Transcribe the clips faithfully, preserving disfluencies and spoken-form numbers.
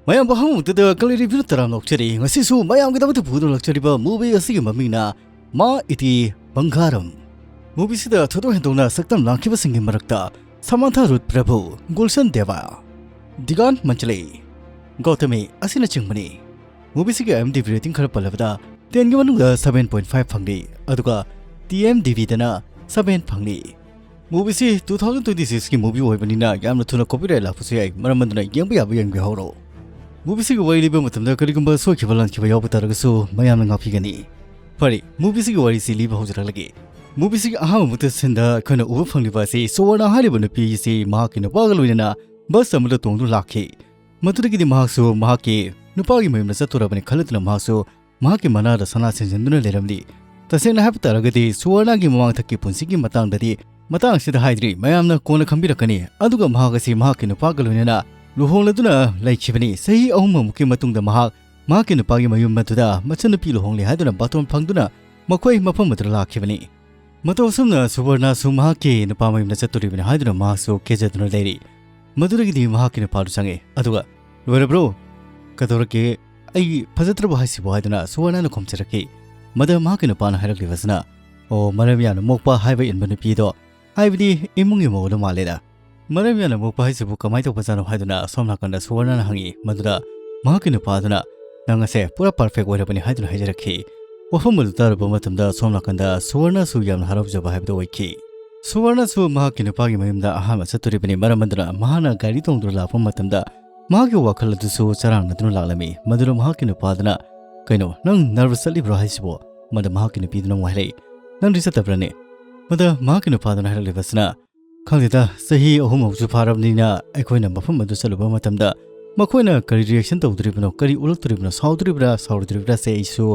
ꯃꯌꯥꯝꯕꯨ ꯍꯧꯅꯃꯛꯇꯗ ꯀꯂꯤ ꯔꯤꯚ꯭ꯌꯨ ꯇꯔꯥꯝꯅ ꯑꯣꯛꯆꯔꯤ꯫ ꯉꯁꯤꯁꯨ ꯃꯌꯥꯝꯒꯤꯗꯃꯛꯇ ꯄꯨꯗꯨꯅ ꯂꯥꯛꯆꯔꯤꯕ movie ꯑꯁꯤꯒꯤ ꯃꯃꯤꯡꯅ ꯃꯥ ꯏꯇꯤ ꯕꯪꯒꯥꯔꯝ꯫ Movie ꯑꯁꯤꯗ ꯊꯣꯏꯗꯣꯛ ꯍꯦꯟꯗꯣꯛꯅ ꯁꯛꯇꯝ ꯂꯥꯡꯈꯤꯕꯁꯤꯡꯒꯤ ꯃꯔꯛꯇ ꯁꯃꯥꯟꯊꯥ ꯔꯨꯠ ꯄ꯭ꯔꯚꯨ, ꯒꯨꯜꯁꯟ ꯗꯦꯕ, ꯗꯤꯒꯥꯟ ꯃꯟꯆꯂꯦ, ꯒꯧꯇꯃꯤ ꯑꯁꯤꯅꯆꯤꯡꯕꯅꯤ꯫ Movie ꯑꯁꯤꯒꯤ IMDb rating ꯈꯔ ꯄꯜꯂꯕꯗ ten ꯒꯤ ꯃꯅꯨꯡꯗ seven point five ꯐꯪꯂꯤ, ꯑꯗꯨꯒ TMDBꯗꯅ seven ꯐꯪꯂꯤ꯫ Movie ꯑꯁꯤ two thousand twenty six ꯀꯤ movie ꯑꯣꯏꯕꯅꯤꯅ ꯌꯥꯝꯅ ꯊꯨꯅ copyright ꯂꯥꯛꯄꯁꯨ ꯌꯥꯏ, ꯃꯔꯝ ꯑꯗꯨꯅ ꯌꯦꯡꯕ ꯌꯥꯕ ꯌꯦꯡꯕꯤꯍꯧꯔꯣ꯫ Movie ꯑꯁꯤꯒꯤ ꯋꯥꯔꯤ ꯂꯤꯕ ꯃꯇꯝꯗ ꯀꯔꯤꯒꯨꯝꯕ ꯁꯣꯏꯈꯤꯕ ꯂꯥꯟꯈꯤꯕ ꯌꯥꯎꯕ ꯇꯥꯔꯒꯁꯨ ꯃꯌꯥꯝꯅ ꯉꯥꯛꯄꯤꯒꯅꯤ꯫ ꯐꯔꯦ, movie ꯑꯁꯤꯒꯤ ꯋꯥꯔꯤꯁꯤ ꯂꯤꯕ ꯍꯧꯖꯔꯛꯂꯒꯦ꯫ Movie ꯑꯁꯤꯒꯤ ꯑꯍꯥꯟꯕ ꯃꯛꯇ ꯁꯤꯟꯗ ꯑꯩꯈꯣꯏꯅ ꯎꯕ ꯐꯪꯂꯤꯕ ꯑꯁꯤ ꯁꯨꯋꯔꯅ ꯍꯥꯏꯔꯤꯕ ꯅꯨꯄꯤ ꯑꯁꯤ ꯃꯍꯥꯛꯀꯤ ꯅꯨꯄꯥꯒ ꯂꯣꯏꯅꯅ bus ꯑꯃꯗ ꯇꯣꯡꯗꯨꯅ ꯂꯥꯛꯈꯤ꯫ ꯃꯗꯨꯗꯒꯤꯗꯤ ꯃꯍꯥꯛꯁꯨ ꯃꯍꯥꯛꯀꯤ ꯅꯨꯄꯥꯒꯤ ꯃꯌꯨꯝꯗ ꯆꯠꯇꯣꯔꯕꯅꯤ ꯈꯜꯂꯗꯨꯅ ꯃꯍꯥꯛꯁꯨ ꯃꯍꯥꯛꯀꯤ ꯃꯅꯥꯗ ꯁꯅꯥ ꯁꯤꯟꯖꯤꯟꯗꯨꯅ ꯂꯩꯔꯝꯂꯤ꯫ ꯇꯁꯦꯡꯅ ꯍꯥꯏꯕ ꯇꯥꯔꯒꯗꯤ ꯁꯨꯋꯔꯅꯒꯤ ꯃꯃꯥꯡꯊꯛꯀꯤ ꯄꯨꯟꯁꯤꯒꯤ ꯃꯇꯥꯡꯗꯗꯤ ꯃꯇꯥꯡ ꯑꯁꯤꯗ ꯍꯥꯏꯗ꯭ꯔꯤ, ꯃꯌꯥꯝꯅ ꯀꯣꯟꯅ ꯈꯪꯕꯤꯔꯛꯀꯅꯤ꯫ ꯑꯗꯨꯒ ꯃꯍꯥꯛ ꯑꯁꯤ ꯃꯍꯥꯛꯀꯤ ꯅꯨꯄꯥꯒ ꯂꯣꯏꯅꯅ ꯂꯨꯍꯣꯡꯂꯗꯨꯅ ꯂꯩꯈꯤꯕꯅꯤ꯫ ꯆꯍꯤ ꯑꯍꯨꯝꯃꯨꯛꯀꯤ ꯃꯇꯨꯡꯗ ꯃꯍꯥꯛ ꯃꯍꯥꯛꯀꯤ ꯅꯨꯄꯥꯒꯤ ꯃꯌꯨꯝ ꯑꯗꯨꯗ ꯃꯆꯟꯅꯨꯄꯤ ꯂꯨꯍꯣꯡꯂꯦ ꯍꯥꯏꯗꯨꯅ ꯕꯥꯇꯣꯟ ꯐꯪꯗꯨꯅ ꯃꯈꯣꯏ ꯃꯐꯝ ꯑꯗꯨꯗ ꯂꯥꯛꯈꯤꯕꯅꯤ꯫ ꯃꯇꯧ ꯑꯁꯨꯝꯅ ꯁꯨꯕꯔꯅꯁꯨ ꯃꯍꯥꯛꯀꯤ ꯅꯨꯄꯥ ꯃꯌꯨꯝꯗ ꯆꯠꯇꯣꯔꯤꯕꯅꯤ ꯍꯥꯏꯗꯨꯅ ꯃꯍꯥꯛꯁꯨ ꯀꯦꯖꯗꯨꯅ ꯂꯩꯔꯤ꯫ ꯃꯗꯨꯗꯒꯤꯗꯤ ꯃꯍꯥꯛꯀꯤ ꯅꯨꯄꯥꯗꯨ ꯆꯪꯉꯤ, ꯑꯗꯨꯒ "ꯂꯣꯏꯔꯕ꯭ꯔꯣ? ꯀꯩꯗꯧꯔꯒꯦ? ꯑꯩ ꯐꯖꯗ꯭ꯔꯕꯣ ꯍꯥꯏꯁꯤꯕꯣ?" ꯍꯥꯏꯗꯨꯅ ꯁꯨꯕꯔꯅꯅ ꯈꯨꯝꯖꯔꯛꯈꯤ꯫ ꯃꯗꯨ ꯃꯍꯥꯛꯀꯤ ꯅꯨꯄꯥꯅ ꯍꯥꯏꯔꯛꯂꯤꯕꯁꯤꯅ, "ꯑꯣ, ꯃꯔꯝ ꯌꯥꯝꯅ ꯃꯣꯛꯄ ꯍꯥꯏꯕ ꯏꯟꯕ ꯅꯨꯄꯤꯗꯣ, ꯍꯥꯏꯕꯗꯤ ꯏꯃꯨꯡꯒꯤ ꯃꯧꯗꯣ ꯃꯥꯜꯂꯦꯗ꯫ ꯃꯔꯝ ꯌꯥꯝꯅ ꯃꯣꯛꯄ ꯍꯥꯏꯁꯤꯕꯨ ꯀꯃꯥꯏꯅ ꯇꯧꯕꯖꯥꯠꯅꯣ?" ꯍꯥꯏꯗꯨꯅ ꯑꯁꯣꯝ ꯅꯥꯀꯟꯗ ꯁꯨꯕꯔꯅꯅ ꯍꯪꯉꯤ꯫ ꯃꯗꯨꯗ ꯃꯍꯥꯛꯀꯤ ꯅꯨꯄꯥꯗꯨꯅ, "ꯅꯪ ꯑꯁꯦ ꯄꯨꯔꯥ perfect ꯑꯣꯏꯔꯕꯅꯤ" ꯍꯥꯏꯗꯨꯅ ꯍꯥꯏꯖꯔꯛꯈꯤ꯫ ꯋꯥꯐꯝ ꯑꯗꯨ ꯇꯥꯔꯨꯕ ꯃꯇꯝꯗ ꯁꯣꯝ ꯅꯥꯀꯟꯗ ꯁꯨꯋꯔꯅꯁꯨ ꯌꯥꯝꯅ ꯍꯔꯥꯎꯖꯕ ꯍꯥꯏꯕꯗꯨ ꯑꯣꯏꯈꯤ꯫ ꯁꯨꯋꯔꯅꯁꯨ ꯃꯍꯥꯛꯀꯤ ꯅꯨꯄꯥꯒꯤ ꯃꯌꯨꯝꯗ ꯑꯍꯥꯟꯕ ꯆꯠꯇꯣꯔꯤꯕꯅꯤ, ꯃꯔꯝ ꯑꯗꯨꯅ ꯃꯍꯥꯛꯅ ꯒꯥꯔꯤ ꯇꯣꯡꯗꯨꯅ ꯂꯥꯛꯄ ꯃꯇꯝꯗ ꯃꯍꯥꯛꯀꯤ ꯋꯥꯈꯜ ꯑꯗꯨꯁꯨ ꯆꯔꯥꯡꯅꯗꯨꯅ ꯂꯥꯛꯂꯝꯃꯤ꯫ ꯃꯗꯨꯗ ꯃꯍꯥꯛꯀꯤ ꯅꯨꯄꯥꯗꯨꯅ, "ꯀꯩꯅꯣ, ꯅꯪ nervous ꯆꯠꯂꯤꯕ꯭ꯔꯣ ꯍꯥꯏꯁꯤꯕꯣ?" ꯃꯗ ꯃꯍꯥꯛꯀꯤ ꯅꯨꯄꯤꯗꯨꯅ ꯑꯃꯨꯛ ꯍꯥꯏꯔꯛꯏ, "ꯅꯪꯗꯤ ꯆꯠꯇꯕ꯭ꯔꯅꯦ?" ꯃꯗ ꯃꯍꯥꯛꯀꯤ ꯅꯨꯄꯥꯗꯨꯅ ꯍꯥꯏꯔꯛꯂꯤꯕꯁꯤꯅ, "ꯈꯪꯗꯦꯗ, ꯆꯍꯤ ꯑꯍꯨꯝꯃꯨꯛꯁꯨ ꯐꯥꯔꯕꯅꯤꯅ ꯑꯩꯈꯣꯏꯅ ꯃꯐꯝ ꯑꯗꯨ ꯆꯠꯂꯨꯕ ꯃꯇꯝꯗ ꯃꯈꯣꯏꯅ ꯀꯔꯤ reaction ꯇꯧꯗꯣꯔꯤꯕꯅꯣ, ꯀꯔꯤ ꯎꯠꯂꯛꯇꯣꯔꯤꯕꯅꯣ, ꯁꯥꯎꯗꯣꯔꯤꯕ꯭ꯔꯥ, ꯁꯥꯎꯔꯣꯏꯗꯣꯔꯤꯕ꯭ꯔꯥ ꯁꯦ ꯑꯩꯁꯨ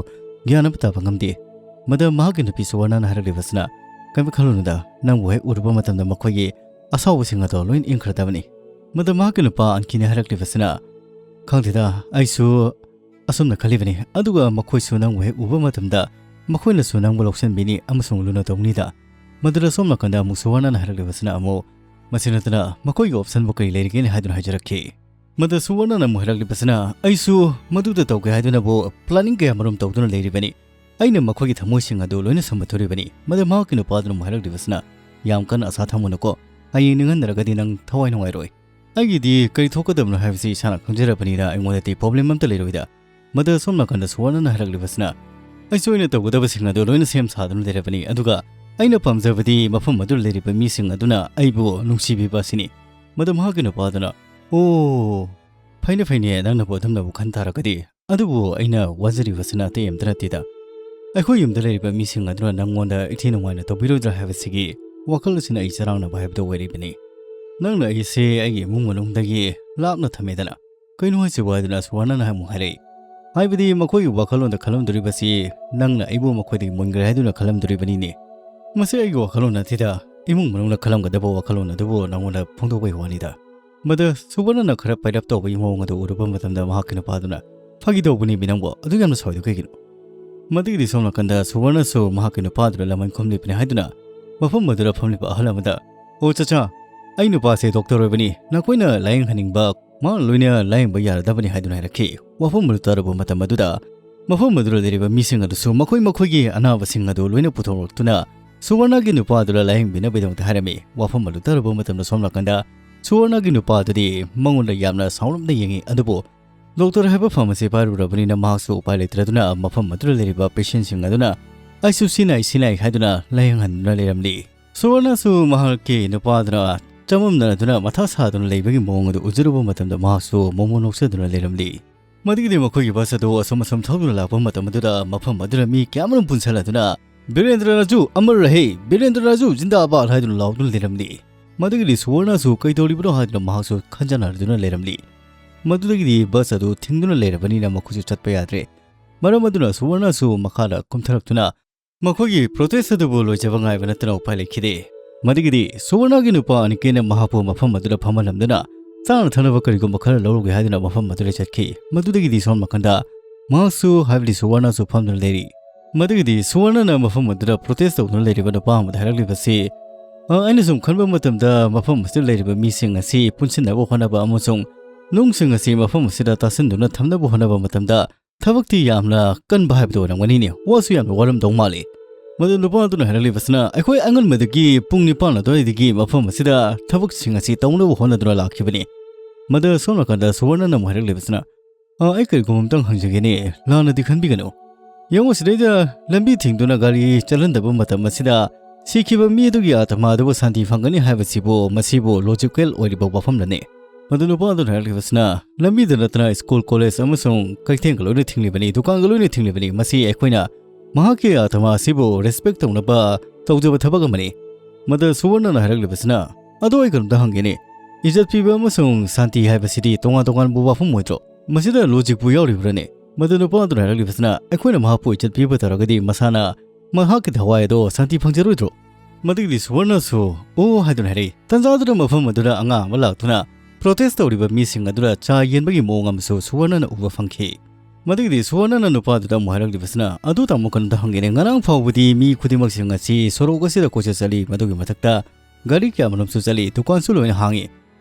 ꯒ꯭ꯌꯥꯟ ꯑꯃ ꯇꯥꯕ ꯉꯝꯗꯦ꯫" ꯃꯗ ꯃꯍꯥꯛꯀꯤ ꯅꯨꯄꯤ ꯁꯨꯋꯔꯅꯅ ꯍꯥꯏꯔꯛꯂꯤꯕꯁꯤꯅ, "ꯀꯔꯤꯝꯇ ꯈꯜꯂꯨꯅꯨꯗ, ꯅꯪꯕꯨ ꯍꯦꯛ ꯎꯔꯨꯕ ꯃꯇꯝꯗ ꯃꯈꯣꯏꯒꯤ ꯑꯁꯥꯎꯕꯁꯤꯡ ꯑꯗꯣ ꯂꯣꯏꯅ ꯏꯪꯈ꯭ꯔꯗꯕꯅꯤ꯫" ꯃꯗ ꯃꯍꯥꯛꯀꯤ ꯅꯨꯄꯥ ꯑꯟꯀꯤꯅ ꯍꯥꯏꯔꯛꯂꯤꯕꯁꯤꯅ, "ꯈꯪꯗꯦꯗ, ꯑꯩꯁꯨ ꯑꯁꯨꯝꯅ ꯈꯜꯂꯤꯕꯅꯤ, ꯑꯗꯨꯒ ꯃꯈꯣꯏꯁꯨ ꯅꯪꯕꯨ ꯍꯦꯛ ꯎꯕ ꯃꯇꯝꯗ ꯃꯈꯣꯏꯅꯁꯨ ꯅꯪꯕꯨ ꯂꯧꯁꯤꯟꯕꯤꯅꯤ ꯑꯃꯁꯨꯡ ꯂꯨꯅ ꯇꯧꯅꯤꯗ꯫" ꯃꯗꯨꯗ ꯁꯣꯝ ꯅꯥꯀꯟꯗ ꯑꯃꯨꯛ ꯁꯨꯋꯔꯅꯅ ꯍꯥꯏꯔꯛꯂꯤꯕꯁꯤꯅ ꯑꯃꯨꯛ, "ꯃꯁꯤ ꯅꯠꯇꯅ ꯃꯈꯣꯏꯒꯤ option ꯕꯨ ꯀꯔꯤ ꯂꯩꯔꯤꯒꯦꯅꯦ?" ꯍꯥꯏꯗꯨꯅ ꯍꯥꯏꯖꯔꯛꯈꯤ꯫ ꯃꯗ ꯁꯨꯋꯔꯅꯅ ꯑꯃꯨꯛ ꯍꯥꯏꯔꯛꯂꯤꯕꯁꯤꯅ, "ꯑꯩꯁꯨ ꯃꯗꯨꯗ ꯇꯧꯒꯦ ꯍꯥꯏꯗꯨꯅꯕꯨ planning ꯀꯌꯥ ꯃꯔꯨꯝ ꯇꯧꯗꯨꯅ ꯂꯩꯔꯤꯕꯅꯤ꯫ ꯑꯩꯅ ꯃꯈꯣꯏꯒꯤ ꯊꯃꯣꯏꯁꯤꯡ ꯑꯗꯨ ꯂꯣꯏꯅ ꯁꯝꯕꯊꯣꯔꯤꯕꯅꯤ꯫" ꯃꯗ ꯃꯍꯥꯛꯀꯤ ꯅꯨꯄꯥꯗꯨꯅ ꯑꯃꯨꯛ ꯍꯥꯏꯔꯛꯂꯤꯕꯁꯤꯅ, "ꯌꯥꯝ ꯀꯟꯅ ꯑꯁꯥ ꯊꯝꯃꯨꯅꯨꯀꯣ꯫ ꯍꯌꯦꯡ ꯅꯤꯡꯍꯟꯅꯔꯒꯗꯤ ꯅꯪ ꯊꯋꯥꯏ ꯅꯨꯡꯉꯥꯏꯔꯣꯏ꯫ ꯑꯩꯒꯤꯗꯤ ꯀꯔꯤ ꯊꯣꯛꯀꯗꯕꯅꯣ ꯍꯥꯏꯕꯁꯤ ꯏꯁꯥꯅ ꯈꯪꯖꯔꯕꯅꯤꯅ ꯑꯩꯉꯣꯟꯗꯗꯤ problem ꯑꯝꯇ ꯂꯩꯔꯣꯏꯗ꯫" ꯃꯗ ꯁꯣꯝ ꯅꯥꯀꯟꯗ ꯁꯨꯋꯔꯅꯅ ꯍꯥꯏꯔꯛꯂꯤꯕꯁꯤꯅ, "ꯑꯩꯁꯨ ꯑꯩꯅ ꯇꯧꯒꯗꯕꯁꯤꯡ ꯑꯗꯨ ꯂꯣꯏꯅ ꯁꯦꯝ ꯁꯥꯗꯨꯅ ꯂꯩꯔꯕꯅꯤ, ꯑꯗꯨꯒ ꯑꯩꯅ ꯄꯥꯝꯖꯕꯗꯤ ꯃꯐꯝ ꯑꯗꯨꯗ ꯂꯩꯔꯤꯕ ꯃꯤꯁꯤꯡ ꯑꯗꯨꯅ ꯑꯩꯕꯨ ꯅꯨꯡꯁꯤꯕꯤꯕ ꯑꯁꯤꯅꯤ꯫" ꯃꯗ ꯃꯍꯥꯛꯀꯤ ꯅꯨꯄꯥꯗꯨꯅ, "ꯑꯣ, ꯐꯩꯅꯦ ꯐꯩꯅꯦ, ꯅꯪꯅꯕꯨ ꯑꯗꯨꯝꯅꯕꯨ ꯈꯟ ꯇꯥꯔꯒꯗꯤ꯫ ꯑꯗꯨꯕꯨ ꯑꯩꯅ ꯋꯥꯖꯔꯤꯕꯁꯤꯅ ꯑꯇꯩ ꯑꯝꯇ ꯅꯠꯇꯦꯗ꯫ ꯑꯩꯈꯣꯏ ꯌꯨꯝꯗ ꯂꯩꯔꯤꯕ ꯃꯤꯁꯤꯡ ꯑꯗꯨꯅ ꯅꯪꯉꯣꯟꯗ ꯏꯊꯤ ꯅꯨꯡꯉꯥꯏꯅ ꯇꯧꯕꯤꯔꯣꯏꯗ꯭ꯔꯥ ꯍꯥꯏꯕꯁꯤꯒꯤ ꯋꯥꯈꯜ ꯑꯁꯤꯅ ꯑꯩ ꯆꯔꯥꯡꯅꯕ ꯍꯥꯏꯕꯗꯨ ꯑꯣꯏꯔꯤꯕꯅꯤ꯫ ꯅꯪꯅ ꯑꯩꯁꯦ ꯑꯩꯒꯤ ꯏꯃꯨꯡ ꯃꯅꯨꯡꯗꯒꯤ ꯂꯥꯞꯅ ꯊꯝꯃꯦꯗꯅ꯫ ꯀꯩꯅꯣ ꯍꯥꯏꯁꯤꯕꯨ?" ꯍꯥꯏꯗꯨꯅ ꯁꯨꯋꯔꯅꯅ ꯑꯃꯨꯛ ꯍꯥꯏꯔꯛꯏ꯫ ꯍꯥꯏꯕꯗꯤ ꯃꯈꯣꯏꯒꯤ ꯋꯥꯈꯜꯂꯣꯟꯗ ꯈꯜꯂꯝꯗꯣꯔꯤꯕꯁꯤ ꯅꯪꯅ ꯑꯩꯕꯨ ꯃꯈꯣꯏꯗꯒꯤ ꯃꯨꯟꯈ꯭ꯔꯦ ꯍꯥꯏꯗꯨꯅ ꯈꯜꯂꯝꯗꯣꯔꯤꯕꯅꯤꯅꯦ꯫ ꯃꯁꯤ ꯑꯩꯒꯤ ꯋꯥꯈꯜꯂꯣꯟ ꯅꯠꯇꯦꯗ, ꯏꯃꯨꯡ ꯃꯅꯨꯡꯗ ꯈꯜꯂꯝꯒꯗꯕ ꯋꯥꯈꯜꯂꯣꯟ ꯑꯗꯨꯕꯨ ꯅꯪꯉꯣꯟꯗ ꯐꯣꯡꯗꯣꯛꯄꯒꯤ ꯋꯥꯅꯤꯗ꯫ ꯃꯗ ꯁꯨꯕꯔꯅꯅ ꯈꯔ ꯄꯥꯏꯔꯞ ꯇꯧꯕꯒꯤ ꯃꯑꯣꯡ ꯑꯗꯨ ꯎꯔꯨꯕ ꯃꯇꯝꯗ ꯃꯍꯥꯛꯀꯤ ꯅꯨꯄꯥꯗꯨꯅ, "ꯐꯥꯒꯤ ꯇꯧꯕꯅꯤ ꯃꯤ ꯅꯪꯕꯨ, ꯑꯗꯨ ꯌꯥꯝꯅ ꯁꯥꯎꯏꯗꯣ ꯀꯩꯒꯤꯅꯣ?" ꯃꯗꯨꯒꯤꯗꯤ ꯁꯣꯝ ꯅꯥꯀꯟꯗ ꯁꯨꯕꯔꯅꯁꯨ ꯃꯍꯥꯛꯀꯤ ꯅꯨꯄꯥꯗꯨꯗ ꯂꯃꯟ ꯈꯨꯝꯂꯤꯕꯅꯤ ꯍꯥꯏꯗꯨꯅ ꯃꯐꯝ ꯑꯗꯨꯗ ꯐꯝꯂꯤꯕ ꯑꯍꯜ ꯑꯃꯗ, "ꯑꯣ ꯆꯆꯥ, ꯑꯩ ꯅꯨꯄꯥꯁꯦ ꯗꯣꯛꯇꯔ ꯑꯣꯏꯕꯅꯤ, ꯅꯈꯣꯏꯅ ꯂꯥꯌꯦꯡꯍꯟꯅꯤꯡꯕ ꯃꯥ ꯂꯣꯏꯅ ꯂꯥꯌꯦꯡꯕ ꯌꯥꯔꯗꯕꯅꯤ" ꯍꯥꯏꯗꯨꯅ ꯍꯥꯏꯔꯛꯈꯤ꯫ ꯋꯥꯐꯝ ꯑꯗꯨ ꯇꯥꯔꯨꯕ ꯃꯇꯝ ꯑꯗꯨꯗ ꯃꯐꯝ ꯑꯗꯨꯗ ꯂꯩꯔꯤꯕ ꯃꯤꯁꯤꯡ ꯑꯗꯨꯁꯨ ꯃꯈꯣꯏ ꯃꯈꯣꯏꯒꯤ ꯑꯅꯥꯕꯁꯤꯡ ꯑꯗꯨ ꯂꯣꯏꯅ ꯄꯨꯊꯣꯔꯛꯇꯨꯅ ꯁꯨꯋꯔꯅꯒꯤ ꯅꯨꯄꯥꯗꯨꯗ ꯂꯥꯌꯦꯡꯕꯤꯅꯕꯒꯤꯗꯃꯛꯇ ꯍꯥꯏꯔꯝꯃꯤ꯫ ꯋꯥꯐꯝ ꯑꯗꯨ ꯇꯥꯔꯨꯕ ꯃꯇꯝꯗ ꯁꯣꯝ ꯅꯥꯀꯟꯗ ꯁꯨꯋꯔꯅꯒꯤ ꯅꯨꯄꯥꯗꯨꯗꯤ ꯃꯉꯣꯟꯗ ꯌꯥꯝꯅ ꯁꯥꯎꯔꯞꯅ ꯌꯦꯡꯉꯤ꯫ ꯑꯗꯨꯕꯨ ꯗꯣꯛꯇꯔ ꯍꯥꯏꯕ ꯐꯝ ꯑꯁꯤ ꯄꯥꯏꯔꯨꯔꯕꯅꯤꯅ ꯃꯍꯥꯛꯁꯨ ꯎꯄꯥꯏ ꯂꯩꯇ꯭ꯔꯗꯨꯅ ꯃꯐꯝ ꯑꯗꯨꯗ ꯂꯩꯔꯤꯕ ꯄꯦꯁꯦꯟꯁꯤꯡ ꯑꯗꯨꯅ "ꯑꯩꯁꯨ ꯁꯤ ꯅꯥꯏ, ꯁꯤ ꯅꯥꯏ" ꯍꯥꯏꯗꯨꯅ ꯂꯥꯌꯦꯡꯍꯟꯗꯨꯅ ꯂꯩꯔꯝꯂꯤ꯫ ꯁꯨꯋꯔꯅꯁꯨ ꯃꯍꯥꯛꯀꯤ ꯅꯨꯄꯥꯗꯨꯅ ꯆꯃꯝꯅꯗꯨꯅ ꯃꯊꯥ ꯁꯥꯗꯨꯅ ꯂꯩꯕꯒꯤ ꯃꯑꯣꯡ ꯑꯗꯨ ꯎꯖꯔꯨꯕ ꯃꯇꯝꯗ ꯃꯍꯥꯛꯁꯨ ꯃꯣꯃꯣ ꯅꯣꯛꯆꯗꯨꯅ ꯂꯩꯔꯝꯂꯤ꯫ ꯃꯗꯨꯒꯤꯗꯤ ꯃꯈꯣꯏꯒꯤ ꯕꯁ ꯑꯗꯨ ꯑꯁꯨꯝ ꯑꯁꯨꯝ ꯊꯧꯗꯨꯅ ꯂꯥꯛꯄ ꯃꯇꯝ ꯑꯗꯨꯗ ꯃꯐꯝ ꯑꯗꯨꯗ ꯃꯤ ꯀꯌꯥꯃꯔꯨꯝ ꯄꯨꯟꯁꯤꯜꯂꯗꯨꯅ "ꯕꯤꯔꯦꯟꯗ꯭ꯔ ꯔꯥꯖꯨ ꯑꯃꯔ ꯔꯍꯦ, ꯕꯤꯔꯦꯟꯗ꯭ꯔ ꯔꯥꯖꯨ ꯖꯤꯟꯗꯥꯕꯥꯗ" ꯍꯥꯏꯗꯨꯅ ꯂꯥꯎꯗꯨꯅ ꯂꯩꯔꯝꯂꯤ꯫ ꯃꯗꯨꯒꯤꯗꯤ ꯁꯨꯋꯔꯅꯁꯨ ꯀꯩꯗꯧꯔꯤꯕꯅꯣ ꯍꯥꯏꯗꯨꯅ ꯃꯍꯥꯛꯁꯨ ꯈꯟꯖꯅꯗꯨꯅ ꯂꯩꯔꯝꯂꯤ꯫ ꯃꯗꯨꯗꯒꯤꯗꯤ ꯕꯁ ꯑꯗꯨ ꯊꯤꯡꯗꯨꯅ ꯂꯩꯔꯕꯅꯤꯅ ꯃꯈꯣꯏꯁꯨ ꯆꯠꯄ ꯌꯥꯗ꯭ꯔꯦ꯫ ꯃꯔꯝ ꯑꯗꯨꯅ ꯁꯨꯋꯔꯅꯁꯨ ꯃꯈꯥꯗ ꯀꯨꯝꯊꯔꯛꯇꯨꯅ ꯃꯈꯣꯏꯒꯤ ꯄ꯭ꯔꯣꯇꯦꯁ ꯑꯗꯨꯕꯨ ꯂꯣꯏꯖꯕ ꯉꯥꯏꯕ ꯅꯠꯇꯅ ꯎꯄꯥꯏ ꯂꯩꯈꯤꯗꯦ꯫ ꯃꯗꯨꯒꯤꯗꯤ ꯁꯨꯋꯔꯅꯒꯤ ꯅꯨꯄꯥ ꯑꯅꯤꯀꯦꯅ ꯃꯍꯥꯛꯄꯨ ꯃꯐꯝ ꯑꯗꯨꯗ ꯐꯝꯍꯜꯂꯝꯗꯨꯅ ꯆꯥꯅ ꯊꯛꯅꯕ ꯀꯔꯤꯒꯨꯝꯕ ꯈꯔ ꯂꯧꯔꯨꯒꯦ ꯍꯥꯏꯗꯨꯅ ꯃꯐꯝ ꯑꯗꯨꯗ ꯆꯠꯈꯤ꯫ ꯃꯗꯨꯗꯒꯤꯗꯤ ꯁꯣꯝ ꯅꯥꯀꯟꯗ ꯃꯍꯥꯛꯁꯨ, ꯍꯥꯏꯕꯗꯤ ꯁꯨꯋꯔꯅꯁꯨ ꯐꯝꯗꯨꯅ ꯂꯩꯔꯤ꯫ ꯃꯗꯨꯒꯤꯗꯤ ꯁꯨꯋꯔꯅꯅ ꯃꯐꯝ ꯑꯗꯨꯗ ꯄ꯭ꯔꯣꯇꯦꯁ ꯇꯧꯗꯨꯅ ꯂꯩꯔꯤꯕ ꯅꯨꯄꯥ ꯑꯃꯗ ꯍꯥꯏꯔꯛꯂꯤꯕꯁꯤ, "ꯑ, ꯑꯩꯅ ꯁꯨꯝ ꯈꯟꯕ ꯃꯇꯝꯗ ꯃꯐꯝ ꯑꯁꯤꯗ ꯂꯩꯔꯤꯕ ꯃꯤꯁꯤꯡ ꯑꯁꯤ ꯄꯨꯟꯁꯤꯟꯅꯕ ꯍꯣꯠꯅꯕ ꯑꯃꯁꯨꯡ ꯅꯨꯡꯁꯤꯡ ꯑꯁꯤ ꯃꯐꯝ ꯑꯁꯤꯗ ꯇꯥꯁꯤꯟꯗꯨꯅ ꯊꯝꯅꯕ ꯍꯣꯠꯅꯕ ꯃꯇꯝꯗ ꯊꯕꯛꯇꯤ ꯌꯥꯝꯅ ꯀꯟꯕ ꯍꯥꯏꯕꯗꯨ ꯑꯣꯏꯔꯝꯒꯅꯤꯅꯦ꯫ ꯋꯥꯁꯨ ꯌꯥꯝꯅ ꯋꯥꯔꯝꯗꯧ ꯃꯥꯜꯂꯤ꯫ ꯃꯗꯨ ꯅꯨꯄꯥ ꯑꯗꯨꯅ ꯍꯥꯏꯔꯛꯂꯤꯕꯁꯤꯅ, "ꯑꯩꯈꯣꯏ ꯑꯉꯟꯕꯗꯒꯤ ꯄꯨꯡ ꯅꯤꯄꯥꯟ ꯑꯗꯨꯋꯥꯏꯗꯒꯤ ꯃꯐꯝ ꯑꯁꯤꯗ ꯊꯕꯛꯁꯤꯡ ꯑꯁꯤ ꯇꯧꯅꯕ ꯍꯣꯠꯅꯗꯨꯅ ꯂꯥꯛꯈꯤꯕꯅꯤ"꯫ ꯃꯗꯨ ꯁꯣꯝ ꯅꯥꯀꯟꯗ ꯁꯨꯋꯔꯅꯅ ꯑꯃꯨꯛ ꯍꯥꯏꯔꯛꯂꯤꯕꯁꯤꯅ, "ꯑ, ꯑꯩ ꯀꯔꯤꯒꯨꯝꯕ ꯑꯝꯇꯪ ꯍꯪꯖꯒꯦꯅꯦ, ꯂꯥꯟꯅꯗꯤ ꯈꯟꯕꯤꯒꯅꯨ꯫ ꯌꯦꯡꯉꯨ, ꯁꯤꯗꯩꯗ ꯂꯝꯕꯤ ꯊꯤꯡꯗꯨꯅ ꯒꯥꯔꯤ ꯆꯠꯍꯟꯗꯕ ꯃꯇꯝ ꯑꯁꯤꯗ ꯁꯤꯈꯤꯕ ꯃꯤ ꯑꯗꯨꯒꯤ ꯑꯥꯇꯃꯥ ꯑꯗꯨꯕꯨ ꯁꯥꯟꯇꯤ ꯐꯪꯒꯅꯤ ꯍꯥꯏꯕꯁꯤꯕꯨ, ꯃꯁꯤꯕꯨ ꯂꯣꯖꯤꯀꯦꯜ ꯑꯣꯏꯔꯤꯕ ꯋꯥꯐꯝꯂꯅꯦ?" ꯃꯗꯨ ꯅꯨꯄꯥ ꯑꯗꯨꯅ ꯍꯥꯏꯔꯛꯂꯤꯕꯁꯤꯅ, "ꯂꯝꯕꯤꯗ ꯅꯠꯇꯅ ꯁ꯭ꯀꯨꯜ, ꯀꯣꯂꯦꯖ ꯑꯃꯁꯨꯡ ꯀꯩꯊꯦꯜꯒ ꯂꯣꯏꯅ ꯊꯤꯡꯂꯤꯕꯅꯤ, ꯗꯨꯀꯥꯟꯒ ꯂꯣꯏꯅ ꯊꯤꯡꯂꯤꯕꯅꯤ꯫ ꯃꯁꯤ ꯑꯩꯈꯣꯏꯅ ꯃꯍꯥꯛꯀꯤ ꯑꯥꯇꯃꯥ ꯑꯁꯤꯕꯨ ꯔꯦꯁꯄꯦꯛ ꯇꯧꯅꯕ ꯇꯧꯖꯕ ꯊꯕꯛ ꯑꯃꯅꯤ"꯫ ꯃꯗꯨ ꯁꯨꯋꯔꯅꯅ ꯍꯥꯏꯔꯛꯂꯤꯕꯁꯤꯅ, "ꯑꯗꯣ ꯑꯩ ꯀꯩꯅꯣꯝꯇ ꯍꯪꯒꯦꯅꯦ, ꯏꯖꯠ ꯄꯤꯕ ꯑꯃꯁꯨꯡ ꯁꯥꯟꯇꯤ ꯍꯥꯏꯕꯁꯤꯗꯤ ꯇꯣꯉꯥꯟ ꯇꯣꯉꯥꯟꯕ ꯋꯥꯐꯝ ꯑꯣꯏꯗ꯭ꯔꯣ? ꯃꯁꯤꯗ ꯂꯣꯖꯤꯛꯄꯨ ꯌꯥꯎꯔꯤꯕ꯭ꯔꯥꯅꯦ?" ꯃꯗꯨ ꯅꯨꯄꯥ ꯑꯗꯨꯅ ꯍꯥꯏꯔꯛꯂꯤꯕꯁꯤꯅ, "ꯑꯩꯈꯣꯏꯅ ꯃꯍꯥꯛꯄꯨ ꯏꯖꯠ ꯄꯤꯕ ꯇꯥꯔꯒꯗꯤ ꯃꯁꯥꯅ ꯃꯍꯥꯛꯀꯤ ꯊꯋꯥꯏ ꯑꯗꯣ ꯁꯥꯟꯇꯤ ꯐꯪꯖꯔꯣꯏꯗ꯭ꯔꯣ?" ꯃꯗꯨꯒꯤꯗꯤ ꯁꯨꯋꯔꯅꯁꯨ "ꯑꯣ" ꯍꯥꯏꯗꯨꯅ ꯍꯥꯏꯔꯛꯏ꯫ ꯇꯟꯖꯥꯗꯨꯗ ꯃꯐꯝ ꯑꯗꯨꯗ ꯑꯉꯥꯡ ꯑꯃ ꯂꯥꯛꯇꯨꯅ ꯄ꯭ꯔꯣꯇꯦꯁ ꯇꯧꯔꯤꯕ ꯃꯤꯁꯤꯡ ꯑꯗꯨꯗ ꯆꯥ ꯌꯦꯟꯕꯒꯤ ꯃꯑꯣꯡ ꯑꯃꯁꯨ ꯁꯨꯋꯔꯅꯅ ꯎꯕ ꯐꯪꯈꯤ꯫ ꯃꯗꯨꯒꯤꯗꯤ ꯁꯨꯋꯔꯅꯅ ꯅꯨꯄꯥꯗꯨꯗ ꯑꯃꯨꯛ ꯍꯥꯏꯔꯛꯂꯤꯕꯁꯤꯅ, "ꯑꯗꯨ ꯇꯥꯃꯣ, ꯀꯩꯅꯣꯝꯇ ꯍꯪꯒꯦꯅꯦ, ꯉꯔꯥꯡ ꯐꯥꯎꯕꯗꯤ ꯃꯤ ꯈꯨꯗꯤꯡꯃꯛꯁꯤꯡ ꯑꯁꯤ ꯁꯣꯔꯣꯛ ꯑꯁꯤꯗ ꯀꯣꯏꯆꯠ ꯆꯠꯂꯤ, ꯃꯗꯨꯒꯤ ꯃꯊꯛꯇ ꯒꯥꯔꯤ ꯀꯌꯥꯃꯔꯨꯝꯁꯨ ꯆꯠꯂꯤ, ꯗꯨꯀꯥꯟꯁꯨ ꯂꯣꯏꯅ ꯍꯥꯡꯉꯤ꯫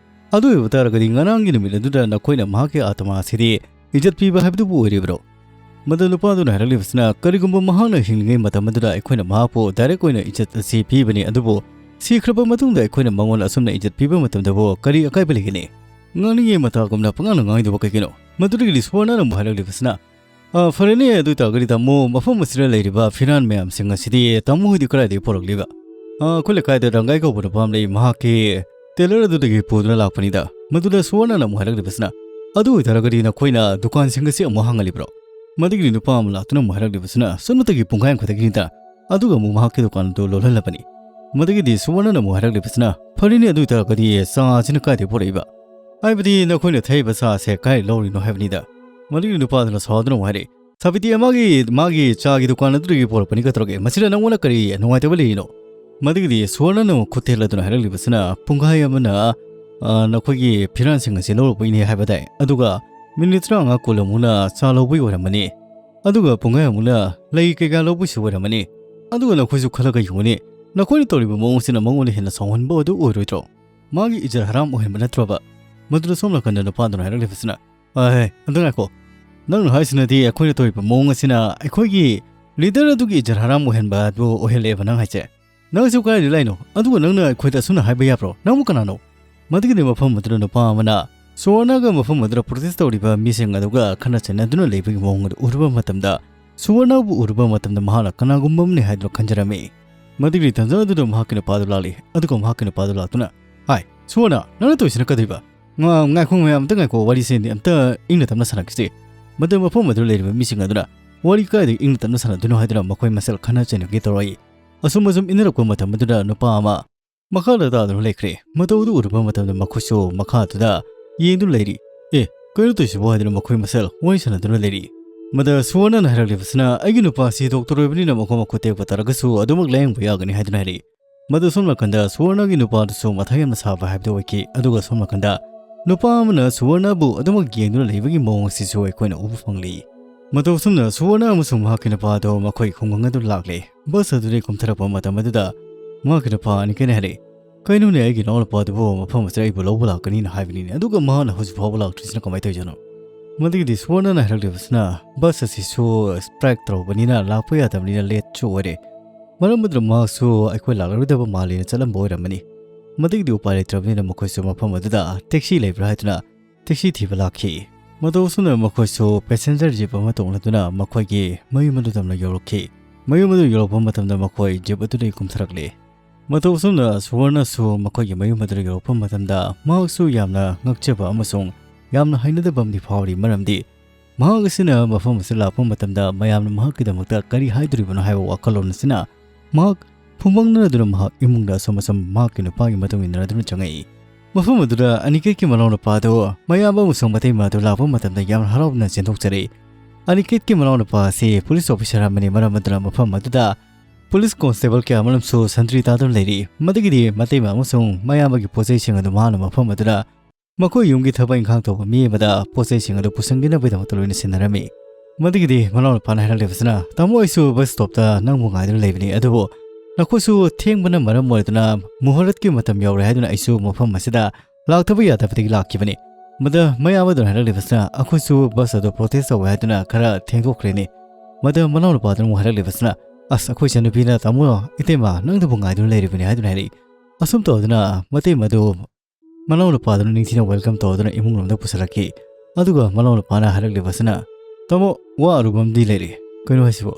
ꯑꯗꯨ ꯑꯣꯏꯕ ꯇꯥꯔꯒꯗꯤ ꯉꯔꯥꯡꯒꯤ ꯅꯨꯃꯤꯠ ꯑꯗꯨꯗ ꯅꯈꯣꯏꯅ ꯃꯍꯥꯛꯀꯤ ꯑꯥꯇꯃꯥ ꯑꯁꯤꯗꯤ ꯏꯖꯠ ꯄꯤꯕ ꯍꯥꯏꯕꯗꯨꯕꯨ ꯑꯣꯏꯔꯤꯕ꯭ꯔꯣ?" ꯃꯗꯨ ꯅꯨꯄꯥꯗꯨꯅ ꯍꯥꯏꯔꯛꯂꯤꯕꯁꯤꯅ, "ꯀꯔꯤꯒꯨꯝꯕ ꯃꯍꯥꯛꯅ ꯍꯤꯡꯂꯤꯉꯩ ꯃꯇꯝ ꯑꯗꯨꯗ ꯑꯩꯈꯣꯏꯅ ꯃꯍꯥꯛꯄꯨ ꯗꯥꯏꯔꯦꯛ ꯑꯣꯏꯅ ꯏꯖꯠ ꯑꯁꯤ ꯄꯤꯕꯅꯤ, ꯑꯗꯨꯕꯨ ꯁꯤꯈ꯭ꯔꯕ ꯃꯇꯨꯡꯗ ꯑꯩꯈꯣꯏꯅ ꯃꯉꯣꯟꯗ ꯑꯁꯨꯝꯅ ꯏꯖꯠ ꯄꯤꯕ ꯃꯇꯝꯗꯕꯨ ꯀꯔꯤ ꯑꯀꯥꯏꯕ ꯂꯩꯒꯅꯤ? ꯉꯥꯡꯅꯤꯡꯉꯤ ꯃꯇꯥꯒꯨꯝꯅ ꯄꯉꯥꯡꯗ ꯉꯥꯡꯉꯤꯗꯨꯕꯨ ꯀꯩꯒꯤꯅꯣ?" ꯃꯗꯨꯗꯒꯤꯗꯤ ꯁꯨꯋꯔꯅꯅ ꯑꯃꯨꯛ ꯍꯥꯏꯔꯛꯂꯤꯕꯁꯤꯅ, "ꯑ, ꯐꯔꯦꯅꯦ, ꯑꯗꯨ ꯑꯣꯏꯇꯥꯔꯒꯗꯤ ꯇꯥꯃꯣ, ꯃꯐꯝ ꯑꯁꯤꯗ ꯂꯩꯔꯤꯕ ꯐꯤꯔꯥꯟ ꯃꯌꯥꯝꯁꯤꯡ ꯑꯁꯤꯗꯤ ꯇꯥꯃꯣ ꯍꯣꯏꯗꯤ ꯀꯗꯥꯏꯗꯒꯤ ꯄꯨꯔꯛꯂꯤꯕ?" "ꯑ, ꯑꯩꯈꯣꯏ ꯂꯩꯀꯥꯏꯗ ꯔꯪꯒꯥꯏ ꯀꯧꯕ ꯅꯨꯄꯥ ꯑꯃ ꯂꯩ, ꯃꯍꯥꯛꯀꯤ ꯇꯦꯂꯔ ꯑꯗꯨꯗꯒꯤ ꯄꯨꯗꯨꯅ ꯂꯥꯛꯄꯅꯤꯗ"꯫ ꯃꯗꯨꯗ ꯁꯨꯋꯔꯅꯅ ꯑꯃꯨꯛ ꯍꯥꯏꯔꯛꯂꯤꯕꯁꯤꯅ, "ꯑꯗꯨ ꯑꯣꯏꯇꯥꯔꯒꯗꯤ ꯅꯈꯣꯏꯅ ꯗꯨꯀꯥꯟꯁꯤꯡ ꯑꯁꯤ ꯑꯃꯨꯛ ꯍꯥꯡꯍꯜꯂꯤꯕ꯭ꯔꯣ?" ꯃꯗꯨꯒꯤꯗꯤ ꯅꯨꯄꯥ ꯑꯃ ꯂꯥꯛꯇꯨꯅ ꯑꯃꯨꯛ ꯍꯥꯏꯔꯛꯂꯤꯕꯁꯤꯅ, "ꯁꯨꯞꯅꯇꯒꯤ ꯄꯨꯡꯈꯥꯏ ꯑꯃꯈꯛꯇꯒꯤꯅꯤꯗ, ꯑꯗꯨꯒ ꯑꯃꯨꯛ ꯃꯍꯥꯛꯀꯤ ꯗꯨꯀꯥꯟ ꯑꯗꯨ ꯂꯣꯜꯍꯜꯂꯕꯅꯤ"꯫ ꯃꯗꯨꯒꯤꯗꯤ ꯁꯨꯋꯔꯅꯅ ꯑꯃꯨꯛ ꯍꯥꯏꯔꯛꯂꯤꯕꯁꯤꯅ, "ꯐꯔꯦꯅꯦ, ꯑꯗꯨ ꯑꯣꯏꯇꯥꯔꯒꯗꯤ ꯆꯥ ꯑꯁꯤꯅ ꯀꯥꯏꯗꯒꯤ ꯄꯨꯔꯛꯏꯕ? ꯍꯥꯏꯕꯗꯤ ꯅꯈꯣꯏꯅ ꯊꯛꯏꯕ ꯆꯥ ꯑꯁꯦ ꯀꯥꯏ ꯂꯧꯔꯤꯅꯣ ꯍꯥꯏꯕꯅꯤꯗ"꯫ ꯃꯗꯨꯒꯤ ꯅꯨꯄꯥꯗꯨꯅ ꯁꯥꯎꯗꯨꯅ ꯑꯃꯨꯛ ꯍꯥꯏꯔꯛꯏ, "ꯁꯥꯕꯤꯇꯤ, ꯃꯥꯒꯤ, ꯃꯥꯒꯤ ꯆꯥꯒꯤ ꯗꯨꯀꯥꯟ ꯑꯗꯨꯗꯒꯤ ꯄꯨꯔꯛꯄꯅꯤ, ꯀꯩꯗꯧꯔꯒꯦ? ꯃꯁꯤꯗ ꯅꯪꯉꯣꯟꯗ ꯀꯔꯤ ꯅꯨꯡꯉꯥꯏꯇꯕ ꯂꯩꯔꯤꯅꯣ?" ꯃꯗꯨꯒꯤꯗꯤ ꯁꯨꯋꯔꯅꯅ ꯑꯃꯨꯛ ꯈꯨꯠ ꯊꯦꯛꯂꯗꯨꯅ ꯍꯥꯏꯔꯛꯂꯤꯕꯁꯤꯅ, "ꯄꯨꯡꯈꯥꯏ ꯑꯃꯅ, ꯑ, ꯅꯈꯣꯏꯒꯤ ꯐꯤꯔꯥꯟꯁꯤꯡ ꯑꯁꯤ ꯂꯧꯔꯨꯕꯒꯤꯅꯦ ꯍꯥꯏꯕ ꯇꯥꯏ, ꯑꯗꯨꯒ ꯃꯤꯅꯤꯠ ꯇꯔꯥꯃꯉꯥ ꯀꯨꯟ ꯑꯃꯨꯛꯅ ꯆꯥ ꯂꯧꯕꯒꯤ ꯑꯣꯏꯔꯝꯃꯅꯤ, ꯑꯗꯨꯒ ꯄꯨꯡꯈꯥꯏ ꯑꯃꯨꯛꯅ ꯂꯩ ꯀꯩꯀꯥ ꯂꯧꯕꯒꯤꯁꯨ ꯑꯣꯏꯔꯝꯃꯅꯤ꯫ ꯑꯗꯨꯒ ꯅꯈꯣꯏꯁꯨ ꯈꯜꯂꯒ ꯌꯦꯡꯉꯨꯅꯦ, ꯅꯈꯣꯏꯅ ꯇꯧꯔꯤꯕ ꯃꯑꯣꯡꯁꯤꯅ ꯃꯉꯣꯟꯗ ꯍꯦꯟꯅ ꯁꯥꯎꯍꯟꯕ ꯑꯗꯨ ꯑꯣꯏꯔꯣꯏꯗ꯭ꯔꯣ? ꯃꯥꯒꯤ ꯏꯖꯠ ꯍꯔꯥꯝ ꯑꯣꯏꯍꯟꯕ ꯅꯠꯇ꯭ꯔꯕ?" ꯃꯗꯨꯗ ꯁꯣꯝ ꯅꯥꯀꯟꯗ ꯅꯨꯄꯥꯗꯨꯅ ꯍꯥꯏꯔꯛꯂꯤꯕꯁꯤꯅ, "ꯑꯍꯦ, ꯑꯝꯇ ꯉꯥꯏꯈꯣ꯫ ꯅꯪꯅ ꯍꯥꯏꯁꯤꯅꯗꯤ ꯑꯩꯈꯣꯏꯅ ꯇꯧꯔꯤꯕ ꯃꯑꯣꯡ ꯑꯁꯤꯅ ꯑꯩꯈꯣꯏꯒꯤ ꯂꯤꯗꯔ ꯑꯗꯨꯒꯤ ꯏꯖꯠ ꯍꯔꯥꯝ ꯑꯣꯏꯍꯟꯕ ꯑꯗꯨ ꯑꯣꯏꯍꯜꯂꯛꯑꯦꯕ ꯅꯪ ꯍꯥꯏꯁꯦ꯫ ꯅꯪꯁꯨ ꯀꯗꯥꯏꯗ ꯂꯥꯛꯏꯅꯣ? ꯑꯗꯨꯒ ꯅꯪꯅ ꯑꯩꯈꯣꯏꯗ ꯑꯁꯨꯝꯅ ꯍꯥꯏꯕ ꯌꯥꯕ꯭ꯔꯣ? ꯅꯪꯕꯨ ꯀꯅꯥꯅꯣ?" ꯃꯗꯨꯒꯤꯗꯤ ꯃꯐꯝ ꯑꯗꯨꯗ ꯅꯨꯄꯥ ꯑꯃꯅ ꯁꯨꯋꯔꯅꯒ ꯃꯐꯝ ꯑꯗꯨꯗ ꯄ꯭ꯔꯣꯇꯦꯁ ꯇꯧꯔꯤꯕ ꯃꯤꯁꯤꯡ ꯑꯗꯨꯒ ꯈꯠꯅ ꯆꯩꯅꯗꯨꯅ ꯂꯩꯕꯒꯤ ꯃꯑꯣꯡ ꯑꯗꯨ ꯎꯔꯨꯕ ꯃꯇꯝꯗ, ꯁꯨꯋꯔꯅꯕꯨ ꯎꯔꯨꯕ ꯃꯇꯝꯗ ꯃꯍꯥꯛꯅ ꯀꯅꯥꯒꯨꯝꯕ ꯑꯃꯅꯤ ꯍꯥꯏꯗꯨꯅ ꯈꯟꯖꯔꯝꯃꯤ꯫ ꯃꯗꯨꯒꯤ ꯇꯟꯖꯥ ꯑꯗꯨꯗ ꯃꯍꯥꯛꯀꯤ ꯅꯨꯄꯥꯗꯨ ꯂꯥꯛꯂꯤ, ꯑꯗꯨꯒ ꯃꯍꯥꯛꯀꯤ ꯅꯨꯄꯥꯗꯨ ꯂꯥꯛꯇꯨꯅ, "ꯍꯥꯏ, ꯁꯨꯋꯔꯅ, ꯅꯪꯅ ꯇꯧꯔꯤꯁꯤꯅ ꯀꯗꯧꯔꯤꯕ? ꯉꯥ-, ꯉꯥꯏꯈꯣ ꯃꯌꯥꯝ, ꯑꯝꯇ ꯉꯥꯏꯈꯣ, ꯋꯥꯔꯤꯁꯦ ꯑꯝꯇ ꯏꯪꯅ ꯇꯞꯅ ꯁꯥꯟꯅꯈꯤꯁꯤ꯫" ꯃꯗꯨ ꯃꯐꯝ ꯑꯗꯨꯗ ꯂꯩꯔꯤꯕ ꯃꯤꯁꯤꯡ ꯑꯗꯨꯅ, "ꯋꯥꯔꯤ ꯀꯥꯏꯗꯒꯤ ꯏꯪꯅ ꯇꯞꯅ ꯁꯥꯟꯅꯗꯣꯏꯅꯣ?" ꯍꯥꯏꯗꯨꯅ ꯃꯈꯣꯏ ꯃꯁꯦꯜ ꯈꯟꯅ ꯆꯩꯅꯒꯦ ꯇꯧꯔꯛꯏ꯫ ꯑꯁꯨꯝ ꯑꯁꯨꯝ ꯏꯟꯅꯔꯛꯄ ꯃꯇꯝ ꯑꯗꯨꯗ ꯅꯨꯄꯥ ꯑꯃ ꯃꯈꯥꯗ ꯇꯥꯗꯨꯅ ꯂꯩꯈ꯭ꯔꯦ꯫ ꯃꯇꯧ ꯑꯗꯨ ꯎꯔꯨꯕ ꯃꯇꯝꯗ ꯃꯈꯣꯏꯁꯨ ꯃꯈꯥꯗꯨꯗ ꯌꯦꯡꯗꯨꯅ ꯂꯩꯔꯤ꯫ "ꯑꯦ, ꯀꯩꯅꯣ ꯇꯧꯔꯤꯁꯤꯕꯣ?" ꯍꯥꯏꯗꯨꯅ ꯃꯈꯣꯏ ꯃꯁꯦꯜ ꯋꯥꯔꯤ ꯁꯥꯟꯅꯗꯨꯅ ꯂꯩꯔꯤ꯫ ꯃꯗ ꯁꯨꯋꯔꯅꯅ ꯍꯥꯏꯔꯛꯂꯤꯕꯁꯤꯅ, "ꯑꯩꯒꯤ ꯅꯨꯄꯥꯁꯤ ꯗꯣꯛꯇꯔ ꯑꯣꯏꯕꯅꯤꯅ ꯃꯈꯣꯡ ꯃꯈꯨꯠ ꯇꯦꯛꯄ ꯇꯥꯔꯒꯁꯨ ꯑꯗꯨꯃꯛ ꯂꯥꯌꯦꯡꯕ ꯌꯥꯒꯅꯤ" ꯍꯥꯏꯗꯨꯅ ꯍꯥꯏꯔꯛꯏ꯫ ꯃꯗꯨ ꯁꯣꯝ ꯅꯥꯀꯟꯗ ꯁꯨꯋꯔꯅꯒꯤ ꯅꯨꯄꯥꯗꯨꯁꯨ ꯃꯊꯥ ꯌꯥꯝꯅ ꯁꯥꯕ ꯍꯥꯏꯕꯗꯨ ꯑꯣꯏꯈꯤ꯫ ꯑꯗꯨꯒ ꯁꯣꯝ ꯅꯥꯀꯟꯗ ꯅꯨꯄꯥ ꯑꯃꯅ ꯁꯨꯋꯔꯅꯕꯨ ꯑꯗꯨꯃꯛ ꯌꯦꯡꯗꯨꯅ ꯂꯩꯕꯒꯤ ꯃꯑꯣꯡ ꯑꯁꯤꯁꯨ ꯑꯩꯈꯣꯏꯅ ꯎꯕ ꯐꯪꯂꯤ꯫ ꯃꯇꯧ ꯑꯁꯨꯝꯅ ꯁꯨꯋꯔꯅ ꯑꯃꯁꯨꯡ ꯃꯍꯥꯛꯀꯤ ꯅꯨꯄꯥꯗꯣ ꯃꯈꯣꯏ ꯈꯨꯡꯒꯪ ꯑꯗꯨ ꯂꯥꯛꯂꯦ꯫ ꯕꯁ ꯑꯗꯨꯗꯒꯤ ꯀꯨꯝꯊꯔꯛꯄ ꯃꯇꯝ ꯑꯗꯨꯗ ꯃꯍꯥꯛꯀꯤ ꯅꯨꯄꯥ ꯑꯅꯤꯀꯦꯅ ꯍꯥꯏꯔꯛꯏ, "ꯀꯩꯅꯣꯅꯦ, ꯑꯩꯒꯤ ꯏꯅꯥꯎꯅꯨꯄꯥꯗꯨꯕꯨ ꯃꯐꯝ ꯑꯁꯤꯗ ꯑꯩꯕꯨ ꯂꯧꯕ ꯂꯥꯛꯀꯅꯤꯅ ꯍꯥꯏꯕꯅꯤꯅꯦ, ꯑꯗꯨꯒ ꯃꯍꯥꯛꯅ ꯍꯧꯖꯤꯛ ꯐꯥꯎꯕ ꯂꯥꯛꯇ꯭ꯔꯤꯁꯤꯅ ꯀꯃꯥꯏꯅ ꯇꯧꯔꯤꯖꯥꯠꯅꯣ?" ꯃꯗꯨꯒꯤꯗꯤ ꯁꯨꯋꯔꯅꯅ ꯍꯥꯏꯔꯛꯂꯤꯕꯁꯤꯅ, "ꯕꯁ ꯑꯁꯤꯁꯨ ꯁ꯭ꯇ꯭ꯔꯥꯏꯛ ꯇꯧꯔꯨꯕꯅꯤꯅ ꯂꯥꯛꯄ ꯌꯥꯗꯕꯅꯤꯅ ꯂꯦꯠꯁꯨ ꯑꯣꯏꯔꯦ꯫ ꯃꯔꯝ ꯑꯗꯨꯅ ꯃꯍꯥꯛꯁꯨ ꯑꯩꯈꯣꯏ ꯂꯥꯛꯂꯔꯣꯏꯗꯕ ꯃꯥꯜꯂꯦꯅ ꯆꯠꯂꯝꯕ ꯑꯣꯏꯔꯝꯃꯅꯤ꯫" ꯃꯗꯨꯒꯤꯗꯤ ꯎꯄꯥꯏ ꯂꯩꯇ꯭ꯔꯕꯅꯤꯅ ꯃꯈꯣꯏꯁꯨ ꯃꯐꯝ ꯑꯗꯨꯗ ꯇꯦꯛꯁꯤ ꯂꯩꯕ꯭ꯔꯥ ꯍꯥꯏꯗꯨꯅ ꯇꯦꯛꯁꯤ ꯊꯤꯕ ꯂꯥꯛꯈꯤ꯫ ꯃꯇꯧ ꯑꯁꯨꯝꯅ ꯃꯈꯣꯏꯁꯨ ꯄꯦꯁꯦꯟꯖꯔ ꯖꯤꯞ ꯑꯃ ꯇꯣꯡꯂꯗꯨꯅ ꯃꯈꯣꯏꯒꯤ ꯃꯌꯨꯝ ꯑꯗꯨ ꯇꯝꯅ ꯌꯧꯔꯛꯈꯤ꯫ ꯃꯌꯨꯝ ꯑꯗꯨ ꯌꯧꯔꯛꯄ ꯃꯇꯝꯗ ꯃꯈꯣꯏ ꯖꯤꯞ ꯑꯗꯨꯗꯒꯤ ꯀꯨꯝꯊꯔꯛꯂꯦ꯫ ꯃꯇꯧ ꯑꯁꯨꯝꯅ ꯁꯨꯋꯔꯅꯁꯨ ꯃꯈꯣꯏꯒꯤ ꯃꯌꯨꯝ ꯑꯗꯨꯗ ꯌꯧꯔꯛꯄ ꯃꯇꯝꯗ ꯃꯍꯥꯛꯁꯨ ꯌꯥꯝꯅ ꯉꯛꯆꯕ ꯑꯃꯁꯨꯡ ꯌꯥꯝꯅ ꯍꯩꯅꯗꯕ ꯑꯃꯗꯤ ꯐꯥꯎꯔꯤ, ꯃꯔꯝꯗꯤ ꯃꯍꯥꯛ ꯑꯁꯤꯅ ꯃꯐꯝ ꯑꯁꯤꯗ ꯂꯥꯛꯄ ꯃꯇꯝꯗ ꯃꯌꯥꯝꯅ ꯃꯍꯥꯛꯀꯤꯗꯃꯛꯇ ꯀꯔꯤ ꯍꯥꯏꯗꯣꯔꯤꯕꯅꯣ ꯍꯥꯏꯕ ꯋꯥꯈꯜꯂꯣꯟ ꯑꯁꯤꯅ ꯃꯍꯥꯛ ꯐꯨꯝꯕꯪꯅꯗꯨꯅ ꯃꯍꯥꯛ ꯏꯃꯨꯡꯗ ꯑꯁꯨꯝ ꯑꯁꯨꯝ ꯃꯍꯥꯛꯀꯤ ꯅꯨꯄꯥꯒꯤ ꯃꯇꯨꯡ ꯏꯟꯅꯗꯨꯅ ꯆꯪꯉꯛꯏ꯫ ꯃꯐꯝ ꯑꯗꯨꯗ ꯑꯅꯤꯀꯦꯠꯀꯤ ꯃꯅꯥꯎꯅꯨꯄꯥ ꯑꯗꯨ ꯃꯌꯥꯝꯕ ꯑꯃꯁꯨꯡ ꯃꯇꯩꯃ ꯑꯗꯨ ꯂꯥꯛꯄ ꯃꯇꯝꯗ ꯌꯥꯝꯅ ꯍꯔꯥꯎꯅ ꯆꯦꯟꯊꯣꯛꯆꯔꯛꯏ꯫ ꯑꯅꯤꯀꯦꯠꯀꯤ ꯃꯅꯥꯎꯅꯨꯄꯥ ꯑꯁꯤ ꯄꯨꯂꯤꯁ ꯑꯣꯐꯤꯁꯥꯔ ꯑꯃꯅꯤ, ꯃꯔꯝ ꯑꯗꯨꯅ ꯃꯐꯝ ꯑꯗꯨꯗ ꯄꯨꯂꯤꯁ ꯀꯣꯟꯁꯇꯦꯕꯜ ꯀꯌꯥ ꯑꯃꯅꯁꯨ ꯁꯟꯇ꯭ꯔꯤ ꯇꯥꯗꯨꯅ ꯂꯩꯔꯤ꯫ ꯃꯗꯨꯒꯤꯗꯤ ꯃꯇꯩꯃ ꯑꯃꯁꯨꯡ ꯃꯌꯥꯝꯕꯒꯤ ꯄꯣꯠꯆꯩꯁꯤꯡ ꯑꯗꯨ ꯃꯍꯥꯛꯅ ꯃꯐꯝ ꯑꯗꯨꯗ ꯃꯈꯣꯏ ꯌꯨꯝꯒꯤ ꯊꯕꯛ ꯏꯪꯈꯥꯡ ꯇꯧꯕ ꯃꯤ ꯑꯃꯗ ꯄꯣꯠꯆꯩꯁꯤꯡ ꯑꯗꯨ ꯄꯨꯁꯤꯟꯈꯤꯅꯕꯒꯤꯗꯃꯛꯇ ꯂꯣꯏꯅ ꯁꯤꯟꯅꯔꯝꯃꯤ꯫ ꯃꯗꯨꯒꯤꯗꯤ ꯃꯅꯥꯎꯅꯨꯄꯥꯅ ꯍꯥꯏꯔꯛꯂꯤꯕꯁꯤꯅ, "ꯇꯥꯃꯣ, ꯑꯩꯁꯨ ꯕꯁ ꯁ꯭ꯇꯣꯞꯇ ꯅꯪꯕꯨ ꯉꯥꯏꯗꯨꯅ ꯂꯩꯕꯅꯤ, ꯑꯗꯨꯕꯨ ꯅꯈꯣꯏꯁꯨ ꯊꯦꯡꯕꯅ ꯃꯔꯝ ꯑꯣꯏꯗꯨꯅ ꯃꯨꯍꯨꯔꯠꯀꯤ ꯃꯇꯝ ꯌꯧꯔꯦ ꯍꯥꯏꯗꯨꯅ ꯑꯩꯁꯨ ꯃꯐꯝ ꯑꯁꯤꯗ ꯂꯥꯛꯇꯕ ꯌꯥꯗꯕꯗꯒꯤ ꯂꯥꯛꯈꯤꯕꯅꯤ꯫ ꯃꯗ ꯃꯌꯥꯝ ꯑꯗꯨꯅ ꯍꯥꯏꯔꯛꯂꯤꯕꯁꯤꯅ, "ꯑꯩꯈꯣꯏꯁꯨ ꯕꯁ ꯑꯗꯨ ꯄ꯭ꯔꯣꯇꯦꯁ ꯇꯧꯋꯦ ꯍꯥꯏꯗꯨꯅ ꯈꯔ ꯊꯦꯡꯗꯣꯛꯈ꯭ꯔꯦꯅꯦ꯫" ꯃꯗ ꯃꯅꯥꯎꯅꯨꯄꯥꯗꯨꯅ ꯑꯃꯨꯛ ꯍꯥꯏꯔꯛꯂꯤꯕꯁꯤꯅ, "ꯑꯁ, ꯑꯩꯈꯣꯏ ꯏꯆꯟꯅꯨꯄꯤꯅ ꯇꯥꯃꯣ, ꯏꯇꯩꯃ, ꯅꯪꯗꯕꯨ ꯉꯥꯏꯗꯨꯅ ꯂꯩꯔꯤꯕꯅꯤ" ꯍꯥꯏꯗꯨꯅ ꯍꯥꯏꯔꯛꯏ꯫ ꯑꯁꯨꯝ ꯇꯧꯗꯨꯅ ꯃꯇꯩ ꯃꯗꯨ ꯃꯅꯥꯎꯅꯨꯄꯥꯗꯨꯅ ꯅꯤꯡꯊꯤꯅ welcome ꯇꯧꯗꯨꯅ ꯏꯃꯨꯡ ꯂꯣꯝꯗ ꯄꯨꯁꯤꯜꯂꯛꯈꯤ꯫ ꯑꯗꯨꯒ ꯃꯅꯥꯎꯅꯨꯄꯥꯅ ꯍꯥꯏꯔꯛꯂꯤꯕꯁꯤꯅ, "ꯇꯥꯃꯣ, ꯋꯥ ꯑꯔꯨꯕ ꯑꯃꯗꯤ ꯂꯩꯔꯦ꯫" "ꯀꯩꯅꯣ ꯍꯥꯏꯁꯤꯕꯣ?"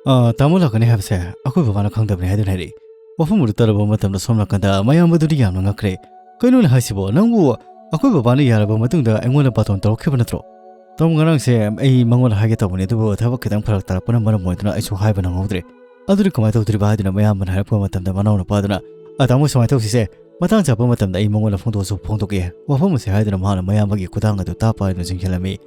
"ꯑꯥ, ꯇꯥꯃꯣ ꯂꯥꯛꯀꯅꯤ ꯍꯥꯏꯕꯁꯦ ꯑꯩꯈꯣꯏ ꯕꯕꯥꯅ ꯈꯪꯗꯕꯅꯤ" ꯍꯥꯏꯗꯨꯅ ꯍꯥꯏꯔꯛꯏ꯫ ꯋꯥꯐꯝ ꯑꯗꯨ ꯇꯥꯔꯕ ꯃꯇꯝꯗ ꯁꯣꯝ ꯅꯥꯀꯟꯗ ꯃꯌꯥꯝꯕꯗꯨꯗꯤ ꯌꯥꯝꯅ ꯉꯛꯈ꯭ꯔꯦ꯫ "ꯀꯩꯅꯣꯅꯦ ꯍꯥꯏꯁꯤꯕꯣ? ꯅꯪꯕꯨ ꯑꯩꯈꯣꯏ ꯕꯕꯥꯅ ꯌꯥꯔꯕ ꯃꯇꯨꯡꯗ ꯑꯩꯉꯣꯟꯗ ꯕꯥꯇꯣꯟ ꯇꯧꯔꯛꯈꯤꯕ ꯅꯠꯇ꯭ꯔꯣ?" "ꯇꯥꯃꯣ, ꯉꯔꯥꯡꯁꯦ ꯑꯩ ꯃꯉꯣꯟꯗ ꯍꯥꯏꯒꯦ ꯇꯧꯕꯅꯦ, ꯑꯗꯨꯕꯨ ꯊꯕꯛ ꯈꯤꯇꯪ ꯐꯔꯛ ꯇꯥꯔꯛꯄꯅ ꯃꯔꯝ ꯑꯣꯏꯗꯨꯅ ꯑꯩꯁꯨ ꯍꯥꯏꯕ ꯅꯪꯍꯧꯗ꯭ꯔꯦ꯫" "ꯑꯗꯨꯗꯤ ꯀꯃꯥꯏꯅ ꯇꯧꯗꯣꯔꯤꯕ?" ꯍꯥꯏꯗꯨꯅ ꯃꯌꯥꯝꯕꯅ ꯍꯥꯏꯔꯛꯄ ꯃꯇꯝꯗ ꯃꯅꯥꯎꯅꯨꯄꯥꯗꯨꯅ, "ꯑ, ꯇꯥꯃꯣ, ꯁꯨꯃꯥꯏꯅ ꯇꯧꯁꯤꯁꯦ, ꯃꯇꯥꯡ ꯆꯥꯕ ꯃꯇꯝꯗ ꯑꯩ ꯃꯉꯣꯟꯗ ꯐꯣꯡꯗꯣꯛꯑꯁꯨ ꯐꯣꯡꯗꯣꯛꯀꯦ, ꯋꯥꯐꯝ ꯑꯁꯦ" ꯍꯥꯏꯗꯨꯅ ꯃꯍꯥꯛꯅ ꯃꯌꯥꯝꯕꯒꯤ ꯈꯨꯗꯥꯡ ꯑꯗꯨ ꯇꯥꯞ ꯄꯥꯏꯗꯨꯅ ꯆꯤꯡꯁꯤꯜꯂꯝꯃꯤ꯫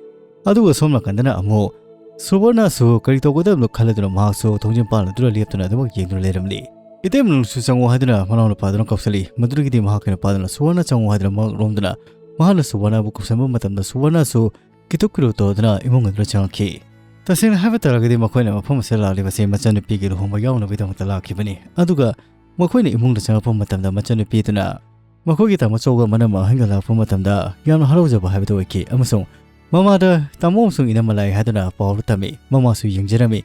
ꯑꯗꯨꯒ ꯁꯣꯝ ꯅꯥꯀꯟꯗꯅ ꯑꯃꯨꯛ ꯁꯨꯕꯔꯅꯁꯨ ꯀꯔꯤ ꯇꯧꯒꯗꯕꯅꯣ ꯈꯜꯂꯗꯨꯅ ꯃꯍꯥꯛꯁꯨ ꯊꯣꯡꯖꯤꯟ ꯄꯥꯟꯗꯨꯅ ꯂꯦꯞꯇꯨꯅ ꯑꯗꯨꯃꯛ ꯌꯦꯡꯗꯨꯅ ꯂꯩꯔꯝꯂꯤ꯫ "ꯏꯇꯩꯃ, ꯅꯪꯁꯨ ꯆꯪꯉꯣ" ꯍꯥꯏꯗꯨꯅ ꯃꯅꯥꯎꯅꯨꯄꯥꯗꯨꯅ ꯀꯧꯁꯜꯂꯤ꯫ ꯃꯗꯨꯗꯒꯤꯗꯤ ꯃꯍꯥꯛꯀꯤ ꯅꯨꯄꯥꯗꯨꯅ "ꯁꯨꯕꯔꯅ, ꯆꯪꯉꯣ" ꯍꯥꯏꯗꯨꯅ ꯃꯍꯥꯛ ꯂꯣꯝꯗꯨꯅ ꯃꯍꯥꯛꯅ ꯁꯨꯕꯔꯅꯕꯨ ꯀꯧꯁꯟꯕ ꯃꯇꯝꯗ ꯁꯨꯕꯔꯅꯁꯨ ꯀꯤꯇꯨꯛ ꯀꯤꯔꯨ ꯇꯧꯗꯨꯅ ꯏꯃꯨꯡ ꯑꯗꯨꯗ ꯆꯪꯉꯛꯈꯤ꯫ ꯇꯁꯦꯡꯅ ꯍꯥꯏꯕ ꯇꯥꯔꯒꯗꯤ ꯃꯈꯣꯏꯅ ꯃꯐꯝ ꯑꯁꯤꯗ ꯂꯥꯛꯂꯤꯕꯁꯤ ꯃꯆꯟꯅꯨꯄꯤꯒꯤ ꯂꯨꯍꯣꯡꯕ ꯌꯥꯎꯅꯕꯒꯤꯗꯃꯛꯇ ꯂꯥꯛꯈꯤꯕꯅꯤ꯫ ꯑꯗꯨꯒ ꯃꯈꯣꯏꯅ ꯏꯃꯨꯡꯗ ꯆꯪꯉꯛꯄ ꯃꯇꯝꯗ ꯃꯆꯟꯅꯨꯄꯤꯗꯨꯅ ꯃꯈꯣꯏꯒꯤ ꯇꯥꯃꯣ ꯆꯧꯒ ꯃꯅꯝ ꯑꯍꯟꯒ ꯂꯥꯛꯄ ꯃꯇꯝꯗ ꯌꯥꯝꯅ ꯍꯔꯥꯎꯖꯕ ꯍꯥꯏꯕꯗꯨ ꯑꯣꯏꯈꯤ, ꯑꯃꯁꯨꯡ ꯃꯃꯥꯗ "ꯇꯥꯃꯣ ꯑꯃꯁꯨꯡ ꯏꯅꯝꯃ ꯂꯥꯛꯏ" ꯍꯥꯏꯗꯨꯅ ꯄꯥꯎꯗꯨ ꯇꯝꯃꯤ꯫ ꯃꯃꯥꯁꯨ ꯌꯦꯡꯖꯔꯝꯃꯤ꯫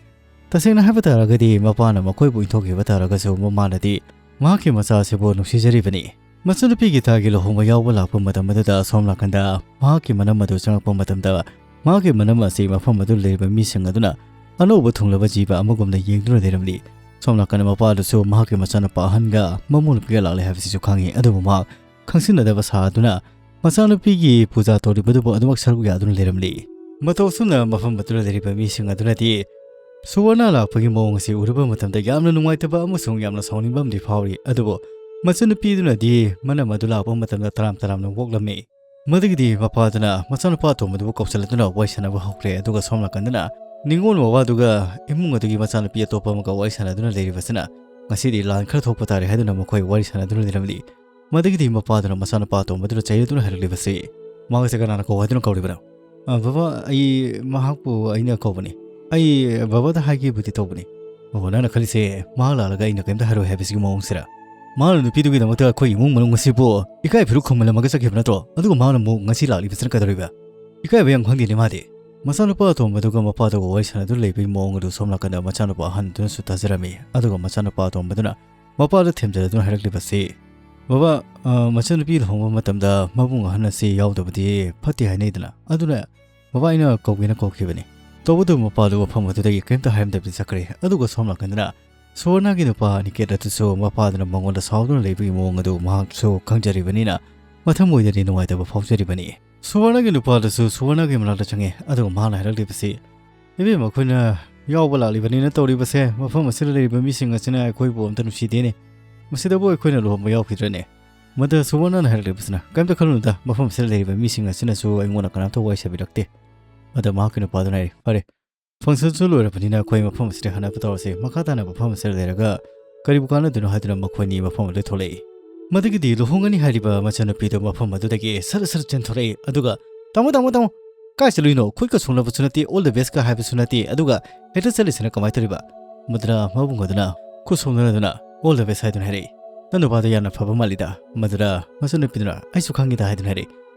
ꯇꯁꯦꯡꯅ ꯍꯥꯏꯕ ꯇꯥꯔꯒꯗꯤ ꯃꯄꯥꯅ ꯃꯈꯣꯏꯕꯨ ꯏꯟꯊꯣꯛꯈꯤꯕ ꯇꯥꯔꯒꯁꯨ ꯃꯃꯥꯅꯗꯤ ꯃꯍꯥꯛꯀꯤ ꯃꯆꯥ ꯑꯁꯤꯕꯨ ꯅꯨꯡꯁꯤꯖꯔꯤꯕꯅꯤ꯫ ꯃꯆꯟꯅꯨꯄꯤꯒꯤ ꯊꯥꯒꯤ ꯂꯨꯍꯣꯡꯕ ꯌꯥꯎꯕ ꯂꯥꯛꯄ ꯃꯇꯝ ꯑꯗꯨꯗ ꯁꯣꯝ ꯅꯥꯀꯟꯗ ꯃꯍꯥꯛꯀꯤ ꯃꯅꯝ ꯑꯗꯨ ꯆꯪꯂꯛꯄ ꯃꯇꯝꯗ ꯃꯍꯥꯛꯀꯤ ꯃꯅꯝ ꯑꯁꯤ ꯃꯐꯝ ꯑꯗꯨ ꯂꯩꯔꯤꯕ ꯃꯤꯁꯤꯡ ꯑꯗꯨꯅ ꯑꯅꯧꯕ ꯊꯨꯡꯂꯕ ꯖꯤꯕ ꯑꯃꯒꯨꯝꯅ ꯌꯦꯡꯗꯨꯅ ꯂꯩꯔꯝꯂꯤ꯫ ꯁꯣꯝ ꯅꯥꯀꯟꯗ ꯃꯄꯥꯗꯨꯁꯨ ꯃꯍꯥꯛꯀꯤ ꯃꯆꯥꯅꯨꯄꯥ ꯑꯍꯟꯒ ꯃꯃꯧ ꯅꯨꯄꯤꯒ ꯂꯥꯛꯂꯦ ꯍꯥꯏꯕꯁꯤꯁꯨ ꯈꯪꯏ, ꯑꯗꯨꯕꯨ ꯃꯍꯥꯛ ꯈꯪꯁꯤꯟꯅꯗꯕ ꯁꯥꯗꯨꯅ ꯃꯆꯥꯅꯨꯄꯤꯒꯤ ꯄꯨꯖꯥ ꯇꯧꯔꯤꯕꯗꯨꯕꯨ ꯑꯗꯨꯃꯛ ꯁꯔꯨꯛ ꯌꯥꯗꯨꯅ ꯂꯩꯔꯝꯂꯤ꯫ ꯃꯇꯧ ꯑꯁꯨꯝꯅ ꯃꯐꯝ ꯑꯗꯨꯗ ꯂꯩꯔꯤꯕ ꯃꯤꯁꯤꯡ ꯑꯗꯨꯅꯗꯤ ꯁꯨꯋꯔꯅ ꯂꯥꯛꯄꯒꯤ ꯃꯑꯣꯡ ꯑꯁꯤ ꯎꯔꯨꯕ ꯃꯇꯝꯗ ꯌꯥꯝꯅ ꯅꯨꯡꯉꯥꯏꯇꯕ ꯑꯃꯁꯨꯡ ꯌꯥꯝꯅ ꯁꯥꯎꯅꯤꯡꯕ ꯑꯃꯗꯤ ꯐꯥꯎꯔꯤ, ꯑꯗꯨꯕꯨ ꯃꯆꯟꯅꯨꯄꯤꯗꯨꯅꯗꯤ ꯃꯅꯝ ꯑꯗꯨ ꯂꯥꯛꯄ ꯃꯇꯝꯗ ꯇꯔꯥꯝ ꯇꯔꯥꯝꯅ ꯑꯣꯛꯂꯝꯃꯤ꯫ ꯃꯗꯨꯒꯤꯗꯤ ꯃꯄꯥꯗꯨꯅ ꯃꯆꯥꯅꯨꯄꯥ ꯑꯇꯣꯝꯕꯗꯨꯕꯨ ꯀꯧꯁꯤꯜꯂꯗꯨꯅ ꯋꯥꯔꯤ ꯁꯥꯟꯅꯕ ꯍꯧꯈ꯭ꯔꯦ, ꯑꯗꯨꯒ ꯁꯣꯝ ꯅꯥꯀꯟꯗꯅ ꯅꯤꯡꯉꯣꯜ ꯃꯋꯥꯗꯨꯒ ꯏꯃꯨꯡ ꯑꯗꯨꯒꯤ ꯃꯆꯥꯅꯨꯄꯤ ꯑꯇꯣꯞꯄ ꯑꯃꯒ ꯋꯥꯔꯤ ꯁꯥꯟꯅꯗꯨꯅ ꯂꯩꯔꯤꯕꯁꯤꯅ ꯉꯁꯤꯗꯤ ꯂꯥꯟ ꯈꯔ ꯊꯣꯛꯄ ꯇꯥꯔꯦ ꯍꯥꯏꯗꯨꯅ ꯃꯈꯣꯏ ꯋꯥꯔꯤ ꯁꯥꯟꯅꯗꯨꯅ ꯂꯩꯔꯝꯂꯤ꯫ ꯃꯗꯨꯒꯤꯗꯤ ꯃꯄꯥꯗꯨꯅ ꯃꯆꯥꯅꯨꯄꯥ ꯑꯇꯣꯝꯕꯗꯨꯅ ꯆꯩꯔꯗꯨꯅ ꯍꯥꯏꯔꯛꯂꯤꯕꯁꯤ, "ꯃꯍꯥꯛꯁꯦ ꯀꯅꯥꯅ ꯀꯧ ꯍꯥꯏꯗꯨꯅ ꯀꯧꯔꯤꯕꯅꯣ?" "ꯑ, ꯕꯕꯥ, ꯑꯩ ꯃꯍꯥꯛꯄꯨ ꯑꯩꯅ ꯀꯧꯕꯅꯤ꯫ ꯑꯩ ꯕꯕꯥꯗ ꯍꯥꯏꯒꯦꯕꯨꯗꯤ ꯇꯧꯕꯅꯤ꯫" "ꯑꯣ, ꯅꯪꯅ ꯈꯜꯂꯤꯁꯦ ꯃꯍꯥꯛ ꯂꯥꯛꯂꯒ ꯑꯩꯅ ꯀꯔꯤꯝꯇ ꯍꯥꯏꯔꯣꯏ ꯍꯥꯏꯕꯁꯤꯒꯤ ꯃꯑꯣꯡꯁꯤꯔ?" ꯃꯍꯥꯛꯅ ꯅꯨꯄꯤꯗꯨꯒꯤꯗꯃꯛꯇ ꯑꯩꯈꯣꯏ ꯏꯃꯨꯡ ꯃꯅꯨꯡ ꯑꯁꯤꯕꯨ ꯏꯀꯥꯏ ꯐꯤꯔꯨꯛ ꯈꯨꯝꯍꯜꯂꯝꯃꯒ ꯆꯠꯈꯤꯕ ꯅꯠꯇ꯭ꯔꯣ? ꯑꯗꯨꯒ ꯃꯍꯥꯛꯅ ꯑꯃꯨꯛ ꯉꯁꯤ ꯂꯥꯛꯂꯤꯕꯁꯤꯅ ꯀꯩꯗꯧꯔꯤꯕ? ꯏꯀꯥꯏꯕ ꯌꯥꯝ ꯈꯪꯗꯦꯅꯦ ꯃꯥꯗꯤ꯫ ꯃꯆꯥꯅꯨꯄꯥ ꯑꯇꯣꯝꯕꯗꯨꯒ ꯃꯄꯥꯗꯨꯒ ꯋꯥꯔꯤ ꯁꯥꯟꯅꯗꯨꯅ ꯂꯩꯕꯒꯤ ꯃꯑꯣꯡ ꯑꯗꯨ ꯁꯣꯝ ꯅꯥꯀꯟꯗ ꯃꯆꯥꯅꯨꯄꯥ ꯑꯍꯟꯗꯨꯅꯁꯨ ꯇꯥꯖꯔꯝꯃꯤ꯫ ꯑꯗꯨꯒ ꯃꯆꯥꯅꯨꯄꯥ ꯑꯇꯣꯝꯕꯗꯨꯅ ꯃꯄꯥꯗ ꯊꯦꯝꯖꯤꯜꯂꯗꯨꯅ ꯍꯥꯏꯔꯛꯂꯤꯕꯁꯤ, "ꯕꯕꯥ, ꯑ, ꯃꯆꯟꯅꯨꯄꯤ ꯂꯨꯍꯣꯡꯕ ꯃꯇꯝꯗ ꯃꯕꯨꯡ ꯑꯍꯟ ꯑꯁꯤ ꯌꯥꯎꯗꯕꯗꯤ ꯐꯠꯇꯦ ꯍꯥꯏꯅꯩꯗꯅ, ꯑꯗꯨꯅ ꯕꯕꯥ ꯑꯩꯅ ꯀꯧꯒꯦꯅ ꯀꯧꯈꯤꯕꯅꯤ"꯫ ꯇꯧꯕꯇꯕꯨ ꯃꯄꯥꯗꯨ ꯃꯐꯝ ꯑꯗꯨꯗꯒꯤ ꯀꯔꯤꯝꯇ ꯍꯥꯏꯔꯝꯗꯕꯗꯤ ꯆꯠꯈ꯭ꯔꯦ꯫ ꯑꯗꯨꯒ ꯁꯣꯝ ꯅꯥꯀꯟꯗꯅ ꯁꯨꯋꯔꯅꯥꯒꯤ ꯅꯨꯄꯥ ꯑꯅꯤꯀꯦꯠ ꯑꯗꯨꯁꯨ ꯃꯄꯥꯗꯨꯅ ꯃꯉꯣꯟꯗ ꯁꯥꯎꯗꯨꯅ ꯂꯩꯕꯒꯤ ꯃꯑꯣꯡ ꯑꯗꯨ ꯃꯍꯥꯛꯁꯨ ꯈꯪꯖꯔꯤꯕꯅꯤꯅ ꯃꯊꯃꯣꯏꯗꯗꯤ ꯅꯨꯡꯉꯥꯏꯇꯕ ꯐꯥꯎꯖꯔꯤꯕꯅꯤ꯫ ꯁꯨꯋꯔꯅꯥꯒꯤ ꯅꯨꯄꯥꯗꯨꯁꯨ ꯁꯨꯋꯔꯅꯥꯒꯤ ꯃꯅꯥꯛꯇ ꯆꯪꯉꯦ꯫ ꯑꯗꯨꯒ ꯃꯍꯥꯛꯅ ꯍꯥꯏꯔꯛꯂꯤꯕꯁꯤ, "ꯏꯕꯦꯝꯃ, ꯑꯩꯈꯣꯏꯅ ꯌꯥꯎꯕ ꯂꯥꯛꯂꯤꯕꯅꯤꯅ ꯇꯧꯔꯤꯕꯁꯦ, ꯃꯐꯝ ꯑꯁꯤꯗ ꯂꯩꯔꯤꯕ ꯃꯤꯁꯤꯡ ꯑꯁꯤꯅ ꯑꯩꯈꯣꯏꯕꯨ ꯑꯝꯇ ꯅꯨꯡꯁꯤꯗꯦꯅꯦ꯫ ꯃꯁꯤꯗꯕꯨ ꯑꯩꯈꯣꯏꯅ ꯂꯨꯍꯣꯡꯕ ꯌꯥꯎꯈꯤꯗ꯭ꯔꯅꯦ?" ꯃꯗꯨ ꯁꯨꯋꯔꯅꯥꯅ ꯍꯥꯏꯔꯛꯂꯤꯕꯁꯤꯅ, "ꯀꯔꯤꯝꯇ ꯈꯜꯂꯨꯅꯨꯗ, ꯃꯐꯝ ꯑꯁꯤꯗ ꯂꯩꯔꯤꯕ ꯃꯤꯁꯤꯡ ꯑꯁꯤꯅꯁꯨ ꯑꯩꯉꯣꯟꯗ ꯀꯅꯥꯝꯇ ꯋꯥꯔꯤ ꯁꯥꯕꯤꯔꯛꯇꯦ"꯫ ꯃꯗꯨ ꯃꯍꯥꯛꯀꯤ ꯅꯨꯄꯥꯗꯨꯅ ꯍꯥꯏꯔꯤ, "ꯐꯔꯦ, ꯐꯪꯁꯟꯁꯨ ꯂꯣꯏꯔꯕꯅꯤꯅ ꯑꯩꯈꯣꯏ ꯃꯐꯝ ꯑꯁꯤꯗ ꯍꯟꯅꯕ ꯇꯧꯔꯁꯤ꯫ ꯃꯈꯥ ꯇꯥꯅ ꯃꯐꯝ ꯑꯁꯤꯗ ꯂꯩꯔꯒ ꯀꯔꯤꯕꯨ ꯀꯥꯟꯅꯗꯣꯏꯅꯣ?" ꯍꯥꯏꯗꯨꯅ ꯃꯈꯣꯏꯅꯤ ꯃꯐꯝ ꯑꯗꯨꯗ ꯊꯣꯛꯂꯛꯏ꯫ ꯃꯗꯨꯒꯤꯗꯤ ꯂꯨꯍꯣꯡꯒꯅꯤ ꯍꯥꯏꯔꯤꯕ ꯃꯆꯟꯅꯨꯄꯤꯗꯨ ꯃꯐꯝ ꯑꯗꯨꯗꯒꯤ ꯁꯔ ꯁꯔ ꯆꯦꯟꯊꯣꯔꯛꯏ꯫ ꯑꯗꯨꯒ, "ꯇꯥꯃꯣ, ꯇꯥꯃꯣ, ꯇꯥꯃꯣ, ꯀꯥꯏ ꯆꯠꯂꯨꯏꯅꯣ? ꯈꯨꯠꯀ ꯁꯣꯛꯅꯕꯁꯨ ꯅꯠꯇꯦ, all the best ꯀ ꯍꯥꯏꯕꯁꯨ ꯅꯠꯇꯦ, ꯑꯗꯨꯒ ꯍꯦꯛꯇ ꯆꯠꯂꯤꯁꯤꯅ ꯀꯃꯥꯏꯅ ꯇꯧꯔꯤꯕ?" ꯃꯗꯨꯅ ꯃꯕꯨꯡ ꯑꯗꯨꯅ ꯈꯨꯠ ꯁꯣꯛꯅꯔꯗꯨꯅ, "All the best" ꯍꯥꯏꯗꯨꯅ ꯍꯥꯏꯔꯛꯏ꯫ "ꯅꯪ ꯅꯨꯄꯥꯗꯣ ꯌꯥꯝꯅ ꯐꯕ ꯃꯥꯜꯂꯤꯗ"꯫ ꯃꯗꯨꯅ ꯃꯆꯟꯅꯨꯄꯤꯗꯨꯅ, "ꯑꯩꯁꯨ ꯈꯪꯉꯤꯗ" ꯍꯥꯏꯗꯨꯅ ꯍꯥꯏꯔꯛꯏ꯫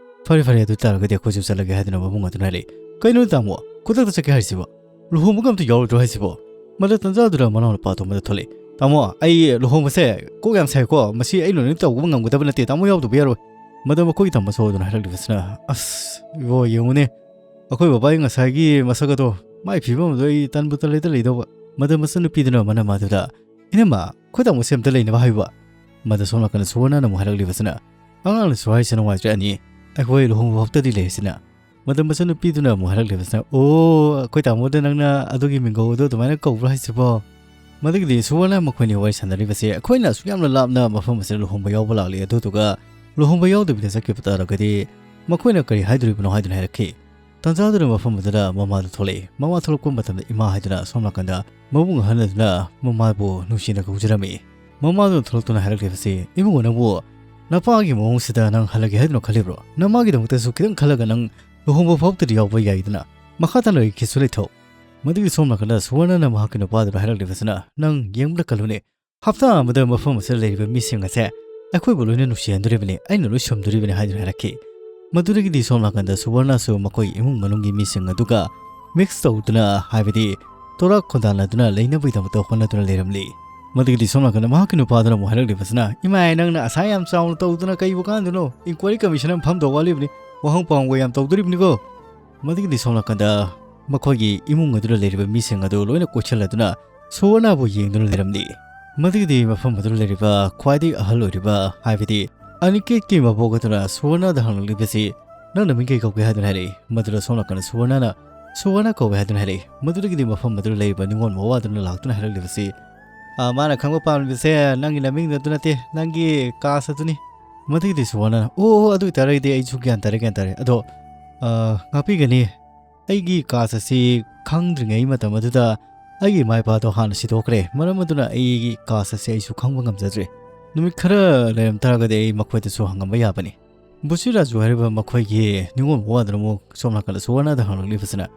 "ꯐꯔꯦ, ꯐꯔꯦ, ꯑꯗꯨ ꯇꯥꯔꯒꯗꯤ ꯑꯩꯈꯣꯏꯁꯨ ꯆꯠꯂꯒꯦ" ꯍꯥꯏꯗꯨꯅ ꯃꯕꯨꯡ ꯑꯗꯨꯅ ꯍꯥꯏꯔꯛꯏ꯫ "ꯀꯩꯅꯣ ꯇꯥꯃꯣ, ꯈꯨꯗꯛꯇ ꯆꯠꯀꯦ ꯍꯥꯏꯔꯤꯁꯤꯕꯣ? ꯂꯨꯍꯣꯡꯕꯒ ꯑꯝꯇ ꯌꯥꯎꯔꯣꯏꯗ꯭ꯔꯣ ꯍꯥꯏꯁꯤꯕꯣ?" ꯃꯗꯨ ꯇꯟꯖꯥꯗꯨꯗ ꯃꯅꯥꯎꯅꯨꯄꯥ ꯑꯇꯣꯝꯕꯗ ꯊꯣꯛꯂꯛꯏ꯫ "ꯇꯥꯃꯣ, ꯑꯩ ꯂꯨꯍꯣꯡꯕꯁꯦ ꯀꯣꯛ ꯌꯥꯝ ꯁꯥꯏꯀꯣ, ꯃꯁꯤ ꯑꯩ ꯂꯣꯏꯅ ꯇꯧꯕ ꯉꯝꯒꯗꯕ ꯅꯠꯇꯦ, ꯇꯥꯃꯣ ꯌꯥꯎꯗꯕ ꯌꯥꯔꯣꯏ"꯫ ꯃꯗꯨ ꯃꯈꯣꯏꯒꯤ ꯇꯝꯕ ꯁꯣꯗꯨꯅ ꯍꯥꯏꯔꯛꯂꯤꯕꯁꯤꯅ, "ꯑꯁ ꯏꯕꯣ, ꯌꯦꯡꯉꯨꯅꯦ, ꯑꯩꯈꯣꯏ ꯕꯕꯥꯒꯤ ꯉꯁꯥꯏꯒꯤ ꯃꯁꯛ ꯑꯗꯣ, ꯃꯥꯏ ꯐꯤꯕꯝ ꯑꯗꯣ ꯑꯩ ꯇꯟꯕꯨ ꯇꯜꯂꯦꯗ ꯂꯩꯗꯧꯕ"꯫ ꯃꯗꯨ ꯃꯆꯟꯅꯨꯄꯤꯗꯨꯅ ꯃꯅꯝ ꯑꯗꯨꯗ, "ꯏꯅꯝꯃ, ꯑꯩꯈꯣꯏ ꯇꯥꯃꯣꯁꯦ ꯑꯝꯇ ꯂꯩꯅꯕ ꯍꯥꯏꯌꯨꯕ"꯫ ꯃꯗꯨ ꯁꯣꯝ ꯅꯥꯀꯟꯗ ꯁꯨꯋꯔꯅꯅ ꯑꯃꯨꯛ ꯍꯥꯏꯔꯛꯂꯤꯕꯁꯤꯅ, "ꯑꯉꯥꯡꯅꯁꯨ ꯍꯥꯏꯔꯤꯁꯦ ꯅꯨꯡꯉꯥꯏꯇ꯭ꯔꯦ ꯑꯅꯤ, ꯑꯩꯈꯣꯏ ꯂꯨꯍꯣꯡꯕ ꯐꯥꯎꯕꯇꯗꯤ ꯂꯩꯔꯁꯤꯅ"꯫ ꯃꯗꯨ ꯃꯆꯟꯅꯨꯄꯤꯗꯨꯅ ꯑꯃꯨꯛ ꯍꯥꯏꯔꯛꯂꯤꯕꯁꯤꯅ, "ꯑꯣ, ꯑꯩꯈꯣꯏ ꯇꯥꯃꯣꯗ ꯅꯪꯅ ꯑꯗꯨꯒꯤ ꯃꯤꯡꯒꯧ ꯑꯗꯨ ꯑꯗꯨꯃꯥꯏꯅ ꯀꯧꯕ꯭ꯔꯣ ꯍꯥꯏꯁꯤꯕꯣ?" ꯃꯗꯨꯒꯤꯗꯤ ꯁꯨꯋꯔꯅ ꯃꯈꯣꯏꯅꯤ ꯋꯥꯔꯤ ꯁꯥꯟꯅꯔꯤꯕꯁꯦ ꯑꯩꯈꯣꯏꯅ ꯑꯁꯨꯛ ꯌꯥꯝꯅ ꯂꯥꯞꯅ ꯃꯐꯝ ꯑꯁꯤꯗ ꯂꯨꯍꯣꯡꯕ ꯌꯥꯎꯕ ꯂꯥꯛꯂꯤ, ꯑꯗꯨꯗꯨꯒ ꯂꯨꯍꯣꯡꯕ ꯌꯥꯎꯗꯕꯤꯗ ꯆꯠꯈꯤꯕ ꯇꯥꯔꯒꯗꯤ ꯃꯈꯣꯏꯅ ꯀꯔꯤ ꯍꯥꯏꯗꯣꯔꯤꯕꯅꯣ ꯍꯥꯏꯗꯨꯅ ꯍꯥꯏꯔꯛꯈꯤ꯫ ꯇꯥꯟꯖꯥꯗꯨꯅ ꯃꯐꯝ ꯑꯗꯨꯗ ꯃꯃꯥꯗꯨ ꯊꯣꯛꯂꯛꯏ꯫ ꯃꯃꯥ ꯊꯣꯛꯂꯛꯄ ꯃꯇꯝꯗ ꯏꯃꯥ ꯍꯥꯏꯗꯨꯅ ꯑꯁꯣꯝ ꯅꯥꯀꯟꯗ ꯃꯕꯨꯡ ꯑꯍꯜ ꯑꯗꯨꯅ ꯃꯃꯥꯕꯨ ꯅꯨꯡꯁꯤꯅ ꯀꯧꯖꯔꯝꯃꯤ꯫ ꯃꯃꯥꯗꯨꯅ ꯊꯣꯛꯂꯛꯇꯨꯅ ꯍꯥꯏꯔꯛꯂꯤꯕꯁꯤ, "ꯏꯕꯨꯡꯉꯣ, ꯅꯪꯕꯨ ꯅꯄꯥꯒꯤ ꯃꯑꯣꯡꯁꯤꯗ ꯅꯪ ꯍꯜꯂꯒꯦ ꯍꯥꯏꯗꯨꯅ ꯈꯜꯂꯤꯕ꯭ꯔꯣ? ꯅꯃꯥꯒꯤꯗꯃꯛꯇꯁꯨ ꯈꯤꯇꯪ ꯈꯜꯂꯒ ꯅꯪ ꯂꯨꯍꯣꯡꯕ ꯐꯥꯎꯕꯗꯗꯤ ꯌꯥꯎꯕ ꯌꯥꯏꯗꯅ, ꯃꯈꯥ ꯇꯥꯅ ꯂꯩꯈꯤꯁꯨ ꯂꯩꯊꯧ"꯫ ꯃꯗꯨꯒꯤ ꯁꯣꯝ ꯅꯥꯀꯟꯗ ꯁꯨꯋꯔꯅꯅ ꯃꯍꯥꯛꯀꯤ ꯅꯨꯄꯥꯗꯨꯗ ꯍꯥꯏꯔꯛꯂꯤꯕꯁꯤꯅ, "ꯅꯪ ꯌꯦꯡꯕꯗ ꯀꯜꯂꯨꯅꯦ, "ꯍꯞꯇꯥ ꯑꯃꯗ ꯃꯐꯝ ꯑꯁꯤꯗ ꯂꯩꯔꯤꯕ ꯃꯤꯁꯤꯡ ꯑꯁꯦ ꯑꯩꯈꯣꯏꯕꯨ ꯂꯣꯏꯅ ꯅꯨꯡꯁꯤꯍꯟꯗꯣꯔꯤꯕꯅꯤ, ꯑꯩꯅ ꯂꯣꯏ ꯁꯨꯝꯗꯣꯔꯤꯕꯅꯤ" ꯍꯥꯏꯗꯨꯅ ꯍꯥꯏꯔꯛꯈꯤ꯫ ꯃꯗꯨꯗꯒꯤꯗꯤ ꯁꯣꯝ ꯅꯥꯀꯟꯗ ꯁꯨꯋꯔꯅꯁꯨ ꯃꯈꯣꯏ ꯏꯃꯨꯡ ꯃꯅꯨꯡꯒꯤ ꯃꯤꯁꯤꯡ ꯑꯗꯨꯒ ꯃꯤꯛꯁ ꯇꯧꯗꯨꯅ, ꯍꯥꯏꯕꯗꯤ ꯇꯣꯔꯥꯛ ꯈꯣꯟꯗꯥꯅꯗꯨꯅ ꯂꯩꯅꯕꯒꯤꯗꯃꯛꯇ ꯍꯣꯠꯅꯗꯨꯅ ꯂꯩꯔꯝꯂꯤ꯫ ꯃꯗꯨꯒꯤꯗꯤ ꯁꯣꯝ ꯅꯥꯀꯟꯗ ꯃꯍꯥꯛꯀꯤ ꯅꯨꯄꯥꯗꯨꯅ ꯑꯃꯨꯛ ꯍꯥꯏꯔꯛꯂꯤꯕꯁꯤꯅ, "ꯏꯃꯥ, ꯅꯪꯅ ꯑꯁꯥ ꯌꯥꯝ ꯆꯥꯎꯅ ꯇꯧꯗꯨꯅ ꯀꯩꯕꯨ ꯀꯥꯟꯗꯨꯅꯣ? ꯏꯟꯀ꯭ꯋꯥꯏꯔꯤ ꯀꯃꯤꯁꯟ ꯑꯃ ꯐꯝꯗꯧ ꯋꯥꯠꯂꯤꯕꯅꯤ, ꯋꯥꯍꯪ ꯄꯥꯎꯍꯪꯒ ꯌꯥꯝ ꯇꯧꯗꯣꯔꯤꯕꯅꯤꯀꯣ"꯫ ꯃꯗꯨꯒꯤꯗꯤ ꯁꯣꯝ ꯅꯥꯀꯟꯗ ꯃꯈꯣꯏꯒꯤ ꯏꯃꯨꯡ ꯑꯗꯨꯗ ꯂꯩꯔꯤꯕ ꯃꯤꯁꯤꯡ ꯑꯗꯨ ꯂꯣꯏꯅ ꯀꯣꯏꯁꯤꯜꯂꯗꯨꯅ ꯁꯨꯋꯔꯅꯕꯨ ꯌꯦꯡꯗꯨꯅ ꯂꯩꯔꯝꯂꯤ꯫ ꯃꯗꯨꯒꯤꯗꯤ ꯃꯐꯝ ꯑꯗꯨꯗ ꯂꯩꯔꯤꯕ ꯈ꯭ꯋꯥꯏꯗꯒꯤ ꯑꯍꯜ ꯑꯣꯏꯔꯤꯕ, ꯍꯥꯏꯕꯗꯤ ꯑꯅꯤꯀꯦꯠꯀꯤ ꯃꯕꯣꯛ ꯑꯗꯨꯅ ꯁꯨꯋꯔꯅꯗ ꯍꯪꯂꯛꯂꯤꯕꯁꯤ, "ꯅꯪ ꯅꯃꯤꯡ ꯀꯩ ꯀꯧꯒꯦ?" ꯍꯥꯏꯗꯨꯅ ꯍꯥꯏꯔꯛꯏ꯫ ꯃꯗꯨꯗ ꯁꯣꯝ ꯅꯥꯀꯟꯗ ꯁꯨꯋꯔꯅꯅ, "ꯁꯨꯋꯔꯅ ꯀꯧꯋꯦ" ꯍꯥꯏꯗꯨꯅ ꯍꯥꯏꯔꯛꯏ꯫ ꯃꯗꯨꯗꯒꯤꯗꯤ ꯃꯐꯝ ꯑꯗꯨꯗ ꯂꯩꯔꯤꯕ ꯅꯤꯉꯣꯜ ꯃꯋꯥ ꯑꯗꯨꯅ ꯂꯥꯛꯇꯨꯅ ꯍꯥꯏꯔꯛꯂꯤꯕꯁꯤ, "ꯑꯥ, ꯃꯥꯅ ꯈꯪꯕ ꯄꯥꯝꯂꯤꯕꯁꯦ ꯅꯪꯒꯤ ꯅꯃꯤꯡꯗꯨ ꯑꯗꯨ ꯅꯠꯇꯦ, ꯅꯪꯒꯤ ꯀꯥꯁ ꯑꯗꯨꯅꯤ"꯫ ꯃꯗꯨꯒꯤꯗꯤ ꯁꯨꯋꯔꯅꯅ, "ꯑꯣ, ꯑꯣ, ꯑꯗꯨ ꯑꯣꯏꯇꯥꯔꯒꯗꯤ ꯑꯩꯁꯨ ꯒ꯭ꯌꯥꯟ ꯇꯥꯔꯦ, ꯒ꯭ꯌꯥꯟ ꯇꯥꯔꯦ꯫ ꯑꯗꯣ, ꯑꯥ, ꯉꯥꯛꯄꯤꯒꯅꯤ, ꯑꯩꯒꯤ ꯀꯥꯁ ꯑꯁꯤ ꯈꯪꯗ꯭ꯔꯤꯉꯩ ꯃꯇꯝ ꯑꯗꯨꯗ ꯑꯩꯒꯤ ꯏꯃꯥ ꯏꯄꯥꯗꯣ ꯍꯥꯟꯅ ꯁꯤꯗꯣꯛꯈ꯭ꯔꯦ꯫ ꯃꯔꯝ ꯑꯗꯨꯅ ꯑꯩꯒꯤ ꯀꯥꯁ ꯑꯁꯤ ꯑꯩꯁꯨ ꯈꯪꯕ ꯉꯝꯖꯗ꯭ꯔꯦ꯫ ꯅꯨꯃꯤꯠ ꯈꯔ ꯂꯩꯔꯝ ꯇꯥꯔꯒꯗꯤ ꯑꯩ ꯃꯈꯣꯏꯗꯁꯨ ꯍꯪꯉꯝꯕ ꯌꯥꯕꯅꯤ"꯫ ꯕꯨꯁꯤꯔꯥꯖꯨ ꯍꯥꯏꯔꯤꯕ ꯃꯈꯣꯏꯒꯤ ꯅꯤꯉꯣꯜ ꯃꯋꯥꯗꯨꯅ ꯑꯃꯨꯛ ꯁꯣꯝ ꯅꯥꯀꯟꯗ ꯁꯨꯋꯔꯅꯗ ꯍꯪꯂꯛꯂꯤꯕꯁꯤꯅ,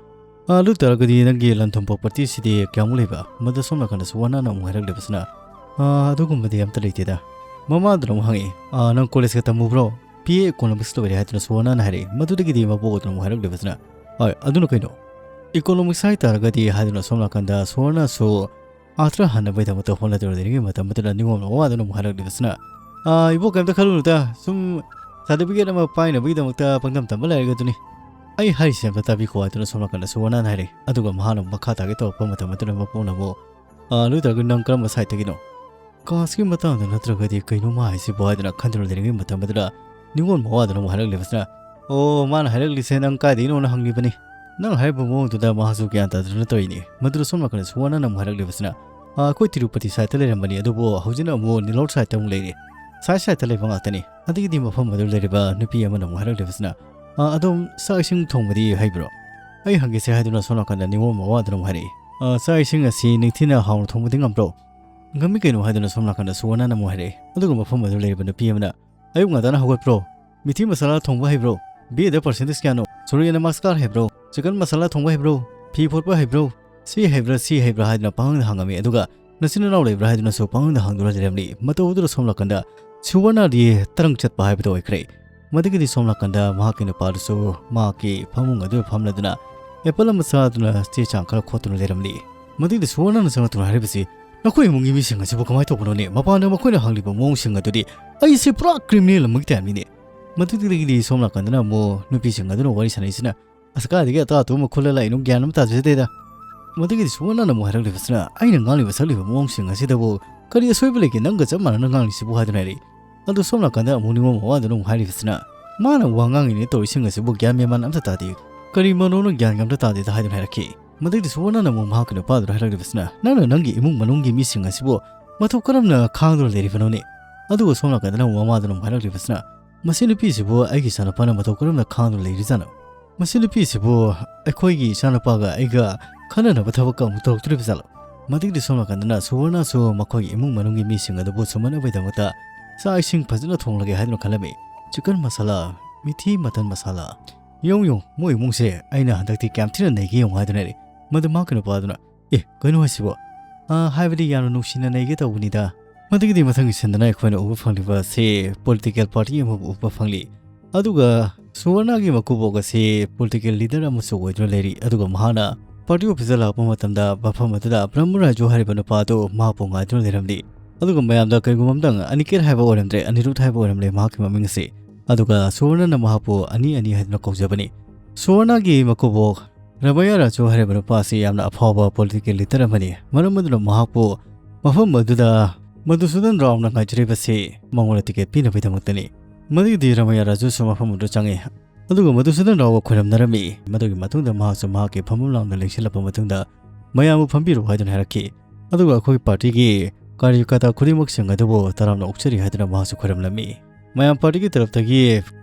"ꯑꯥ, ꯑꯗꯨ ꯑꯣꯏꯇꯥꯔꯒꯗꯤ ꯅꯪꯒꯤ ꯂꯟ ꯊꯨꯝ ꯄ꯭ꯔꯣꯄꯔꯇꯤꯁꯤꯗꯤ ꯀꯌꯥꯃꯨꯛ ꯂꯩꯕ?" ꯃꯗꯨ ꯁꯣꯝ ꯅꯥꯀꯟꯗ ꯁꯨꯋꯔꯅꯅ ꯑꯃꯨꯛ ꯍꯥꯏꯔꯛꯂꯤꯕꯁꯤꯅ, "ꯑꯥ, ꯑꯗꯨꯒꯨꯝꯕꯗꯤ ꯑꯝꯇ ꯂꯩꯇꯦꯗ"꯫ ꯃꯃꯥꯗꯨꯅ ꯑꯃꯨꯛ ꯍꯪꯉꯛꯏ, "ꯑꯥ, ꯅꯪ ꯀꯣꯂꯦꯖꯀ ꯇꯝꯃꯨꯕ꯭ꯔꯣ? ꯕꯤ ꯑꯦ ꯏꯀꯣꯅꯣꯃꯤꯛꯁ ꯂꯣꯏꯔꯦ" ꯍꯥꯏꯗꯨꯅ ꯁꯨꯋꯔꯅꯅ ꯍꯥꯏꯔꯛꯏ꯫ ꯃꯗꯨꯗꯒꯤꯗꯤ ꯃꯕꯣꯛ ꯑꯗꯨꯅ ꯑꯃꯨꯛ ꯍꯥꯏꯔꯛꯂꯤꯕꯁꯤꯅ, "ꯍꯣꯏ, ꯑꯗꯨꯅ ꯀꯩꯅꯣ? ꯏꯀꯣꯅꯣꯃꯤꯛꯁ ꯍꯥꯏ ꯇꯥꯔꯒꯗꯤ" ꯍꯥꯏꯗꯨꯅ ꯁꯣꯝ ꯅꯥꯀꯟꯗ ꯁꯨꯋꯔꯅꯁꯨ ꯑꯥꯔꯊ ꯍꯟꯅꯕꯒꯤꯗꯃꯛꯇ ꯍꯣꯠꯅꯗꯨꯅ ꯂꯩꯔꯤꯉꯩ ꯃꯇꯝꯗꯨꯗ ꯅꯤꯉꯣꯜ ꯃꯋꯥꯗꯨꯅ ꯑꯃꯨꯛ ꯍꯥꯏꯔꯛꯂꯤꯕꯁꯤꯅ, "ꯑꯥ, ꯏꯕꯣꯛ, ꯀꯩꯝꯇ ꯈꯜꯂꯨꯅꯨꯗ, ꯁꯨꯝ ꯁꯥꯔꯇꯤꯐꯤꯀꯦꯠ ꯑꯃ ꯄꯥꯏꯅꯕꯒꯤꯗꯃꯛꯇ ꯄꯪꯇꯝ ꯇꯝꯕ ꯂꯥꯏꯔꯤꯛ ꯑꯗꯨꯅꯤ꯫ ꯑꯩ ꯍꯥꯏꯔꯤꯁꯦ ꯑꯝꯇ ꯇꯥꯕꯤꯈꯣ" ꯍꯥꯏꯗꯨꯅ ꯁꯣꯝ ꯅꯥꯀꯟꯗ ꯁꯨꯋꯔꯅꯅ ꯍꯥꯏꯔꯛꯏ꯫ ꯑꯗꯨꯒ ꯃꯍꯥꯛꯅ ꯃꯈꯥ ꯇꯥꯒꯦ ꯇꯧꯔꯛꯄ ꯃꯇꯝ ꯑꯗꯨꯗ ꯃꯄꯣꯛꯅ ꯑꯃꯨꯛ, "ꯑꯥ, ꯑꯗꯨ ꯑꯣꯏꯇꯥꯔꯒꯗꯤ ꯅꯪ ꯀꯔꯝꯕ ꯁꯥꯏꯠꯇꯒꯤꯅꯣ?" "ꯀꯥꯁꯀꯤ ꯃꯇꯥꯡꯗ ꯅꯠꯇ꯭ꯔꯒꯗꯤ ꯀꯩꯅꯣꯝꯃ ꯍꯥꯏꯁꯤꯕꯣ?" ꯍꯥꯏꯗꯅ ꯈꯟꯗꯨꯅ ꯂꯩꯔꯤꯉꯩ ꯃꯇꯝ ꯑꯗꯨꯗ ꯅꯤꯉꯣꯜ ꯃꯋꯥꯗꯨꯅ ꯑꯃꯨꯛ ꯍꯥꯏꯔꯛꯂꯤꯕꯁꯤꯅ, "ꯑꯣ, ꯃꯥꯅ ꯍꯥꯏꯔꯛꯂꯤꯁꯦ ꯅꯪ ꯀꯥꯏꯗꯒꯤꯅꯣꯅ ꯍꯪꯂꯤꯕꯅꯤ"꯫ ꯅꯪ ꯍꯥꯏꯔꯤꯕ ꯃꯑꯣꯡꯗꯨꯗ ꯃꯍꯥꯛꯁꯨ ꯒ꯭ꯌꯥꯟ ꯇꯥꯗꯨꯅ ꯇꯧꯔꯤꯅꯤ꯫ ꯃꯗꯨꯗ ꯁꯣꯝ ꯅꯥꯀꯟꯗ ꯁꯨꯋꯔꯅꯅ ꯑꯃꯨꯛ ꯍꯥꯏꯔꯛꯂꯤꯕꯁꯤꯅ, "ꯑꯥ, ꯑꯩꯈꯣꯏ ꯇꯤꯔꯨꯄꯇꯤ ꯁꯥꯏꯠꯇ ꯂꯩꯔꯝꯕꯅꯤ, ꯑꯗꯨꯕꯨ ꯍꯧꯖꯤꯛꯅ ꯑꯃꯨꯛ ꯅꯤꯂꯣꯔ ꯁꯥꯏꯠꯇ ꯑꯃꯨꯛ ꯂꯩꯔꯦ꯫ ꯁꯥꯏꯠ ꯁꯥꯏꯠꯇ ꯂꯩꯕ ꯉꯥꯛꯇꯅꯤ"꯫ ꯑꯗꯒꯤꯗꯤ ꯃꯐꯝ ꯑꯗꯨ ꯂꯩꯔꯤꯕ ꯅꯨꯄꯤ ꯑꯃꯅ ꯑꯃꯨꯛ ꯍꯥꯏꯔꯛꯂꯤꯕꯁꯤꯅ, "ꯑꯥ, ꯑꯗꯣꯝ ꯆꯥꯛ ꯏꯁꯤꯡ ꯊꯣꯡꯕꯗꯤ ꯍꯩꯕ꯭ꯔꯣ?" "ꯑꯩ ꯍꯪꯒꯦꯁꯦ" ꯍꯥꯏꯗꯨꯅ ꯁꯣꯝ ꯅꯥꯀꯟꯗ ꯅꯤꯉꯣꯜ ꯃꯋꯥꯗꯨꯅ ꯑꯃꯨꯛ ꯍꯥꯏꯔꯛꯏ꯫ "ꯑꯥ, ꯆꯥꯛ ꯏꯁꯤꯡ ꯑꯁꯤ ꯅꯤꯡꯊꯤꯅ ꯍꯥꯎꯅ ꯊꯣꯡꯕꯗꯤ ꯉꯝꯕ꯭ꯔꯣ?" "ꯉꯝꯃꯤ ꯀꯩꯅꯣ" ꯍꯥꯏꯗꯨꯅ ꯁꯣꯝ ꯅꯥꯀꯟꯗ ꯁꯨꯋꯔꯅꯅ ꯑꯃꯨꯛ ꯍꯥꯏꯔꯛꯏ꯫ ꯑꯗꯨꯒ ꯃꯐꯝ ꯑꯗꯨ ꯂꯩꯔꯤꯕ ꯅꯨꯄꯤ ꯑꯃꯅ, "ꯑꯌꯨꯛ ꯉꯟꯇꯥꯅ ꯍꯧꯒꯠꯄ꯭ꯔꯣ? ꯃꯤꯊꯤ ꯃꯁꯥꯂꯥ ꯊꯣꯡꯕ ꯍꯩꯕ꯭ꯔꯣ? ꯕꯤ ꯑꯦꯗ ꯄꯥꯔꯁꯦꯟꯇꯦꯖ ꯀꯌꯥꯅꯣ? ꯁꯨꯔꯌ ꯅꯃꯁꯀꯥꯔ ꯍꯩꯕ꯭ꯔꯣ? ꯆꯤꯀꯟ ꯃꯁꯥꯂꯥ ꯊꯣꯡꯕ ꯍꯩꯕ꯭ꯔꯣ? ꯐꯤ ꯐꯣꯠꯄ ꯍꯩꯕ꯭ꯔꯣ? ꯁꯤ ꯍꯩꯕ꯭ꯔꯥ, ꯁꯤ ꯍꯩꯕ꯭ꯔꯥ?" ꯍꯥꯏꯗꯨꯅ ꯄꯪꯍꯪꯗ ꯍꯪꯉꯝꯃꯤ꯫ ꯑꯗꯨꯒ "ꯅꯆꯤꯟ ꯅꯅꯥꯎ ꯂꯩꯕ꯭ꯔꯥ?" ꯍꯥꯏꯗꯨꯅꯁꯨ ꯄꯪꯍꯪꯗ ꯍꯪꯗꯨꯅ ꯂꯩꯔꯝꯂꯤ꯫ ꯃꯇꯧ ꯑꯗꯨꯗ ꯁꯣꯝ ꯅꯥꯀꯟꯗ ꯁꯨꯋꯔꯅꯥꯗꯤ ꯇꯔꯪ ꯆꯠꯄ ꯍꯥꯏꯕꯗꯨ ꯑꯣꯏꯈ꯭ꯔꯦ꯫ ꯃꯗꯨꯒꯤꯗꯤ ꯁꯣꯝ ꯅꯥꯀꯟꯗ ꯃꯍꯥꯛꯀꯤ ꯅꯨꯄꯥꯗꯨꯁꯨ ꯃꯍꯥꯛꯀꯤ ꯐꯃꯨꯡ ꯑꯗꯨꯗ ꯐꯝꯂꯗꯨꯅ ꯑꯦꯄꯜ ꯑꯃ ꯆꯥꯗꯨꯅ ꯆꯦ ꯆꯥꯡ ꯈꯔ ꯈꯣꯠꯇꯨꯅ ꯂꯩꯔꯝꯂꯤ꯫ ꯃꯗꯨꯒꯤꯗꯤ ꯁꯨꯋꯔꯅꯥꯅ ꯆꯪꯂꯛꯇꯨꯅ ꯍꯥꯏꯔꯤꯕꯁꯤ, "ꯅꯈꯣꯏ ꯏꯃꯨꯡꯒꯤ ꯃꯤꯁꯤꯡ ꯑꯁꯤꯕꯨ ꯀꯃꯥꯏꯅ ꯇꯧꯕꯅꯣꯅꯦ? ꯃꯄꯥꯟꯗ ꯃꯈꯣꯏꯅ ꯍꯪꯂꯤꯕ ꯃꯑꯣꯡꯁꯤꯡ ꯑꯗꯨꯗꯤ ꯑꯩꯁꯦ ꯄꯨꯔꯥ ꯀ꯭ꯔꯤꯃꯤꯅꯦꯜ ꯑꯃꯒꯤ ꯇꯥꯏꯞꯅꯤꯅꯦ"꯫ ꯃꯗꯨꯗꯒꯤꯗꯤ ꯁꯣꯝ ꯅꯥꯀꯟꯗꯅ ꯑꯃꯨꯛ ꯅꯨꯄꯤꯁꯤꯡ ꯑꯗꯨꯅ ꯋꯥꯔꯤ ꯁꯥꯟꯅꯩꯁꯤꯅ, "ꯑꯁ, ꯀꯥꯏꯗꯒꯤ ꯑꯇꯥ ꯑꯇꯨꯝꯕ ꯈꯨꯜꯂ ꯂꯥꯛꯏꯅꯣ? ꯒ꯭ꯌꯥꯟ ꯑꯃ ꯇꯥꯖꯗꯦꯗ"꯫ ꯃꯗꯨꯒꯤꯗꯤ ꯁꯨꯋꯔꯅꯥꯅ ꯑꯃꯨꯛ ꯍꯥꯏꯔꯛꯂꯤꯕꯁꯤꯅ, "ꯑꯩꯅ ꯉꯥꯡꯂꯤꯕ ꯁꯛꯂꯤꯕ ꯃꯑꯣꯡꯁꯤꯡ ꯑꯁꯤꯗꯕꯨ ꯀꯔꯤ ꯑꯁꯣꯏꯕ ꯂꯩꯒꯦ? ꯅꯪꯒ ꯆꯞ ꯃꯥꯟꯅꯅ ꯉꯥꯡꯂꯤꯁꯤꯕꯨ?" ꯍꯥꯏꯗꯨꯅ ꯍꯥꯏꯔꯛꯏ꯫ ꯑꯗꯨ ꯁꯣꯝ ꯅꯥꯀꯟꯗ ꯑꯃꯨꯛ ꯅꯤꯉꯣꯜ ꯃꯋꯥꯗꯨꯅ ꯑꯃꯨꯛ ꯍꯥꯏꯔꯤꯕꯁꯤꯅ, "ꯃꯥꯅ ꯋꯥ ꯉꯥꯡꯉꯤꯅꯦ ꯇꯧꯔꯤꯁꯤꯡ ꯑꯁꯤꯕꯨ ꯒ꯭ꯌꯥꯟ ꯃꯦꯟ ꯃꯥꯟ ꯑꯝꯇ ꯇꯥꯗꯦ꯫ ꯀꯔꯤ ꯃꯔꯣꯅꯣ ꯒ꯭ꯌꯥꯟꯒ ꯑꯝꯇ ꯇꯥꯗꯦꯗ" ꯍꯥꯏꯗꯨꯅ ꯍꯥꯏꯔꯛꯈꯤ꯫ ꯃꯗꯨꯒꯤꯗꯤ ꯁꯨꯋꯔꯅꯥꯅ ꯑꯃꯨꯛ ꯃꯍꯥꯛꯀꯤ ꯅꯨꯄꯥꯗꯨꯗ ꯍꯥꯏꯔꯛꯂꯤꯕꯁꯤꯅ, "ꯅꯪꯅ ꯅꯪꯒꯤ ꯏꯃꯨꯡ ꯃꯅꯨꯡꯒꯤ ꯃꯤꯁꯤꯡ ꯑꯁꯤꯕꯨ ꯃꯇꯧ ꯀꯔꯝꯅ ꯈꯥꯡꯗꯨꯅ ꯂꯩꯔꯤꯕꯅꯣꯅꯦ?" ꯑꯗꯨꯒ ꯁꯣꯝ ꯅꯥꯀꯟꯗꯅ ꯑꯃꯨꯛ ꯃꯃꯥꯗꯨꯅ ꯑꯃꯨꯛ ꯍꯥꯏꯔꯛꯂꯤꯕꯁꯤꯅ, "ꯃꯁꯤ ꯅꯨꯄꯤꯁꯤꯕꯨ ꯑꯩꯒꯤ ꯏꯆꯥꯅꯨꯄꯥꯅ ꯃꯇꯧ ꯀꯔꯝꯅ ꯈꯥꯡꯗꯨꯅ ꯂꯩꯔꯤꯖꯥꯠꯅꯣ? ꯃꯁꯤ ꯅꯨꯄꯤꯁꯤꯕꯨ ꯑꯩꯈꯣꯏꯒꯤ ꯏꯆꯥꯅꯨꯄꯥꯒ ꯑꯩꯒ ꯈꯟꯅꯅꯕ ꯊꯕꯛꯀ ꯑꯃꯨꯛ ꯇꯧꯔꯛꯇꯣꯔꯤꯕ ꯖꯥꯠꯂꯣ?" ꯃꯗꯨꯒꯤꯗꯤ ꯁꯣꯝ ꯅꯥꯀꯟꯗꯅ ꯁꯨꯋꯔꯅꯥꯁꯨ ꯃꯈꯣꯏꯒꯤ ꯏꯃꯨꯡ ꯃꯅꯨꯡꯒꯤ ꯃꯤꯁꯤꯡ ꯑꯗꯨꯕꯨ ꯁꯨꯝꯍꯠꯅꯕꯒꯤꯗꯃꯛꯇ ꯆꯥꯛ ꯏꯁꯤꯡ ꯐꯖꯅ ꯊꯣꯡꯂꯒꯦ ꯍꯥꯏꯗꯨꯅ ꯈꯜꯂꯝꯃꯤ꯫ ꯆꯤꯀꯟ ꯃꯁꯥꯂꯥ, ꯃꯤꯊꯤ ꯃꯇꯟ ꯃꯁꯥꯂꯥ, ꯌꯦꯡꯉꯨ ꯌꯦꯡꯉꯨ, ꯃꯣꯏ ꯏꯃꯨꯡꯁꯦ ꯑꯩꯅ ꯍꯟꯗꯛꯇꯤ ꯀꯌꯥꯝ ꯊꯤꯅ ꯅꯩꯒꯦ ꯌꯦꯡꯉꯨ ꯍꯥꯏꯗꯨꯅ ꯍꯥꯏꯔꯤ꯫ ꯃꯗꯨ ꯃꯍꯥꯛꯀꯤ ꯅꯨꯄꯥꯗꯨꯅ, "ꯑꯦ, ꯀꯩꯅꯣ ꯍꯥꯏꯁꯤꯕꯣ? ꯑꯥ, ꯍꯥꯏꯕꯗꯤ ꯌꯥꯝꯅ ꯅꯨꯡꯁꯤꯅ ꯅꯩꯒꯦ ꯇꯧꯕꯅꯤꯗ"꯫ ꯃꯗꯨꯒꯤꯗꯤ ꯃꯊꯪꯒꯤ ꯁꯤꯟꯗꯅ ꯑꯩꯈꯣꯏꯅ ꯎꯕ ꯐꯪꯂꯤꯕ ꯑꯁꯤ ꯄꯣꯂꯤꯇꯤꯀꯦꯜ ꯄꯥꯔꯇꯤ ꯑꯃꯕꯨ ꯎꯕ ꯐꯪꯂꯤ꯫ ꯑꯗꯨꯒ ꯁꯨꯋꯔꯅꯥꯒꯤ ꯃꯀꯨꯕꯣꯛ ꯑꯁꯤ ꯄꯣꯂꯤꯇꯤꯀꯦꯜ ꯂꯤꯗꯔ ꯑꯃꯁꯨ ꯑꯣꯏꯗꯨꯅ ꯂꯩꯔꯤ꯫ ꯑꯗꯨꯒ ꯃꯍꯥꯛꯅ ꯄꯥꯔꯇꯤ ꯑꯣꯐꯤꯁꯇ ꯂꯥꯛꯄ ꯃꯇꯝꯗ ꯃꯐꯝ ꯑꯗꯨꯗ ꯕ꯭ꯔꯍꯃꯔꯥꯖꯨ ꯍꯥꯏꯔꯤꯕ ꯅꯨꯄꯥ ꯑꯗꯨ ꯃꯍꯥꯛꯄꯨ ꯉꯥꯏꯗꯨꯅ ꯂꯩꯔꯝꯂꯤ꯫ ꯑꯗꯨꯒ ꯃꯌꯥꯝꯗ ꯀꯔꯤꯒꯨꯝꯕ ꯑꯃꯇꯪ, ꯑꯅꯤꯀꯦꯠ ꯍꯥꯏꯕ ꯑꯣꯏꯔꯝꯗ꯭ꯔꯦ, ꯑꯅꯤꯔꯨꯗ ꯍꯥꯏꯕ ꯑꯣꯏꯔꯝꯂꯦ ꯃꯍꯥꯛꯀꯤ ꯃꯃꯤꯡ ꯑꯁꯤ꯫ ꯑꯗꯨꯒ ꯁꯨꯋꯔꯅꯥꯅ ꯃꯍꯥꯛꯄꯨ ꯑꯅꯤ ꯑꯅꯤ ꯍꯥꯏꯗꯨꯅ ꯀꯧꯖꯕꯅꯤ꯫ ꯁꯨꯋꯔꯅꯥꯒꯤ ꯃꯀꯨꯕꯣꯛ ꯔꯥꯃꯥꯌꯥ ꯔꯥꯖꯨ ꯍꯥꯏꯔꯤꯕ ꯅꯨꯄꯥ ꯑꯁꯤ ꯌꯥꯝꯅ ꯑꯐꯥꯎꯕ ꯄꯣꯂꯤꯇꯤꯀꯦꯜ ꯂꯤꯗꯔ ꯑꯃꯅꯤ꯫ ꯃꯔꯝ ꯑꯗꯨꯅ ꯃꯍꯥꯛꯄꯨ ꯃꯐꯝ ꯑꯗꯨꯗ ꯃꯙꯨꯁꯨꯗꯟ ꯔꯥꯎꯅ ꯉꯥꯏꯖꯔꯤꯕꯁꯤ ꯃꯉꯣꯟꯗ ꯇꯤꯀꯦꯠ ꯄꯤꯅꯕꯒꯤꯗꯃꯛꯇꯅꯤ꯫ ꯃꯗꯨꯒꯤꯗꯤ ꯔꯥꯃꯥꯌꯥ ꯔꯥꯖꯨꯁꯨ ꯃꯐꯝ ꯑꯗꯨ ꯆꯪꯉꯤ꯫ ꯑꯗꯨꯒ ꯃꯙꯨꯁꯨꯗꯟ ꯔꯥꯎꯒ ꯈꯣꯏꯔꯝꯅꯔꯝꯃꯤ꯫ ꯃꯗꯨꯒꯤ ꯃꯇꯨꯡꯗ ꯃꯍꯥꯛꯁꯨ ꯃꯍꯥꯛꯀꯤ ꯐꯝꯐꯝ ꯂꯥꯡꯗ ꯂꯦꯡꯁꯤꯜꯂꯛꯄ ꯃꯇꯨꯡꯗ, "ꯃꯌꯥꯝꯕꯨ ꯐꯝꯕꯤꯔꯣ" ꯍꯥꯏꯗꯨꯅ ꯍꯥꯏꯔꯛꯈꯤ꯫ ꯑꯗꯨꯒ ꯑꯩꯈꯣꯏ ꯄꯥꯔꯇꯤꯒꯤ ꯀꯥꯔꯌꯀꯔꯇꯥ ꯈꯨꯗꯤꯡꯃꯛꯁꯤꯡ ꯑꯗꯨꯕꯨ ꯇꯔꯥꯝꯅ ꯑꯣꯛꯆꯔꯤ ꯍꯥꯏꯗꯨꯅ ꯃꯍꯥꯛꯁꯨ ꯈꯣꯏꯔꯝꯂꯝꯃꯤ꯫ ꯃꯌꯥꯝ ꯄꯥꯔꯇꯤꯒꯤ ꯇꯔꯞꯇꯒꯤ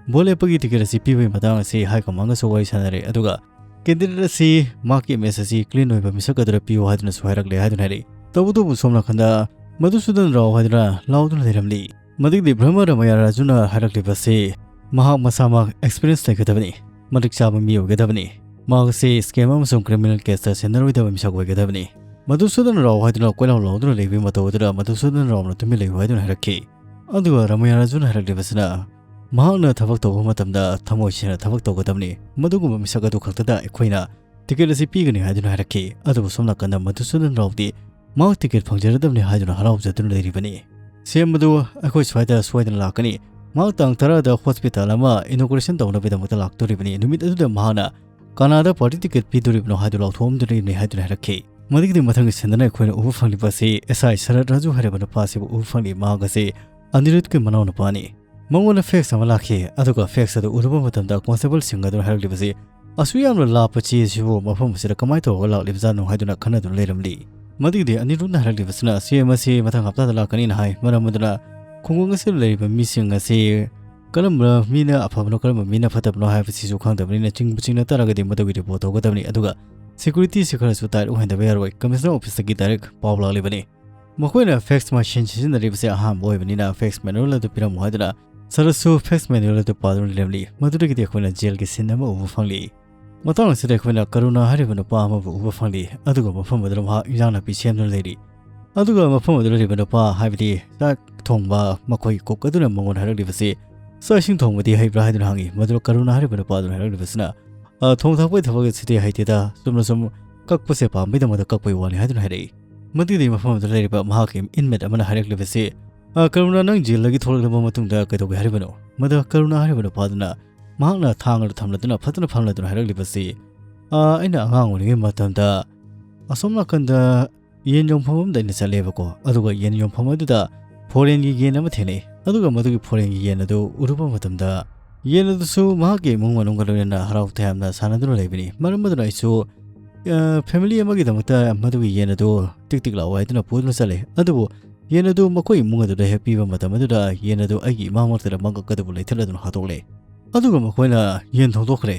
ꯚꯣꯠ ꯂꯦꯞꯄꯒꯤ ꯇꯤꯀꯦꯠ ꯑꯁꯤ ꯄꯤꯕꯒꯤ ꯃꯇꯥꯡ ꯑꯁꯤ ꯍꯥꯏ ꯀꯃꯥꯟꯒꯁꯨ ꯋꯥꯔꯤ ꯁꯥꯟꯅꯔꯦ꯫ ꯑꯗꯨꯒ ꯀꯦꯟꯗꯤꯗꯦꯠ ꯑꯁꯤ ꯃꯍꯥꯛꯀꯤ ꯏꯃꯦꯖ ꯑꯁꯤ ꯀ꯭ꯂꯤꯟ ꯑꯣꯏꯕ ꯃꯤꯁꯛ ꯑꯗꯨꯗ ꯄꯤꯌꯨ ꯍꯥꯏꯗꯨꯅꯁꯨ ꯍꯥꯏꯔꯛꯂꯦ ꯍꯥꯏꯗꯨꯅ ꯍꯥꯏꯔꯛꯏ꯫ ꯇꯧꯕꯇꯕꯨ ꯁꯣꯝ ꯅꯥꯀꯟꯗ ꯃꯙꯨꯁꯨꯗꯟ ꯔꯥꯎ ꯍꯥꯏꯗꯨꯅ ꯂꯥꯎꯗꯨꯅ ꯂꯩꯔꯝꯂꯤ꯫ ꯃꯗꯨꯒꯤꯗꯤ ꯕ꯭ꯔꯍꯃ ꯔꯥꯃꯥꯌꯥ ꯔꯥꯖꯨꯅ ꯍꯥꯏꯔꯛꯂꯤꯕꯁꯤ ꯃꯍꯥꯛ ꯃꯁꯥꯃꯛ ꯑꯦꯛꯁꯄꯤꯔꯤꯌꯦꯟꯁ ꯂꯩꯒꯗꯕꯅꯤ, ꯃꯇꯤꯛ ꯆꯥꯕ ꯃꯤ ꯑꯣꯏꯒꯗꯕꯅꯤ, ꯃꯍꯥꯛ ꯑꯁꯤ ꯁ꯭ꯀꯦꯝ ꯑꯃꯁꯨꯡ ꯀ꯭ꯔꯤꯃꯤꯅꯦꯜ ꯀꯦꯁꯇ ꯁꯤꯟꯅꯔꯣꯏꯗꯕ ꯃꯤꯁꯛ ꯑꯣꯏꯒꯗꯕꯅꯤ꯫ "ꯃꯙꯨꯁꯨꯗꯟ ꯔꯥꯎ" ꯍꯥꯏꯗꯨꯅ ꯀꯣꯏꯂꯥꯎ ꯂꯥꯎꯗꯨꯅ ꯂꯩꯕꯒꯤ ꯃꯇꯧ ꯑꯗꯨꯗ "ꯃꯙꯨꯁꯨꯗꯟ ꯔꯥꯎꯅ ꯇꯨꯃꯤꯟ ꯂꯩꯌꯨ" ꯍꯥꯏꯗꯨꯅ ꯍꯥꯏꯔꯛꯈꯤ꯫ ꯑꯗꯨꯒ ꯔꯥꯃꯥꯌꯥꯔꯥꯖꯨꯅ ꯍꯥꯏꯔꯛꯂꯤꯕꯁꯤꯅ, "ꯃꯍꯥꯛꯅ ꯊꯕꯛ ꯇꯧꯕ ꯃꯇꯝꯗ ꯊꯃꯣꯏ ꯁꯦꯡꯅ ꯊꯕꯛ ꯇꯧꯒꯗꯕꯅꯤ꯫ ꯃꯗꯨꯒꯨꯝꯕ ꯃꯤꯁꯛ ꯑꯗꯨ ꯈꯛꯇꯗ ꯑꯩꯈꯣꯏꯅ ꯇꯤꯀꯦꯠ ꯑꯁꯤ ꯄꯤꯒꯅꯤ" ꯍꯥꯏꯗꯨꯅ ꯍꯥꯏꯔꯛꯈꯤ꯫ ꯑꯗꯨꯕꯨ ꯁꯣꯝ ꯅꯥꯀꯟꯗ ꯃꯙꯨꯁꯨꯗꯟ ꯔꯥꯎꯗꯤ ꯃꯍꯥꯛ ꯇꯤꯀꯦꯠ ꯐꯪꯖꯔꯗꯕꯅꯤ ꯍꯥꯏꯗꯨꯅ ꯍꯔꯥꯎꯖꯗꯨꯅ ꯂꯩꯔꯤꯕꯅꯤ꯫ "ꯁꯤ ꯑꯦꯝ ꯑꯗꯨ ꯑꯩꯈꯣꯏ ꯁ꯭ꯋꯥꯏꯗ ꯁꯣꯏꯗꯅ ꯂꯥꯛꯀꯅꯤ꯫ ꯃꯍꯥꯛ ꯇꯥꯡ ꯇꯔꯥꯗ ꯍꯣꯁꯄꯤꯇꯥꯜ ꯑꯃ ꯏꯅꯣꯒ꯭ꯔꯦꯁꯟ ꯇꯧꯅꯕꯒꯤꯗꯃꯛꯇ ꯂꯥꯛꯇꯣꯔꯤꯕꯅꯤ꯫ ꯅꯨꯃꯤꯠ ꯑꯗꯨꯗ ꯃꯍꯥꯛꯅ ꯀꯅꯥꯗ ꯄꯥꯔꯇꯤ ꯇꯤꯀꯦꯠ ꯄꯤꯗꯣꯔꯤꯕꯅꯣ ꯍꯥꯏꯗꯨ ꯂꯥꯎꯊꯣꯛꯑꯝꯗꯣꯔꯤꯕꯅꯤ" ꯍꯥꯏꯗꯨꯅ ꯍꯥꯏꯔꯛꯈꯤ꯫ ꯃꯗꯨꯒꯤꯗꯤ ꯃꯊꯪꯒꯤ ꯁꯤꯟꯗꯅ ꯑꯩꯈꯣꯏꯅ ꯎꯕ ꯐꯪꯂꯤꯕ ꯑꯁꯤ ꯑꯦꯁ ꯑꯥꯏ ꯁꯔꯠ ꯔꯥꯖꯨ ꯍꯥꯏꯔꯤꯕ ꯅꯨꯄꯥ ꯑꯁꯤꯕꯨ ꯎꯕ ꯐꯪꯂꯤ꯫ ꯃꯍꯥꯛ ꯑꯁꯤ ꯑꯅꯤꯔꯨꯗꯀꯤ ꯃꯅꯥꯎꯅꯨꯄꯥꯅꯤ꯫ ꯃꯉꯣꯟꯗ ꯐꯦꯛꯁ ꯑꯃ ꯂꯥꯛꯈꯤ, ꯑꯗꯨꯒ ꯐꯦꯛꯁ ꯑꯗꯨ ꯎꯔꯨꯕ ꯃꯇꯝꯗ ꯀꯣꯟꯁꯇꯦꯕꯜꯁꯤꯡ ꯑꯗꯨꯅ ꯍꯥꯏꯔꯛꯂꯤꯕꯁꯤ, "ꯑꯁꯨꯛ ꯌꯥꯝꯅ ꯂꯥꯞꯄ ꯆꯦ ꯑꯁꯤꯕꯨ ꯃꯐꯝ ꯑꯁꯤꯗ ꯀꯃꯥꯏꯅ ꯇꯧꯔꯒ ꯂꯥꯛꯂꯤꯕꯖꯥꯠꯅꯣ?" ꯍꯥꯏꯗꯨꯅ ꯈꯟꯅꯗꯨꯅ ꯂꯩꯔꯝꯂꯤ꯫ ꯃꯗꯨꯒꯤꯗꯤ ꯑꯅꯤꯔꯨꯗꯅ ꯍꯥꯏꯔꯛꯂꯤꯕꯁꯤꯅ, "ꯁꯤ ꯑꯦꯝ ꯑꯁꯤ ꯃꯊꯪ ꯍꯞꯇꯥꯗ ꯂꯥꯛꯀꯅꯤꯅ ꯍꯥꯏ, ꯃꯔꯝ ꯑꯗꯨꯅ ꯈꯨꯡꯒꯪ ꯑꯁꯤꯗ ꯂꯩꯔꯤꯕ ꯃꯤꯁꯤꯡ ꯑꯁꯤ ꯀꯔꯝꯕ ꯃꯤꯅ ꯑꯐꯕꯅꯣ, ꯀꯔꯝꯕ ꯃꯤꯅ ꯐꯠꯇꯕꯅꯣ ꯍꯥꯏꯕꯁꯤꯁꯨ ꯈꯪꯗꯕꯅꯤꯅ, ꯆꯤꯡꯕꯨ ꯆꯤꯡꯅ ꯇꯥꯔꯒꯗꯤ ꯃꯗꯨꯒꯤ ꯔꯤꯄꯣꯔꯠ ꯇꯧꯒꯗꯕꯅꯤ꯫ ꯑꯗꯨꯒ ꯁꯦꯀ꯭ꯌꯨꯔꯤꯇꯤꯁꯤ ꯈꯔꯁꯨ ꯇꯥꯏꯠ ꯑꯣꯏꯍꯟꯗꯕ ꯌꯥꯔꯣꯏ꯫ ꯀꯃꯤꯁꯅꯔ ꯑꯣꯐꯤꯁꯇꯒꯤ ꯗꯥꯏꯔꯦꯛ ꯄꯥꯎ ꯂꯥꯛꯂꯤꯕꯅꯤ꯫ ꯃꯈꯣꯏꯅ ꯐꯦꯛꯁ ꯃꯦꯁꯤꯟ ꯁꯤꯖꯤꯟꯅꯔꯤꯕꯁꯦ ꯑꯍꯥꯟꯕ ꯑꯣꯏꯕꯅꯤꯅ ꯐꯦꯛꯁ ꯃꯦꯅꯨꯑꯦꯜ ꯑꯗꯨ ꯄꯤꯔꯝꯃꯨ" ꯍꯥꯏꯗꯨꯅ ꯁꯔꯠꯁꯨ ꯐꯦꯛꯁ ꯃꯦꯅꯨꯑꯦꯜ ꯑꯗꯨ ꯄꯥꯗꯨꯅ ꯂꯩꯔꯝꯂꯤ꯫ ꯃꯗꯨꯗꯒꯤꯗꯤ ꯑꯩꯈꯣꯏꯅ ꯖꯦꯜꯒꯤ ꯁꯤꯟ ꯑꯃ ꯎꯕ ꯐꯪꯂꯤ꯫ ꯃꯇꯥꯡ ꯑꯁꯤꯗ ꯑꯩꯈꯣꯏꯅ ꯀꯔꯨꯅꯥ ꯍꯥꯏꯔꯤꯕ ꯅꯨꯄꯥ ꯑꯃꯕꯨ ꯎꯕ ꯐꯪꯂꯤ, ꯑꯗꯨꯒ ꯃꯐꯝ ꯑꯗꯨꯗ ꯃꯍꯥꯛ ꯏꯟꯖꯥꯡ ꯅꯥꯄꯤ ꯁꯦꯝꯗꯨꯅ ꯂꯩꯔꯤ꯫ ꯑꯗꯨꯒ ꯃꯐꯝ ꯑꯗꯨꯗ ꯂꯩꯔꯤꯕ ꯅꯨꯄꯥ, ꯍꯥꯏꯕꯗꯤ ꯆꯥꯛ ꯊꯣꯡꯕ ꯃꯈꯣꯏ ꯀꯨꯛ ꯑꯗꯨꯅ ꯃꯉꯣꯟꯗ ꯍꯥꯏꯔꯛꯂꯤꯕꯁꯤ, "ꯆꯥꯛ ꯏꯁꯤꯡ ꯊꯣꯡꯕꯗꯤ ꯍꯩꯕ꯭ꯔꯥ?" ꯍꯥꯏꯗꯨꯅ ꯍꯪꯉꯤ꯫ ꯃꯗꯨꯗ ꯀꯔꯨꯅꯥ ꯍꯥꯏꯔꯤꯕ ꯅꯨꯄꯥ ꯑꯗꯨꯅ ꯍꯥꯏꯔꯛꯂꯤꯕꯁꯤꯅ, "ꯑ, ꯊꯣꯡ ꯊꯥꯛꯄꯒꯤ ꯊꯕꯛ ꯑꯁꯤꯗꯤ ꯍꯩꯇꯦꯗ, ꯆꯨꯝꯅ ꯁꯨꯝ ꯀꯛꯄꯁꯦ ꯄꯥꯝꯕꯩꯗꯃꯛꯇ ꯀꯛꯄꯩ ꯋꯥꯅꯤ" ꯍꯥꯏꯗꯨꯅ ꯍꯥꯏꯔꯛꯏ꯫ ꯃꯗꯨꯒꯤꯗꯤ ꯃꯐꯝ ꯑꯗꯨꯗ ꯂꯩꯔꯤꯕ ꯃꯍꯥꯛꯀꯤ ꯏꯟꯃꯦꯠ ꯑꯃꯅ ꯍꯥꯏꯔꯛꯂꯤꯕꯁꯤ, "ꯑ, ꯀꯔꯨꯅꯥ, ꯅꯪ ꯖꯦꯜꯗꯒꯤ ꯊꯣꯛꯂꯛꯂꯕ ꯃꯇꯨꯡꯗ ꯀꯩꯗꯧꯒꯦ ꯍꯥꯏꯔꯤꯕꯅꯣ?" ꯃꯗꯨ ꯀꯔꯨꯅꯥ ꯍꯥꯏꯔꯤꯕ ꯅꯨꯄꯥꯗꯨꯅ ꯃꯍꯥꯛꯅ ꯊꯥꯡ ꯑꯗꯨ ꯊꯝꯂꯗꯨꯅ ꯐꯖꯅ ꯐꯝꯂꯗꯨꯅ ꯍꯥꯏꯔꯛꯂꯤꯕꯁꯤ, "ꯑ, ꯑꯩꯅ ꯑꯉꯥꯡ ꯑꯣꯏꯔꯤꯉꯩ ꯃꯇꯝꯗ ꯑꯁꯣꯝ ꯅꯥꯀꯟꯗ ꯌꯦꯟ ꯌꯣꯟꯐꯝ ꯑꯃꯗ ꯑꯩꯅ ꯆꯠꯂꯦꯕꯀꯣ, ꯑꯗꯨꯒ ꯌꯦꯟ ꯌꯣꯟꯐꯝ ꯑꯗꯨꯗ ꯐꯣꯔꯦꯟꯒꯤ ꯌꯦꯟ ꯑꯃ ꯊꯦꯡꯅꯩ꯫ ꯑꯗꯨꯒ ꯃꯗꯨꯒꯤ ꯐꯣꯔꯦꯟꯒꯤ ꯌꯦꯟ ꯑꯗꯨ ꯎꯔꯨꯕ ꯃꯇꯝꯗ ꯌꯦꯟ ꯑꯗꯨꯁꯨ ꯃꯍꯥꯛꯀꯤ ꯏꯃꯨꯡ ꯃꯅꯨꯡꯒ ꯂꯣꯏꯅꯅ ꯍꯔꯥꯎ ꯇꯌꯥꯝꯅ ꯁꯥꯟꯅꯗꯨꯅ ꯂꯩꯕꯅꯤ꯫ ꯃꯔꯝ ꯑꯗꯨꯅ ꯑꯩꯁꯨ, ꯑ, ꯐꯦꯃꯤꯂꯤ ꯑꯃꯒꯤꯗꯃꯛꯇ ꯃꯗꯨꯒꯤ ꯌꯦꯟ ꯑꯗꯨ ꯇꯤꯛ ꯇꯤꯛ ꯂꯥꯎ ꯍꯥꯏꯗꯨꯅ ꯄꯨꯗꯨꯅ ꯆꯠꯂꯦ꯫ ꯑꯗꯨꯕꯨ ꯌꯦꯟ ꯑꯗꯨ ꯃꯈꯣꯏ ꯏꯃꯨꯡ ꯑꯗꯨꯗ ꯍꯦꯛ ꯄꯤꯕ ꯃꯇꯝ ꯑꯗꯨꯗ ꯌꯦꯟ ꯑꯗꯨ ꯑꯩꯒꯤ ꯏꯃꯥꯃꯛꯇꯗ ꯃꯉꯛ ꯑꯗꯨꯕꯨ ꯂꯩꯊꯠꯂꯗꯨꯅ ꯍꯥꯠꯇꯣꯛꯂꯦ꯫ ꯑꯗꯨꯒ ꯃꯈꯣꯏꯅ ꯌꯦꯟ ꯊꯣꯡꯗꯣꯛꯈ꯭ꯔꯦ꯫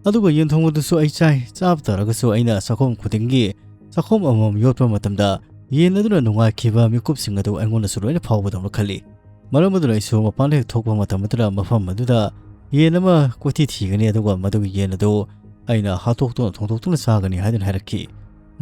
ꯑꯗꯨꯒ ꯌꯦꯟ ꯊꯣꯡꯕꯗꯨꯁꯨ ꯑꯩ ꯆꯥꯏ꯫ ꯆꯥꯕ ꯇꯥꯔꯒꯁꯨ ꯑꯩꯅ ꯆꯥꯛꯈꯣꯝ ꯈꯨꯗꯤꯡꯒꯤ ꯆꯥꯛꯈꯣꯝ ꯑꯃꯃꯝ ꯌꯣꯠꯄ ꯃꯇꯝꯗ ꯌꯦꯟ ꯑꯗꯨꯅ ꯅꯨꯡꯉꯥꯏꯈꯤꯕ ꯃꯤꯀꯨꯞꯁꯤꯡ ꯑꯗꯨ ꯑꯩꯉꯣꯟꯗꯁꯨ ꯂꯣꯏꯅ ꯐꯥꯎꯕꯗꯧꯅ ꯈꯜꯂꯤ꯫ ꯃꯔꯝ ꯑꯗꯨꯅ ꯑꯩꯁꯨ ꯃꯄꯥꯟꯗ ꯍꯦꯛ ꯊꯣꯛꯄ ꯃꯇꯝ ꯑꯗꯨꯗ ꯃꯐꯝ ꯑꯗꯨꯗ ꯌꯦꯟ ꯑꯃ ꯀꯣꯏꯊꯤ ꯊꯤꯒꯅꯤ, ꯑꯗꯨꯒ ꯃꯗꯨꯒꯤ ꯌꯦꯟ ꯑꯗꯨ ꯑꯩꯅ ꯍꯥꯠꯇꯣꯛꯇꯨꯅ ꯊꯣꯡꯗꯣꯛꯇꯨꯅ ꯆꯥꯒꯅꯤ" ꯍꯥꯏꯗꯨꯅ ꯍꯥꯏꯔꯛꯈꯤ꯫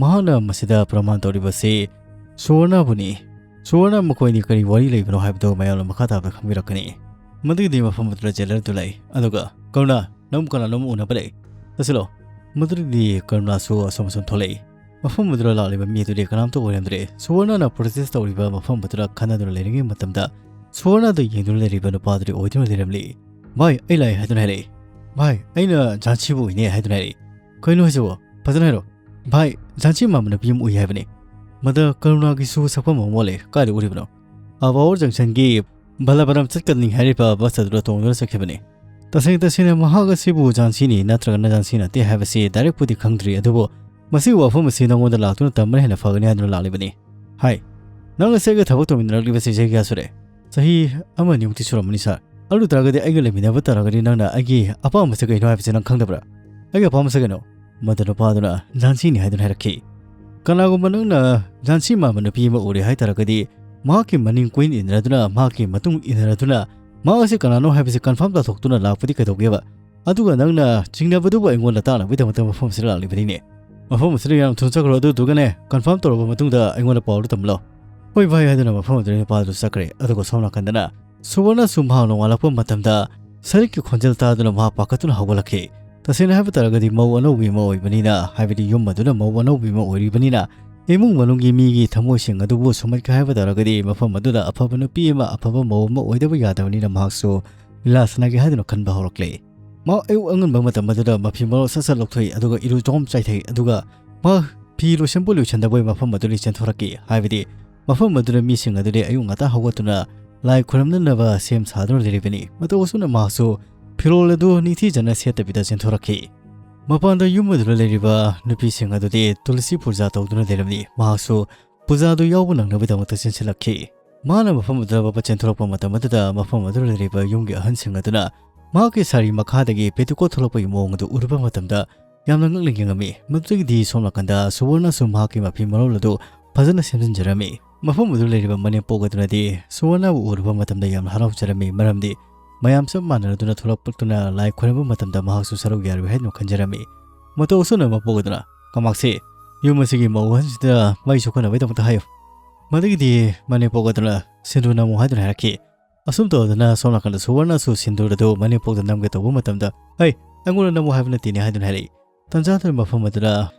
ꯃꯍꯥꯛꯅ ꯃꯁꯤꯗ ꯄ꯭ꯔꯃꯥꯟ ꯇꯧꯔꯤꯕꯁꯤ ꯁꯨꯋꯔꯅꯕꯨꯅꯤ꯫ ꯁꯨꯋꯔꯅ ꯃꯈꯣꯏꯅꯤ ꯀꯔꯤ ꯋꯥꯔꯤ ꯂꯩꯕꯅꯣ ꯍꯥꯏꯕꯗꯨ ꯃꯌꯥꯝꯅ ꯃꯈꯥ ꯇꯥꯕꯗ ꯈꯪꯕꯤꯔꯛꯀꯅꯤ꯫ ꯃꯗꯨꯒꯤꯗꯤ ꯃꯐꯝ ꯑꯗꯨꯗ ꯖꯦꯂꯔꯗꯨ ꯂꯩ꯫ ꯑꯗꯨꯒ, "ꯀꯔꯨꯅꯥ, ꯅꯪꯕꯨ ꯀꯅꯥꯅꯣꯝ ꯎꯅꯕ ꯂꯩ꯫ ꯆꯠꯁꯤꯜꯂꯣ꯫" ꯃꯗꯨꯗꯒꯤꯗꯤ ꯀꯔꯨꯅꯥꯁꯨ ꯑꯁꯣꯝ ꯑꯁꯣꯝ ꯊꯣꯛꯂꯛꯏ꯫ ꯃꯐꯝ ꯑꯗꯨꯗ ꯂꯥꯛꯂꯤꯕ ꯃꯤ ꯑꯗꯨꯗꯤ ꯀꯅꯥꯝꯇ ꯑꯣꯏꯔꯝꯗ꯭ꯔꯦ꯫ ꯁꯨꯋꯔꯅꯅ ꯄ꯭ꯔꯣꯇꯦꯁ ꯇꯧꯔꯤꯕ ꯃꯐꯝ ꯑꯗꯨꯗ ꯈꯟꯅꯗꯨꯅ ꯂꯩꯔꯤꯉꯩ ꯃꯇꯝꯗ, ꯁꯨꯋꯔꯅꯗ ꯌꯦꯡꯗꯨꯅ ꯂꯩꯔꯤꯕ ꯅꯨꯄꯥꯗꯨꯗꯤ ꯑꯣꯏꯗꯨꯅ ꯂꯩꯔꯝꯂꯤ꯫ "ꯚꯥꯏ, ꯑꯩ ꯂꯥꯛꯑꯦ" ꯍꯥꯏꯗꯨꯅ ꯍꯥꯏꯔꯛꯏ꯫ "ꯚꯥꯏ, ꯑꯩꯅ ꯖꯥꯟꯁꯤꯕꯨ ꯎꯏꯅꯦ" ꯍꯥꯏꯗꯨꯅ ꯍꯥꯏꯔꯛꯏ꯫ "ꯀꯩꯅꯣ ꯍꯥꯏꯁꯤꯕꯣ? ꯐꯖꯅ ꯍꯥꯏꯔꯣ꯫" "ꯚꯥꯏ, ꯖꯥꯟꯁꯤ ꯃꯥꯟꯕ ꯅꯨꯄꯤ ꯑꯃ ꯎꯏ ꯍꯥꯏꯕꯅꯤ꯫ ꯃꯗ ꯀꯔꯨꯅꯥꯒꯤꯁꯨ ꯁꯛꯐꯝ ꯑꯃ ꯑꯣꯜꯂꯦ꯫" "ꯀꯥꯏꯗ ꯎꯔꯤꯕꯅꯣ?" "ꯑꯚꯥꯋꯔ ꯖꯪꯁꯟꯒꯤ ꯚꯂꯥꯕꯔꯥꯝ ꯆꯠꯀꯅꯤ ꯍꯥꯏꯔꯤꯕ ꯕꯁ ꯑꯗꯨꯗ ꯇꯣꯡꯗꯨꯅ ꯆꯠꯈꯤꯕꯅꯤ꯫" "ꯇꯁꯦꯡ ꯇꯁꯦꯡꯅ ꯃꯍꯥꯛ ꯑꯁꯤꯕꯨ ꯖꯥꯟꯁꯤꯅꯤ ꯅꯠꯇ꯭ꯔꯒꯅ ꯖꯥꯟꯁꯤ ꯅꯠꯇꯦ ꯍꯥꯏꯕꯁꯤ ꯗꯥꯏꯔꯦꯛꯄꯨꯗꯤ ꯈꯪꯗ꯭ꯔꯤ, ꯑꯗꯨꯕꯨ ꯃꯁꯤꯒꯤ ꯋꯥꯐꯝ ꯑꯁꯤ ꯅꯉꯣꯟꯗ ꯂꯥꯛꯇꯨꯅ ꯇꯝꯕꯅ ꯍꯦꯟꯅ ꯐꯒꯅꯤ ꯍꯥꯏꯗꯨꯅ ꯂꯥꯛꯂꯤꯕꯅꯤ꯫" "ꯍꯥꯏ, ꯅꯪ ꯑꯁꯤ ꯑꯩꯒ ꯊꯕꯛ ꯇꯧꯃꯤꯟꯅꯔꯛꯂꯤꯕꯁꯤ ꯆꯍꯤ ꯀꯌꯥ ꯁꯨꯔꯦ?" "ꯆꯍꯤ ꯑꯃ ꯑꯅꯤꯃꯨꯛꯇꯤ ꯁꯨꯔꯝꯃꯅꯤ, ꯁꯥꯔ꯫" "ꯑꯗꯨ ꯇꯥꯔꯒꯗꯤ ꯑꯩꯒ ꯂꯩꯃꯤꯟꯅꯕ ꯇꯥꯔꯒꯗꯤ ꯅꯪꯅ ꯑꯩꯒꯤ ꯑꯄꯥꯝꯕꯁꯦ ꯀꯩꯅꯣ ꯍꯥꯏꯕꯁꯤ ꯅꯪ ꯈꯪꯗꯕ꯭ꯔꯥ?" "ꯑꯩꯒꯤ ꯑꯄꯥꯝꯕꯁꯦ ꯀꯩꯅꯣ?" ꯃꯗꯨ ꯅꯨꯄꯥꯗꯨꯅ ꯖꯥꯟꯁꯤꯅꯤ ꯍꯥꯏꯗꯨꯅ ꯍꯥꯏꯔꯛꯈꯤ꯫ "ꯀꯅꯥꯒꯨꯝꯕ ꯅꯪꯅ ꯖꯥꯟꯁꯤ ꯃꯥꯟꯕ ꯅꯨꯄꯤ ꯑꯃ ꯎꯔꯦ ꯍꯥꯏ ꯇꯥꯔꯒꯗꯤ, ꯃꯍꯥꯛꯀꯤ ꯃꯅꯤꯡ ꯀꯣꯏꯏꯟ ꯏꯟꯅꯗꯨꯅ, ꯃꯍꯥꯛꯀꯤ ꯃꯇꯨꯡ ꯏꯟꯅꯗꯨꯅ, ꯃꯍꯥꯛ ꯑꯁꯤ ꯀꯅꯥꯅꯣ ꯍꯥꯏꯕꯁꯤ ꯀꯟꯐꯥꯔꯝ ꯇꯥꯊꯣꯛꯇꯨꯅ ꯂꯥꯛꯄꯗꯤ ꯀꯩꯗꯧꯒꯦꯕ? ꯑꯗꯨꯒ ꯅꯪꯅ ꯆꯤꯡꯅꯕꯗꯨꯕꯨ ꯑꯩꯉꯣꯟꯗ ꯇꯥꯛꯅꯕꯒꯤꯗꯃꯛꯇ ꯃꯐꯝ ꯑꯁꯤꯗ ꯂꯥꯛꯂꯤꯕꯅꯤꯅꯦ꯫ ꯃꯐꯝ ꯑꯁꯤꯗ ꯌꯥꯝ ꯊꯨꯅ ꯆꯠꯈ꯭ꯔꯣ, ꯑꯗꯨꯗꯨꯒꯅꯦ, ꯀꯟꯐꯥꯔꯝ ꯇꯧꯔꯕ ꯃꯇꯨꯡꯗ ꯑꯩꯉꯣꯟꯗ ꯄꯥꯎꯗꯨ ꯇꯝꯂꯣ꯫" "ꯍꯣꯏ ꯚꯥꯏ" ꯍꯥꯏꯗꯨꯅ ꯃꯐꯝ ꯑꯗꯨꯗꯒꯤ ꯅꯨꯄꯥꯗꯨ ꯆꯠꯈ꯭ꯔꯦ꯫ ꯑꯗꯨꯒ ꯁꯣꯝ ꯅꯥꯀꯟꯗꯅ ꯁꯨꯋꯔꯅꯁꯨ ꯃꯍꯥꯛ ꯅꯣꯡꯉꯥꯜꯂꯛꯄ ꯃꯇꯝꯗ ꯁꯔꯤꯛꯀꯤ ꯈꯣꯟꯖꯦꯜ ꯇꯥꯗꯨꯅ ꯃꯍꯥꯛ ꯄꯥꯈꯠꯇꯨꯅ ꯍꯧꯒꯠꯂꯛꯈꯤ꯫ ꯇꯁꯦꯡꯅ ꯍꯥꯏꯕ ꯇꯥꯔꯒꯗꯤ ꯃꯧ ꯑꯅꯧꯕꯤ ꯑꯃ ꯑꯣꯏꯕꯅꯤꯅ, ꯍꯥꯏꯕꯗꯤ ꯌꯨꯝ ꯑꯗꯨꯅ ꯃꯧ ꯑꯅꯧꯕꯤ ꯑꯃ ꯑꯣꯏꯔꯤꯕꯅꯤꯅ, ꯏꯃꯨꯡ ꯃꯅꯨꯡꯒꯤ ꯃꯤꯒꯤ ꯊꯃꯣꯏꯁꯤꯡ ꯑꯗꯨꯕꯨ ꯁꯨꯝꯍꯠꯀꯦ ꯍꯥꯏꯕ ꯇꯥꯔꯒꯗꯤ ꯃꯐꯝ ꯑꯗꯨꯗ ꯑꯐꯕ ꯅꯨꯄꯤ ꯑꯃ, ꯑꯐꯕ ꯃꯧ ꯑꯃ ꯑꯣꯏꯗꯕ ꯌꯥꯗꯕꯅꯤꯅ ꯃꯍꯥꯛꯁꯨ ꯂꯤꯂꯥ ꯁꯥꯟꯅꯒꯦ ꯍꯥꯏꯗꯨꯅ ꯈꯟꯕ ꯍꯧꯔꯛꯂꯦ꯫ ꯃꯍꯥꯛ ꯑꯌꯨꯛ ꯑꯉꯟꯕ ꯃꯇꯝ ꯑꯗꯨꯗ ꯃꯐꯤ ꯃꯔꯣꯜ ꯁꯠ ꯁꯠ ꯂꯧꯊꯣꯛꯏ, ꯑꯗꯨꯒ ꯏꯔꯨꯖꯐꯝ ꯆꯥꯏꯊꯩ, ꯑꯗꯨꯒ ꯃꯍꯥꯛ ꯐꯤ ꯂꯣꯏꯁꯟꯕꯣꯏ ꯂꯣꯏꯁꯟꯗꯕꯣꯏ ꯃꯐꯝ ꯑꯗꯨꯗꯒꯤ ꯆꯦꯟꯊꯣꯔꯛꯈꯤ꯫ ꯍꯥꯏꯕꯗꯤ ꯃꯐꯝ ꯑꯗꯨꯗ ꯃꯤꯁꯤꯡ ꯑꯗꯨꯗꯤ ꯑꯌꯨꯛ ꯉꯟꯇꯥ ꯍꯧꯒꯠꯇꯨꯅ ꯂꯥꯏ ꯈꯨꯔꯨꯝꯅꯅꯕ ꯁꯦꯝ ꯁꯥꯗꯨꯅ ꯂꯩꯔꯤꯕꯅꯤ꯫ ꯃꯇꯧ ꯑꯁꯨꯝꯅ ꯃꯍꯥꯛꯁꯨ ꯐꯤꯔꯣꯜ ꯑꯗꯨ ꯅꯤꯡꯊꯤꯖꯅ ꯁꯦꯠꯇꯕꯤꯗ ꯆꯦꯟꯊꯣꯔꯛꯈꯤ꯫ ꯃꯄꯥꯟꯗ ꯌꯨꯝ ꯑꯗꯨꯗ ꯂꯩꯔꯤꯕ ꯅꯨꯄꯤꯁꯤꯡ ꯑꯗꯨꯗꯤ ꯇꯨꯂꯁꯤ ꯄꯨꯖꯥ ꯇꯧꯗꯨꯅ ꯂꯩꯔꯝꯃꯤ꯫ ꯃꯍꯥꯛꯁꯨ ꯄꯨꯖꯥꯗꯨ ꯌꯥꯎꯕ ꯅꯪꯅꯕꯒꯤꯗꯃꯛꯇ ꯆꯦꯟꯁꯤꯜꯂꯛꯈꯤ꯫ ꯃꯥꯅ ꯃꯐꯝ ꯑꯗꯨꯗ ꯕꯕ ꯆꯦꯟꯊꯣꯔꯛꯄ ꯃꯇꯝ ꯑꯗꯨꯗ ꯃꯐꯝ ꯑꯗꯨꯗ ꯂꯩꯔꯤꯕ ꯌꯨꯝꯒꯤ ꯑꯍꯟꯁꯤꯡ ꯑꯗꯨꯅ ꯃꯍꯥꯛꯀꯤ ꯁꯥꯔꯤ ꯃꯈꯥꯗꯒꯤ ꯄꯦꯇꯤꯀꯣꯠ ꯊꯣꯛꯂꯛꯄꯒꯤ ꯃꯑꯣꯡ ꯑꯗꯨ ꯎꯔꯨꯕ ꯃꯇꯝꯗ ꯌꯥꯝꯅ ꯉꯛꯅ ꯌꯦꯡꯉꯝꯃꯤ꯫ ꯃꯗꯨꯗꯒꯤꯗꯤ ꯁꯣꯝ ꯅꯥꯀꯟꯗ ꯁꯨꯋꯔꯅꯁꯨ ꯃꯍꯥꯛꯀꯤ ꯃꯐꯤ ꯃꯔꯣꯜ ꯑꯗꯨ ꯐꯖꯅ ꯁꯦꯝꯖꯤꯟꯖꯔꯝꯃꯤ꯫ ꯃꯐꯝ ꯑꯗꯨꯗ ꯂꯩꯔꯤꯕ ꯃꯅꯦꯝꯄꯣꯛ ꯑꯗꯨꯅꯗꯤ ꯁꯨꯋꯔꯅꯕꯨ ꯎꯔꯨꯕ ꯃꯇꯝꯗ ꯌꯥꯝꯅ ꯍꯔꯥꯎꯖꯔꯝꯃꯤ, ꯃꯔꯝꯗꯤ ꯃꯌꯥꯝ ꯆꯞ ꯃꯥꯟꯅꯗꯨꯅ ꯊꯣꯛꯂꯛꯇꯨꯅ ꯂꯥꯏ ꯈꯨꯔꯨꯝꯕ ꯃꯇꯝꯗ ꯃꯍꯥꯛꯁꯨ ꯁꯔꯨꯛ ꯌꯥꯔꯨꯏ ꯍꯥꯏꯗꯨꯅ ꯈꯟꯖꯔꯝꯃꯤ꯫ ꯃꯇꯧ ꯑꯁꯨꯝꯅ ꯃꯄꯣꯛ ꯑꯗꯨꯅ, "ꯀꯃꯥꯛꯁꯤ, ꯌꯨꯝ ꯑꯁꯤꯒꯤ ꯃꯧ ꯑꯍꯟꯁꯤꯗ ꯃꯩ ꯁꯣꯛꯍꯟꯅꯕꯒꯤꯗꯃꯛꯇ ꯍꯥꯏꯌꯨ꯫ ꯃꯗꯨꯒꯤꯗꯤ ꯃꯅꯦꯝꯄꯣꯛ ꯑꯗꯨꯅ ꯁꯤꯟꯗꯨꯔ ꯅꯝꯃꯨ ꯍꯥꯏꯗꯨꯅ ꯍꯥꯏꯔꯛꯈꯤ꯫ ꯑꯁꯨꯝ ꯇꯧꯗꯅ ꯁꯣꯝ ꯅꯥꯀꯟꯗ ꯁꯨꯋꯔꯅꯁꯨ ꯁꯤꯟꯗꯨꯔ ꯑꯗꯨ ꯃꯅꯦꯝꯄꯣꯛꯇ ꯅꯝꯒꯦ ꯇꯧꯕ ꯃꯇꯝꯗ, "ꯍꯩ, ꯑꯩꯉꯣꯟꯗ ꯅꯝꯃꯨ ꯍꯥꯏꯕ ꯅꯠꯇꯦꯅꯦ" ꯍꯥꯏꯗꯨꯅ ꯍꯥꯏꯔꯛꯏ꯫ ꯇꯟꯖꯥꯗꯨꯅ ꯃꯐꯝ ꯑꯗꯨꯗ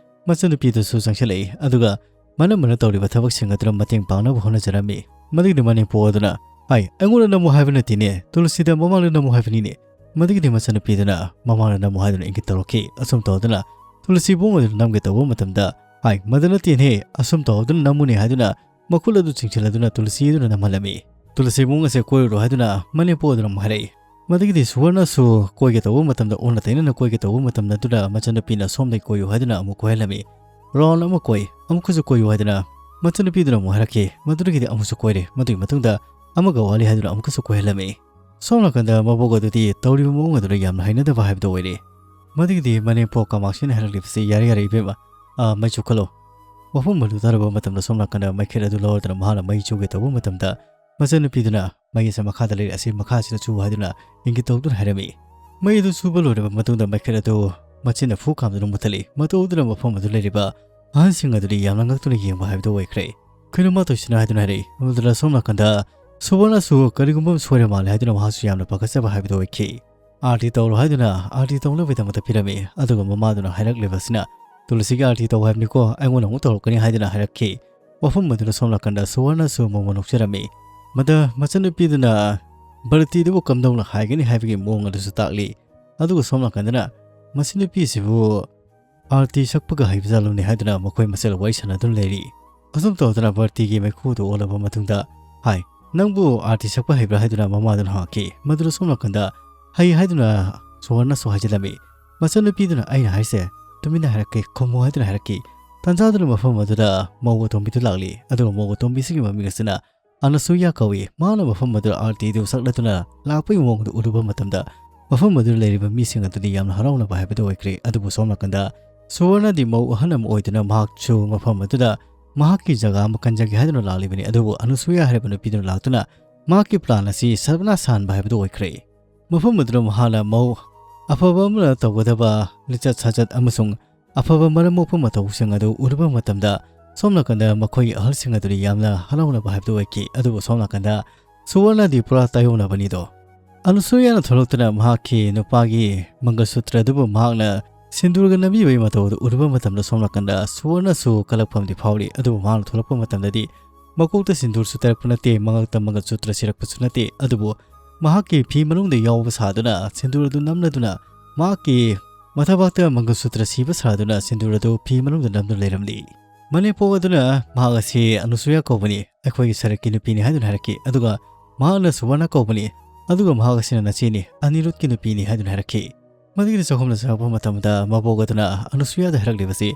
ꯃꯆꯟꯅꯨꯄꯤꯗꯨꯁꯨ ꯆꯪꯁꯤꯜꯂꯛꯏ, ꯑꯗꯨꯒ ꯃꯅꯝꯃꯅ ꯇꯧꯔꯤꯕ ꯊꯕꯛꯁꯤꯡ ꯑꯗꯨꯗ ꯃꯇꯦꯡ ꯄꯥꯡꯅꯕ ꯍꯣꯠꯅꯖꯔꯝꯃꯤ꯫ ꯃꯗꯨꯒꯤꯗꯤ ꯃꯅꯦꯝꯄꯣꯛ ꯑꯗꯨꯅ, "ꯍꯥꯏ, ꯑꯩꯉꯣꯟꯗ ꯅꯝꯃꯨ ꯍꯥꯏꯕ ꯅꯠꯇꯦꯅꯦ, ꯇꯨꯂꯁꯤꯗ ꯃꯃꯥꯡꯗ ꯅꯝꯃꯨ ꯍꯥꯏꯕꯅꯤꯅꯦ"꯫ ꯃꯗꯨꯒꯤꯗꯤ ꯃꯆꯟꯅꯨꯄꯤꯗꯨꯅ ꯃꯃꯥꯡꯗ ꯅꯝꯃꯨ ꯍꯥꯏꯗꯨꯅ ꯏꯪꯒꯤꯠ ꯇꯧꯔꯛꯈꯤ꯫ ꯑꯁꯨꯝ ꯇꯧꯗꯅ ꯇꯨꯂꯁꯤꯕꯣꯡ ꯑꯗꯨꯗ ꯅꯝꯒꯦ ꯇꯧꯕ ꯃꯇꯝꯗ, "ꯍꯥꯏ, ꯃꯗꯨ ꯅꯠꯇꯦꯅꯦ, ꯑꯁꯨꯝ ꯇꯧꯗꯨꯅ ꯅꯝꯃꯨꯅꯦ" ꯍꯥꯏꯗꯨꯅ ꯃꯈꯨꯠ ꯑꯗꯨ ꯆꯤꯡꯁꯤꯜꯂꯗꯨꯅ ꯇꯨꯂꯁꯤ ꯑꯗꯨꯅ ꯅꯝꯍꯜꯂꯝꯃꯤ꯫ "ꯇꯨꯂꯁꯤꯕꯣꯡ ꯑꯁꯦ ꯀꯣꯏꯔꯨꯔꯣ" ꯍꯥꯏꯗꯨꯅ ꯃꯅꯦꯝꯄꯣꯛ ꯑꯗꯨꯅ ꯑꯃꯨꯛ ꯍꯥꯏꯔꯛꯏ꯫ ꯃꯗꯨꯒꯤꯗꯤ ꯁꯨꯋꯔꯅꯁꯨ ꯀꯣꯏꯒꯦ ꯇꯧꯕ ꯃꯇꯝꯗ, ꯑꯣꯟꯅ ꯇꯩꯅꯅ ꯀꯣꯏꯒꯦ ꯇꯧꯕ ꯃꯇꯝꯗ ꯑꯗꯨꯗ ꯃꯆꯟꯅꯨꯄꯤꯅ "ꯁꯣꯝꯗꯒꯤ ꯀꯣꯏꯌꯨ" ꯍꯥꯏꯗꯨꯅ ꯑꯃꯨꯛ ꯀꯣꯏꯍꯜꯂꯝꯃꯤ꯫ "ꯔꯥꯎꯟ ꯑꯃ ꯀꯣꯏ, ꯑꯃꯨꯛꯀꯁꯨ ꯀꯣꯏꯌꯨ" ꯍꯥꯏꯗꯨꯅ ꯃꯆꯟꯅꯨꯄꯤꯗꯨꯅ ꯑꯃꯨꯛ ꯍꯥꯏꯔꯛꯈꯤ꯫ ꯃꯗꯨꯗꯒꯤꯗꯤ ꯑꯃꯨꯛꯁꯨ ꯀꯣꯏꯔꯦ꯫ ꯃꯗꯨꯒꯤ ꯃꯇꯨꯡꯗ "ꯑꯃꯒ ꯋꯥꯠꯂꯤ" ꯍꯥꯏꯗꯨꯅ ꯑꯃꯨꯛꯀꯁꯨ ꯀꯣꯏꯍꯜꯂꯝꯃꯤ꯫ ꯁꯣꯝ ꯅꯥꯀꯟꯗ ꯃꯕꯣꯛ ꯑꯗꯨꯗꯤ ꯇꯧꯔꯤꯕ ꯃꯑꯣꯡ ꯑꯗꯨꯗ ꯌꯥꯝꯅ ꯍꯩꯅꯗꯕ ꯍꯥꯏꯕꯗꯨ ꯑꯣꯏꯔꯦ꯫ ꯃꯗꯨꯒꯤꯗꯤ ꯃꯅꯦꯝꯄꯣꯛ ꯀꯃꯥꯛꯁꯤꯅ ꯍꯥꯏꯔꯛꯂꯤꯕꯁꯤ, "ꯌꯥꯔꯦ, ꯌꯥꯔꯦ ꯏꯕꯦꯝꯃ, ꯑꯥ, ꯃꯩ ꯆꯨꯈꯠꯂꯣ"꯫ ꯃꯐꯝ ꯑꯗꯨ ꯇꯥꯔꯕ ꯃꯇꯝꯗ ꯁꯣꯝ ꯅꯥꯀꯟꯗ ꯃꯩꯈꯦꯠ ꯑꯗꯨ ꯂꯧꯔꯗꯨꯅ ꯃꯍꯥꯛꯅ ꯃꯩ ꯆꯨꯒꯦ ꯇꯧꯕ ꯃꯇꯝꯗ, ꯃꯆꯟꯅꯨꯄꯤꯗꯨꯅ, "ꯃꯩ ꯑꯁꯦ ꯃꯈꯥꯗ ꯂꯩꯔꯦ, ꯑꯁꯤ ꯃꯈꯥꯁꯤꯗ ꯆꯨ" ꯍꯥꯏꯗꯨꯅ ꯏꯪꯒꯤꯠ ꯇꯧꯗꯨꯅ ꯍꯥꯏꯔꯝꯃꯤ꯫ ꯃꯩ ꯑꯗꯨ ꯆꯨꯕ ꯂꯣꯏꯔꯕ ꯃꯇꯨꯡꯗ ꯃꯩꯈꯦꯠ ꯑꯗꯨ ꯃꯆꯤꯟꯅ ꯐꯨ ꯀꯥꯝꯗꯨꯅ ꯃꯨꯊꯠꯂꯤ꯫ ꯃꯇꯧ ꯑꯗꯨꯅ ꯃꯐꯝ ꯑꯗꯨ ꯂꯩꯔꯤꯕ ꯑꯍꯟꯁꯤꯡ ꯑꯗꯨꯗꯤ ꯌꯥꯝꯅ ꯉꯛꯇꯨꯅ ꯌꯦꯡꯕ ꯍꯥꯏꯕꯗꯨ ꯑꯣꯏꯈ꯭ꯔꯦ꯫ "ꯀꯩꯅꯣ ꯃꯥ ꯇꯧꯔꯤꯁꯤꯅ?" ꯍꯥꯏꯗꯨꯅ ꯍꯥꯏꯔꯛꯏ꯫ ꯑꯗꯨꯗ ꯁꯣꯝ ꯅꯥꯀꯟꯗ ꯁꯨꯕꯔꯅꯁꯨ ꯀꯔꯤꯒꯨꯝꯕ ꯑꯃ ꯁꯣꯏꯔ ꯃꯥꯜꯂꯦ ꯍꯥꯏꯗꯨꯅ ꯃꯍꯥꯛꯁꯨ ꯌꯥꯝꯅ ꯄꯥꯈꯠꯆꯕ ꯍꯥꯏꯕꯗꯨ ꯑꯣꯏꯈꯤ꯫ ꯑꯥꯔꯇꯤ ꯇꯧꯔꯣ ꯍꯥꯏꯗꯨꯅ ꯑꯥꯔꯇꯤ ꯇꯧꯅꯕꯒꯤꯗꯃꯛꯇ ꯄꯤꯔꯝꯃꯤ꯫ ꯑꯗꯨꯒ ꯃꯃꯥꯗꯨꯅ ꯍꯥꯏꯔꯛꯂꯤꯕꯁꯤꯅ, "ꯇꯨꯂꯁꯤꯒꯤ ꯑꯥꯔꯇꯤ ꯇꯧ ꯍꯥꯏꯕꯅꯤꯀꯣ, ꯑꯩꯉꯣꯟꯗ ꯑꯃꯨꯛ ꯇꯧꯔꯛꯀꯅꯤ" ꯍꯥꯏꯗꯨꯅ ꯍꯥꯏꯔꯛꯈꯤ꯫ ꯃꯐꯝ ꯑꯗꯨꯗ ꯁꯣꯝ ꯅꯥꯀꯟꯗ ꯁꯨꯋꯔꯅꯁꯨ ꯃꯣꯃꯣ ꯅꯣꯛꯆꯔꯝꯃꯤ꯫ ꯃꯗ ꯃꯆꯟꯅꯨꯄꯤꯗꯨꯅ ꯕꯔꯇꯤꯗꯨꯕꯨ ꯀꯝꯗꯧꯅ ꯍꯥꯏꯒꯅꯤ ꯍꯥꯏꯕꯒꯤ ꯃꯑꯣꯡ ꯑꯗꯨꯁꯨ ꯇꯥꯛꯂꯤ꯫ ꯑꯗꯨꯒ ꯁꯣꯝ ꯅꯥꯀꯟꯗꯅ, "ꯃꯁꯤ ꯅꯨꯄꯤꯁꯤꯕꯨ ꯑꯥꯔꯇꯤ ꯁꯛꯄꯒ ꯍꯩꯕꯖꯥꯠꯂꯣꯅꯦ" ꯍꯥꯏꯗꯨꯅ ꯃꯈꯣꯏ ꯃꯁꯦꯜ ꯋꯥꯔꯤ ꯁꯥꯟꯅꯗꯨꯅ ꯂꯩꯔꯤ꯫ ꯑꯁꯨꯝ ꯇꯧꯗꯅ ꯕꯔꯇꯤꯒꯤ ꯃꯩꯈꯨꯗꯨ ꯑꯣꯜꯂꯕ ꯃꯇꯨꯡꯗ, "ꯍꯥꯏ, ꯅꯪꯕꯨ ꯑꯥꯔꯇꯤ ꯁꯛꯄ ꯍꯩꯕ꯭ꯔꯥ?" ꯍꯥꯏꯗꯨꯅ ꯃꯃꯥꯗꯨꯅ ꯍꯪꯉꯛꯈꯤ꯫ ꯃꯗꯨꯗ ꯁꯣꯝ ꯅꯥꯀꯟꯗ, "ꯍꯩ" ꯍꯥꯏꯗꯨꯅ ꯁꯨꯋꯔꯅꯁꯨ ꯍꯥꯏꯖꯤꯜꯂꯝꯃꯤ꯫ ꯃꯆꯟꯅꯨꯄꯤꯗꯨꯅ, "ꯑꯩꯅ ꯍꯥꯏꯁꯦ ꯇꯨꯃꯤꯟꯅ ꯍꯥꯏꯔꯛꯀꯦ, ꯈꯨꯝꯃꯨ" ꯍꯥꯏꯗꯨꯅ ꯍꯥꯏꯔꯛꯈꯤ꯫ ꯇꯥꯟꯖꯥꯗꯨꯅ ꯃꯐꯝ ꯑꯗꯨꯗ ꯃꯧ ꯑꯇꯣꯝꯕꯤꯗꯨ ꯂꯥꯛꯂꯤ꯫ ꯑꯗꯨꯒ ꯃꯧ ꯑꯇꯣꯝꯕꯤꯁꯤꯒꯤ ꯃꯃꯤꯡ ꯑꯁꯤꯅ ꯑꯅꯁꯨꯌꯥ ꯀꯧꯏ꯫ ꯃꯥꯅ ꯃꯐꯝ ꯑꯗꯨꯗ ꯑꯥꯔꯇꯤꯗꯨ ꯁꯛꯂꯗꯨꯅ ꯂꯥꯛꯄꯒꯤ ꯃꯑꯣꯡꯗꯨ ꯎꯔꯨꯕ ꯃꯇꯝꯗ, ꯃꯐꯝ ꯑꯗꯨꯗ ꯂꯩꯔꯤꯕ ꯃꯤꯁꯤꯡ ꯑꯗꯨꯗꯤ ꯌꯥꯝꯅ ꯍꯔꯥꯎꯅꯕ ꯍꯥꯏꯕꯗꯨ ꯑꯣꯏꯈ꯭ꯔꯦ꯫ ꯑꯗꯨꯕꯨ ꯁꯣꯝ ꯅꯥꯀꯟꯗ ꯁꯨꯋꯔꯅꯗꯤ ꯃꯧ ꯑꯍꯟ ꯑꯃ ꯑꯣꯏꯗꯨꯅ ꯃꯍꯥꯛꯁꯨ ꯃꯐꯝ ꯑꯗꯨꯗ ꯃꯍꯥꯛꯀꯤ ꯖꯒꯥ ꯑꯃ ꯀꯟꯖꯒꯦ ꯍꯥꯏꯗꯨꯅ ꯂꯥꯛꯂꯤꯕꯅꯤ꯫ ꯑꯗꯨꯕꯨ ꯑꯅꯁꯨꯌꯥ ꯍꯥꯏꯔꯤꯕ ꯅꯨꯄꯤꯗꯨꯅ ꯂꯥꯛꯇꯨꯅ ꯃꯍꯥꯛꯀꯤ ꯄ꯭ꯂꯥꯟ ꯑꯁꯤ ꯁꯕꯅꯥ ꯁꯥꯟꯕ ꯍꯥꯏꯕꯗꯨ ꯑꯣꯏꯈ꯭ꯔꯦ꯫ ꯃꯐꯝ ꯑꯗꯨꯗ ꯃꯍꯥꯛꯅ ꯃꯧ ꯑꯐꯕ ꯑꯃꯅ ꯇꯧꯒꯗꯕ ꯂꯤꯆꯠ ꯁꯥꯖꯠ ꯑꯃꯁꯨꯡ ꯑꯐꯕ ꯃꯔꯝ ꯃꯣꯛꯄ ꯃꯇꯧꯁꯤꯡ ꯑꯗꯨ ꯎꯔꯨꯕ ꯃꯇꯝꯗ ꯁꯣꯝ ꯅꯥꯀꯟꯗ ꯃꯈꯣꯏꯒꯤ ꯑꯍꯜꯁꯤꯡ ꯑꯗꯨꯗꯤ ꯌꯥꯝꯅ ꯍꯔꯥꯎꯅꯕ ꯍꯥꯏꯕꯗꯨ ꯑꯣꯏꯈꯤ꯫ ꯑꯗꯨꯕꯨ ꯁꯣꯝ ꯅꯥꯀꯟꯗ ꯁꯨꯋꯔꯅꯗꯤ ꯄꯨꯔꯥ ꯇꯥꯏꯌꯣꯟꯅꯕꯅꯤꯗꯣ꯫ ꯑꯅꯨꯁꯨꯌꯥꯅ ꯊꯣꯛꯂꯛꯇꯨꯅ ꯃꯍꯥꯛꯀꯤ ꯅꯨꯄꯥꯒꯤ ꯃꯪꯒꯜꯁꯨꯇ꯭ꯔ ꯑꯗꯨꯕꯨ ꯃꯍꯥꯛꯅ ꯁꯤꯟꯗꯨꯔꯒ ꯅꯝꯕꯤꯕꯒꯤ ꯃꯇꯧ ꯑꯗꯨ ꯎꯔꯨꯕ ꯃꯇꯝꯗ ꯁꯣꯝ ꯅꯥꯀꯟꯗ ꯁꯨꯋꯔꯅꯁꯨ ꯀꯂꯛꯐꯝꯗꯤ ꯐꯥꯎꯔꯤ꯫ ꯑꯗꯨꯕꯨ ꯃꯍꯥꯛꯅ ꯊꯣꯛꯂꯛꯄ ꯃꯇꯝꯗꯗꯤ ꯃꯀꯣꯛꯇ ꯁꯤꯟꯗꯨꯔꯁꯨ ꯇꯥꯔꯛꯄ ꯅꯠꯇꯦ, ꯃꯉꯛꯇ ꯃꯪꯒꯜꯁꯨꯇ꯭ꯔ ꯁꯤꯔꯛꯄꯁꯨ ꯅꯠꯇꯦ꯫ ꯑꯗꯨꯕꯨ ꯃꯍꯥꯛꯀꯤ ꯐꯤ ꯃꯅꯨꯡꯗ ꯌꯥꯎꯕ ꯁꯥꯗꯨꯅ ꯁꯤꯟꯗꯨꯔ ꯑꯗꯨ ꯅꯝꯂꯗꯨꯅ ꯃꯍꯥꯛꯀꯤ ꯃꯊꯕꯥꯛꯇ ꯃꯪꯒꯜꯁꯨꯇ꯭ꯔ ꯁꯤꯕ ꯁꯥꯗꯨꯅ ꯁꯤꯟꯗꯨꯔ ꯑꯗꯨ ꯐꯤ ꯃꯅꯨꯡꯗ ꯅꯝꯗꯨꯅ ꯂꯩꯔꯝꯂꯤ꯫ ꯃꯅꯦꯄꯣꯛ ꯑꯗꯨꯅ ꯃꯍꯥꯛ ꯑꯁꯤ ꯑꯅꯨꯁꯨꯌꯥ ꯀꯧꯕꯅꯤ, ꯑꯩꯈꯣꯏꯒꯤ ꯁꯔꯛꯀꯤ ꯅꯨꯄꯤꯅꯤ ꯍꯥꯏꯗꯨꯅ ꯍꯥꯏꯔꯛꯈꯤ꯫ ꯑꯗꯨꯒ ꯃꯍꯥꯛꯅ ꯁꯨꯕꯔꯅ ꯀꯧꯕꯅꯤ, ꯑꯗꯨꯒ ꯃꯍꯥꯛ ꯑꯁꯤꯅ ꯅꯆꯦꯅꯤ, ꯑꯅꯤꯔꯨꯗꯀꯤ ꯅꯨꯄꯤꯅꯤ ꯍꯥꯏꯗꯨꯅ ꯍꯥꯏꯔꯛꯈꯤ꯫ ꯃꯗꯨꯒꯤ ꯆꯥꯛꯈꯨꯝꯗ ꯆꯪꯂꯛꯄ ꯃꯇꯝꯗ ꯃꯕꯣꯛ ꯑꯗꯨꯅ ꯑꯅꯨꯁꯨꯌꯥꯗ ꯍꯥꯏꯔꯛꯂꯤꯕꯁꯤ,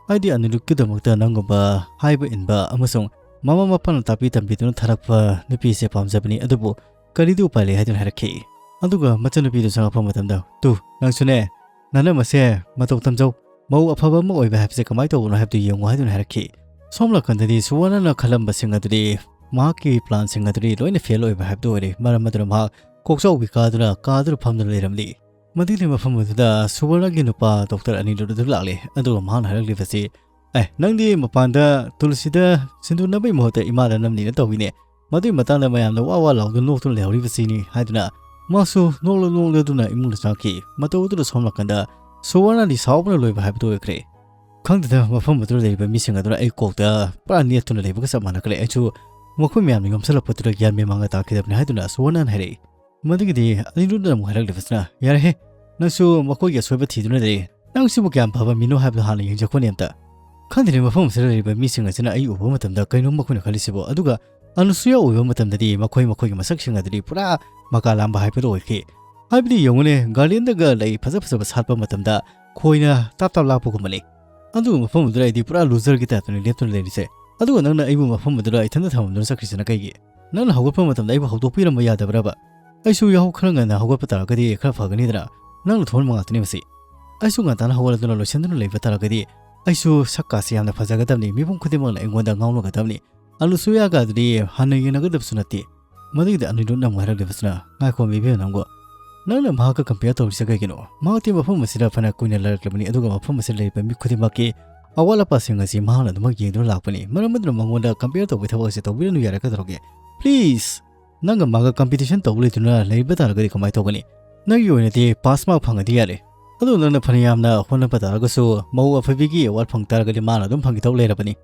ꯍꯥꯏꯗꯤ ꯑꯅꯤꯔꯨꯗꯀꯤꯗꯃꯛꯇ ꯅꯪꯒꯨꯝꯕ ꯍꯥꯏꯕ ꯏꯟꯕ ꯑꯃꯁꯨꯡ ꯃꯃꯥ ꯃꯄꯥꯅ ꯇꯥꯛꯄꯤ ꯇꯝꯕꯤꯗꯨꯅ ꯊꯥꯔꯛꯄ ꯅꯨꯄꯤꯁꯦ ꯄꯥꯝꯖꯕꯅꯤ, ꯑꯗꯨꯕꯨ ꯀꯔꯤꯗꯤ ꯎꯄꯥꯏ ꯂꯩ ꯍꯥꯏꯗꯨꯅ ꯍꯥꯏꯔꯛꯈꯤ꯫ ꯑꯗꯨꯒ ꯃꯆꯟꯅꯨꯄꯤꯗꯨ ꯆꯪꯂꯛꯄ ꯃꯇꯝꯗ, "ꯇꯨ, ꯅꯪꯁꯨꯅꯦ, ꯅꯅꯝꯃꯁꯦ ꯃꯇꯧ ꯇꯝꯖꯧ, ꯃꯧ ꯑꯐꯕ ꯑꯃ ꯑꯣꯏꯕ ꯍꯥꯏꯕꯁꯦ ꯀꯃꯥꯏꯅ ꯇꯧꯕꯅꯣ ꯍꯥꯏꯕꯗꯨ ꯌꯦꯡꯉꯨ" ꯍꯥꯏꯗꯨꯅ ꯍꯥꯏꯔꯛꯈꯤ꯫ ꯁꯣꯝ ꯅꯥꯀꯟꯗꯗꯤ ꯁꯨꯋꯔꯅꯅ ꯈꯜꯂꯝꯕꯁꯤꯡ ꯑꯗꯨꯗꯤ, ꯃꯍꯥꯛꯀꯤ ꯄ꯭ꯂꯥꯟꯁꯤꯡ ꯑꯗꯨꯗꯤ ꯂꯣꯏꯅ ꯐꯦꯜ ꯑꯣꯏꯕ ꯍꯥꯏꯕꯗꯨ ꯑꯣꯏꯔꯦ꯫ ꯃꯔꯝ ꯑꯗꯨꯅ ꯃꯍꯥꯛ ꯀꯣꯛꯆꯥꯎꯕꯤ ꯀꯥꯗꯨꯅ ꯀꯥꯗꯨꯅ ꯐꯝꯗꯨꯅ ꯂꯩꯔꯝꯂꯤ꯫ ꯃꯗꯨꯒꯤ ꯃꯐꯝ ꯑꯗꯨꯗ ꯁꯨꯋꯔꯅꯒꯤ ꯅꯨꯄꯥ ꯗꯣꯛꯇꯔ ꯑꯅꯤꯔꯨꯗ ꯑꯗꯨ ꯂꯥꯛꯂꯦ꯫ ꯑꯗꯨꯒ ꯃꯍꯥꯛꯅ ꯍꯥꯏꯔꯛꯂꯤꯕꯁꯤ, "ꯑꯦ, ꯅꯪꯗꯤ ꯃꯄꯥꯟꯗ ꯇꯨꯂꯁꯤꯗ ꯁꯤꯟꯗꯨꯔ ꯅꯝꯕꯒꯤ ꯃꯍꯨꯠꯇ ꯏꯃꯥꯗ ꯅꯝꯅꯤꯅ ꯇꯧꯏꯅꯦ꯫ ꯃꯗꯨꯒꯤ ꯃꯇꯥꯡꯗ ꯃꯌꯥꯝꯅ ꯋꯥ ꯋꯥ ꯂꯥꯎꯗꯨꯅ ꯅꯣꯛꯇꯨꯅ ꯂꯩꯍꯧꯔꯤꯕꯁꯤꯅꯤ" ꯍꯥꯏꯗꯨꯅ ꯃꯥꯁꯨ ꯅꯣꯛꯂ ꯅꯣꯛꯂꯗꯨꯅ ꯏꯃꯨꯡꯗ ꯆꯪꯉꯛꯈꯤ꯫ ꯃꯇꯧ ꯑꯗꯨꯗ ꯁꯣꯝ ꯅꯥꯀꯟꯗ ꯁꯨꯋꯔꯅꯗꯤ ꯁꯥꯎꯕꯅ ꯂꯣꯏꯕ ꯍꯥꯏꯕꯗꯨ ꯑꯣꯏꯈ꯭ꯔꯦ꯫ ꯈꯪꯗꯦꯗ, ꯃꯐꯝ ꯑꯗꯨꯗ ꯂꯩꯔꯤꯕ ꯃꯤꯁꯤꯡ ꯑꯗꯨꯅ ꯑꯩ ꯀꯣꯛꯇ ꯄꯨꯔꯥ ꯅꯦꯠꯇꯨꯅ ꯂꯩꯕꯒ ꯆꯞ ꯃꯥꯟꯅꯈ꯭ꯔꯦ꯫ ꯑꯩꯁꯨ ꯃꯈꯣꯏ ꯃꯌꯥꯝꯅ ꯌꯣꯝꯁꯤꯜꯂꯛꯄꯗꯨꯗ ꯒ꯭ꯌꯥꯟ ꯃꯦꯟ ꯃꯥꯡꯒ ꯇꯥꯈꯤꯗꯕꯅꯤ ꯍꯥꯏꯗꯨꯅ ꯁꯨꯋꯔꯅꯅ ꯍꯥꯏꯔꯛꯏ꯫ ꯃꯗꯨꯒꯤꯗꯤ ꯑꯅꯤꯔꯨꯗꯅ ꯑꯃꯨꯛ ꯍꯥꯏꯔꯛꯂꯤꯕꯁꯤꯅ, "ꯌꯥꯔꯦꯍꯦ, ꯅꯪꯁꯨ ꯃꯈꯣꯏꯒꯤ ꯑꯁꯣꯏꯕ ꯊꯤꯗꯨꯅ ꯂꯩ꯫ ꯅꯪꯁꯤꯕꯨ ꯀꯌꯥꯝ ꯐꯕ ꯃꯤꯅꯣ ꯍꯥꯏꯕꯗꯣ ꯍꯥꯟꯅ ꯌꯦꯡꯖꯈꯣꯅꯦ ꯑꯝꯇ꯫" ꯈꯪꯗꯦꯅꯦ, ꯃꯐꯝ ꯑꯁꯤꯗ ꯂꯩꯔꯤꯕ ꯃꯤꯁꯤꯡ ꯑꯁꯤꯅ ꯑꯩ ꯎꯕ ꯃꯇꯝꯗ ꯀꯩꯅꯣ ꯃꯈꯣꯏꯅ ꯈꯜꯂꯤꯁꯤꯕꯣ꯫ ꯑꯗꯨꯒ ꯑꯅꯨꯁꯨꯌꯥ ꯎꯕ ꯃꯇꯝꯗꯗꯤ ꯃꯈꯣꯏ ꯃꯈꯣꯏꯒꯤ ꯃꯁꯛꯁꯤꯡ ꯑꯗꯨꯗꯤ ꯄꯨꯔꯥ ꯃꯀꯥ ꯂꯥꯝꯕ ꯍꯥꯏꯕꯗꯨ ꯑꯣꯏꯈꯤ꯫ ꯍꯥꯏꯕꯗꯤ ꯌꯦꯡꯉꯨꯅꯦ, ꯒꯥꯔꯗꯦꯟꯗꯒ ꯂꯩ ꯐꯖ ꯐꯖꯕ ꯁꯥꯠꯄ ꯃꯇꯝꯗ ꯈꯣꯏꯅ ꯇꯥꯞ ꯇꯥꯞ ꯂꯥꯛꯄꯒꯨꯝꯕꯅꯤ꯫ ꯑꯗꯨꯒ ꯃꯐꯝ ꯑꯗꯨꯗ ꯑꯩꯗꯤ ꯄꯨꯔꯥ ꯂꯨꯖꯔꯒꯤ ꯇꯥꯏꯞꯇꯅꯤ ꯂꯦꯞꯇꯨꯅ ꯂꯩꯔꯤꯁꯦ꯫ ꯑꯗꯨꯒ ꯅꯪꯅ ꯑꯩꯕꯨ ꯃꯐꯝ ꯑꯗꯨꯗ ꯏꯊꯟꯗ ꯊꯝꯃꯝꯗꯨꯅ ꯆꯠꯈ꯭ꯔꯤꯁꯤꯅ ꯀꯩꯒꯤ? ꯅꯪꯅ ꯍꯧꯒꯠꯄ ꯃꯇꯝꯗ ꯑꯩꯕꯨ ꯍꯧꯗꯣꯛꯄꯤꯔꯝꯕ ꯌꯥꯗꯕ꯭ꯔꯕ? ꯑꯩꯁꯨ ꯌꯥꯍꯧ ꯈꯔ ꯉꯟꯅ ꯍꯧꯒꯠꯄ ꯇꯥꯔꯒꯗꯤ ꯈꯔ ꯐꯒꯅꯤꯗꯅ꯫ ꯅꯪꯅ ꯊꯣꯡꯍꯟꯕ ꯉꯥꯛꯇꯅꯤ ꯃꯁꯤ꯫ ꯑꯩꯁꯨ ꯉꯟꯇꯥꯅ ꯍꯧꯒꯠꯂꯗꯨꯅ ꯂꯣꯏꯁꯤꯟꯗꯨꯅ ꯂꯩꯕ ꯇꯥꯔꯒꯗꯤ ꯑꯩꯁꯨ ꯁꯛꯀꯥꯁꯦ ꯌꯥꯝꯅ ꯐꯖꯒꯗꯕꯅꯤ, ꯃꯤꯄꯨꯝ ꯈꯨꯗꯤꯡꯃꯛꯅ ꯑꯩꯉꯣꯟꯗ ꯉꯥꯎꯅꯒꯗꯕꯅꯤ꯫ ꯑꯅꯨꯁꯨꯌꯥꯒ ꯑꯗꯨꯗꯤ ꯍꯟꯅ ꯌꯦꯡꯅꯒꯗꯕꯁꯨ ꯅꯠꯇꯦ꯫ ꯃꯗꯨꯒꯤꯗꯤ ꯑꯅꯤꯔꯨꯗꯅ ꯑꯃꯨꯛ ꯍꯥꯏꯔꯛꯂꯤꯕꯁꯤꯅ, "ꯉꯥꯏꯈꯣ ꯃꯤꯕꯦꯝ ꯅꯪꯕꯨ, "ꯅꯪꯅ ꯃꯍꯥꯛꯀ compare ꯇꯧꯔꯤꯁꯦ ꯀꯩꯒꯤꯅꯣ? ꯃꯍꯥꯛꯇꯤ ꯃꯐꯝ ꯑꯁꯤꯗ ꯐꯅ ꯀꯨꯏꯅ ꯂꯩꯔꯛꯂꯕꯅꯤ, ꯑꯗꯨꯒ ꯃꯐꯝ ꯑꯁꯤꯗ ꯂꯩꯔꯤꯕ ꯃꯤ ꯈꯨꯗꯤꯡꯃꯛꯀꯤ ꯑꯋꯥꯠ ꯑꯄꯥꯁꯤꯡ ꯑꯁꯤ ꯃꯍꯥꯛꯅ ꯑꯗꯨꯃꯛ ꯌꯦꯡꯗꯨꯅ ꯂꯥꯛꯄꯅꯤ꯫ ꯃꯔꯝ ꯑꯗꯨꯅ ꯃꯉꯣꯟꯗ compare ꯇꯧꯕꯒꯤ ꯊꯕꯛ ꯑꯁꯤ ꯇꯧꯕꯤꯔꯅꯨ ꯌꯥꯔꯦ, ꯀꯩꯗꯧꯔꯒꯦ? Please! ꯅꯪꯒ ꯃꯥꯒ competition ꯇꯧꯕ ꯂꯩꯇꯨꯅ ꯂꯩꯕ ꯇꯥꯔꯒꯗꯤ ꯀꯃꯥꯏꯅ ꯇꯧꯒꯅꯤ? ꯅꯪꯒꯤ ꯑꯣꯏꯅꯗꯤ pass mark ꯐꯪꯉꯗꯤ ꯌꯥꯔꯦ꯫ ꯑꯗꯨ ꯅꯪꯅ ꯐꯅ ꯌꯥꯝꯅ ꯍꯣꯠꯅꯕ ꯇꯥꯔꯒꯁꯨ ꯃꯧ ꯑꯐꯕꯤꯒꯤ award ꯐꯪ ꯇꯥꯔꯒꯗꯤ ꯃꯥꯅ ꯑꯗꯨꯝ ꯐꯪꯈꯤꯗꯧ ꯂꯩꯔꯕꯅꯤ"꯫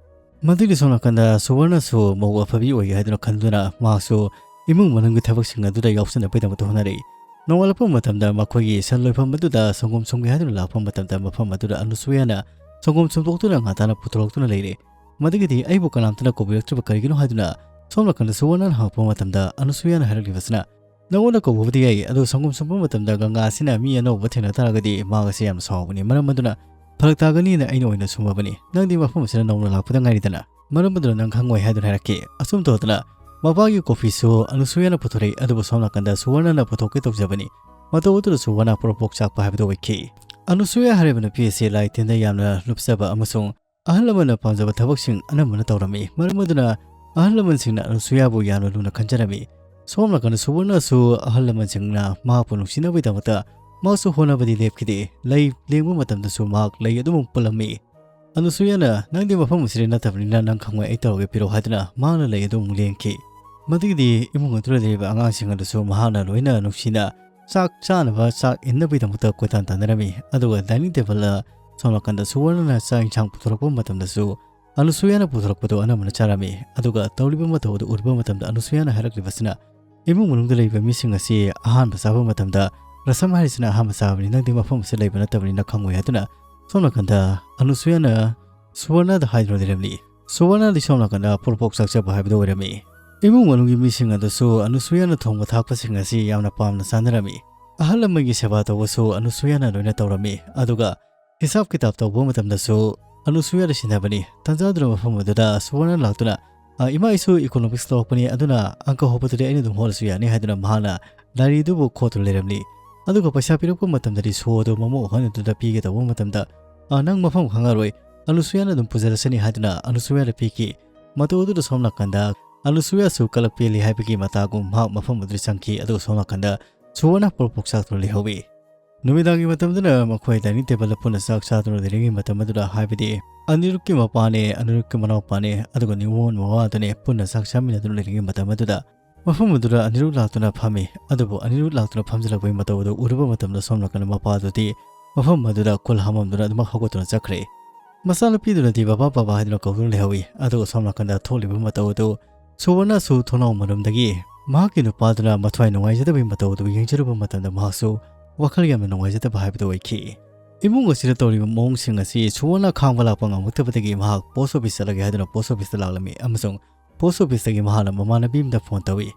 ꯃꯗꯨꯒꯤ ꯁꯣꯝ ꯅꯥꯀꯟꯗ ꯁꯨꯋꯔꯅꯁꯨ ꯃꯧ ꯑꯐꯕꯤ ꯑꯣꯏꯒꯦ ꯍꯥꯏꯗꯨꯅ ꯈꯟꯗꯨꯅ ꯃꯍꯥꯛꯁꯨ ꯏꯃꯨꯡ ꯃꯅꯨꯡꯒꯤ ꯊꯕꯛꯁꯤꯡ ꯑꯗꯨꯗ ꯌꯥꯎꯁꯤꯟꯅꯕꯒꯤꯗꯃꯛꯇ ꯍꯣꯠꯅꯔꯛꯏ꯫ ꯅꯣꯡꯉꯥꯜꯂꯛꯄ ꯃꯇꯝꯗ ꯃꯈꯣꯏꯒꯤ ꯁꯟ ꯂꯣꯏꯐꯝ ꯑꯗꯨꯗ ꯁꯪꯒꯣꯝ ꯁꯨꯝꯒꯦ ꯍꯥꯏꯗꯨꯅ ꯂꯥꯛꯄ ꯃꯇꯝꯗ ꯃꯐꯝ ꯑꯗꯨꯗ ꯑꯅꯨꯁꯨꯌꯥꯅ ꯁꯪꯒꯣꯝ ꯁꯨꯝꯗꯣꯛꯇꯨꯅ ꯉꯟꯇꯥꯅ ꯄꯨꯊꯣꯔꯛꯇꯨꯅ ꯂꯩꯔꯦ꯫ ꯃꯗꯨꯒꯤꯗꯤ "ꯑꯩꯕꯨ ꯀꯅꯥꯝꯇꯅ ꯀꯧꯕꯤꯔꯛꯇ꯭ꯔꯤꯕ ꯀꯔꯤꯒꯤꯅꯣ?" ꯍꯥꯏꯗꯨꯅ ꯁꯣꯝ ꯅꯥꯀꯟꯗ ꯁꯨꯋꯔꯅꯅ ꯍꯪꯉꯛꯄ ꯃꯇꯝꯗ ꯑꯅꯨꯁꯨꯌꯥꯅ ꯍꯥꯏꯔꯛꯂꯤꯕꯁꯤꯅ, "ꯅꯉꯣꯟꯗ ꯀꯧꯕꯕꯨꯗꯤ ꯌꯥꯏ, ꯑꯗꯨ ꯁꯪꯒꯣꯝ ꯁꯨꯝꯕ ꯃꯇꯝꯗ ꯒꯪꯒꯥ ꯑꯁꯤꯅ ꯃꯤ ꯑꯅꯧꯕ ꯊꯦꯡꯅ ꯇꯥꯔꯒꯗꯤ ꯃꯍꯥꯛ ꯑꯁꯤ ꯌꯥꯝꯅ ꯁꯥꯎꯒꯅꯤ꯫ ꯃꯔꯝ ꯑꯗꯨꯅ ꯐꯔꯛ ꯇꯥꯒꯅꯤꯅ ꯑꯩꯅ ꯑꯣꯏꯅ ꯁꯨꯝꯃꯕꯅꯤ꯫ ꯅꯪꯗꯤ ꯃꯐꯝ ꯑꯁꯤꯗ ꯅꯧꯅ ꯂꯥꯛꯄꯗ ꯉꯥꯏꯔꯤꯗꯅ, ꯃꯔꯝ ꯑꯗꯨꯅ ꯅꯪ ꯈꯪꯉꯣꯏ" ꯍꯥꯏꯗꯨꯅ ꯍꯥꯏꯔꯛꯈꯤ꯫ ꯑꯁꯨꯝ ꯇꯧꯗꯅ ꯃꯄꯥꯒꯤ ꯀꯣꯐꯤꯁꯨ ꯑꯅꯨꯁꯨꯌꯥꯅ ꯄꯨꯊꯣꯔꯛꯏ, ꯑꯗꯨꯕꯨ ꯁꯣꯝ ꯅꯥꯀꯟꯗ ꯁꯨꯋꯔꯅꯅ ꯄꯨꯊꯣꯛꯀꯦ ꯇꯧꯖꯕꯅꯤ꯫ ꯃꯇꯧ ꯑꯗꯨꯗ ꯁꯨꯋꯔꯅ ꯄꯣꯔꯣꯛ ꯄꯣꯛ ꯆꯥꯛꯄ ꯍꯥꯏꯕꯗꯨ ꯑꯣꯏꯈꯤ꯫ ꯑꯅꯨꯁꯨꯌꯥ ꯍꯥꯏꯔꯤꯕ ꯅꯨꯄꯤ ꯑꯁꯤ ꯂꯥꯏ ꯇꯤꯟꯗ ꯌꯥꯝꯅ ꯂꯨꯞꯆꯕ ꯑꯃꯁꯨꯡ ꯑꯍꯜ ꯂꯃꯟꯅ ꯄꯥꯝꯖꯕ ꯊꯕꯛꯁꯤꯡ ꯑꯅꯝꯕꯅ ꯇꯧꯔꯝꯃꯤ꯫ ꯃꯔꯝ ꯑꯗꯨꯅ ꯑꯍꯜ ꯂꯃꯟꯁꯤꯡꯅ ꯑꯅꯨꯁꯨꯌꯥꯕꯨ ꯌꯥꯝꯅ ꯂꯨꯅ ꯈꯟꯖꯔꯝꯃꯤ꯫ ꯁꯣꯝ ꯅꯥꯀꯟꯗ ꯁꯨꯋꯔꯅꯁꯨ ꯑꯍꯜ ꯂꯃꯟꯁꯤꯡꯅ ꯃꯍꯥꯛꯄꯨ ꯅꯨꯡꯁꯤꯅꯕꯒꯤꯗꯃꯛꯇ ꯃꯍꯥꯛꯁꯨ ꯍꯣꯠꯅꯕꯗꯤ ꯂꯦꯞꯈꯤꯗꯦ꯫ ꯂꯩ ꯂꯦꯡꯕ ꯃꯇꯝꯗꯁꯨ ꯃꯍꯥꯛ ꯂꯩ ꯑꯗꯨꯃꯛ ꯄꯨꯜꯂꯝꯃꯤ꯫ ꯑꯅꯨꯁꯨꯌꯥꯅ, "ꯅꯪꯗꯤ ꯃꯐꯝ ꯑꯁꯤꯗ ꯅꯠꯇꯕꯅꯤꯅ ꯅꯪ ꯈꯪꯉꯣꯏ, ꯑꯩ ꯇꯧꯔꯒꯦ, ꯄꯤꯔꯛꯑꯣ" ꯍꯥꯏꯗꯨꯅ ꯃꯍꯥꯛꯅ ꯂꯩ ꯑꯗꯨ ꯑꯃꯨꯛ ꯂꯦꯡꯈꯤ꯫ ꯃꯗꯨꯒꯤꯗꯤ ꯏꯃꯨꯡ ꯑꯗꯨꯗ ꯂꯩꯔꯤꯕ ꯑꯉꯥꯡꯁꯤꯡ ꯑꯗꯨꯁꯨ ꯃꯍꯥꯛꯅ ꯂꯣꯏꯅ ꯅꯨꯡꯁꯤꯅ ꯆꯥꯛ ꯆꯥꯅꯕ ꯆꯥꯛ ꯏꯟꯅꯕꯒꯤꯗꯃꯛꯇ ꯀꯣꯏꯇꯥꯟ ꯇꯥꯟꯅꯔꯝꯃꯤ꯫ ꯑꯗꯨꯒ dining tableꯗ ꯁꯣꯝ ꯅꯥꯀꯟꯗ ꯁꯨꯋꯔꯅꯅ ꯆꯥꯛ ꯏꯟꯁꯥꯡ ꯄꯨꯊꯣꯔꯛꯄ ꯃꯇꯝꯗꯁꯨ ꯑꯅꯨꯁꯨꯌꯥꯅ ꯄꯨꯊꯣꯔꯛꯄꯗꯨ ꯑꯅꯝꯕꯅ ꯆꯥꯔꯝꯃꯤ꯫ ꯑꯗꯨꯒ ꯇꯧꯔꯤꯕ ꯃꯇꯧ ꯑꯗꯨ ꯎꯔꯨꯕ ꯃꯇꯝꯗ ꯑꯅꯨꯁꯨꯌꯥꯅ ꯍꯥꯏꯔꯛꯂꯤꯕꯁꯤꯅ, "ꯏꯃꯨꯡ ꯃꯅꯨꯡꯗ ꯂꯩꯕ ꯃꯤꯁꯤꯡ ꯑꯁꯤ ꯑꯍꯥꯟꯕ ꯆꯥꯕ ꯃꯇꯝꯗ ꯔꯁꯝ ꯍꯥꯏꯔꯤꯁꯤꯅ ꯑꯍꯥꯟꯕ ꯆꯥꯕꯅꯤ, ꯅꯪꯗꯤ ꯃꯐꯝ ꯑꯁꯤꯗ ꯂꯩꯕ ꯅꯠꯇꯕꯅꯤꯅ ꯈꯪꯉꯣꯏ" ꯍꯥꯏꯗꯨꯅ ꯁꯣꯝ ꯅꯥꯀꯟꯗ ꯑꯅꯨꯁꯨꯌꯥꯅ ꯁꯨꯋꯔꯅꯗ ꯍꯥꯏꯗꯨꯅ ꯂꯩꯔꯝꯂꯤ꯫ ꯁꯨꯋꯔꯅꯗꯤ ꯁꯣꯝ ꯅꯥꯀꯟꯗ ꯄꯣꯔꯣꯛ ꯄꯣꯛ ꯆꯥꯛꯆꯕ ꯍꯥꯏꯕꯗꯨ ꯑꯣꯏꯔꯝꯃꯤ꯫ ꯏꯃꯨꯡ ꯃꯅꯨꯡꯒꯤ ꯃꯤꯁꯤꯡ ꯑꯗꯨꯁꯨ ꯑꯅꯨꯁꯨꯌꯥꯅ ꯊꯣꯡꯕ ꯊꯥꯛꯄꯁꯤꯡ ꯑꯁꯤ ꯌꯥꯝꯅ ꯄꯥꯝꯅ ꯆꯥꯅꯔꯝꯃꯤ꯫ ꯑꯍꯜ ꯂꯃꯟꯒꯤ ꯁꯦꯕꯥ ꯇꯧꯕꯁꯨ ꯑꯅꯨꯁꯨꯌꯥꯅ ꯂꯣꯏꯅ ꯇꯧꯔꯝꯃꯤ꯫ ꯑꯗꯨꯒ ꯍꯤꯁꯥꯕ ꯀꯤꯇꯥꯕ ꯇꯧꯕ ꯃꯇꯝꯗꯁꯨ ꯑꯅꯨꯁꯨꯌꯥꯗ ꯁꯤꯟꯅꯕꯅꯤ꯫ ꯇꯟꯖꯥꯗꯨꯅ ꯃꯐꯝ ꯑꯗꯨꯗ ꯁꯨꯋꯔꯅ ꯂꯥꯛꯇꯨꯅ, "ꯑ, ꯏꯃꯥ, ꯑꯩꯁꯨ economics ꯂꯧꯔꯛꯄꯅꯤ, ꯑꯗꯨꯅ ꯑꯪꯀ ꯍꯣꯠꯄꯗꯨꯗꯤ ꯑꯩꯅ ꯑꯗꯨꯝ ꯍꯣꯠꯂꯁꯨ ꯌꯥꯅꯤ" ꯍꯥꯏꯗꯨꯅ ꯃꯍꯥꯛꯅ diaryꯗꯨꯕꯨ ꯈꯣꯠꯇꯨꯅ ꯂꯩꯔꯝꯂꯤ꯫ ꯑꯗꯨꯒ ꯄꯩꯁꯥ ꯄꯤꯔꯛꯄ ꯃꯇꯝꯗꯗꯤ ꯁꯣꯗꯨ ꯃꯃꯧ ꯑꯍꯟ ꯑꯗꯨꯗ ꯄꯤꯒꯦ ꯇꯧꯕ ꯃꯇꯝꯗ, "ꯑ, ꯅꯪ ꯃꯐꯝ ꯈꯪꯉꯔꯣꯏ, ꯑꯅꯨꯁꯨꯌꯥꯅ ꯑꯗꯨꯝ ꯄꯨꯖꯔꯁꯅꯤ" ꯍꯥꯏꯗꯨꯅ ꯑꯅꯨꯁꯨꯌꯥꯗ ꯄꯤꯈꯤ꯫ ꯃꯇꯧ ꯑꯗꯨꯗ ꯁꯣꯝ ꯅꯥꯀꯟꯗ ꯑꯅꯨꯁꯨꯌꯥꯁꯨ ꯀꯂꯛ ꯄꯦꯜꯂꯤ ꯍꯥꯏꯕꯒꯤ ꯃꯇꯥꯒꯨꯝ ꯃꯍꯥꯛ ꯃꯐꯝ ꯑꯗꯨꯗ ꯆꯪꯈꯤ꯫ ꯑꯗꯨꯒ ꯁꯣꯝ ꯅꯥꯀꯟꯗ ꯁꯨꯋꯔꯅ ꯄꯣꯔꯣꯛ ꯄꯣꯔꯣꯛ ꯆꯥꯛꯇꯨꯅ ꯂꯩꯍꯧꯏ꯫ ꯅꯨꯃꯤꯗꯥꯡꯒꯤ ꯃꯇꯝꯗꯨꯗ ꯃꯈꯣꯏ dining table ꯄꯨꯟꯅ ꯆꯥꯛ ꯆꯥꯗꯨꯅ ꯂꯩꯔꯤꯉꯩ ꯃꯇꯝ ꯑꯗꯨꯗ, ꯍꯥꯏꯕꯗꯤ ꯑꯅꯤꯔꯨꯛꯀꯤ ꯃꯄꯥꯅꯦ, ꯑꯅꯤꯔꯨꯛꯀꯤ ꯃꯅꯥꯎꯄꯥꯅꯦ, ꯑꯗꯨꯒ ꯅꯤꯉꯣꯜ ꯃꯋꯥꯗꯨꯅꯦ ꯄꯨꯟꯅ ꯆꯥꯛ ꯆꯥꯃꯤꯟꯅꯗꯨꯅ ꯂꯩꯔꯤꯉꯩ ꯃꯇꯝ ꯑꯗꯨꯗ, ꯃꯐꯝ ꯑꯗꯨꯗ ꯑꯅꯤꯔꯨꯛ ꯂꯥꯛꯇꯨꯅ ꯐꯝꯃꯤ꯫ ꯑꯗꯨꯕꯨ ꯑꯅꯤꯔꯨꯛ ꯂꯥꯛꯇꯨꯅ ꯐꯝꯖꯤꯜꯂꯛꯄꯒꯤ ꯃꯇꯧ ꯑꯗꯨ ꯎꯔꯨꯕ ꯃꯇꯝꯗ, ꯁꯣꯝ ꯅꯥꯀꯟꯗ ꯃꯄꯥꯗꯨꯗꯤ ꯃꯐꯝ ꯑꯗꯨꯗ ꯀꯨꯜ ꯍꯥꯃꯝꯗꯨꯅ ꯑꯗꯨꯃꯛ ꯍꯧꯒꯠꯇꯨꯅ ꯆꯠꯈ꯭ꯔꯦ꯫ ꯃꯆꯥꯅꯨꯄꯤꯗꯨꯅꯗꯤ "ꯕꯕꯥ, ꯕꯕꯥ" ꯍꯥꯏꯗꯨꯅ ꯀꯧꯗꯨꯅ ꯂꯩꯍꯧꯏ꯫ ꯑꯗꯨꯒ ꯁꯣꯝ ꯅꯥꯀꯟꯗ ꯊꯣꯛꯂꯤꯕ ꯃꯇꯧ ꯑꯗꯨ ꯁꯨꯋꯔꯅꯁꯨ ꯊꯣꯡꯅꯥꯎ ꯃꯅꯨꯡꯗꯒꯤ ꯃꯍꯥꯛꯀꯤ ꯅꯨꯄꯥꯗꯨꯅ ꯃꯊ꯭ꯋꯥꯏ ꯅꯨꯡꯉꯥꯏꯖꯗꯕꯒꯤ ꯃꯇꯧ ꯑꯗꯨ ꯌꯦꯡꯖꯔꯨꯕ ꯃꯇꯝꯗ, ꯃꯍꯥꯛꯁꯨ ꯋꯥꯈꯜ ꯌꯥꯝꯅ ꯅꯨꯡꯉꯥꯏꯖꯗꯕ ꯍꯥꯏꯕꯗꯨ ꯑꯣꯏꯈꯤ꯫ ꯏꯃꯨꯡ ꯑꯁꯤꯗ ꯇꯧꯔꯤꯕ ꯃꯑꯣꯡꯁꯤꯡ ꯑꯁꯤ ꯁꯨꯋꯔꯅ ꯈꯥꯡꯕ ꯂꯥꯛꯄ ꯉꯝꯃꯛꯇꯕꯗꯒꯤ, ꯃꯍꯥꯛ post office ꯆꯠꯂꯒꯦ ꯍꯥꯏꯗꯨꯅ post office ꯇ ꯂꯥꯛꯂꯝꯃꯤ ꯑꯃꯁꯨꯡ post office ꯇꯒꯤ ꯃꯍꯥꯛꯅ ꯃꯃꯥꯟꯅꯕꯤ ꯑꯃꯗ phone ꯇꯧꯏ꯫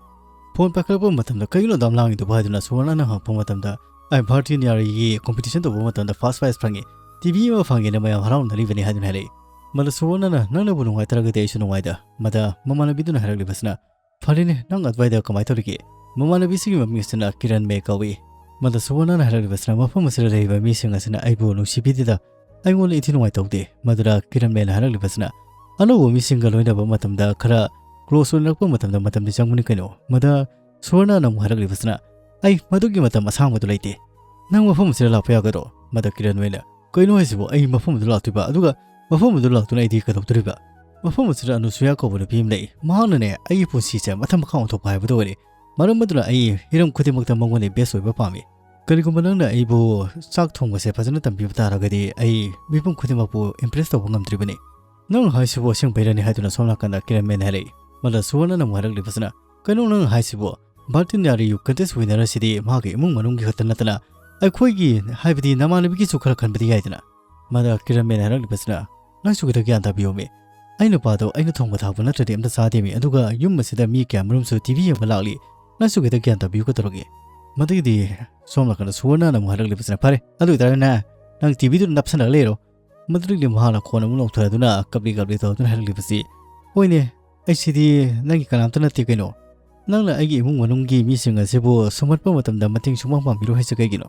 Phone ꯄꯥꯏꯈꯠꯂꯛꯄ ꯃꯇꯝꯗ, "ꯀꯩꯒꯤꯅꯣ ꯑꯗꯨꯝ ꯂꯥꯡꯉꯤꯗꯨꯕꯨ?" ꯍꯥꯏꯗꯨꯅ ꯁꯨꯋꯔꯅꯅ ꯍꯪꯉꯛꯄ ꯃꯇꯝꯗ, "ꯑꯩ ꯚꯥꯔꯇꯤ ꯅꯥꯔꯤꯒꯤ competition ꯇꯧꯕ ꯃꯇꯝꯗ first prize ꯐꯪꯉꯤ, T V ꯑꯃ ꯐꯪꯉꯦꯅ ꯃꯌꯥꯝ ꯍꯔꯥꯎꯅꯔꯤꯕꯅꯤ" ꯍꯥꯏꯗꯨꯅ ꯍꯥꯏꯔꯛꯏ꯫ ꯃꯗ ꯁꯨꯋꯔꯅꯅ, "ꯅꯪꯅꯕꯨ ꯅꯨꯡꯉꯥꯏꯇ꯭ꯔꯒꯗꯤ ꯑꯩꯁꯨ ꯅꯨꯡꯉꯥꯏꯗ"꯫ ꯃꯗ ꯃꯃꯥꯟꯅꯕꯤꯗꯨꯅ ꯍꯥꯏꯔꯛꯂꯤꯕꯁꯤꯅ, "ꯐꯔꯦꯅꯦ, ꯅꯪ ꯑꯗꯨꯋꯥꯏꯗ ꯀꯃꯥꯏꯅ ꯇꯧꯔꯤꯒꯦ?" ꯃꯃꯥꯟꯅꯕꯤꯁꯤꯒꯤ ꯃꯃꯤꯡ ꯑꯁꯤꯅ ꯀꯤꯔꯟ ꯃꯦ ꯀꯧꯏ꯫ ꯃꯗ ꯁꯨꯋꯔꯅꯅ ꯍꯥꯏꯔꯛꯂꯤꯕꯁꯤꯅ, "ꯃꯐꯝ ꯑꯁꯤꯗ ꯂꯩꯔꯤꯕ ꯃꯤꯁꯤꯡ ꯑꯁꯤꯅ ꯑꯩꯕꯨ ꯅꯨꯡꯁꯤꯕꯤꯗꯦꯗ, ꯑꯩꯉꯣꯟꯗ ꯏꯊꯤ ꯅꯨꯡꯉꯥꯏ ꯇꯧꯗꯦ"꯫ ꯃꯗꯨꯗ ꯀꯤꯔꯟ ꯃꯦꯅ ꯍꯥꯏꯔꯛꯂꯤꯕꯁꯤꯅ, "ꯑꯅꯧꯕ ꯃꯤꯁꯤꯡꯒ ꯂꯣꯏꯅꯕ ꯃꯇꯝꯗ, ꯈꯔ close ꯑꯣꯏꯅꯔꯛꯄ ꯃꯇꯝꯗ ꯃꯇꯝꯗꯤ ꯆꯪꯕꯅꯤ ꯀꯩꯅꯣ"꯫ ꯃꯗ ꯁꯨꯋꯔꯅꯅ ꯑꯃꯨꯛ ꯍꯥꯏꯔꯛꯂꯤꯕꯁꯤꯅ, "ꯑꯩ ꯃꯗꯨꯒꯤ ꯃꯇꯝ ꯑꯁꯥꯡꯕꯗꯨ ꯂꯩꯇꯦ꯫ ꯅꯪ ꯃꯐꯝ ꯑꯁꯤꯗ ꯂꯥꯛꯄ ꯌꯥꯒꯗ꯭ꯔꯣ?" ꯃꯗ ꯀꯤꯔꯟ ꯃꯦꯅ, "ꯀꯩꯅꯣ ꯍꯥꯏꯁꯤꯕꯨ? ꯑꯩ ꯃꯐꯝ ꯑꯗꯨ ꯂꯥꯛꯇꯣꯏꯕ? ꯑꯗꯨꯒ ꯃꯐꯝ ꯑꯗꯨ ꯂꯥꯛꯇꯨꯅ ꯑꯩꯗꯤ ꯀꯩꯗꯧꯗꯣꯔꯤꯕ?" "ꯃꯐꯝ ꯑꯁꯤꯗ ꯑꯅꯨꯁꯨꯌꯥ ꯀꯧꯕ ꯅꯨꯄꯤ ꯑꯃ ꯂꯩ꯫ ꯃꯍꯥꯛꯅꯅꯦ, ꯑꯩꯒꯤ ꯄꯨꯟꯁꯤꯁꯦ ꯃꯊꯪ ꯃꯈꯥ ꯑꯣꯟꯊꯣꯛꯄ ꯍꯥꯏꯕꯗꯨ ꯑꯣꯏꯔꯦ꯫ ꯃꯔꯝ ꯑꯗꯨꯅ ꯑꯩ ꯍꯤꯔꯝ ꯈꯨꯗꯤꯡꯃꯛꯇ ꯃꯉꯣꯟꯗ best ꯑꯣꯏꯕ ꯄꯥꯝꯃꯤ꯫ ꯀꯔꯤꯒꯨꯝꯕ ꯅꯪꯅ ꯑꯩꯕꯨ ꯆꯥꯛ ꯊꯣꯡꯕꯁꯦ ꯐꯖꯅ ꯇꯝꯕꯤꯕ ꯇꯥꯔꯒꯗꯤ, ꯑꯩ ꯃꯤꯄꯨꯝ ꯈꯨꯗꯤꯡꯃꯛꯄꯨ impress ꯇꯧꯕ ꯉꯝꯗ꯭ꯔꯤꯕꯅꯤ"꯫ "ꯅꯪ ꯍꯥꯏꯁꯤꯕꯨ ꯑꯁꯦꯡꯕꯩꯔꯅꯤ?" ꯍꯥꯏꯗꯨꯅ ꯁꯣꯝ ꯅꯥꯀꯟꯗ ꯀꯤꯔꯟ ꯃꯦꯟ ꯍꯥꯏꯔꯛꯏ꯫ ꯃꯗ ꯁꯨꯋꯔꯅꯅ ꯑꯃꯨꯛ ꯍꯥꯏꯔꯛꯂꯤꯕꯁꯤꯅ, "ꯀꯩꯅꯣ ꯅꯪ ꯍꯥꯏꯁꯤꯕꯨ? ꯚꯥꯔꯇꯤ ꯅꯥꯔꯤ ꯌꯨ contest winner ꯑꯁꯤꯗꯤ ꯃꯍꯥꯛꯀꯤ ꯏꯃꯨꯡ ꯃꯅꯨꯡꯒꯤ ꯈꯛꯇ ꯅꯠꯇꯅ, ꯑꯩꯈꯣꯏꯒꯤ, ꯍꯥꯏꯕꯗꯤ ꯅꯃꯥꯟꯅꯕꯤꯒꯤꯁꯨ ꯈꯔ ꯈꯟꯕꯗꯤ ꯌꯥꯏꯗꯅ"꯫ ꯃꯗ ꯀꯤꯔꯟ ꯃꯦꯟ ꯍꯥꯏꯔꯛꯂꯤꯕꯁꯤꯅ, "ꯅꯪꯁꯨ ꯈꯤꯇ ꯒ꯭ꯌꯥꯟ ꯇꯥꯕꯤꯌꯣꯃꯤ꯫ ꯑꯩ ꯅꯨꯄꯥꯗꯣ ꯑꯩꯅ ꯊꯣꯡꯕ ꯊꯥꯛꯄ ꯅꯠꯇ꯭ꯔꯗꯤ ꯑꯝꯇ ꯆꯥꯗꯦꯃꯤ꯫ ꯑꯗꯨꯒ ꯌꯨꯝ ꯑꯁꯤꯗ ꯃꯤ ꯀꯌꯥꯃꯔꯨꯝꯁꯨ T V ꯌꯦꯡꯕ ꯂꯥꯛꯂꯤ꯫ ꯅꯪꯁꯨ ꯈꯤꯇ ꯒ꯭ꯌꯥꯟ ꯇꯥꯕꯤꯌꯨ ꯀꯩꯗꯧꯔꯒꯦ?" ꯃꯗꯨꯒꯤꯗꯤ ꯁꯣꯝ ꯅꯥꯀꯟꯗ ꯁꯨꯋꯔꯅꯅ ꯑꯃꯨꯛ ꯍꯥꯏꯔꯛꯂꯤꯕꯁꯤꯅ, "ꯐꯔꯦ, ꯑꯗꯨ ꯑꯣꯏꯇꯥꯔꯗꯤ ꯅꯪ T V ꯗꯨꯗ ꯅꯞꯁꯜꯂꯒ ꯂꯩꯔꯣ"꯫ ꯃꯗꯨꯗꯒꯤꯗꯤ ꯃꯍꯥꯛꯅ ꯈꯣꯟ ꯑꯃꯨꯛ ꯂꯥꯎꯊꯔꯗꯨꯅ ꯀꯞꯂꯤ ꯀꯞꯂꯤ ꯇꯧꯗꯨꯅ ꯍꯥꯏꯔꯛꯂꯤꯕꯁꯤ, "ꯍꯣꯏꯅꯦ, ꯑꯩꯁꯤꯗꯤ ꯅꯪꯒꯤ ꯀꯅꯥꯝꯇ ꯅꯠꯇꯦ ꯀꯩꯅꯣ꯫ ꯅꯪꯅ ꯑꯩꯒꯤ ꯏꯃꯨꯡ ꯃꯅꯨꯡꯒꯤ ꯃꯤꯁꯤꯡ ꯑꯁꯤꯕꯨ ꯁꯨꯝꯍꯠꯄ ꯃꯇꯝꯗ ꯃꯇꯦꯡ ꯁꯨꯡꯄꯥꯡ ꯄꯥꯡꯕꯤꯔꯣꯏ ꯍꯥꯏꯁꯦ ꯀꯩꯒꯤꯅꯣ?"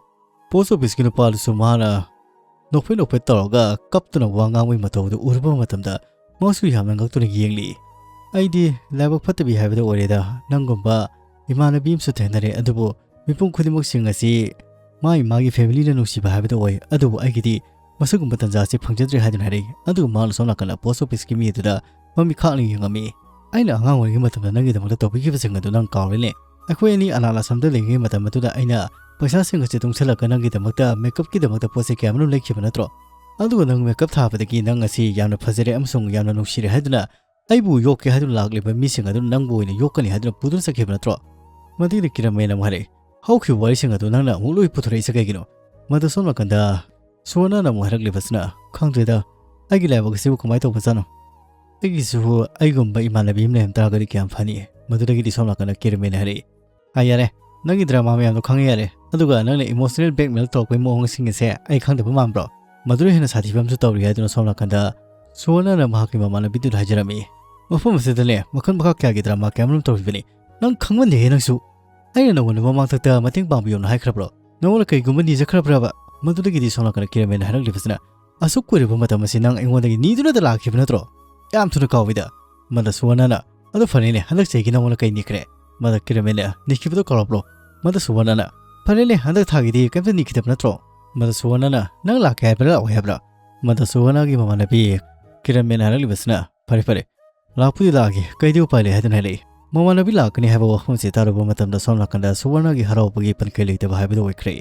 Post office ꯀꯤ ꯅꯨꯄꯥꯗꯨꯁꯨ ꯃꯍꯥꯛꯅ ꯅꯣꯛꯐꯦꯠ ꯅꯣꯛꯐꯦꯠ ꯇꯧꯔꯒ ꯀꯞꯇꯨꯅ ꯋꯥ ꯉꯥꯡꯕꯒꯤ ꯃꯇꯧ ꯑꯗꯨ ꯎꯔꯨꯕ ꯃꯇꯝꯗ, ꯃꯍꯥꯛꯁꯨ ꯌꯥꯝꯅ ꯉꯛꯇꯨꯅ ꯌꯦꯡꯂꯤ꯫ "ꯑꯩꯗꯤ ꯂꯥꯏꯕꯛ ꯐꯠꯇꯕꯤ ꯍꯥꯏꯕꯗꯨ ꯑꯣꯏꯔꯦꯗ꯫ ꯅꯪꯒꯨꯝꯕ ꯏꯃꯥꯟꯅꯕꯤ ꯑꯃꯁꯨ ꯊꯦꯡꯅꯔꯦ, ꯑꯗꯨꯕꯨ ꯃꯤꯄꯨꯝ ꯈꯨꯗꯤꯡꯃꯛꯁꯤꯡ ꯑꯁꯤ ꯃꯥꯒꯤ ꯃꯥꯒꯤ ꯐꯦꯃꯤꯂꯤꯅ ꯅꯨꯡꯁꯤꯕ ꯍꯥꯏꯕꯗꯨ ꯑꯣꯏ, ꯑꯗꯨꯕꯨ ꯑꯩꯒꯤꯗꯤ ꯃꯁꯤꯒꯨꯝꯕ ꯇꯥꯟꯖꯥ ꯑꯁꯤ ꯐꯪꯖꯗ꯭ꯔꯦ ꯍꯥꯏꯗꯨꯅ ꯍꯥꯏꯔꯛꯏ꯫ ꯑꯗꯨꯒ ꯃꯍꯥꯛꯅ ꯁꯣꯝ ꯅꯥꯀꯟꯗ ꯄꯣꯁ ꯑꯣꯐꯤꯁꯀꯤ ꯃꯤ ꯑꯗꯨꯗ ꯃꯃꯤꯠ ꯈꯥꯛꯅ ꯌꯦꯡꯉꯝꯃꯤ꯫ "ꯑꯩꯅ ꯑꯉꯥꯡ ꯑꯣꯏꯔꯤꯉꯩ ꯃꯇꯝꯗ ꯅꯪꯒꯤꯗꯃꯛꯇ ꯇꯧꯕꯤꯈꯤꯕꯁꯤꯡ ꯑꯗꯨ ꯅꯪ ꯀꯥꯎꯔꯦꯅꯦ? ꯑꯩꯈꯣꯏ ꯑꯅꯤ ꯑꯅꯥꯜ ꯑꯁꯥꯝꯗ ꯂꯩꯔꯤꯉꯩ ꯃꯇꯝ ꯑꯗꯨꯗ ꯑꯩꯅ ꯄꯩꯁꯥꯁꯤꯡ ꯑꯁꯤ ꯇꯨꯡꯁꯤꯜꯂꯒ ꯅꯪꯒꯤꯗꯃꯛꯇ ꯃꯦꯀꯞꯀꯤꯗꯃꯛꯇ ꯄꯣꯠ ꯆꯩ ꯀꯌꯥ ꯑꯃꯔꯣꯝ ꯂꯩꯈꯤꯕ ꯅꯠꯇ꯭ꯔꯣ? ꯑꯗꯨꯒ ꯅꯪ ꯃꯦꯀꯞ ꯊꯥꯕꯗꯒꯤ ꯅꯪ ꯑꯁꯤ ꯌꯥꯝꯅ ꯐꯖꯔꯦ ꯑꯃꯁꯨꯡ ꯌꯥꯝꯅ ꯅꯨꯡꯁꯤꯔꯦ ꯍꯥꯏꯗꯨꯅ ꯑꯩꯕꯨ ꯌꯣꯛꯀꯦ ꯍꯥꯏꯗꯨꯅ ꯂꯥꯛꯂꯤꯕ ꯃꯤꯁꯤꯡ ꯑꯗꯨꯅ ꯅꯪꯕꯨ ꯑꯣꯏꯅ ꯌꯣꯛꯀꯅꯤ ꯍꯥꯏꯗꯨꯅ ꯄꯨꯗꯨꯅ ꯆꯠꯈꯤꯕ ꯅꯠꯇ꯭ꯔꯣ?" ꯃꯗꯨꯒꯤꯗ ꯀꯤꯔꯟ ꯃꯦꯅ ꯑꯃꯨꯛ ꯍꯥꯏꯔꯛꯏ, "ꯍꯧꯈꯤꯕ ꯋꯥꯔꯤꯁꯤꯡ ꯑꯗꯨ ꯅꯪꯅ ꯑꯃꯨꯛ ꯂꯣꯏ ꯄꯨꯊꯣꯔꯛꯏꯁꯦ ꯀꯩꯒꯤꯅꯣ?" ꯃꯗꯨ ꯁꯣꯝ ꯅꯥꯀꯟꯗ ꯁꯨꯋꯔꯅꯅ ꯑꯃꯨꯛ ꯍꯥꯏꯔꯛꯂꯤꯕꯁꯤꯅ, "ꯈꯪꯗ꯭ꯔꯦꯗ, ꯑꯩꯒꯤ ꯂꯥꯏꯕꯛ ꯑꯁꯤꯕꯨ ꯀꯃꯥꯏꯅ ꯇꯧꯕꯖꯥꯠꯅꯣ? ꯑꯩꯒꯤꯁꯨ ꯑꯩꯒꯨꯝꯕ ꯏꯃꯥꯟꯅꯕꯤ ꯑꯃ ꯂꯩꯔꯝ ꯇꯥꯔꯒꯗꯤ ꯀꯌꯥꯝ ꯐꯅꯤ?" ꯃꯗꯨꯗꯒꯤꯗꯤ ꯁꯣꯝ ꯅꯥꯀꯟꯗ ꯀꯤꯔꯟ ꯃꯦꯅ ꯍꯥꯏꯔꯛꯏ, "ꯑꯥ, ꯌꯥꯔꯦ, ꯅꯪꯒꯤ ꯗ꯭ꯔꯃꯥ ꯃꯌꯥꯝꯗꯣ ꯈꯪꯉꯦ ꯌꯥꯔꯦ꯫ ꯑꯗꯨꯒ ꯅꯪꯅ ꯏꯃꯣꯁꯅꯦꯜ ꯕ꯭ꯂꯦꯛꯃꯦꯜ ꯇꯧꯔꯛꯄꯒꯤ ꯃꯑꯣꯡꯁꯤꯡ ꯑꯁꯦ ꯑꯩ ꯈꯪꯗꯕ ꯃꯥꯟꯕ꯭ꯔꯣ? ꯃꯗꯨꯗ ꯍꯦꯟꯅ ꯁꯥꯊꯤꯕ ꯑꯃꯁꯨ ꯇꯧꯔꯤ" ꯍꯥꯏꯗꯨꯅ ꯁꯣꯝ ꯅꯥꯀꯟꯗ ꯁꯨꯋꯔꯅꯅ ꯃꯍꯥꯛꯀꯤ ꯃꯃꯥꯟꯅꯕꯤꯗꯨꯗ ꯍꯥꯏꯖꯔꯝꯃꯤ꯫ "ꯃꯐꯝ ꯑꯁꯤꯗꯅꯦ ꯃꯈꯜ ꯃꯈꯥ ꯀꯌꯥꯒꯤ ꯗ꯭ꯔꯃꯥ ꯀꯌꯥꯃꯔꯨꯝ ꯇꯧꯔꯤꯕꯅꯤ꯫ ꯅꯪ ꯈꯪꯃꯟꯗꯦꯍꯦ ꯅꯪꯁꯨ꯫ ꯑꯩꯅ ꯅꯉꯣꯟꯗ ꯃꯃꯥꯡꯊꯛꯇ ꯃꯇꯦꯡ ꯄꯥꯡꯕꯤꯌꯣꯅ ꯍꯥꯏꯈ꯭ꯔꯕ꯭ꯔꯣ? ꯅꯉꯣꯟꯗ ꯀꯩꯒꯨꯝꯕ ꯅꯤꯖꯈ꯭ꯔꯕ꯭ꯔꯕ?" ꯃꯗꯨꯗꯒꯤꯗꯤ ꯁꯣꯝ ꯅꯥꯀꯟꯗ ꯀꯤꯔꯟ ꯃꯦꯅ ꯍꯥꯏꯔꯛꯂꯤꯕꯁꯤꯅ, "ꯑꯁꯨꯛ ꯀꯨꯏꯔꯕ ꯃꯇꯝ ꯑꯁꯤ ꯅꯪ ꯑꯩꯉꯣꯟꯗꯒꯤ ꯅꯤꯗꯨꯅꯇ ꯂꯥꯛꯈꯤꯕ ꯅꯠꯇ꯭ꯔꯣ? ꯌꯥꯝ ꯊꯨꯅ ꯀꯥꯎꯏꯗ꯫" ꯃꯗ ꯁꯨꯋꯔꯅꯅ, "ꯑꯗꯨ ꯐꯔꯦꯅꯦ, ꯍꯟꯗꯛ ꯆꯍꯤꯒꯤ ꯅꯉꯣꯟꯗ ꯀꯩ ꯅꯤꯈ꯭ꯔꯦ?" ꯃꯗ ꯀꯤꯔꯟ ꯃꯦꯅ, "ꯅꯤꯈꯤꯕꯗꯣ ꯀꯥꯎꯔꯕ꯭ꯔꯣ?" ꯃꯗ ꯁꯨꯋꯔꯅꯅ, "ꯐꯔꯦꯅꯦ, ꯍꯟꯗꯛ ꯊꯥꯒꯤꯗꯤ ꯀꯩꯝꯇ ꯅꯤꯈꯤꯗꯕ ꯅꯠꯇ꯭ꯔꯣ?" ꯃꯗ ꯁꯨꯋꯔꯅꯅ, "ꯅꯪ ꯂꯥꯛꯀꯦ ꯍꯥꯏꯕ꯭ꯔꯥ ꯂꯥꯛꯑꯣꯏ ꯍꯥꯏꯕ꯭ꯔꯥ?" ꯃꯗ ꯁꯨꯋꯔꯅꯒꯤ ꯃꯃꯥꯟꯅꯕꯤ ꯀꯤꯔꯟ ꯃꯦꯅ ꯍꯥꯏꯔꯛꯂꯤꯕꯁꯤꯅ, "ꯐꯔꯦ ꯐꯔꯦ, ꯂꯥꯛꯄꯨꯗꯤ ꯂꯥꯛꯑꯒꯦ, ꯀꯩꯗꯤ ꯎꯄꯥꯏ ꯂꯩ?" ꯍꯥꯏꯗꯨꯅ ꯍꯥꯏꯔꯛꯏ꯫ ꯃꯃꯥꯟꯅꯕꯤ ꯂꯥꯛꯀꯅꯤ ꯍꯥꯏꯕ ꯋꯥꯐꯝꯁꯤ ꯇꯥꯔꯨꯕ ꯃꯇꯝꯗ ꯁꯣꯝ ꯅꯥꯀꯟꯗ ꯁꯨꯋꯔꯅꯒꯤ ꯍꯔꯥꯎꯕꯒꯤ ꯄꯟꯈꯩ ꯂꯩꯇꯕ ꯍꯥꯏꯕꯗꯨ ꯑꯣꯏꯈ꯭ꯔꯦ꯫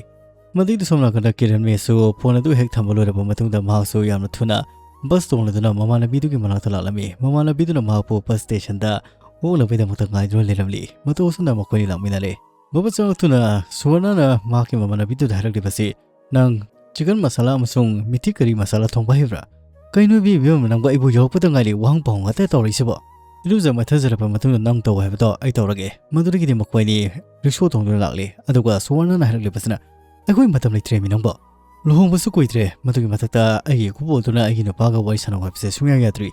ꯃꯗꯨꯒꯤꯗꯤ ꯁꯣꯝ ꯅꯥꯀꯟꯗ ꯀꯤꯔꯟ ꯃꯦꯁꯨ ꯐꯣꯟ ꯑꯗꯨ ꯍꯦꯛ ꯊꯝꯕ ꯂꯣꯏꯔꯕ ꯃꯇꯨꯡꯗ ꯃꯍꯥꯛꯁꯨ ꯌꯥꯝꯅ ꯊꯨꯅ ꯕꯁ ꯇꯣꯡꯂꯗꯨꯅ ꯃꯃꯥꯟꯅꯕꯤꯗꯨꯒꯤ ꯃꯅꯥꯛꯇ ꯂꯥꯛꯂꯝꯃꯤ꯫ ꯃꯃꯥꯟꯅꯕꯤꯗꯨꯅ ꯃꯍꯥꯛꯄꯨ ꯕꯁ ꯁ꯭ꯇꯦꯁꯟꯗ ꯑꯣꯛꯅꯕꯒꯤꯗꯃꯛꯇ ꯉꯥꯏꯗꯨꯅ ꯂꯩꯔꯝꯂꯤ꯫ ꯃꯇꯧ ꯑꯁꯨꯝꯅ ꯃꯈꯣꯏꯅꯤ ꯂꯥꯛꯃꯤꯟꯅꯔꯦ꯫ ꯕꯕꯥ ꯆꯪꯂꯛꯇꯨꯅ ꯁꯨꯋꯔꯅꯅ ꯃꯍꯥꯛꯀꯤ ꯃꯃꯥꯟꯅꯕꯤꯗꯨꯗ ꯍꯥꯏꯔꯛꯂꯤꯕꯁꯤ, "ꯅꯪ ꯆꯤꯀꯟ ꯃꯁꯥꯂꯥ ꯑꯃꯁꯨꯡ ꯃꯤꯊꯤ ꯀꯔꯤ ꯃꯁꯥꯂꯥ ꯊꯣꯡꯕ ꯍꯩꯕ꯭ꯔꯥ?" "ꯀꯩꯅꯣ ꯏꯕꯦꯝ, ꯏꯕꯦꯝ, ꯅꯪꯕꯨ ꯑꯩꯕꯨ ꯌꯧꯔꯛꯄꯗ ꯉꯥꯏꯔꯤ ꯋꯥꯍꯪ ꯄꯥꯎꯍꯪ ꯉꯥꯛꯇ ꯇꯧꯔꯛꯏꯁꯤꯕꯣ?" "ꯏꯔꯨꯖ ꯃꯥꯏꯊꯖꯔꯕ ꯃꯇꯨꯡꯗ ꯅꯪ ꯇꯧ ꯍꯥꯏꯕꯗꯣ ꯑꯩ ꯇꯧꯔꯒꯦ꯫" ꯃꯗꯨꯗꯒꯤꯗꯤ ꯃꯈꯣꯏ ꯑꯅꯤ ꯔꯤꯛꯁꯣ ꯇꯣꯡꯗꯨꯅ ꯂꯥꯛꯂꯤ꯫ ꯑꯗꯨꯒ ꯁꯨꯋꯔꯅꯅ ꯍꯥꯏꯔꯛꯂꯤꯕꯁꯤꯅ, "ꯑꯩꯈꯣꯏ ꯃꯇꯝ ꯂꯩꯇ꯭ꯔꯦꯃꯤ ꯅꯪꯕꯣ꯫ ꯂꯨꯍꯣꯡꯕꯁꯨ ꯀꯨꯏꯗ꯭ꯔꯦ꯫ ꯃꯗꯨꯒꯤ ꯃꯊꯛꯇ ꯑꯩꯒꯤ ꯏꯀꯨꯕꯣꯛ ꯑꯗꯨꯅ ꯑꯩꯒꯤ ꯅꯨꯄꯥꯒ ꯋꯥꯔꯤ ꯁꯥꯟꯅꯧ ꯍꯥꯏꯕꯁꯦ ꯁꯨꯡꯌꯥ ꯌꯥꯗ꯭ꯔꯤ꯫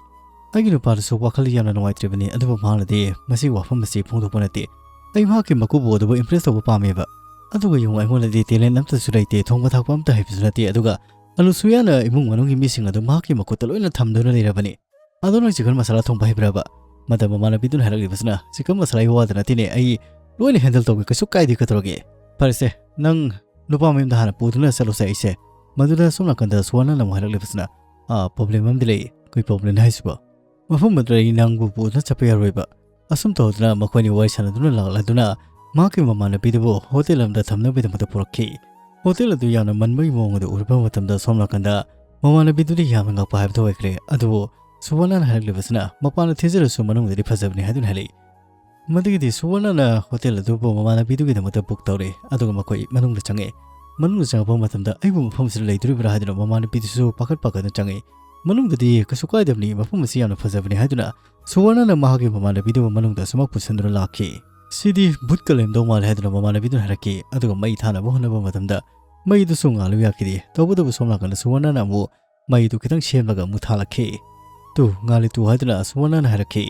ꯑꯩꯒꯤ ꯅꯨꯄꯥꯗꯨꯁꯨ ꯋꯥꯈꯜ ꯌꯥꯝꯅ ꯅꯨꯡꯉꯥꯏꯇ꯭ꯔꯤꯕꯅꯤ, ꯑꯗꯨꯕꯨ ꯃꯍꯥꯛꯅꯗꯤ ꯃꯁꯤꯒꯤ ꯋꯥꯐꯝ ꯑꯁꯤ ꯐꯣꯡꯗꯣꯛꯄ ꯅꯠꯇꯦ꯫ ꯑꯩ ꯃꯍꯥꯛꯀꯤ ꯃꯀꯨꯕꯣꯛ ꯑꯗꯨꯕꯨ ꯏꯝꯄ꯭ꯔꯦꯁ ꯇꯧꯕ ꯄꯥꯝꯃꯦꯕ꯫ ꯑꯗꯨꯒ ꯌꯦꯡꯉꯨ, ꯑꯩꯉꯣꯟꯗꯗꯤ ꯇꯦꯂꯦꯟ ꯑꯝꯇꯁꯨ ꯂꯩꯇꯦ, ꯊꯣꯡꯕ ꯊꯥꯛꯄ ꯑꯝꯇ ꯍꯩꯕꯁꯨ ꯅꯠꯇꯦ, ꯑꯗꯨꯒ ꯑꯂꯨ ꯁꯨꯌꯥꯅ ꯏꯃꯨꯡ ꯃꯅꯨꯡꯒꯤ ꯃꯤꯁꯤꯡ ꯑꯗꯨ ꯃꯍꯥꯛꯀꯤ ꯃꯈꯨꯠꯇ ꯂꯣꯏꯅ ꯊꯝꯗꯨꯅ ꯂꯩꯔꯕꯅꯤ꯫ ꯑꯗꯣ ꯅꯪ ꯆꯤꯀꯟ ꯃꯁꯥꯂꯥ ꯊꯣꯡꯕ ꯍꯩꯕ꯭ꯔꯕ?" ꯃꯗ ꯃꯃꯥꯟꯅꯕꯤꯗꯨꯅ ꯍꯥꯏꯔꯛꯂꯤꯕꯁꯤꯅ, "ꯆꯤꯀꯟ ꯃꯁꯥꯂꯥꯒꯤ ꯋꯥꯗ ꯅꯠꯇꯦꯅꯦ, ꯑꯩ ꯂꯣꯏꯅ ꯍꯦꯟꯗꯜ ꯇꯧꯒꯦ, ꯀꯩꯁꯨ ꯀꯥꯏꯗꯦ, ꯀꯩꯗꯧꯔꯒꯦ?" "ꯐꯔꯦꯁꯦ, ꯅꯪ ꯅꯨꯄꯥ ꯃꯌꯨꯝꯗ ꯍꯥꯟꯅ ꯄꯨꯗꯨꯅ ꯆꯠꯂꯣꯁꯦ ꯑꯩꯁꯦ"꯫ ꯃꯗꯨꯗ ꯁꯣꯝ ꯅꯥꯀꯟꯗ ꯁꯨꯋꯔꯅꯅ ꯑꯃꯨꯛ ꯍꯥꯏꯔꯛꯂꯤꯕꯁꯤꯅ, "ꯑꯥ, problem ꯑꯃꯗꯤ ꯂꯩ꯫ ꯀꯩ problemꯅꯣ ꯍꯥꯏꯁꯤꯕꯣ?" "ꯃꯐꯝ ꯑꯗꯨꯗ ꯑꯩ ꯅꯪꯕꯨ ꯄꯨꯗꯨꯅ ꯆꯠꯄ ꯌꯥꯔꯣꯏꯕ"꯫ ꯑꯁꯨꯝ ꯇꯧꯗꯨꯅ ꯃꯈꯣꯏꯅꯤ ꯋꯥꯔꯤ ꯁꯥꯟꯅꯗꯨꯅ ꯂꯥꯛꯂꯗꯨꯅ ꯃꯍꯥꯛꯀꯤ ꯃꯃꯥꯟꯅꯕꯤꯗꯨꯕꯨ ꯍꯣꯇꯦꯜ ꯑꯃꯗ ꯊꯝꯅꯕꯒꯤꯗꯃꯛꯇ ꯄꯨꯔꯛꯈꯤ꯫ ꯍꯣꯇꯦꯜ ꯑꯗꯨ ꯌꯥꯝꯅ ꯃꯟꯕꯒꯤ ꯃꯑꯣꯡ ꯑꯗꯨ ꯎꯔꯕ ꯃꯇꯝꯗ ꯁꯣꯝ ꯅꯥꯀꯟꯗ ꯃꯃꯥꯟꯅꯕꯤꯗꯨꯗꯤ ꯌꯥꯝꯅ ꯉꯛꯄ ꯍꯥꯏꯕꯗꯨ ꯑꯣꯏꯈ꯭ꯔꯦ꯫ ꯑꯗꯨꯕꯨ ꯁꯨꯋꯔꯅꯅ ꯍꯥꯏꯔꯛꯂꯤꯕꯁꯤꯅ ꯃꯄꯥꯟꯗ ꯊꯤꯖꯔꯁꯨ ꯃꯅꯨꯡꯗꯗꯤ ꯐꯖꯕꯅꯤ ꯍꯥꯏꯗꯨꯅ ꯍꯥꯏꯔꯛꯏ꯫ ꯃꯗꯨꯒꯤꯗꯤ ꯁꯨꯋꯔꯅꯅ ꯍꯣꯇꯦꯜ ꯑꯗꯨꯕꯨ ꯃꯃꯥꯟꯅꯕꯤꯗꯨꯒꯤꯗꯃꯛꯇ book ꯇꯧꯔꯦ, ꯑꯗꯨꯒ ꯃꯈꯣꯏ ꯃꯅꯨꯡꯗ ꯆꯪꯉꯦ꯫ ꯃꯅꯨꯡꯗ ꯆꯪꯉꯛꯄ ꯃꯇꯝꯗ "ꯑꯩꯕꯨ ꯃꯐꯝ ꯑꯁꯤꯗ ꯂꯩꯗꯣꯔꯤꯕ꯭ꯔꯥ?" ꯍꯥꯏꯗꯨꯅ ꯃꯃꯥꯟꯅꯕꯤꯗꯨꯁꯨ ꯄꯥꯈꯠ ꯄꯥꯈꯠꯅ ꯆꯪꯉꯤ꯫ "ꯃꯅꯨꯡꯗꯗꯤ ꯀꯩꯁꯨ ꯀꯥꯏꯗꯕꯅꯤ, ꯃꯐꯝ ꯑꯁꯤ ꯌꯥꯝꯅ ꯐꯖꯕꯅꯤ" ꯍꯥꯏꯗꯨꯅ ꯁꯨꯋꯔꯅꯅ ꯃꯍꯥꯛꯀꯤ ꯃꯃꯥꯟꯅꯕꯤꯗꯨꯕꯨ ꯃꯅꯨꯡꯗ ꯑꯁꯨꯃꯛ ꯄꯨꯁꯤꯟꯗꯨꯅ ꯂꯥꯛꯈꯤ꯫ "ꯁꯤꯗꯤ ꯚꯨꯠꯀ ꯂꯩꯔꯝꯗꯧ ꯃꯥꯜꯂꯦ" ꯍꯥꯏꯗꯨꯅ ꯃꯃꯥꯟꯅꯕꯤꯗꯨꯅ ꯍꯥꯏꯔꯛꯈꯤ꯫ ꯑꯗꯨꯒ ꯃꯩ ꯊꯥꯅꯕ ꯍꯣꯠꯅꯕ ꯃꯇꯝꯗ ꯃꯩꯗꯨꯁꯨ ꯉꯥꯜꯂꯨ ꯌꯥꯈꯤꯗꯦ꯫ ꯇꯧꯕꯇꯕꯨ ꯁꯣꯝ ꯅꯥꯀꯟꯗ ꯁꯨꯋꯔꯅꯅ ꯑꯃꯨꯛ ꯃꯩꯗꯨ ꯈꯤꯇꯪ ꯁꯦꯝꯂꯒ ꯑꯃꯨꯛ ꯊꯥꯜꯂꯛꯈꯤ꯫ "ꯇꯨ, ꯉꯥꯜꯂꯤ ꯇꯨ" ꯍꯥꯏꯗꯨꯅ ꯁꯨꯋꯔꯅꯅ ꯍꯥꯏꯔꯛꯈꯤ꯫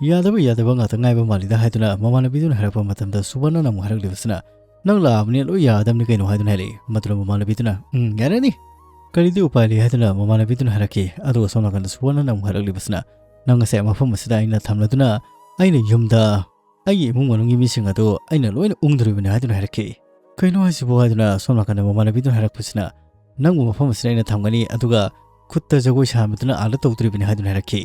"ꯌꯥꯗꯕ, ꯌꯥꯗꯕ ꯉꯥꯛꯇ ꯉꯥꯏꯕ ꯃꯥꯜꯂꯤꯗ" ꯍꯥꯏꯗꯨꯅ ꯃꯃꯥꯟꯅꯕꯤꯗꯨꯅ ꯍꯥꯏꯔꯛꯄ ꯃꯇꯝꯗ ꯁꯨꯋꯔꯅꯅ ꯑꯃꯨꯛ ꯍꯥꯏꯔꯛꯂꯤꯕꯁꯤꯅ, "ꯅꯪ ꯂꯥꯛꯑꯕꯅꯤꯅ ꯂꯣꯏ ꯌꯥꯔꯗꯕꯅꯤ ꯀꯩꯅꯣ" ꯍꯥꯏꯗꯨꯅ ꯍꯥꯏꯔꯛꯏ꯫ ꯃꯗꯨꯗ ꯃꯃꯥꯟꯅꯕꯤꯗꯨꯅ, "ꯎꯝ, ꯌꯥꯔꯅꯤ꯫ ꯀꯔꯤꯗꯤ ꯎꯄꯥꯏ ꯂꯩ" ꯍꯥꯏꯗꯨꯅ ꯃꯃꯥꯟꯅꯕꯤꯗꯨꯅ ꯍꯥꯏꯔꯛꯈꯤ꯫ ꯑꯗꯨꯒ ꯁꯣꯝ ꯅꯥꯀꯟꯗ ꯁꯨꯋꯔꯅꯅ ꯑꯃꯨꯛ ꯍꯥꯏꯔꯛꯂꯤꯕꯁꯤꯅ, "ꯅꯪ ꯉꯁꯥꯏ ꯃꯐꯝ ꯑꯁꯤꯗ ꯑꯩꯅ ꯊꯝꯂꯗꯨꯅ ꯑꯩꯅ ꯌꯨꯝꯗ ꯑꯩꯒꯤ ꯏꯃꯨꯡ ꯃꯅꯨꯡꯒꯤ ꯃꯤꯁꯤꯡ ꯑꯗꯨ ꯑꯩꯅ ꯂꯣꯏꯅ ꯎꯪꯗꯣꯔꯤꯕꯅꯤ" ꯍꯥꯏꯗꯨꯅ ꯍꯥꯏꯔꯛꯈꯤ꯫ "ꯀꯩꯅꯣ ꯍꯥꯏꯁꯤꯕꯣ?" ꯍꯥꯏꯗꯨꯅ ꯁꯣꯝ ꯅꯥꯀꯟꯗ ꯃꯃꯥꯟꯅꯕꯤꯗꯨꯅ ꯍꯥꯏꯔꯛꯄꯁꯤꯅ, "ꯅꯪꯕꯨ ꯃꯐꯝ ꯑꯁꯤꯗ ꯑꯩꯅ ꯊꯝꯒꯅꯤ, ꯑꯗꯨꯒ ꯈꯨꯠꯇ ꯖꯒꯣꯏ ꯁꯥꯍꯟꯕꯗꯨꯅ ꯑꯥꯗ ꯇꯧꯗꯣꯔꯤꯕꯅꯤ" ꯍꯥꯏꯗꯨꯅ ꯍꯥꯏꯔꯛꯈꯤ꯫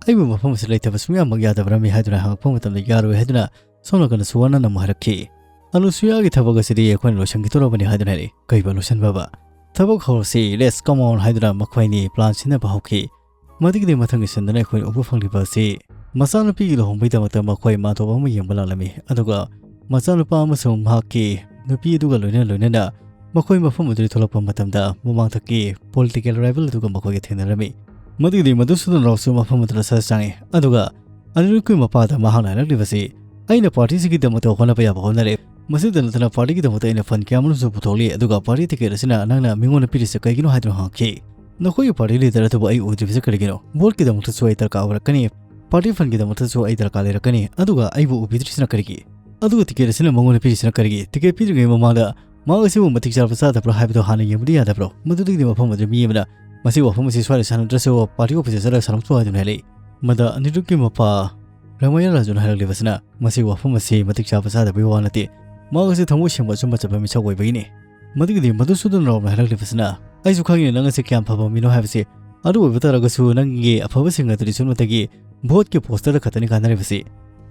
"ꯑꯩꯕꯨ ꯃꯐꯝ ꯑꯁꯤꯗ ꯂꯩꯇꯕ ꯁꯨꯡꯌꯥꯃꯛ ꯌꯥꯗꯕ꯭ꯔꯃꯤ?" ꯍꯥꯏꯗꯨꯅ ꯍꯪꯉꯛꯄ ꯃꯇꯝꯗ, "ꯌꯥꯔꯣꯏ" ꯍꯥꯏꯗꯨꯅ ꯁꯣꯝ ꯅꯥꯀꯟꯗ ꯁꯨꯋꯔꯅꯅ ꯑꯃꯨꯛ ꯍꯥꯏꯔꯛꯈꯤ꯫ "ꯑꯅꯨꯁꯨꯌꯥꯒꯤ ꯊꯕꯛ ꯑꯁꯤꯗꯤ ꯑꯩꯈꯣꯏꯅ ꯂꯣꯏꯁꯤꯟꯈꯤꯗꯧꯔꯕꯅꯤ" ꯍꯥꯏꯗꯨꯅ ꯍꯥꯏꯔꯛꯏ꯫ "ꯀꯩꯕ ꯂꯣꯏꯁꯤꯟꯕꯕ? ꯊꯕꯛ ꯍꯧꯔꯁꯤ, let's come on" ꯍꯥꯏꯗꯨꯅ ꯃꯈꯣꯏ ꯑꯅꯤ plan ꯁꯤꯟꯅꯕ ꯍꯧꯈꯤ꯫ ꯃꯗꯨꯒꯤꯗꯤ ꯃꯊꯪꯒꯤ ꯁꯤꯟꯗꯨꯅ ꯑꯩꯈꯣꯏꯅ ꯎꯕ ꯐꯪꯂꯤꯕ ꯑꯁꯤ ꯃꯆꯥꯅꯨꯄꯤꯒꯤ ꯂꯨꯍꯣꯡꯕꯒꯤꯗꯃꯛꯇ ꯃꯈꯣꯏ ꯃꯥꯟꯇꯣꯞ ꯑꯃ ꯌꯦꯡꯕ ꯂꯥꯛꯂꯝꯃꯤ꯫ ꯑꯗꯨꯒ ꯃꯆꯥꯅꯨꯄꯥ ꯑꯃꯁꯨꯡ ꯃꯍꯥꯛꯀꯤ ꯅꯨꯄꯤ ꯑꯗꯨꯒ ꯂꯣꯏꯅ ꯂꯣꯏꯅꯅ ꯃꯈꯣꯏ ꯃꯐꯝ ꯑꯗꯨꯗꯒꯤ ꯊꯣꯛꯂꯛꯄ ꯃꯇꯝꯗ ꯃꯃꯥꯡꯊꯛꯀꯤ political rival ꯑꯗꯨꯒ ꯃꯈꯣꯏꯒ ꯊꯦꯡꯅꯔꯝꯃꯤ꯫ ꯃꯗꯨꯒꯤꯗꯤ ꯃꯗꯨꯁꯨꯗꯟ ꯔꯥꯎꯁꯨ ꯃꯐꯝ ꯑꯗꯨꯗ ꯁꯔ ꯆꯪꯉꯤ꯫ ꯑꯗꯨꯒ ꯑꯅꯤꯔꯛꯀꯤ ꯃꯄꯥꯗ ꯃꯍꯥꯛꯅ ꯍꯥꯏꯔꯛꯂꯤꯕꯁꯤ, "ꯑꯩꯅ party ꯁꯤꯒꯤꯗꯃꯛꯇ ꯍꯣꯠꯅꯕ ꯌꯥꯕ ꯍꯣꯠꯅꯔꯦ꯫ ꯃꯁꯤꯗ ꯅꯠꯇꯅ party ꯒꯤꯗꯃꯛꯇ ꯑꯩꯅ fund ꯀꯌꯥ ꯑꯃꯁꯨ ꯄꯨꯊꯣꯛꯂꯤ, ꯑꯗꯨꯒ party ticket ꯑꯁꯤꯅ ꯅꯪꯅ ꯃꯤꯉꯣꯟꯗ ꯄꯤꯔꯤꯁꯦ ꯀꯩꯒꯤꯅꯣ?" ꯍꯥꯏꯗꯨꯅ ꯍꯪꯉꯛꯈꯤ꯫ "ꯅꯈꯣꯏꯒꯤ party leader ꯑꯗꯨꯕꯨ ꯑꯩ ꯑꯣꯏꯗ꯭ꯔꯤꯕꯁꯦ ꯀꯔꯤꯒꯤꯅꯣ? Vote ꯀꯤꯗꯃꯛꯇꯁꯨ ꯑꯩ ꯗꯔꯀꯥꯔ ꯑꯣꯏꯔꯛꯀꯅꯤ, party fund ꯒꯤꯗꯃꯛꯇꯁꯨ ꯑꯩ ꯗꯔꯀꯥꯔ ꯂꯩꯔꯛꯀꯅꯤ, ꯑꯗꯨꯒ ꯑꯩꯕꯨ ꯎꯕꯤꯗ꯭ꯔꯤꯁꯤꯅ ꯀꯔꯤꯒꯤ? ꯑꯗꯨꯒ ticket ꯑꯁꯤꯅ ꯃꯉꯣꯟꯗ ꯄꯤꯔꯤꯁꯤꯅ ꯀꯔꯤꯒꯤ? Ticket ꯄꯤꯗ꯭ꯔꯤꯉꯩ ꯃꯃꯥꯡꯗ ꯃꯍꯥꯛ ꯑꯁꯤꯕꯨ ꯃꯇꯤꯛ ꯆꯥꯕ ꯆꯥꯗꯕ꯭ꯔꯥ ꯍꯥꯏꯕꯗꯨ ꯍꯥꯟꯅ ꯌꯦꯡꯕꯗꯤ ꯌꯥꯗꯕ꯭ꯔꯣ? ꯃꯗꯨꯗꯒꯤꯗꯤ ꯃꯐꯝ ꯑꯗꯨꯗ ꯃꯤ ꯑꯃꯅ ꯃꯁꯤ ꯋꯥꯐꯝ ꯑꯁꯤ ꯁ꯭ꯋꯥꯏꯗ ꯁꯥꯟꯅꯗ꯭ꯔꯁꯨ party office ꯇ ꯆꯠꯂꯒ ꯁꯥꯟꯅꯊꯣꯛꯎ" ꯍꯥꯏꯗꯨꯅ ꯍꯥꯏꯔꯛꯏ꯫ ꯃꯗ ꯑꯅꯤꯔꯨꯛꯀꯤ ꯃꯄꯥ ꯔꯥꯃꯥꯌꯥ ꯔꯥꯖꯨꯅ ꯍꯥꯏꯔꯛꯂꯤꯕꯁꯤꯅ, "ꯃꯁꯤ ꯋꯥꯐꯝ ꯑꯁꯤ ꯃꯇꯤꯛ ꯆꯥꯕ ꯆꯥꯗꯕꯒꯤ ꯋꯥ ꯅꯠꯇꯦ, ꯃꯍꯥꯛ ꯑꯁꯤ ꯊꯃꯣꯏ ꯁꯦꯡꯕ ꯑꯆꯨꯝꯕ ꯆꯠꯄ ꯃꯤꯁꯛ ꯑꯣꯏꯕꯒꯤꯅꯤ꯫ ꯃꯗꯨꯒꯤꯗꯤ ꯃꯗꯨꯁꯨꯗꯟ ꯔꯥꯎꯅ ꯍꯥꯏꯔꯛꯂꯤꯕꯁꯤꯅ, "ꯑꯩꯁꯨ ꯈꯪꯉꯤ ꯅꯪ ꯑꯁꯤ ꯀꯌꯥꯝ ꯐꯕ ꯃꯤꯅꯣ ꯍꯥꯏꯕꯁꯤ꯫ ꯑꯗꯨ ꯑꯣꯏꯕ ꯇꯥꯔꯒꯁꯨ ꯅꯪꯒꯤ ꯑꯐꯕꯁꯤꯡ ꯑꯗꯨꯗꯤ ꯁꯨꯞꯅꯇꯒꯤ ꯚꯣꯠꯀꯤ ꯄꯣꯁꯇꯔꯗ ꯈꯛꯇꯅꯤ ꯀꯥꯟꯅꯔꯤꯕꯁꯤ꯫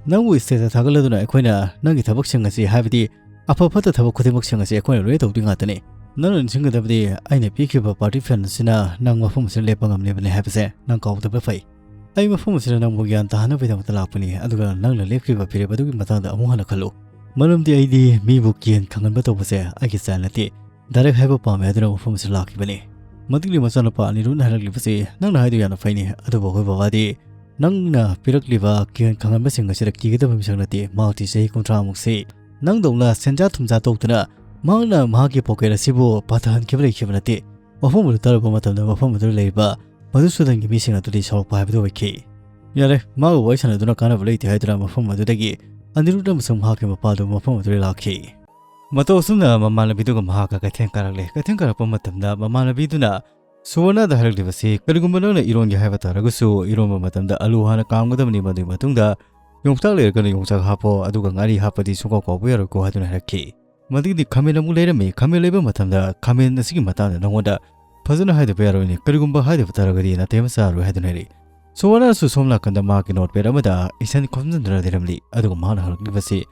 ꯅꯪꯕꯨ ꯁ꯭ꯇꯦꯖꯇ ꯊꯥꯒꯠꯂꯗꯨꯅ ꯑꯩꯈꯣꯏꯅ ꯅꯪꯒꯤ ꯊꯕꯛꯁꯤꯡ ꯑꯁꯤ, ꯍꯥꯏꯕꯗꯤ ꯑꯐ ꯐꯠꯇ ꯊꯕꯛ ꯈꯨꯗꯤꯡꯃꯛꯁꯤꯡ ꯑꯁꯤ ꯑꯩꯈꯣꯏꯅ ꯂꯣꯏꯅ ꯇꯧꯗꯣꯏ ꯉꯥꯛꯇꯅꯤ꯫ ꯅꯪꯅ ꯅꯤꯡꯁꯤꯡꯒꯗꯕꯗꯤ ꯑꯩꯅ ꯄꯤꯈꯤꯕ ꯄꯥꯔꯇꯤ ꯐꯟ ꯑꯁꯤꯅ ꯅꯪ ꯃꯐꯝ ꯑꯁꯤꯗ ꯂꯦꯞꯄ ꯉꯝꯂꯤꯕꯅꯤ ꯍꯥꯏꯕꯁꯦ ꯅꯪ ꯀꯥꯎꯗꯕ ꯐꯩ꯫ ꯑꯩ ꯃꯐꯝ ꯑꯁꯤꯗ ꯅꯪꯕꯨ ꯒ꯭ꯌꯥꯟ ꯇꯥꯍꯟꯅꯕꯒꯤꯗꯃꯛꯇ ꯂꯥꯛꯄꯅꯤ, ꯑꯗꯨꯒ ꯅꯪꯅ ꯂꯦꯞꯈꯤꯕ ꯐꯤꯔꯦꯞ ꯑꯗꯨꯒꯤ ꯃꯇꯥꯡꯗ ꯑꯃꯨꯛ ꯍꯟꯅ ꯈꯜꯂꯨ꯫ ꯃꯔꯝꯗꯤ ꯑꯩꯗꯤ ꯃꯤꯕꯨ ꯀꯤꯍꯟ ꯈꯪꯍꯟꯕ ꯇꯧꯕꯁꯦ ꯑꯩꯒꯤ ꯁ꯭ꯇꯥꯏꯜ ꯅꯠꯇꯦ꯫ ꯗꯥꯏꯔꯦꯛ ꯍꯥꯏꯕ ꯄꯥꯝꯃꯦ ꯍꯥꯏꯗꯨꯅ ꯃꯐꯝ ꯑꯁꯤꯗ ꯂꯥꯛꯈꯤꯕꯅꯤ꯫" ꯃꯗꯨꯒꯤ ꯃꯆꯥꯅꯨꯄꯥ ꯑꯅꯤꯔꯨꯠꯅ ꯍꯥꯏꯔꯛꯂꯤꯕꯁꯤ, "ꯅꯪꯅ ꯍꯥꯏꯗꯨ ꯌꯥꯝꯅ ꯐꯩꯅꯤ, ꯑꯗꯨꯕꯨ ꯑꯩꯈꯣꯏ ꯕꯕꯥꯗꯤ ꯅꯪꯅ ꯄꯤꯔꯛꯂꯤꯕ ꯀꯤꯍꯟ ꯈꯪꯍꯟꯕꯁꯤꯡ ꯑꯁꯤꯗ ꯀꯤꯒꯗꯕ ꯃꯤꯁꯛ ꯅꯠꯇꯦ꯫ ꯃꯍꯥꯛꯇꯤ ꯆꯍꯤ ꯀꯨꯟꯊ꯭ꯔꯥ ꯃꯨꯛꯁꯤ ꯅꯪꯗꯧꯅ ꯁꯦꯟꯖꯥ ꯊꯨꯝꯖꯥ ꯇꯧꯗꯅ ꯃꯍꯥꯛꯅ ꯃꯍꯥꯛꯀꯤ ꯄꯣꯀꯦꯠ ꯑꯁꯤꯕꯨ ꯄꯥꯊꯍꯟꯈꯤꯕ ꯂꯩꯈꯤꯕ ꯅꯠꯇꯦ꯫ ꯋꯥꯐꯝ ꯑꯗꯨ ꯇꯥꯔꯨꯕ ꯃꯇꯝꯗ ꯃꯐꯝ ꯑꯗꯨꯗ ꯂꯩꯔꯤꯕ ꯃꯗꯨꯁꯨꯗꯟꯒꯤ ꯃꯤꯁꯤꯡ ꯑꯗꯨꯗꯤ ꯁꯥꯎꯔꯛꯄ ꯍꯥꯏꯕꯗꯨ ꯑꯣꯏꯈꯤ꯫ ꯌꯥꯔꯦ, ꯃꯥꯒ ꯋꯥꯔꯤ ꯁꯥꯟꯅꯗꯨꯅ ꯀꯥꯟꯅꯕ ꯂꯩꯇꯦ ꯍꯥꯏꯗꯨꯅ ꯃꯐꯝ ꯑꯗꯨꯗꯒꯤ ꯑꯅꯤꯔꯨꯠ ꯑꯃꯁꯨꯡ ꯃꯍꯥꯛꯀꯤ ꯃꯄꯥꯗꯨ ꯃꯐꯝ ꯑꯗꯨꯗ ꯂꯥꯛꯈꯤ꯫ ꯃꯇꯧ ꯑꯁꯨꯝꯅ ꯃꯃꯥꯟꯅꯕꯤꯗꯨꯒ ꯃꯍꯥꯛꯀ ꯀꯩꯊꯦꯜ ꯀꯥꯔꯛꯂꯦ꯫ ꯀꯩꯊꯦꯜ ꯀꯥꯔꯛꯄ ꯃꯇꯝꯗ ꯃꯃꯥꯟꯅꯕꯤꯗꯨꯅ ꯁꯨꯋꯔꯅꯥꯗ ꯍꯥꯏꯔꯛꯂꯤꯕꯁꯤ, "ꯀꯔꯤꯒꯨꯝꯕ ꯅꯪꯅ ꯏꯔꯣꯟꯒꯦ ꯍꯥꯏꯕ ꯇꯥꯔꯒꯁꯨ, ꯏꯔꯣꯟꯕ ꯃꯇꯝꯗ ꯑꯂꯨ ꯍꯥꯟꯅ ꯀꯥꯝꯒꯗꯕꯅꯤ, ꯃꯗꯨꯒꯤ ꯃꯇꯨꯡꯗ ꯌꯣꯡꯆꯥꯛ ꯂꯩꯔꯒꯅ ꯌꯣꯡꯆꯥꯛ ꯍꯥꯞꯄꯣ, ꯑꯗꯨꯒ ꯉꯥꯔꯤ ꯍꯥꯞꯄꯗꯤ ꯁꯨꯡꯀꯥꯎ ꯀꯥꯎꯕ ꯌꯥꯔꯣꯏꯀꯣ" ꯍꯥꯏꯗꯨꯅ ꯍꯥꯏꯔꯛꯈꯤ꯫ ꯃꯗꯨꯒꯤꯗꯤ ꯈꯥꯃꯦꯟ ꯑꯃꯨꯛ ꯂꯩꯔꯝꯃꯤ꯫ ꯈꯥꯃꯦꯟ ꯂꯩꯕ ꯃꯇꯝꯗ ꯈꯥꯃꯦꯟ ꯑꯁꯤꯒꯤ ꯃꯇꯥꯡꯗ ꯅꯉꯣꯟꯗ ꯐꯖꯅ ꯍꯥꯏꯗꯕ ꯌꯥꯔꯣꯏꯅꯦ, ꯀꯔꯤꯒꯨꯝꯕ ꯍꯥꯏꯗꯕ ꯇꯥꯔꯒꯗꯤ ꯅꯥꯇꯩ ꯑꯃ ꯆꯥꯔꯣꯏ ꯍꯥꯏꯗꯨꯅ ꯍꯥꯏꯔꯛꯏ꯫ ꯁꯨꯋꯔꯅꯥꯁꯨ ꯁꯣꯝ ꯅꯥꯀꯟꯗ ꯃꯍꯥꯛꯀꯤ ꯅꯣꯠꯄꯦꯗ ꯑꯃꯗ ꯏꯁꯟ ꯈꯣꯝꯖꯤꯟꯗꯨꯅ ꯂꯩꯔꯝꯂꯤ꯫ ꯑꯗꯨꯒ ꯃꯍꯥꯛꯅ ꯍꯪꯂꯛꯂꯤꯕꯁꯤ,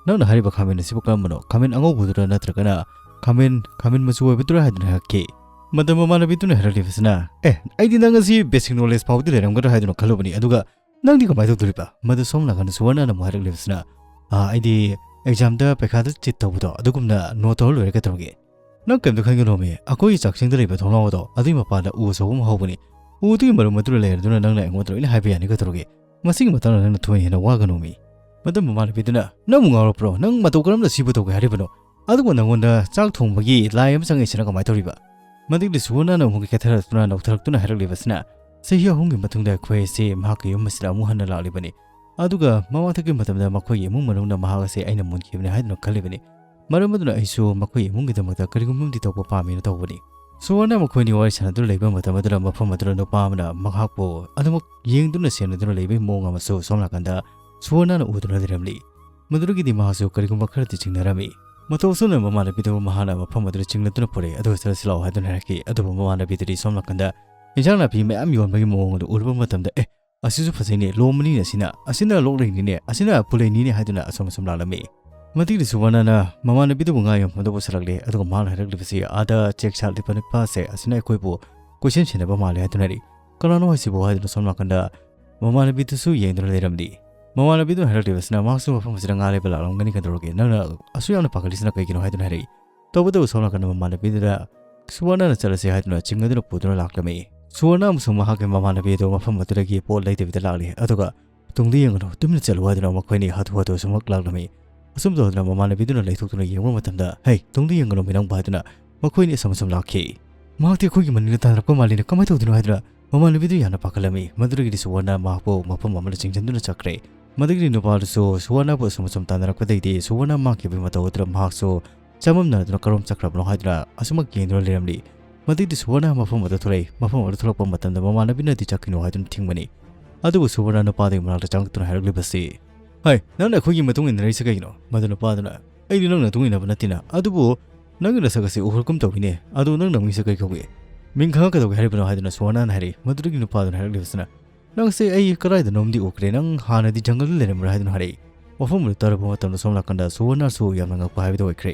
"ꯅꯪꯅ ꯍꯥꯏꯔꯤꯕ ꯈꯥꯃꯦꯟ ꯑꯁꯤꯕꯨ ꯀꯔꯝꯕꯅꯣ? ꯈꯥꯃꯦꯟ ꯑꯉꯧꯕꯗꯨꯔ ꯅꯠꯇ꯭ꯔꯒꯅ ꯈꯥꯃꯦꯟ, ꯈꯥꯃꯦꯟ ꯃꯆꯨ ꯑꯣꯏꯕꯗꯨꯔ?" ꯍꯥꯏꯗꯨꯅ ꯍꯪꯉꯛꯈꯤ꯫ ꯃꯗꯨ ꯃꯃꯥꯟꯅꯕꯤꯗꯨꯅ ꯍꯥꯏꯔꯛꯂꯤꯕꯁꯤꯅ, "ꯑꯦ, ꯑꯩꯗꯤ ꯅꯪ ꯑꯁꯤ ꯕꯦꯁꯤꯛ ꯅꯣꯂꯦꯖ ꯐꯥꯎꯗꯤ ꯂꯩꯔꯝꯒꯗ꯭ꯔꯥ ꯍꯥꯏꯗꯨꯅ ꯈꯜꯂꯨꯕꯅꯤ, ꯑꯗꯨꯒ ꯅꯪꯗꯤ ꯀꯃꯥꯏꯅ ꯇꯧꯗꯣꯔꯤꯕ?" ꯃꯗꯨ ꯁꯣꯝ ꯅꯥꯀꯟꯗ ꯁꯨꯋꯔꯅꯥꯅ ꯑꯃꯨꯛ ꯍꯥꯏꯔꯛꯂꯤꯕꯁꯤꯅ, "ꯑꯥ, ꯑꯩꯗꯤ ꯑꯦꯛꯖꯥꯝꯗ ꯄꯩꯈꯥꯗ ꯆꯤꯠ ꯇꯧꯕꯗꯣ ꯑꯗꯨꯒꯨꯝꯅ ꯅꯣꯠ ꯇꯧꯔ ꯂꯣꯏꯔꯦ, ꯀꯩꯗꯧꯔꯒꯦ?" "ꯅꯪ ꯀꯩꯝꯇ ꯈꯟꯒꯅꯣꯃꯤ, ꯑꯩꯈꯣꯏꯒꯤ ꯆꯥꯛꯁꯪꯗ ꯂꯩꯕ ꯊꯣꯡꯅꯥꯎ ꯑꯗꯣ ꯑꯗꯨꯒꯤ ꯃꯄꯥꯟꯗ ꯎ ꯑꯆꯧꯕ ꯑꯃ ꯍꯧꯕꯅꯤ꯫ ꯎ ꯑꯗꯨꯒꯤ ꯃꯔꯨꯝ ꯑꯗꯨꯗ ꯂꯩꯔꯗꯨꯅ ꯅꯪꯅ ꯑꯩꯉꯣꯟꯗ ꯂꯣꯏꯅ ꯍꯥꯏꯕ ꯌꯥꯅꯤ, ꯀꯩꯗꯧꯔꯒꯦ? ꯃꯁꯤꯒꯤ ꯃꯇꯥꯡꯗ ꯅꯪꯅ ꯊꯣꯏꯅ ꯍꯦꯟꯅ ꯋꯥꯒꯅꯣꯃꯤ꯫" ꯃꯗꯨ ꯃꯃꯥꯟꯅꯕꯤꯗꯨꯅ, "ꯅꯪꯕꯨ ꯉꯥꯎꯔꯛꯄ꯭ꯔꯣ? ꯅꯪ ꯃꯇꯧ ꯀꯔꯝꯅ ꯁꯤꯕꯨ ꯇꯧꯒꯦ ꯍꯥꯏꯔꯤꯕꯅꯣ? ꯑꯗꯨꯒ ꯅꯪꯉꯣꯟꯗ ꯆꯥꯛ ꯊꯣꯡꯕꯒꯤ ꯂꯥꯏ ꯑꯃ ꯆꯪꯉꯛꯏꯁꯤꯅ ꯀꯃꯥꯏꯅ ꯇꯧꯔꯤꯕ?" ꯃꯗꯨꯒꯤ ꯁꯨꯋꯔꯅꯥꯅ ꯑꯃꯨꯛ ꯀꯦꯊꯔꯛꯇꯨꯅ ꯅꯧꯊꯔꯛꯇꯨꯅ ꯍꯥꯏꯔꯛꯂꯤꯕꯁꯤꯅ, "ꯆꯍꯤ ꯑꯍꯨꯝꯒꯤ ꯃꯇꯨꯡꯗ ꯑꯩꯈꯣꯏ ꯑꯁꯤ ꯃꯍꯥꯛꯀꯤ ꯌꯨꯝ ꯑꯁꯤꯗ ꯑꯃꯨꯛ ꯍꯟꯅ ꯂꯥꯛꯂꯤꯕꯅꯤ꯫ ꯑꯗꯨꯒ ꯃꯃꯥꯡꯊꯛꯀꯤ ꯃꯇꯝꯗ ꯃꯈꯣꯏꯒꯤ ꯏꯃꯨꯡ ꯃꯅꯨꯡꯅ ꯃꯍꯥꯛ ꯑꯁꯤ ꯑꯩꯅ ꯃꯨꯟꯈꯤꯕꯅꯤ ꯍꯥꯏꯗꯨꯅ ꯈꯜꯂꯤꯕꯅꯤ꯫ ꯃꯔꯝ ꯑꯗꯨꯅ ꯑꯩꯁꯨ ꯃꯈꯣꯏ ꯏꯃꯨꯡꯒꯤꯗꯃꯛꯇ ꯀꯔꯤꯒꯨꯝꯕ ꯑꯃꯗꯤ ꯇꯧꯕ ꯄꯥꯝꯃꯦꯅ ꯇꯧꯕꯅꯤ꯫" ꯁꯨꯋꯔꯅ ꯃꯈꯣꯏꯅꯤ ꯋꯥꯔꯤ ꯁꯥꯟꯅꯗꯨꯅ ꯂꯩꯕ ꯃꯇꯝ ꯑꯗꯨꯗ ꯃꯐꯝ ꯑꯗꯨꯗ ꯅꯨꯄꯥ ꯑꯃꯅ ꯃꯍꯥꯛꯄꯨ ꯑꯗꯨꯃꯛ ꯌꯦꯡꯗꯨꯅ ꯁꯦꯟꯅꯗꯨꯅ ꯂꯩꯕꯒꯤ ꯃꯑꯣꯡ ꯑꯃꯁꯨ ꯁꯣꯝ ꯅꯥꯀꯟꯗ ꯁꯨꯋꯔꯅꯥꯅ ꯎꯗꯨꯅ ꯂꯩꯔꯝꯂꯤ꯫ ꯃꯗꯨꯗꯒꯤꯗꯤ ꯃꯍꯥꯛꯁꯨ ꯀꯔꯤꯒꯨꯝꯕ ꯈꯔꯗꯤ ꯆꯤꯡꯅꯔꯝꯃꯤ꯫ ꯃꯇꯧ ꯑꯁꯨꯝꯅ ꯃꯃꯥꯟꯅꯕꯤꯗꯨꯕꯨ ꯃꯍꯥꯛꯅ ꯃꯐꯝ ꯑꯗꯨꯗ ꯆꯤꯡꯅꯗꯨꯅ ꯄꯨꯔꯛꯏ, ꯑꯗꯨꯒ "ꯆꯠꯂꯁꯤ ꯂꯥꯛꯑꯣ" ꯍꯥꯏꯗꯨꯅ ꯍꯥꯏꯔꯛꯈꯤ꯫ ꯑꯗꯨꯕꯨ ꯃꯃꯥꯟꯅꯕꯤꯗꯨꯗꯤ ꯁꯣꯝ ꯅꯥꯀꯟꯗ ꯏꯟꯁꯥꯡ ꯅꯥꯄꯤ ꯃꯌꯥꯝ ꯌꯣꯟꯕꯒꯤ ꯃꯑꯣꯡ ꯑꯗꯨ ꯎꯔꯨꯕ ꯃꯇꯝꯗ, "ꯑꯦ, ꯑꯁꯤꯁꯨ ꯐꯖꯩꯅꯦ, ꯂꯣ ꯃꯅꯤꯅꯦ, ꯑꯁꯤꯅ, ꯑꯁꯤꯅ ꯂꯣꯛꯂꯩꯅꯤꯅꯦ, ꯑꯁꯤꯅ ꯄꯨꯂꯩꯅꯤꯅꯦ" ꯍꯥꯏꯗꯨꯅ ꯑꯁꯨꯝ ꯑꯁꯨꯝ ꯂꯥꯛꯂꯝꯃꯤ꯫ ꯃꯗꯨꯒꯤꯗꯤ ꯁꯨꯋꯔꯅꯅ ꯃꯃꯥꯟꯅꯕꯤꯗꯨꯕꯨ ꯉꯥ ꯌꯣꯟꯐꯝꯗ ꯄꯨꯁꯤꯜꯂꯛꯂꯦ, ꯑꯗꯨꯒ ꯃꯍꯥꯛꯅ ꯍꯥꯏꯔꯛꯂꯤꯕꯁꯤ, "ꯑꯥꯗ ꯆꯦꯛ ꯁꯥꯠꯂꯤꯕ ꯅꯨꯄꯥꯁꯦ, ꯑꯁꯤꯅ ꯑꯩꯈꯣꯏꯕꯨ ꯀꯣꯏꯁꯦꯟ ꯁꯦꯟꯅꯕ ꯃꯥꯜꯂꯦ" ꯍꯥꯏꯗꯨꯅ ꯍꯥꯏꯔꯤ꯫ "ꯀꯅꯥꯅꯣ ꯍꯥꯏꯁꯤꯕꯨ?" ꯍꯥꯏꯗꯨꯅ ꯁꯣꯝ ꯅꯥꯀꯟꯗ ꯃꯃꯥꯟꯅꯕꯤꯗꯨꯁꯨ ꯌꯦꯡꯗꯨꯅ ꯂꯩꯔꯝꯂꯤ꯫ ꯃꯃꯥꯟꯅꯕꯤꯗꯨꯅ ꯍꯥꯏꯔꯛꯂꯤꯕꯁꯤꯅ ꯃꯍꯥꯛꯁꯨ ꯃꯐꯝ ꯑꯁꯤꯗ ꯉꯥ ꯂꯩꯕ ꯂꯥꯛꯂꯝꯒꯅꯤ, "ꯀꯩꯗꯧꯔꯒꯦ? ꯅꯪꯅ ꯑꯁꯨꯛ ꯌꯥꯝꯅ ꯄꯥꯈꯠꯂꯤꯁꯤꯅ ꯀꯩꯒꯤꯅꯣ?" ꯍꯥꯏꯗꯨꯅ ꯍꯥꯏꯔꯛꯏ꯫ ꯇꯧꯕꯇꯕꯨ ꯁꯣꯝ ꯅꯥꯀꯟꯗ ꯃꯃꯥꯟꯅꯕꯤꯗꯨꯗ ꯁꯨꯋꯔꯅꯅ ꯆꯠꯂꯁꯤ ꯍꯥꯏꯗꯨꯅ ꯆꯤꯡꯅꯗꯨꯅ ꯄꯨꯗꯨꯅ ꯂꯥꯛꯂꯝꯃꯤ꯫ ꯁꯨꯋꯔꯅ ꯑꯃꯁꯨꯡ ꯃꯍꯥꯛꯀꯤ ꯃꯃꯥꯟꯅꯕꯤ ꯑꯗꯨ ꯃꯐꯝ ꯑꯗꯨꯗꯒꯤ ꯄꯣꯠ ꯂꯩꯗꯕꯤꯗ ꯂꯥꯛꯂꯤ꯫ ꯑꯗꯨꯒ "ꯇꯨꯡꯗ ꯌꯦꯡꯒꯅꯨ, ꯇꯨꯃꯤꯟꯅ ꯆꯠꯂꯨ" ꯍꯥꯏꯗꯨꯅ ꯃꯈꯣꯏ ꯑꯅꯤ ꯍꯥꯊꯨ ꯍꯥꯊꯨ ꯁꯨꯝꯃꯛ ꯂꯥꯛꯂꯝꯃꯤ꯫ ꯑꯁꯨꯝ ꯇꯧꯗꯨꯅ ꯃꯃꯥꯟꯅꯕꯤꯗꯨꯅ ꯂꯩꯊꯣꯛꯇꯨꯅ ꯌꯦꯡꯕ ꯃꯇꯝꯗ, "ꯍꯩ, ꯇꯨꯡꯗ ꯌꯦꯡꯒꯅꯨ ꯃꯤ ꯅꯪꯕꯨ" ꯍꯥꯏꯗꯨꯅ ꯃꯈꯣꯏ ꯑꯅꯤ ꯑꯁꯨꯝ ꯑꯁꯨꯝ ꯂꯥꯛꯈꯤ꯫ "ꯃꯍꯥꯛꯇꯤ ꯑꯩꯈꯣꯏꯒꯤ ꯃꯅꯤꯡꯗ ꯇꯥꯟꯅꯔꯛꯄ ꯃꯥꯜꯂꯤꯅꯦ, ꯀꯃꯥꯏꯅ ꯇꯧꯗꯣꯏꯅꯣ?" ꯍꯥꯏꯗꯨꯅ ꯃꯃꯥꯟꯅꯕꯤꯗꯨ ꯌꯥꯝꯅ ꯄꯥꯈꯠꯂꯝꯃꯤ꯫ ꯃꯗꯨꯗꯒꯤꯗꯤ ꯁꯨꯋꯔꯅ ꯃꯍꯥꯛꯄꯨ ꯃꯐꯝ ꯑꯃꯗ ꯆꯤꯡꯁꯤꯟꯗꯨꯅ ꯆꯠꯈ꯭ꯔꯦ꯫ ꯃꯗꯨꯒꯤꯗꯤ ꯅꯨꯄꯥꯗꯨꯁꯨ ꯁꯨꯋꯔꯅꯕꯨ ꯑꯁꯨꯝ ꯑꯁꯨꯝ ꯇꯥꯟꯅꯔꯛꯄꯗꯒꯤꯗꯤ ꯁꯨꯋꯔꯅ ꯃꯥꯡꯈꯤꯕꯒꯤ ꯃꯇꯧ ꯑꯗꯨꯗ ꯃꯍꯥꯛꯁꯨ ꯆꯃꯝꯅꯗꯨꯅ ꯀꯔꯣꯝ ꯆꯠꯈ꯭ꯔꯕꯅꯣ ꯍꯥꯏꯗꯨꯅ ꯑꯁꯨꯃꯛ ꯌꯦꯡꯗꯨꯅ ꯂꯩꯔꯝꯂꯤ꯫ ꯃꯗꯨꯒꯤꯗꯤ ꯁꯨꯋꯔꯅ ꯃꯐꯝ ꯑꯗꯨ ꯊꯣꯛꯂꯛꯏ꯫ ꯃꯐꯝ ꯑꯗꯨ ꯊꯣꯛꯂꯛꯄ ꯃꯇꯝꯗ ꯃꯃꯥꯟꯅꯕꯤꯅꯗꯤ "ꯆꯠꯈꯤꯅꯨ" ꯍꯥꯏꯗꯨꯅ ꯊꯤꯡꯕꯅꯤ꯫ ꯑꯗꯨꯕꯨ ꯁꯨꯋꯔꯅ ꯅꯨꯄꯥꯗꯨꯒꯤ ꯃꯅꯥꯛꯇ ꯆꯪꯂꯛꯇꯨꯅ ꯍꯥꯏꯔꯛꯂꯤꯕꯁꯤ, "ꯍꯩ, ꯅꯪꯅ ꯑꯩꯈꯣꯏꯒꯤ ꯃꯇꯨꯡ ꯏꯟꯅꯔꯤꯁꯤ ꯀꯩꯒꯤꯅꯣ?" ꯃꯗꯨ ꯅꯨꯄꯥꯗꯨꯅ, "ꯑꯩꯗꯤ ꯅꯪ ꯃꯇꯨꯡ ꯏꯟꯅꯕ ꯅꯠꯇꯦꯅ, ꯑꯗꯨꯕꯨ ꯅꯪꯒꯤ ꯅꯁꯛ ꯑꯁꯤ ꯎꯍꯧꯔꯒꯨꯝ ꯇꯧꯏꯅꯦ, ꯑꯗꯨ ꯅꯪ ꯅꯃꯤꯡꯁꯦ ꯀꯩ ꯀꯧꯏ?" "ꯃꯤꯡ ꯈꯪꯉ ꯀꯩꯗꯧꯒꯦ ꯍꯥꯏꯔꯤꯕꯅꯣ?" ꯍꯥꯏꯗꯨꯅ ꯁꯨꯋꯔꯅꯅ ꯍꯥꯏꯔꯛꯏ꯫ ꯃꯗꯨꯗꯒꯤ ꯅꯨꯄꯥꯗꯨꯅ ꯍꯥꯏꯔꯛꯂꯤꯕꯁꯤꯅ, "ꯅꯪꯁꯦ ꯑꯩ ꯀꯗꯥꯏꯗꯅꯣꯝꯗꯤ ꯎꯈ꯭ꯔꯦ, ꯅꯪ ꯍꯥꯟꯅꯗꯤ ꯖꯪꯒꯜꯗ ꯂꯩꯔꯝꯕ꯭ꯔꯥ?" ꯍꯥꯏꯗꯨꯅ ꯍꯥꯏꯔꯛꯏ꯫ ꯋꯥꯐꯝ ꯑꯗꯨ ꯇꯥꯔꯨꯕ ꯃꯇꯝꯗ ꯁꯣꯝ ꯅꯥꯀꯟꯗ ꯁꯨꯋꯔꯅꯁꯨ ꯌꯥꯝꯅ ꯉꯛꯄ ꯍꯥꯏꯕꯗꯨ ꯑꯣꯏꯈ꯭ꯔꯦ꯫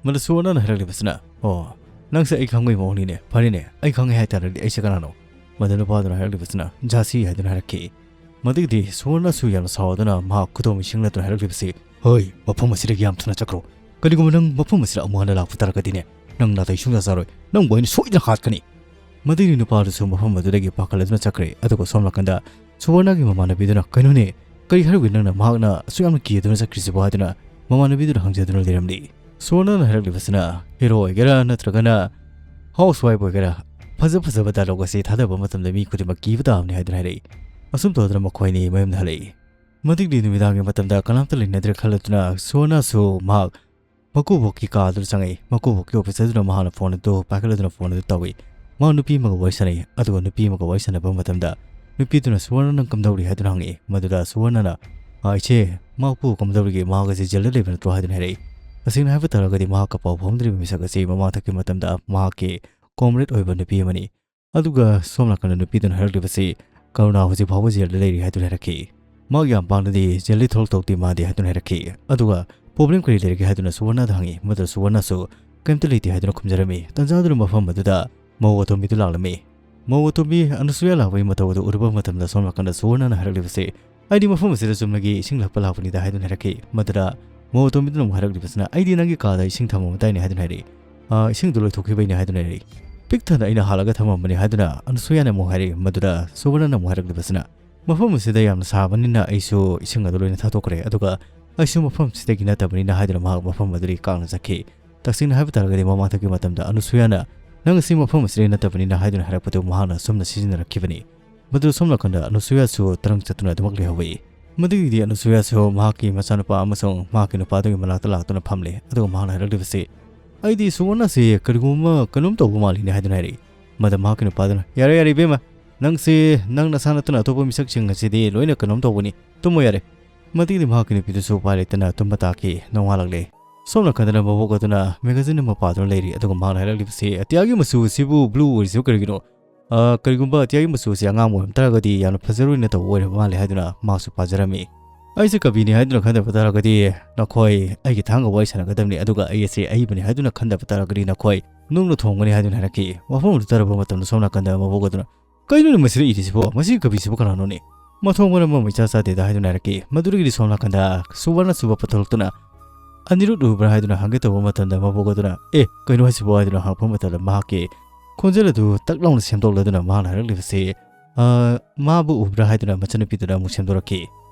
ꯃꯗꯨ ꯁꯨꯋꯔꯅꯅ ꯍꯥꯏꯔꯛꯂꯤꯕꯁꯤꯅ, "ꯑꯣ, ꯅꯪꯁꯦ ꯑꯩ ꯈꯪꯕꯒꯤ ꯃꯑꯣꯡꯅꯤꯅꯦ꯫ ꯐꯔꯦꯅꯦ, ꯑꯩ ꯈꯪꯉꯦ ꯍꯥꯏꯇꯥꯔꯗꯤ ꯑꯩꯁꯦ ꯀꯅꯥꯅꯣ?" ꯃꯗꯨ ꯅꯨꯄꯥꯗꯨꯅ ꯍꯥꯏꯔꯛꯂꯤꯕꯁꯤꯅ, "ꯖꯥꯁꯤ" ꯍꯥꯏꯗꯨꯅ ꯍꯥꯏꯔꯛꯈꯤ꯫ ꯃꯗꯨꯒꯤꯗꯤ ꯁꯨꯋꯔꯅꯁꯨ ꯌꯥꯝꯅ ꯁꯥꯎꯗꯨꯅ ꯃꯍꯥꯛ ꯈꯨꯗꯣꯝ ꯏꯁꯤꯡꯂꯗꯨꯅ ꯍꯥꯏꯔꯛꯂꯤꯕꯁꯤ, "ꯍꯣꯏ, ꯃꯐꯝ ꯑꯁꯤꯗꯒꯤ ꯌꯥꯝ ꯊꯨꯅ ꯆꯠꯈ꯭ꯔꯣ꯫ ꯀꯔꯤꯒꯨꯝꯕ ꯅꯪ ꯃꯐꯝ ꯑꯁꯤꯗ ꯑꯃꯨꯛ ꯍꯟꯅ ꯂꯥꯛꯄ ꯇꯥꯔꯒꯗꯤꯅꯦ, ꯅꯪ ꯅꯥꯇꯩ ꯁꯨꯡꯆꯥ ꯆꯥꯔꯣꯏ꯫ ꯅꯪꯕꯨ ꯑꯩꯅ ꯁꯣꯏꯗꯅ ꯍꯥꯠꯀꯅꯤ꯫" ꯃꯗꯨꯒꯤ ꯅꯨꯄꯥꯗꯨꯁꯨ ꯃꯐꯝ ꯑꯗꯨꯗꯒꯤ ꯄꯥꯈꯠꯂꯗꯨꯅ ꯆꯠꯈ꯭ꯔꯦ꯫ ꯑꯗꯨꯒ ꯁꯣꯝ ꯅꯥꯀꯟꯗ ꯁꯨꯋꯔꯅꯒꯤ ꯃꯃꯥꯟꯅꯕꯤꯗꯨꯅ, "ꯀꯩꯅꯣꯅꯦ, ꯀꯔꯤ ꯍꯥꯏꯔꯨꯒꯦ ꯅꯪꯅ ꯃꯍꯥꯛꯅ ꯑꯁꯨꯛ ꯌꯥꯝꯅ ꯀꯤꯗꯨꯅ ꯆꯠꯈ꯭ꯔꯤꯁꯤꯕꯨ?" ꯍꯥꯏꯗꯨꯅ ꯃꯃꯥꯟꯅꯕꯤꯗꯨꯅ ꯍꯪꯖꯗꯨꯅ ꯂꯩꯔꯝꯂꯤ꯫ ꯁꯨꯋꯔꯅꯅ ꯍꯥꯏꯔꯛꯂꯤꯕꯁꯤꯅ, "ꯍꯦꯔꯣ ꯑꯣꯏꯒꯦꯔꯥ ꯅꯠꯇ꯭ꯔꯒꯅ ꯍꯥꯎꯁ ꯋꯥꯏꯐ ꯑꯣꯏꯒꯦꯔꯥ, ꯐꯖ ꯐꯖꯕ ꯗꯥꯏꯂꯣꯛ ꯑꯁꯤ ꯊꯥꯗꯕ ꯃꯇꯝꯗ ꯃꯤ ꯈꯨꯗꯤꯡꯃꯛ ꯀꯤꯕ ꯇꯥꯕꯅꯤ" ꯍꯥꯏꯗꯨꯅ ꯍꯥꯏꯔꯛꯏ꯫ ꯑꯁꯨꯝ ꯇꯧꯗꯨꯅ ꯃꯈꯣꯏ ꯑꯅꯤ ꯃꯌꯨꯝꯗ ꯍꯜꯂꯛꯏ꯫ ꯃꯗꯨꯒꯤ ꯅꯨꯃꯤꯗꯥꯡꯒꯤ ꯃꯇꯝꯗ ꯀꯅꯥꯝꯇ ꯂꯩꯅꯗ꯭ꯔꯦ ꯈꯜꯂꯗꯨꯅ ꯁꯨꯋꯔꯅꯁꯨ ꯃꯍꯥꯛ ꯃꯀꯨꯕꯣꯛꯀꯤ ꯀꯥ ꯑꯗꯨꯗ ꯆꯪꯉꯛꯏ꯫ ꯃꯀꯨꯕꯣꯛꯀꯤ ꯑꯣꯐꯤꯁ ꯑꯗꯨꯗ ꯃꯍꯥꯛꯅ ꯐꯣꯟ ꯑꯗꯨ ꯄꯥꯏꯈꯠꯂꯗꯨꯅ ꯐꯣꯟ ꯑꯗꯨ ꯇꯧꯏ꯫ ꯃꯍꯥꯛ ꯅꯨꯄꯤ ꯑꯃꯒ ꯋꯥꯔꯤ ꯁꯥꯟꯅꯩ꯫ ꯑꯗꯨꯒ ꯅꯨꯄꯤ ꯑꯃꯒ ꯋꯥꯔꯤ ꯁꯥꯟꯅꯕ ꯃꯇꯝꯗ ꯅꯨꯄꯤꯗꯨꯅ ꯁꯨꯋꯔꯅ ꯅꯪ ꯀꯝꯗꯧꯔꯤ ꯍꯥꯏꯗꯨꯅ ꯍꯪꯉꯛꯏ꯫ ꯃꯗꯨꯗ ꯁꯨꯋꯔꯅꯅ "ꯑꯥ, ꯏꯆꯦ, ꯃꯍꯥꯛꯄꯨ ꯀꯝꯗꯧꯔꯤꯒꯦ? ꯃꯍꯥꯛ ꯑꯁꯤ ꯖꯦꯜꯗ ꯂꯩꯕ ꯅꯠꯇ꯭ꯔꯣ?" ꯍꯥꯏꯗꯨꯅ ꯍꯥꯏꯔꯛꯏ꯫ ꯇꯁꯦꯡꯅ ꯍꯥꯏꯕ ꯇꯥꯔꯒꯗꯤ ꯃꯍꯥꯛꯀ ꯄꯥꯎ ꯐꯥꯎꯅꯗ꯭ꯔꯤꯕ ꯃꯤꯁꯛ ꯑꯁꯤ ꯃꯃꯥꯡꯊꯛꯀꯤ ꯃꯇꯝꯗ ꯃꯍꯥꯛꯀꯤ ꯀꯣꯝꯔꯦꯗ ꯑꯣꯏꯕ ꯅꯨꯄꯤ ꯑꯃꯅꯤ꯫ ꯑꯗꯨꯒ ꯁꯣꯝ ꯅꯥꯀꯟꯗ ꯅꯨꯄꯤꯗꯨꯅ ꯍꯥꯏꯔꯛꯂꯤꯕꯁꯤ, "ꯀꯔꯨꯅꯥ ꯍꯧꯖꯤꯛ ꯐꯥꯎꯕ ꯖꯦꯜꯗ ꯂꯩꯔꯤ" ꯍꯥꯏꯗꯨꯅ ꯍꯥꯏꯔꯛꯈꯤ꯫ "ꯃꯍꯥꯛ ꯌꯥꯝ ꯄꯥꯡꯅꯗꯤ ꯖꯦꯜꯗꯒꯤ ꯊꯣꯛꯂꯛꯇꯧꯗꯤ ꯃꯥꯟꯗꯦ" ꯍꯥꯏꯗꯨꯅ ꯍꯥꯏꯔꯛꯈꯤ꯫ ꯑꯗꯨꯒ "ꯄ꯭ꯔꯣꯕ꯭ꯂꯦꯝ ꯀꯔꯤ ꯂꯩꯔꯒꯦ?" ꯍꯥꯏꯗꯨꯅ ꯁꯨꯋꯔꯅꯥꯗ ꯍꯪꯉꯤ꯫ ꯃꯗꯨꯗ ꯁꯨꯋꯔꯅꯥꯁꯨ "ꯀꯔꯤꯝꯇ ꯂꯩꯇꯦ" ꯍꯥꯏꯗꯨꯅ ꯈꯨꯝꯖꯔꯝꯃꯤ꯫ ꯇꯟꯖꯥꯗꯨꯅ ꯃꯐꯝ ꯑꯗꯨꯗ ꯃꯧ ꯑꯇꯣꯝꯕꯤꯗꯨ ꯂꯥꯛꯂꯝꯃꯤ꯫ ꯃꯧ ꯑꯇꯣꯝꯕꯤ ꯑꯅꯁꯨꯌꯥ ꯂꯥꯛꯄꯒꯤ ꯃꯇꯧ ꯑꯗꯨ ꯎꯔꯨꯕ ꯃꯇꯝꯗ ꯁꯣꯝ ꯅꯥꯀꯟꯗ ꯁꯨꯋꯔꯅꯥꯅ ꯍꯥꯏꯔꯛꯂꯤꯕꯁꯤ, "ꯑꯩꯗꯤ ꯃꯐꯝ ꯑꯁꯤꯗ ꯆꯨꯝꯅꯒꯤ ꯏꯁꯤꯡ ꯂꯥꯛꯄ ꯂꯥꯛꯄꯅꯤꯗ" ꯍꯥꯏꯗꯨꯅ ꯍꯥꯏꯔꯛꯈꯤ꯫ ꯃꯗꯨꯗ ꯃꯧ ꯑꯇꯣꯝꯕꯤꯗꯨꯅ ꯑꯃꯨꯛ ꯍꯥꯏꯔꯛꯂꯤꯕꯁꯤꯅ, "ꯑꯩꯗꯤ ꯅꯪꯒꯤ ꯀꯥꯗ ꯏꯁꯤꯡ ꯊꯝꯃꯝꯗꯥꯏꯅꯦ" ꯍꯥꯏꯗꯨꯅ ꯍꯥꯏꯔꯛꯏ꯫ "ꯑꯥ, ꯏꯁꯤꯡꯗꯨ ꯂꯣꯏꯊꯣꯛꯈꯤꯕꯩꯅꯦ" ꯍꯥꯏꯗꯨꯅ ꯍꯥꯏꯔꯛꯏ꯫ "ꯄꯤꯛ ꯊꯟꯅ ꯑꯩꯅ ꯍꯥꯜꯂꯒ ꯊꯝꯃꯝꯕꯅꯤ" ꯍꯥꯏꯗꯨꯅ ꯑꯅꯁꯨꯌꯥꯅ ꯑꯃꯨꯛ ꯍꯥꯏꯔꯛꯏ꯫ ꯃꯗꯨꯗ ꯁꯨꯋꯔꯅꯥꯅ ꯑꯃꯨꯛ ꯍꯥꯏꯔꯛꯂꯤꯕꯁꯤꯅ, "ꯃꯐꯝ ꯑꯁꯤꯗ ꯌꯥꯝꯅ ꯁꯥꯕꯅꯤꯅ ꯑꯩꯁꯨ ꯏꯁꯤꯡ ꯑꯗꯨ ꯂꯣꯏꯅ ꯊꯥꯗꯣꯛꯈ꯭ꯔꯦ, ꯑꯗꯨꯒ ꯑꯩꯁꯨ ꯃꯐꯝ ꯑꯁꯤꯗꯒꯤ ꯅꯠꯇꯕꯅꯤꯅ" ꯍꯥꯏꯗꯨꯅ ꯃꯍꯥꯛ ꯃꯐꯝ ꯑꯗꯨꯗꯒꯤ ꯀꯥꯡꯅ ꯆꯠꯈꯤ꯫ ꯇꯁꯦꯡꯅ ꯍꯥꯏꯕ ꯇꯥꯔꯒꯗꯤ ꯃꯃꯥꯡꯊꯛꯀꯤ ꯃꯇꯝꯗ ꯑꯅꯁꯨꯌꯥꯅ "ꯅꯪ ꯑꯁꯤ ꯃꯐꯝ ꯑꯁꯤꯗꯒꯤ ꯅꯠꯇꯕꯅꯤꯅ" ꯍꯥꯏꯗꯨꯅ ꯍꯥꯏꯔꯛꯄꯗꯨ ꯃꯍꯥꯛꯅ ꯑꯁꯨꯝꯅ ꯁꯤꯖꯤꯟꯅꯔꯛꯈꯤꯕꯅꯤ꯫ ꯃꯗꯨ ꯁꯣꯝ ꯅꯥꯀꯟꯗ ꯑꯅꯁꯨꯌꯥꯁꯨ ꯇꯔꯪ ꯆꯠꯇꯨꯅ ꯑꯗꯨꯃꯛ ꯂꯩꯍꯧꯏ꯫ ꯃꯗꯨꯒꯤꯗꯤ ꯑꯅꯁꯨꯌꯥꯁꯨ ꯃꯍꯥꯛꯀꯤ ꯃꯆꯥꯅꯨꯄꯥ ꯑꯃꯁꯨꯡ ꯃꯍꯥꯛꯀꯤ ꯅꯨꯄꯥꯗꯨꯒꯤ ꯃꯅꯥꯛꯇ ꯂꯥꯛꯇꯨꯅ ꯐꯝꯂꯦ, ꯑꯗꯨꯒ ꯃꯍꯥꯛꯅ ꯍꯥꯏꯔꯛꯂꯤꯕꯁꯤ, "ꯑꯩꯗꯤ ꯁꯨꯋꯔꯅꯁꯤ ꯀꯔꯤꯒꯨꯝꯕ ꯀꯩꯅꯣꯝ ꯇꯧꯕ ꯃꯥꯜꯂꯤꯅꯦ" ꯍꯥꯏꯗꯨꯅ ꯍꯥꯏꯔꯛꯏ꯫ ꯃꯗ ꯃꯍꯥꯛꯀꯤ ꯅꯨꯄꯥꯗꯨꯅ, "ꯌꯥꯔꯦ, ꯌꯥꯔꯦ, ꯏꯕꯦꯝꯃ, ꯅꯪꯁꯤ ꯅꯪ ꯅꯁꯥ ꯅꯠꯇꯅ ꯑꯇꯣꯞꯄ ꯃꯤꯁꯛꯁꯤꯡ ꯑꯁꯤꯗꯤ ꯂꯣꯏꯅ ꯀꯩꯅꯣꯝ ꯇꯧꯕꯅꯤ, ꯇꯨꯝꯃꯣ ꯌꯥꯔꯦ"꯫ ꯃꯗꯨꯒꯤꯗꯤ ꯃꯍꯥꯛꯀꯤ ꯅꯨꯄꯤꯗꯨꯁꯨ ꯎꯄꯥꯏ ꯂꯩꯇꯅ ꯇꯨꯝꯕ ꯇꯥꯈꯤ꯫ ꯅꯣꯡꯉꯥꯜꯂꯛꯂꯦ꯫ ꯁꯣꯝ ꯅꯥꯀꯟꯗꯅ ꯃꯕꯣꯛ ꯑꯗꯨꯅ ꯃꯦꯒꯥꯖꯤꯟ ꯑꯃ ꯄꯥꯗꯨꯅ ꯂꯩꯔꯤ, ꯑꯗꯨꯒ ꯃꯍꯥꯛꯅ ꯍꯥꯏꯔꯛꯂꯤꯕꯁꯤ, "ꯑꯇꯤꯌꯥꯒꯤ ꯃꯆꯨ ꯑꯁꯤꯕꯨ ꯕ꯭ꯂꯨ ꯑꯣꯏꯔꯤꯁꯤꯕꯨ ꯀꯔꯤꯒꯤꯅꯣ? ꯑ, ꯀꯔꯤꯒꯨꯝꯕ ꯑꯇꯤꯌꯥꯒꯤ ꯃꯆꯨ ꯑꯁꯤ ꯑꯉꯥꯡꯕ ꯑꯣꯏꯔꯝ ꯇꯥꯔꯒꯗꯤ ꯌꯥꯝꯅ ꯐꯖꯔꯣꯏꯅ ꯇꯧꯕ ꯑꯣꯏꯔꯕ ꯃꯥꯜꯂꯦ" ꯍꯥꯏꯗꯨꯅ ꯃꯍꯥꯛꯁꯨ ꯄꯥꯖꯔꯝꯃꯤ꯫ "ꯑꯩꯁꯦ ꯀꯕꯤꯅꯤ ꯍꯥꯏꯗꯨꯅ ꯈꯟꯗꯕ ꯇꯥꯔꯒꯗꯤ ꯅꯈꯣꯏ ꯑꯩꯒꯤ ꯊꯥꯡꯒ ꯋꯥꯔꯤ ꯁꯥꯟꯅꯒꯗꯕꯅꯤ, ꯑꯗꯨꯒ ꯑꯩ ꯑꯁꯤ ꯑꯏꯕꯅꯤ ꯍꯥꯏꯗꯨꯅ ꯈꯟꯗꯕ ꯇꯥꯔꯒꯗꯤ ꯅꯈꯣꯏ ꯅꯨꯡꯅ ꯊꯣꯡꯒꯅꯤ" ꯍꯥꯏꯗꯨꯅ ꯍꯥꯏꯔꯛꯈꯤ꯫ ꯋꯥꯐꯝ ꯑꯗꯨ ꯇꯥꯔꯕ ꯃꯇꯝꯗ ꯁꯣꯝ ꯅꯥꯀꯟꯗ ꯃꯕꯣꯛ ꯑꯗꯨꯅ, "ꯀꯩꯅꯣꯅꯦ ꯃꯁꯤꯗ ꯏꯔꯤꯁꯤꯕꯣ? ꯃꯁꯤꯒꯤ ꯀꯕꯤꯁꯤꯕꯨ ꯀꯅꯥꯅꯣꯅꯦ? ꯃꯊꯣꯡ ꯃꯔꯝ ꯑꯃ ꯏꯆꯥ ꯆꯥꯗꯦꯗ" ꯍꯥꯏꯗꯨꯅ ꯍꯥꯏꯔꯛꯈꯤ꯫ ꯃꯗꯨꯗꯒꯤꯗꯤ ꯁꯣꯝ ꯅꯥꯀꯟꯗ ꯁꯨꯋꯔꯅ ꯁꯨꯕ ꯄꯨꯊꯣꯛꯂꯛꯇꯨꯅ, "ꯑꯅꯤꯔꯨꯠ ꯎꯕ꯭ꯔꯥ?" ꯍꯥꯏꯗꯨꯅ ꯍꯪꯒꯦ ꯇꯧꯕ ꯃꯇꯝꯗ ꯃꯕꯣꯛ ꯑꯗꯨꯅ, "ꯑꯦ, ꯀꯩꯅꯣ ꯍꯥꯏꯁꯤꯕꯣ?" ꯍꯥꯏꯗꯨꯅ ꯍꯪꯉꯛꯄ ꯃꯇꯝꯗ ꯃꯍꯥꯛꯀꯤ ꯈꯣꯟꯖꯦꯜ ꯑꯗꯨ ꯇꯛ ꯂꯥꯎꯅ ꯁꯦꯝꯗꯣꯛꯂꯗꯨꯅ ꯃꯍꯥꯛꯅ ꯍꯥꯏꯔꯛꯂꯤꯕꯁꯤ, "ꯑ, ꯃꯥꯕꯨ ꯎꯕ꯭ꯔꯥ?" ꯍꯥꯏꯗꯨꯅ ꯃꯆꯟꯅꯨꯄꯤꯗꯨꯅ ꯑꯃꯨꯛ ꯁꯦꯝꯗꯣꯔꯛꯈꯤ꯫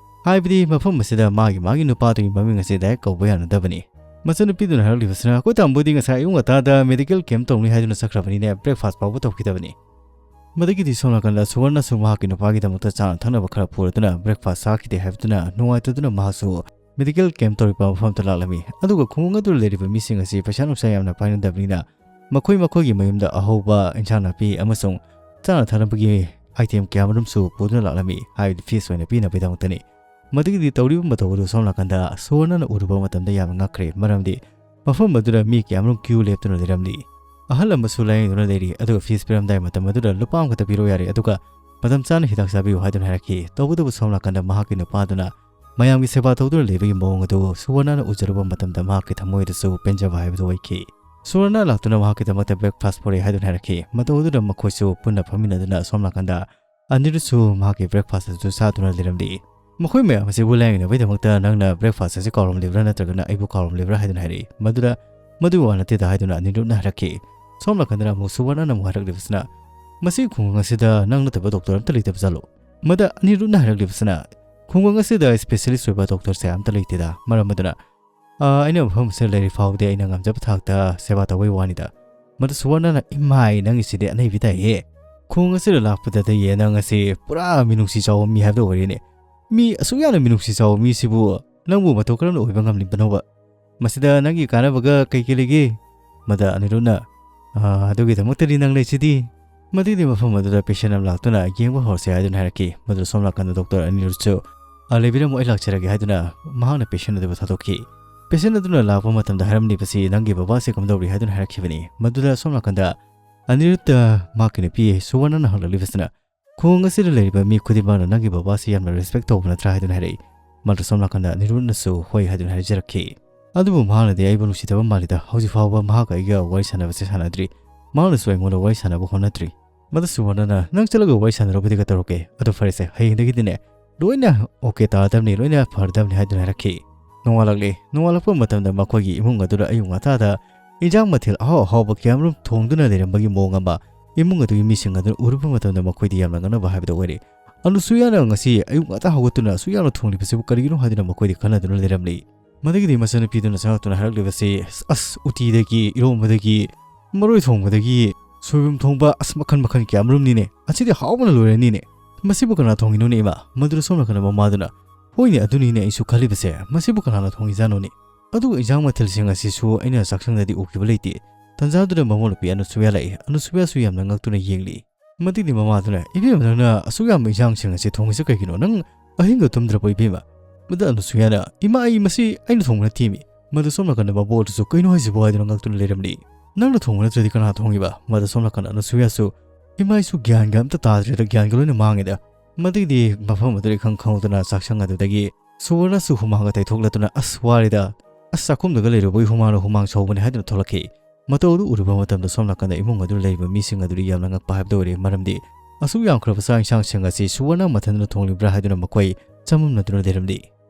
ꯍꯥꯏꯕꯗꯤ ꯃꯐꯝ ꯑꯁꯤꯗ ꯃꯥꯒꯤ, ꯃꯥꯒꯤ ꯅꯨꯄꯥꯗꯨꯒꯤ ꯃꯃꯤꯡ ꯑꯁꯤ ꯗꯥꯏꯔꯦꯛ ꯀꯧꯕ ꯌꯥꯅꯗꯕꯅꯤ꯫ ꯃꯆꯟꯅꯨꯄꯤꯗꯨꯅ ꯍꯥꯏꯔꯛꯂꯤꯕꯁꯤꯅ, "ꯑꯩꯈꯣꯏ ꯇꯥꯃꯣꯗꯤ ꯉꯁꯥꯏ ꯑꯌꯨꯛ ꯉꯟꯇꯥꯗ ꯃꯦꯗꯤꯀꯦꯜ ꯀꯦꯝꯞ ꯇꯧꯅꯤ ꯍꯥꯏꯗꯨꯅ ꯆꯠꯈ꯭ꯔꯕꯅꯤꯅꯦ, ꯕ꯭ꯔꯦꯛꯐꯥꯁ ꯐꯥꯎꯕ ꯇꯧꯈꯤꯗꯕꯅꯤ"꯫ ꯃꯗꯨꯒꯤꯗꯤ ꯁꯣꯝ ꯅꯥꯀꯟꯗ ꯁꯨꯋꯔꯅꯁꯨ ꯃꯍꯥꯛꯀꯤ ꯅꯨꯄꯥꯒꯤꯗꯃꯛꯇ ꯆꯥꯅ ꯊꯛꯅꯕ ꯈꯔ ꯄꯨꯔꯗꯨꯅ ꯕ꯭ꯔꯦꯛꯐꯥꯁ ꯆꯥꯈꯤꯗꯦ ꯍꯥꯏꯕꯗꯨꯅ ꯅꯨꯡꯉꯥꯏꯇꯗꯨꯅ ꯃꯍꯥꯛꯁꯨ ꯃꯦꯗꯤꯀꯦꯜ ꯀꯦꯝꯞ ꯇꯧꯔꯤꯕ ꯃꯐꯝꯗꯨ ꯂꯥꯛꯂꯝꯃꯤ꯫ ꯑꯗꯨꯒ ꯈꯨꯡꯒꯪ ꯑꯗꯨꯗ ꯂꯩꯔꯤꯕ ꯃꯤꯁꯤꯡ ꯑꯁꯤ ꯄꯩꯁꯥ ꯅꯨꯡꯁꯥ ꯌꯥꯝꯅ ꯄꯥꯏꯅꯗꯕꯅꯤꯅ ꯃꯈꯣꯏ ꯃꯈꯣꯏꯒꯤ ꯃꯌꯨꯝꯗ ꯑꯍꯧꯕ ꯏꯟꯁꯥꯡ ꯅꯥꯄꯤ ꯑꯃꯁꯨꯡ ꯆꯥꯅ ꯊꯛꯅꯕꯒꯤ ꯑꯥꯏꯇꯦꯝ ꯀꯌꯥ ꯃꯔꯨꯝꯁꯨ ꯄꯨꯗꯨꯅ ꯂꯥꯛꯂꯝꯃꯤ, ꯍꯥꯏꯕꯗꯤ ꯐꯤꯁ ꯑꯣꯏꯅ ꯄꯤꯅꯕꯒꯤꯗꯃꯛꯇꯅꯤ꯫ ꯃꯗꯨꯒꯤꯗꯤ ꯇꯧꯔꯤꯕ ꯃꯇꯧ ꯑꯗꯨ ꯁꯣꯝ ꯅꯥꯀꯟꯗ ꯁꯨꯋꯔꯅꯅ ꯎꯔꯨꯕ ꯃꯇꯝꯗ ꯌꯥꯝꯅ ꯉꯛꯈ꯭ꯔꯦ, ꯃꯔꯝꯗꯤ ꯃꯐꯝ ꯑꯗꯨꯗ ꯃꯤ ꯀꯌꯥꯃꯔꯨꯝ ꯀ꯭ꯌꯨ ꯂꯦꯞꯇꯨꯅ ꯂꯩꯔꯝꯂꯤ꯫ ꯑꯍꯜ ꯑꯃꯁꯨ ꯂꯥꯌꯦꯡꯗꯨꯅ ꯂꯩꯔꯤ, ꯑꯗꯨꯒ ꯐꯤꯁ ꯄꯤꯔꯝꯗꯥꯏ ꯃꯇꯝ ꯑꯗꯨꯗ ꯂꯨꯄꯥ ꯑꯃꯈꯛꯇ ꯄꯤꯔꯣ ꯌꯥꯔꯦ, ꯑꯗꯨꯒ ꯃꯇꯝ ꯆꯥꯅ ꯍꯤꯗꯥꯛ ꯆꯥꯕꯤꯌꯨ ꯍꯥꯏꯗꯨꯅ ꯍꯥꯏꯔꯛꯈꯤ꯫ ꯇꯧꯕꯇꯕꯨ ꯁꯣꯝ ꯅꯥꯀꯟꯗ ꯃꯍꯥꯛꯀꯤ ꯅꯨꯄꯥꯗꯨꯅ ꯃꯌꯥꯝꯒꯤ ꯁꯦꯕꯥ ꯇꯧꯗꯨꯅ ꯂꯩꯕꯒꯤ ꯃꯑꯣꯡ ꯑꯗꯨ ꯁꯨꯋꯔꯅꯅ ꯎꯖꯔꯨꯕ ꯃꯇꯝꯗ ꯃꯍꯥꯛꯀꯤ ꯊꯃꯣꯏꯗꯁꯨ ꯄꯦꯟꯖꯕ ꯍꯥꯏꯕꯗꯨ ꯑꯣꯏꯈꯤ꯫ ꯁꯨꯋꯔꯅ ꯂꯥꯛꯇꯨꯅ ꯃꯍꯥꯛꯀꯤꯗꯃꯛꯇ ꯕ꯭ꯔꯦꯛꯐꯥꯁ ꯄꯨꯔꯛꯏ ꯍꯥꯏꯗꯨꯅ ꯍꯥꯏꯔꯛꯈꯤ꯫ ꯃꯇꯧ ꯑꯗꯨꯗ ꯃꯈꯣꯏꯁꯨ ꯄꯨꯟꯅ ꯐꯝꯃꯤꯟꯅꯗꯨꯅ ꯁꯣꯝ ꯅꯥꯀꯟꯗ ꯑꯅꯤꯔꯨꯠꯁꯨ ꯃꯍꯥꯛꯀꯤ ꯕ꯭ꯔꯦꯛꯐꯥꯁ ꯑꯗꯨ ꯆꯥꯗꯨꯅ ꯂꯩꯔꯝꯂꯤ꯫ ꯃꯈꯣꯏ ꯃꯌꯥꯝ ꯑꯁꯤꯕꯨ ꯂꯥꯌꯦꯡꯅꯕꯒꯤꯗꯃꯛꯇ ꯅꯪꯅ ꯕ꯭ꯔꯦꯛꯐꯥꯁ ꯑꯁꯤ ꯀꯥꯎꯔꯝꯂꯤꯕ꯭ꯔꯥ ꯅꯠꯇ꯭ꯔꯒꯅ ꯑꯩꯕꯨ ꯀꯥꯎꯔꯝꯂꯤꯕ꯭ꯔꯥ ꯍꯥꯏꯗꯨꯅ ꯍꯥꯏꯔꯛꯏ꯫ ꯃꯗꯨꯗ ꯃꯗꯨꯒꯤ ꯋꯥ ꯅꯠꯇꯦꯗ ꯍꯥꯏꯗꯨꯅ ꯑꯅꯤꯔꯨꯠꯅ ꯍꯥꯏꯔꯛꯈꯤ꯫ ꯁꯣꯝ ꯅꯥꯀꯟꯗꯅ ꯑꯃꯨꯛ ꯁꯨꯋꯔꯅꯅ ꯑꯃꯨꯛ ꯍꯥꯏꯔꯛꯂꯤꯕꯁꯤꯅ, "ꯃꯁꯤ ꯈꯨꯡꯒꯪ ꯑꯁꯤꯗ ꯅꯪ ꯅꯠꯇꯕ ꯗꯣꯛꯇꯔ ꯑꯝꯇ ꯂꯩꯇꯕ ꯖꯥꯠꯂꯣ?" ꯃꯗ ꯑꯅꯤꯔꯨꯠꯅ ꯍꯥꯏꯔꯛꯂꯤꯕꯁꯤꯅ, "ꯈꯨꯡꯒꯪ ꯑꯁꯤꯗ ꯁ꯭ꯄꯦꯁꯤꯌꯦꯂꯤꯁ꯭ꯠ ꯑꯣꯏꯕ ꯗꯣꯛꯇꯔꯁꯦ ꯑꯝꯇ ꯂꯩꯇꯦꯗ, ꯃꯔꯝ ꯑꯗꯨꯅ ꯑꯥ, ꯑꯩꯅ ꯃꯐꯝ ꯑꯁꯤꯗ ꯂꯩꯔꯤ ꯐꯥꯎꯕꯗꯤ ꯑꯩꯅ ꯉꯝꯖꯕ ꯊꯥꯛꯇ ꯁꯦꯕꯥ ꯇꯧꯕꯩ ꯋꯥꯅꯤꯗ꯫" ꯃꯗꯨ ꯁꯨꯋꯔꯅꯅ, "ꯏꯃꯥꯏ, ꯅꯪꯒꯤꯁꯤꯗꯤ ꯑꯅꯩꯕꯤ ꯇꯥꯏꯍꯦ꯫ ꯈꯨꯡꯒꯪ ꯑꯁꯤꯗ ꯂꯥꯛꯄꯗꯗꯤ ꯅꯪ ꯑꯁꯤ ꯄꯨꯔꯥ ꯃꯤꯅꯨꯡꯁꯤ ꯆꯥꯎꯕ ꯃꯤ ꯍꯥꯏꯕꯗꯨ ꯑꯣꯏꯔꯦꯅꯦ꯫ ꯃꯤ ꯑꯁꯨꯛ ꯌꯥꯝꯅ ꯃꯤꯅꯨꯡꯁꯤ ꯆꯥꯎꯕ ꯃꯤꯁꯤꯕꯨ ꯅꯪꯕꯨ ꯃꯇꯧ ꯀꯔꯝꯅ ꯑꯣꯏꯕ ꯉꯝꯂꯤꯕꯅꯣꯕ? ꯃꯁꯤꯗ ꯅꯪꯒꯤ ꯀꯥꯟꯅꯕꯒ ꯀꯩ ꯀꯩ ꯂꯩꯒꯦ?" ꯃꯗ ꯑꯅꯤꯔꯨꯠꯅ, "ꯑꯥ, ꯑꯗꯨꯒꯤꯗꯃꯛꯇꯗꯤ ꯅꯪ ꯂꯩꯁꯤꯗꯤ꯫" ꯃꯗꯨꯒꯤ ꯃꯐꯝ ꯑꯗꯨꯗ ꯄꯦꯁꯦꯟ ꯑꯃ ꯂꯥꯛꯇꯨꯅ ꯌꯦꯡꯕ ꯍꯧꯔꯁꯦ ꯍꯥꯏꯗꯨꯅ ꯍꯥꯏꯔꯛꯈꯤ꯫ ꯃꯗꯨ ꯁꯣꯝ ꯅꯥꯀꯟꯗ ꯗꯣꯛꯇꯔ ꯑꯅꯤꯔꯨꯠꯁꯨ, "ꯑꯥ, ꯂꯩꯕꯤꯔꯝꯃꯣ, ꯑꯩ ꯂꯥꯛꯆꯔꯒꯦ," ꯍꯥꯏꯗꯨꯅ ꯃꯍꯥꯛꯅ ꯄꯦꯁꯦꯟ ꯑꯗꯨꯕꯨ ꯊꯥꯗꯣꯛꯈꯤ꯫ ꯄꯦꯁꯦꯟ ꯑꯗꯨꯅ ꯂꯥꯛꯄ ꯃꯇꯝꯗ ꯍꯥꯏꯔꯝꯂꯤꯕꯁꯤ, "ꯅꯪꯒꯤ ꯕꯕꯥꯁꯤ ꯀꯝꯗꯧꯔꯤ?" ꯍꯥꯏꯗꯨꯅ ꯍꯥꯏꯔꯛꯈꯤꯕꯅꯤ꯫ ꯃꯗꯨꯗ ꯁꯣꯝ ꯅꯥꯀꯟꯗ ꯑꯅꯤꯔꯨꯠꯇ ꯃꯍꯥꯛꯀꯤ ꯅꯨꯄꯤ ꯁꯨꯋꯔꯅꯅ ꯍꯪꯂꯛꯂꯤꯕꯁꯤꯅ, "ꯈꯨꯡꯒꯪ ꯑꯁꯤꯗ ꯂꯩꯔꯤꯕ ꯃꯤ ꯈꯨꯗꯤꯡꯃꯛꯅ ꯅꯪꯒꯤ ꯕꯕꯥꯁꯤ ꯌꯥꯝꯅ ꯔꯦꯁꯄꯦꯛ ꯇꯧꯕ ꯅꯠꯇ꯭ꯔꯥ?" ꯍꯥꯏꯗꯨꯅ ꯍꯥꯏꯔꯛꯏ꯫ ꯃꯗꯨ ꯁꯣꯝ ꯅꯥꯀꯟꯗ ꯑꯅꯤꯔꯨꯠꯅꯁꯨ ꯍꯣꯏ ꯍꯥꯏꯗꯨꯅ ꯍꯥꯏꯖꯔꯛꯈꯤ꯫ ꯑꯗꯨꯕꯨ ꯃꯍꯥꯛꯅꯗꯤ ꯑꯩꯕꯨ ꯅꯨꯡꯁꯤꯗꯕ ꯃꯥꯜꯂꯤꯗ, ꯍꯧꯖꯤꯛ ꯐꯥꯎꯕ ꯃꯍꯥꯛꯀ ꯑꯩꯒ ꯋꯥꯔꯤ ꯁꯥꯟꯅꯕꯁꯦ ꯁꯥꯟꯅꯗ꯭ꯔꯤ꯫ ꯃꯍꯥꯛꯅꯁꯨ ꯑꯩꯉꯣꯟꯗ ꯋꯥꯔꯤ ꯁꯥꯟꯅꯕ ꯍꯣꯠꯅꯗ꯭ꯔꯤ꯫ ꯃꯗꯨ ꯁꯨꯋꯔꯅꯅ, "ꯅꯪ ꯆꯠꯂꯒ ꯋꯥꯔꯤ ꯁꯥꯟꯅꯔꯨꯕꯗꯤ ꯀꯩꯗꯧꯔꯒꯦ? ꯑꯗꯨ ꯐꯔꯦꯁꯦ, ꯍꯌꯦꯡꯗꯒꯤꯗꯤꯅꯦ ꯂꯣꯏꯅ ꯑꯣꯀꯦ ꯇꯥꯔꯗꯕꯅꯤ, ꯂꯣꯏꯅ ꯐꯔꯗꯕꯅꯤ," ꯍꯥꯏꯗꯨꯅ ꯍꯥꯏꯔꯛꯈꯤ꯫ ꯅꯣꯡꯉꯥꯜꯂꯛꯂꯦ꯫ ꯅꯣꯡꯉꯥꯜꯂꯛꯄ ꯃꯇꯝꯗ ꯃꯈꯣꯏꯒꯤ ꯏꯃꯨꯡ ꯑꯗꯨꯗ ꯑꯌꯨꯛ ꯉꯟꯇꯥꯗ ꯏꯟꯖꯥꯡ ꯃꯊꯦꯜ ꯑꯍꯥꯎ ꯑꯍꯥꯎꯕ ꯀꯌꯥꯃꯔꯨꯝ ꯊꯣꯡꯗꯨꯅ ꯂꯩꯔꯝꯕꯒꯤ ꯃꯑꯣꯡ ꯑꯃ ꯏꯃꯨꯡ ꯑꯗꯨꯒꯤ ꯃꯤꯁꯤꯡ ꯑꯗꯨꯅ ꯎꯔꯨꯕ ꯃꯇꯝꯗ ꯃꯈꯣꯏꯗꯤ ꯌꯥꯝꯅ ꯉꯛꯅꯕ ꯍꯥꯏꯕꯗꯨ ꯑꯣꯏꯔꯦ꯫ ꯑꯅꯨꯁꯨꯌꯥꯅ ꯉꯁꯤ ꯑꯌꯨꯛ ꯉꯟꯇꯥ ꯍꯧꯒꯠꯇꯨꯅ ꯑꯁꯨꯛ ꯌꯥꯝꯅ ꯊꯣꯡꯂꯤꯕꯁꯤꯕꯨ ꯀꯔꯤꯒꯤꯅꯣ ꯍꯥꯏꯗꯨꯅ ꯃꯈꯣꯏꯗꯤ ꯈꯟꯅꯗꯨꯅ ꯂꯩꯔꯝꯂꯤ꯫ ꯃꯗꯨꯒꯤꯗꯤ ꯃꯆꯟꯅꯨꯄꯤꯗꯨꯅ ꯆꯪꯂꯛꯇꯨꯅ ꯍꯥꯏꯔꯛꯂꯤꯕꯁꯤ, "ꯑꯁ, ꯎꯇꯤꯗꯒꯤ, ꯏꯔꯣꯝꯕꯗꯒꯤ, ꯃꯔꯣꯏ ꯊꯣꯡꯕꯗꯒꯤ, ꯁꯣꯏꯕꯨꯝ ꯊꯣꯡꯕ, ꯑꯁ, ꯃꯈꯜ ꯃꯈꯜ ꯀꯌꯥꯃꯔꯨꯝꯅꯤꯅꯦ꯫ ꯑꯁꯤꯗꯤ ꯍꯥꯎꯕꯅ ꯂꯣꯏꯔꯅꯤꯅꯦ꯫ ꯃꯁꯤꯕꯨ ꯀꯅꯥ ꯊꯣꯡꯉꯤꯅꯣꯅꯦ, ꯏꯃꯥ?" ꯃꯗꯨꯗ ꯁꯣꯝ ꯅꯥꯀꯟꯗ ꯃꯃꯥꯗꯨꯅ, "ꯍꯣꯏꯅꯦ, ꯑꯗꯨꯅꯤꯅꯦ ꯑꯩꯁꯨ ꯈꯜꯂꯤꯕꯁꯦ꯫ ꯃꯁꯤꯕꯨ ꯀꯅꯥꯅ ꯊꯣꯡꯉꯤꯖꯥꯠꯅꯣꯅꯦ? ꯑꯗꯨꯒ ꯏꯟꯖꯥꯡ ꯃꯊꯦꯜꯁꯤꯡ ꯑꯁꯤꯁꯨ ꯑꯩꯅ ꯆꯥꯛꯁꯪꯗꯗꯤ ꯎꯈꯤꯕ ꯂꯩꯇꯦ꯫" ꯇꯟꯖꯥꯗꯨꯗ ꯃꯃꯧ ꯅꯨꯄꯤ ꯑꯅꯨꯁꯨꯌꯥ ꯂꯥꯛꯏ꯫ ꯑꯅꯨꯁꯨꯌꯥꯁꯨ ꯌꯥꯝꯅ ꯉꯛꯇꯨꯅ ꯌꯦꯡꯂꯤ꯫ ꯃꯗꯨꯒꯤꯗꯤ ꯃꯃꯥꯗꯨꯅ, "ꯏꯕꯦꯝꯃ, ꯅꯪꯅ ꯑꯁꯨꯛ ꯌꯥꯝꯕ ꯏꯟꯖꯥꯡꯁꯤꯡ ꯑꯁꯤ ꯊꯣꯡꯉꯤꯁꯦ ꯀꯩꯒꯤꯅꯣ? ꯅꯪ ꯑꯍꯤꯡꯒ ꯇꯨꯝꯗ꯭ꯔꯕꯣ ꯏꯕꯦꯝꯃ? ꯃꯗ ꯑꯅꯨꯁꯨꯌꯥꯅ, "ꯏꯃꯥ, ꯑꯩ ꯃꯁꯤ ꯑꯩꯅ ꯊꯣꯡꯕ ꯅꯠꯇꯦꯃꯤ"꯫ ꯃꯗꯨ ꯁꯣꯝ ꯅꯥꯀꯟꯗ ꯃꯕꯣꯛ ꯑꯗꯨꯁꯨ "ꯀꯩꯅꯣ ꯍꯥꯏꯁꯤꯕꯣ?" ꯍꯥꯏꯗꯨꯅ ꯉꯛꯇꯨꯅ ꯂꯩꯔꯝꯂꯤ꯫ "ꯅꯪꯅ ꯊꯣꯡꯕ ꯅꯠꯇ꯭ꯔꯗꯤ ꯀꯅꯥ ꯊꯣꯡꯉꯤꯕ?" ꯃꯗꯨ ꯁꯣꯝ ꯅꯥꯀꯟꯗ ꯑꯅꯨꯁꯨꯌꯥꯁꯨ, "ꯏꯃꯥ, ꯑꯩꯁꯨ ꯒ꯭ꯌꯥꯟꯒ ꯑꯝꯇ ꯇꯥꯗ꯭ꯔꯦꯗ, ꯒ꯭ꯌꯥꯟꯒ ꯂꯣꯏꯅ ꯃꯥꯡꯉꯦꯗ"꯫ ꯃꯗꯒꯤꯗꯤ ꯃꯐꯝ ꯑꯗꯨꯗ ꯏꯈꯪ ꯈꯪꯍꯧꯗꯅ ꯆꯥꯛꯁꯪ ꯑꯗꯨꯗꯒꯤ ꯁꯨꯋꯔꯅꯁꯨ ꯍꯨꯃꯥꯡꯒ ꯇꯩꯊꯣꯛꯂꯗꯨꯅ, "ꯑꯁ, ꯋꯥꯔꯦꯗ꯫ ꯑꯁ, ꯆꯥꯛꯈꯨꯝꯗꯒ ꯂꯩꯔꯨꯕꯒꯤ ꯍꯨꯃꯥꯡꯅ ꯍꯨꯃꯥꯡ ꯁꯧꯕꯅꯦ" ꯍꯥꯏꯗꯨꯅ ꯊꯣꯛꯂꯛꯈꯤ꯫ ꯃꯇꯧ ꯑꯗꯨ ꯎꯔꯨꯕ ꯃꯇꯝꯗ ꯁꯣꯝ ꯅꯥꯀꯟꯗ ꯏꯃꯨꯡ ꯑꯗꯨꯗ ꯂꯩꯔꯤꯕ ꯃꯤꯁꯤꯡ ꯑꯗꯨꯗꯤ ꯌꯥꯝꯅ ꯉꯛꯄ ꯍꯥꯏꯕꯗꯨ ꯑꯣꯏꯔꯦ, ꯃꯔꯝꯗꯤ ꯑꯁꯨꯛ ꯌꯥꯝꯈ꯭ꯔꯕ ꯆꯥꯛ ꯏꯟꯁꯥꯡꯁꯤꯡ ꯑꯁꯤ ꯁꯨꯋꯔꯅ ꯃꯊꯟꯗꯨꯅ ꯊꯣꯡꯂꯤꯕ꯭ꯔꯥ ꯍꯥꯏꯗꯨꯅ ꯃꯈꯣꯏ ꯆꯃꯝꯅꯗꯨꯅ ꯂꯩꯔꯝꯂꯤ꯫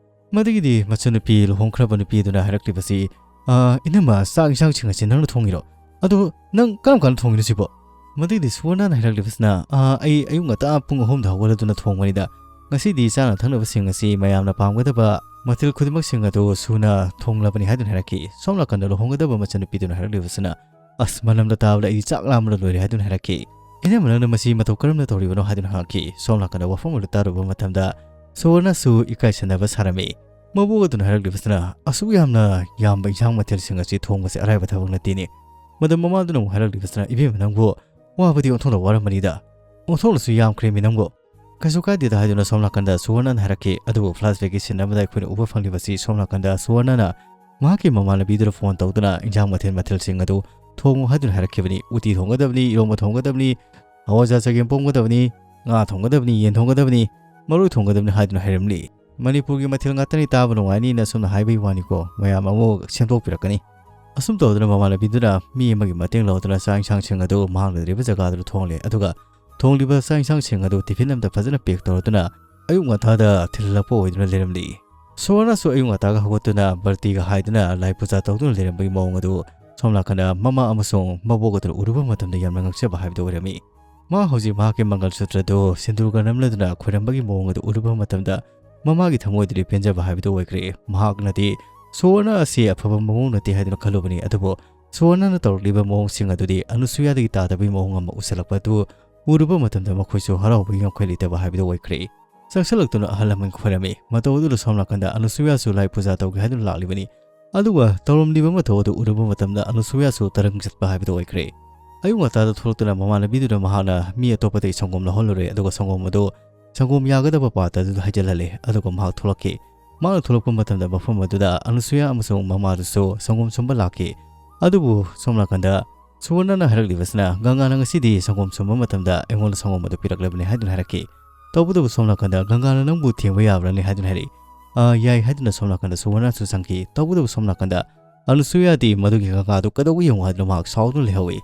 ꯃꯗꯒꯤꯗꯤ ꯃꯆꯟꯅꯨꯄꯤ ꯂꯨꯍꯣꯡꯈ꯭ꯔꯕ ꯅꯨꯄꯤ ꯑꯗꯨꯅ ꯍꯥꯏꯔꯛꯂꯤꯕꯁꯤ, "ꯑꯥ, ꯏꯅꯝꯃ, ꯆꯥꯛ ꯏꯟꯁꯥꯡꯁꯤꯡ ꯑꯁꯤ ꯅꯪꯅ ꯊꯣꯡꯉꯤꯔꯣ? ꯑꯗꯣ ꯅꯪ ꯀꯔꯝ ꯀꯥꯟꯗ ꯊꯣꯡꯉꯤꯅꯣ ꯁꯤꯕꯣ?" ꯃꯗꯒꯤꯗꯤ ꯁꯨꯋꯔꯅꯅ ꯍꯥꯏꯔꯛꯂꯤꯕꯁꯤꯅ, "ꯑꯥ, ꯑꯩ ꯑꯌꯨꯛ ꯉꯟꯇꯥ ꯄꯨꯡ ꯑꯍꯨꯝꯗ ꯍꯧꯒꯠꯂꯗꯨꯅ ꯊꯣꯡꯕꯅꯤꯗ꯫ ꯉꯁꯤꯗꯤ ꯆꯥꯅ ꯊꯛꯅꯕꯁꯤꯡ ꯑꯁꯤ ꯃꯌꯥꯝꯅ ꯄꯥꯝꯒꯗꯕ ꯃꯊꯦꯜ ꯈꯨꯗꯤꯡꯃꯛꯁꯤꯡ ꯑꯗꯨ ꯁꯨꯅ ꯊꯣꯡꯂꯕꯅꯤ" ꯍꯥꯏꯗꯨꯅ ꯍꯥꯏꯔꯛꯈꯤ꯫ ꯁꯣꯝ ꯅꯥꯀꯟꯗ ꯂꯨꯍꯣꯡꯒꯗꯕ ꯃꯆꯟꯅꯨꯄꯤꯗꯨꯅ ꯍꯥꯏꯔꯛꯂꯤꯕꯁꯤꯅ, "ꯑꯁ, ꯃꯅꯝꯗ ꯇꯥꯕꯗ ꯑꯩꯗꯤ ꯆꯥꯛ ꯂꯥꯝꯕꯅ ꯂꯣꯏꯔꯦ" ꯍꯥꯏꯗꯨꯅ ꯍꯥꯏꯔꯛꯈꯤ꯫ "ꯏꯅꯝꯃ, ꯅꯪꯅ ꯃꯁꯤ ꯃꯇꯧ ꯀꯔꯝꯅ ꯇꯧꯔꯤꯕꯅꯣ?" ꯍꯥꯏꯗꯨꯅ ꯍꯪꯉꯛꯈꯤ꯫ ꯁꯣꯝ ꯅꯥꯀꯟꯗ ꯋꯥꯐꯝ ꯑꯗꯨ ꯇꯥꯔꯨꯕ ꯃꯇꯝꯗ ꯁꯨꯋꯔꯅꯁꯨ ꯏꯀꯥꯏꯁꯟꯅꯕ ꯁꯥꯔꯝꯃꯤ꯫ ꯃꯕꯣꯛ ꯑꯗꯨꯅ ꯍꯥꯏꯔꯛꯂꯤꯕꯁꯤꯅ, "ꯑꯁꯨꯛ ꯌꯥꯝꯅ ꯌꯥꯝꯕ ꯏꯟꯁꯥꯡ ꯃꯊꯦꯜꯁꯤꯡ ꯑꯁꯤ ꯊꯣꯡꯕꯁꯤ ꯑꯔꯥꯏꯕ ꯊꯕꯛ ꯅꯠꯇꯦꯅꯦ"꯫ ꯃꯗꯨ ꯃꯃꯥꯗꯨꯅ ꯑꯃꯨꯛ ꯍꯥꯏꯔꯛꯂꯤꯕꯁꯤꯅ, "ꯏꯕꯦꯝꯃ, ꯅꯪꯕꯨ ꯋꯥꯕꯗꯤ ꯑꯣꯟꯊꯣꯛꯅ ꯋꯥꯔꯝꯃꯅꯤꯗ꯫ ꯑꯣꯟꯊꯣꯛꯅꯁꯨ ꯌꯥꯝꯈ꯭ꯔꯦꯃꯤ ꯅꯪꯕꯨ"꯫ "ꯀꯩꯁꯨ ꯀꯥꯏꯗꯦꯗ" ꯍꯥꯏꯗꯨꯅ ꯁꯣꯝ ꯅꯥꯀꯟꯗ ꯁꯨꯋꯔꯅꯅ ꯍꯥꯏꯔꯛꯈꯤ꯫ ꯑꯗꯨꯕꯨ flashbackꯀꯤ scene ꯑꯃꯗ ꯑꯩꯈꯣꯏꯅ ꯎꯕ ꯐꯪꯂꯤꯕꯁꯤ ꯁꯣꯝ ꯅꯥꯀꯟꯗ ꯁꯨꯋꯔꯅꯅ ꯃꯍꯥꯛꯀꯤ ꯃꯃꯥꯟꯅꯕꯤꯗꯨꯗ phone ꯇꯧꯗꯨꯅ ꯏꯟꯁꯥꯡ ꯃꯊꯦꯜ ꯃꯊꯦꯜꯁꯤꯡ ꯑꯗꯨ ꯊꯣꯡꯉꯨ ꯍꯥꯏꯗꯨꯅ ꯍꯥꯏꯔꯛꯈꯤꯕꯅꯤ꯫ ꯎꯇꯤ ꯊꯣꯡꯒꯗꯕꯅꯤ, ꯏꯔꯣꯝꯕ ꯊꯣꯡꯒꯗꯕꯅꯤ, ꯍꯋꯥꯏꯖꯥꯔ ꯆꯒꯦꯝ ꯄꯣꯝꯒꯗꯕꯅꯤ, ꯉꯥ ꯊꯣꯡꯒꯗꯕꯅꯤ, ꯌꯦꯟ ꯊꯣꯡꯒꯗꯕꯅꯤ, ꯃꯔꯣꯏ ꯊꯣꯡꯒꯗꯕꯅꯤ ꯍꯥꯏꯗꯨꯅ ꯍꯥꯏꯔꯝꯂꯤ꯫ ꯃꯅꯤꯄꯨꯔꯒꯤ ꯃꯊꯦꯜ ꯉꯥꯛꯇꯅꯤ ꯇꯥꯕ ꯅꯨꯡꯉꯥꯏꯅꯤꯅ ꯁꯨꯝꯅ ꯍꯥꯏꯕꯒꯤ ꯋꯥꯅꯤꯀꯣ, ꯃꯌꯥꯝ ꯑꯃꯨꯛ ꯁꯦꯝꯗꯣꯛꯄꯤꯔꯛꯀꯅꯤ꯫ ꯑꯁꯨꯝ ꯇꯧꯗꯨꯅ ꯃꯃꯥꯟꯅꯕꯤꯗꯨꯅ ꯃꯤ ꯑꯃꯒꯤ ꯃꯇꯦꯡ ꯂꯧꯗꯨꯅ ꯆꯥꯛ ꯏꯟꯁꯥꯡꯁꯤꯡ ꯑꯗꯨ ꯃꯍꯥꯛꯅ ꯂꯩꯔꯤꯕ ꯖꯒꯥꯗꯨꯗ ꯊꯣꯡꯂꯦ꯫ ꯑꯗꯨꯒ ꯊꯣꯡꯂꯤꯕ ꯆꯥꯛ ꯏꯟꯁꯥꯡꯁꯤꯡ ꯑꯗꯨ tiffin ꯑꯃꯗ ꯐꯖꯅ pack ꯇꯧꯔꯗꯨꯅ ꯑꯌꯨꯛ ꯉꯟꯇꯥꯗ ꯊꯤꯜꯍꯜꯂꯛꯄ ꯑꯣꯏꯗꯨꯅ ꯂꯩꯔꯝꯂꯤ꯫ ꯁꯨꯋꯔꯅꯁꯨ ꯑꯌꯨꯛ ꯉꯟꯇꯥꯒ ꯍꯧꯒꯠꯇꯨꯅ ꯕꯔꯇꯤꯒ ꯍꯥꯏꯗꯨꯅ ꯂꯥꯏ ꯄꯨꯖꯥ ꯇꯧꯗꯨꯅ ꯂꯩꯔꯝꯕꯒꯤ ꯃꯑꯣꯡ ꯑꯗꯨ ꯁꯣꯝ ꯅꯥꯀꯟꯗ ꯃꯃꯥ ꯑꯃꯁꯨꯡ ꯃꯕꯣꯛ ꯑꯗꯨꯅ ꯎꯔꯨꯕ ꯃꯇꯝꯗ ꯌꯥꯝꯅ ꯉꯛꯆꯕ ꯍꯥꯏꯕꯗꯨ ꯑꯣꯏꯔꯝꯃꯤ꯫ ꯃꯥ ꯍꯧꯖꯤꯛ ꯃꯍꯥꯛꯀꯤ ꯃꯪꯒꯜ ꯁꯨꯇ꯭ꯔꯗꯨ ꯁꯤꯟꯗꯨꯔꯒ ꯅꯝꯂꯗꯨꯅ ꯈꯣꯏꯔꯝꯕꯒꯤ ꯃꯑꯣꯡ ꯑꯗꯨ ꯎꯔꯨꯕ ꯃꯇꯝꯗ ꯃꯃꯥꯒꯤ ꯊꯃꯣꯏꯗꯗꯤ ꯄꯦꯟꯖꯕ ꯍꯥꯏꯕꯗꯨ ꯑꯣꯏꯈ꯭ꯔꯦ꯫ ꯃꯍꯥꯛꯅꯗꯤ ꯁꯨꯋꯔꯅ ꯑꯁꯤ ꯑꯐꯕ ꯃꯑꯣꯡ ꯅꯠꯇꯦ ꯍꯥꯏꯗꯨꯅ ꯈꯜꯂꯨꯕꯅꯤ, ꯑꯗꯨꯕꯨ ꯁꯨꯋꯔꯅꯅ ꯇꯧꯔꯛꯂꯤꯕ ꯃꯑꯣꯡꯁꯤꯡ ꯑꯗꯨꯗꯤ ꯑꯅꯨꯁꯨꯌꯥꯗꯒꯤ ꯇꯥꯗꯕꯒꯤ ꯃꯑꯣꯡ ꯑꯃ ꯎꯁꯜꯂꯛꯄ ꯑꯗꯨ ꯎꯔꯨꯕ ꯃꯇꯝꯗ ꯃꯈꯣꯏꯁꯨ ꯍꯔꯥꯎꯕꯒꯤ ꯉꯝꯈꯩ ꯂꯩꯇꯕ ꯍꯥꯏꯕꯗꯨ ꯑꯣꯏꯈ꯭ꯔꯦ꯫ ꯆꯪꯁꯤꯜꯂꯛꯇꯨꯅ ꯑꯍꯜ ꯂꯃꯟ ꯈꯣꯏꯔꯝꯃꯤ꯫ ꯃꯇꯧ ꯑꯗꯨꯗ ꯁꯣꯝ ꯅꯥꯀꯟꯗ ꯑꯅꯨꯁꯨꯌꯥꯁꯨ ꯂꯥꯏ ꯄꯨꯖꯥ ꯇꯧꯒꯦ ꯍꯥꯏꯗꯨꯅ ꯂꯥꯛꯂꯤꯕꯅꯤ꯫ ꯑꯗꯨꯒ ꯇꯧꯔꯝꯂꯤꯕ ꯃꯇꯧ ꯑꯗꯨ ꯎꯔꯨꯕ ꯃꯇꯝꯗ ꯑꯅꯨꯁꯨꯌꯥꯁꯨ ꯇꯔꯪ ꯆꯠꯄ ꯍꯥꯏꯕꯗꯨ ꯑꯣꯏꯈ꯭ꯔꯦ꯫ ꯑꯌꯨꯛ ꯉꯟꯇꯥꯗ ꯊꯣꯛꯂꯛꯇꯨꯅ ꯃꯃꯥꯟꯅꯕꯤꯗꯨꯅ ꯃꯍꯥꯛꯅ ꯃꯤ ꯑꯇꯣꯞꯄꯗꯒꯤ ꯁꯪꯒꯣꯝ ꯂꯧꯍꯜꯂꯨꯔꯦ, ꯑꯗꯨꯒ ꯁꯪꯒꯣꯝ ꯑꯗꯨ ꯁꯪꯒꯣꯝ ꯌꯥꯒꯗꯕ ꯄꯥꯇ꯭ꯔ ꯑꯗꯨꯗ ꯍꯩꯖꯤꯜꯍꯜꯂꯦ, ꯑꯗꯨꯒ ꯃꯍꯥꯛ ꯊꯣꯛꯂꯛꯈꯤ꯫ ꯃꯍꯥꯛꯅ ꯊꯣꯛꯂꯛꯄ ꯃꯇꯝꯗ ꯃꯐꯝ ꯑꯗꯨꯗ ꯑꯅꯨꯁꯨꯌꯥ ꯑꯃꯁꯨꯡ ꯃꯃꯥꯗꯨꯁꯨ ꯁꯪꯒꯣꯝ ꯁꯨꯝꯕ ꯂꯥꯛꯈꯤ꯫ ꯑꯗꯨꯕꯨ ꯁꯣꯝ ꯅꯥꯀꯟꯗ ꯁꯨꯋꯔꯅꯅ ꯍꯥꯏꯔꯛꯂꯤꯕꯁꯤꯅ, "ꯒꯪꯒꯥꯅ ꯉꯁꯤꯗꯤ ꯁꯪꯒꯣꯝ ꯁꯨꯝꯕ ꯃꯇꯝꯗ ꯑꯩꯉꯣꯟꯗ ꯁꯪꯒꯣꯝ ꯑꯗꯨ ꯄꯤꯔꯛꯂꯕꯅꯤ" ꯍꯥꯏꯗꯨꯅ ꯍꯥꯏꯔꯛꯈꯤ꯫ ꯇꯧꯕꯇꯕꯨ ꯁꯣꯝ ꯅꯥꯀꯟꯗ ꯒꯪꯒꯥꯅ ꯅꯪꯕꯨ ꯊꯦꯡꯕ ꯌꯥꯕ꯭ꯔꯅꯤ ꯍꯥꯏꯗꯨꯅ ꯍꯥꯏꯔꯛꯏ꯫ "ꯑꯥ, ꯌꯥꯏ" ꯍꯥꯏꯗꯨꯅ ꯁꯣꯝ ꯅꯥꯀꯟꯗ ꯁꯨꯋꯔꯅꯁꯨ ꯆꯪꯈꯤ꯫ ꯇꯧꯕꯇꯕꯨ ꯁꯣꯝ ꯅꯥꯀꯟꯗ ꯑꯅꯨꯁꯨꯌꯥꯗꯤ ꯃꯗꯨꯒꯤ ꯒꯪꯒꯥꯗꯨ ꯀꯩꯗꯧꯕ ꯌꯦꯡꯉꯨ ꯍꯥꯏꯗꯨꯅ ꯃꯍꯥꯛ ꯁꯥꯎꯗꯨꯅ ꯂꯩꯍꯧꯏ꯫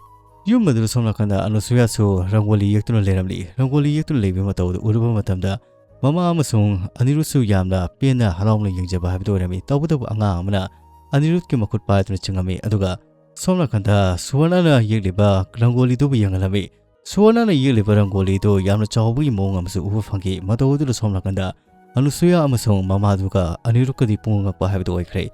ꯌꯨꯝ ꯑꯗꯨꯗ ꯁꯣꯝ ꯅꯥꯀꯟꯗ ꯑꯅꯨꯁꯨꯌꯥꯁꯨ ꯔꯪꯒꯣꯂꯤ ꯌꯦꯛꯇꯨꯅ ꯂꯩꯔꯝꯂꯤ꯫ ꯔꯪꯒꯣꯂꯤ ꯌꯦꯛꯇꯨꯅ ꯂꯩꯕꯒꯤ ꯃꯇꯧ ꯑꯗꯨ ꯎꯔꯨꯕ ꯃꯇꯝꯗ ꯃꯃꯥ ꯑꯃꯁꯨꯡ ꯑꯅꯤꯔꯨꯗꯁꯨ ꯌꯥꯝꯅ ꯄꯦꯟꯅ ꯍꯔꯥꯎꯅ ꯌꯦꯡꯖꯕ ꯍꯥꯏꯕꯗꯨ ꯑꯣꯏꯔꯝꯃꯤ꯫ ꯇꯧꯕꯇꯕꯨ ꯑꯉꯥꯡ ꯑꯃꯅ ꯑꯅꯤꯔꯨꯗꯀꯤ ꯃꯈꯨꯠ ꯄꯥꯏꯗꯨꯅ ꯆꯤꯡꯉꯝꯃꯤ꯫ ꯑꯗꯨꯒ ꯁꯣꯝ ꯅꯥꯀꯟꯗ ꯁꯨꯋꯔꯅꯅ ꯌꯦꯛꯂꯤꯕ ꯔꯪꯒꯣꯂꯤꯗꯨꯕꯨ ꯌꯦꯡꯍꯜꯂꯝꯃꯤ꯫ ꯁꯨꯋꯔꯅꯅ ꯌꯦꯛꯂꯤꯕ ꯔꯪꯒꯣꯂꯤꯗꯨ ꯌꯥꯝꯅ ꯆꯥꯎꯕꯒꯤ ꯃꯑꯣꯡ ꯑꯃꯁꯨ ꯎꯕ ꯐꯪꯈꯤ꯫ ꯃꯇꯧ ꯑꯗꯨꯗ ꯁꯣꯝ ꯅꯥꯀꯟꯗ ꯑꯅꯨꯁꯨꯌꯥ ꯑꯃꯁꯨꯡ ꯃꯃꯥꯗꯨꯒ ꯑꯅꯤꯔꯨꯗꯀꯗꯤ ꯄꯨꯡꯉꯛ ꯉꯛꯄ ꯍꯥꯏꯕꯗꯨ ꯑꯣꯏꯈ꯭ꯔꯦ꯫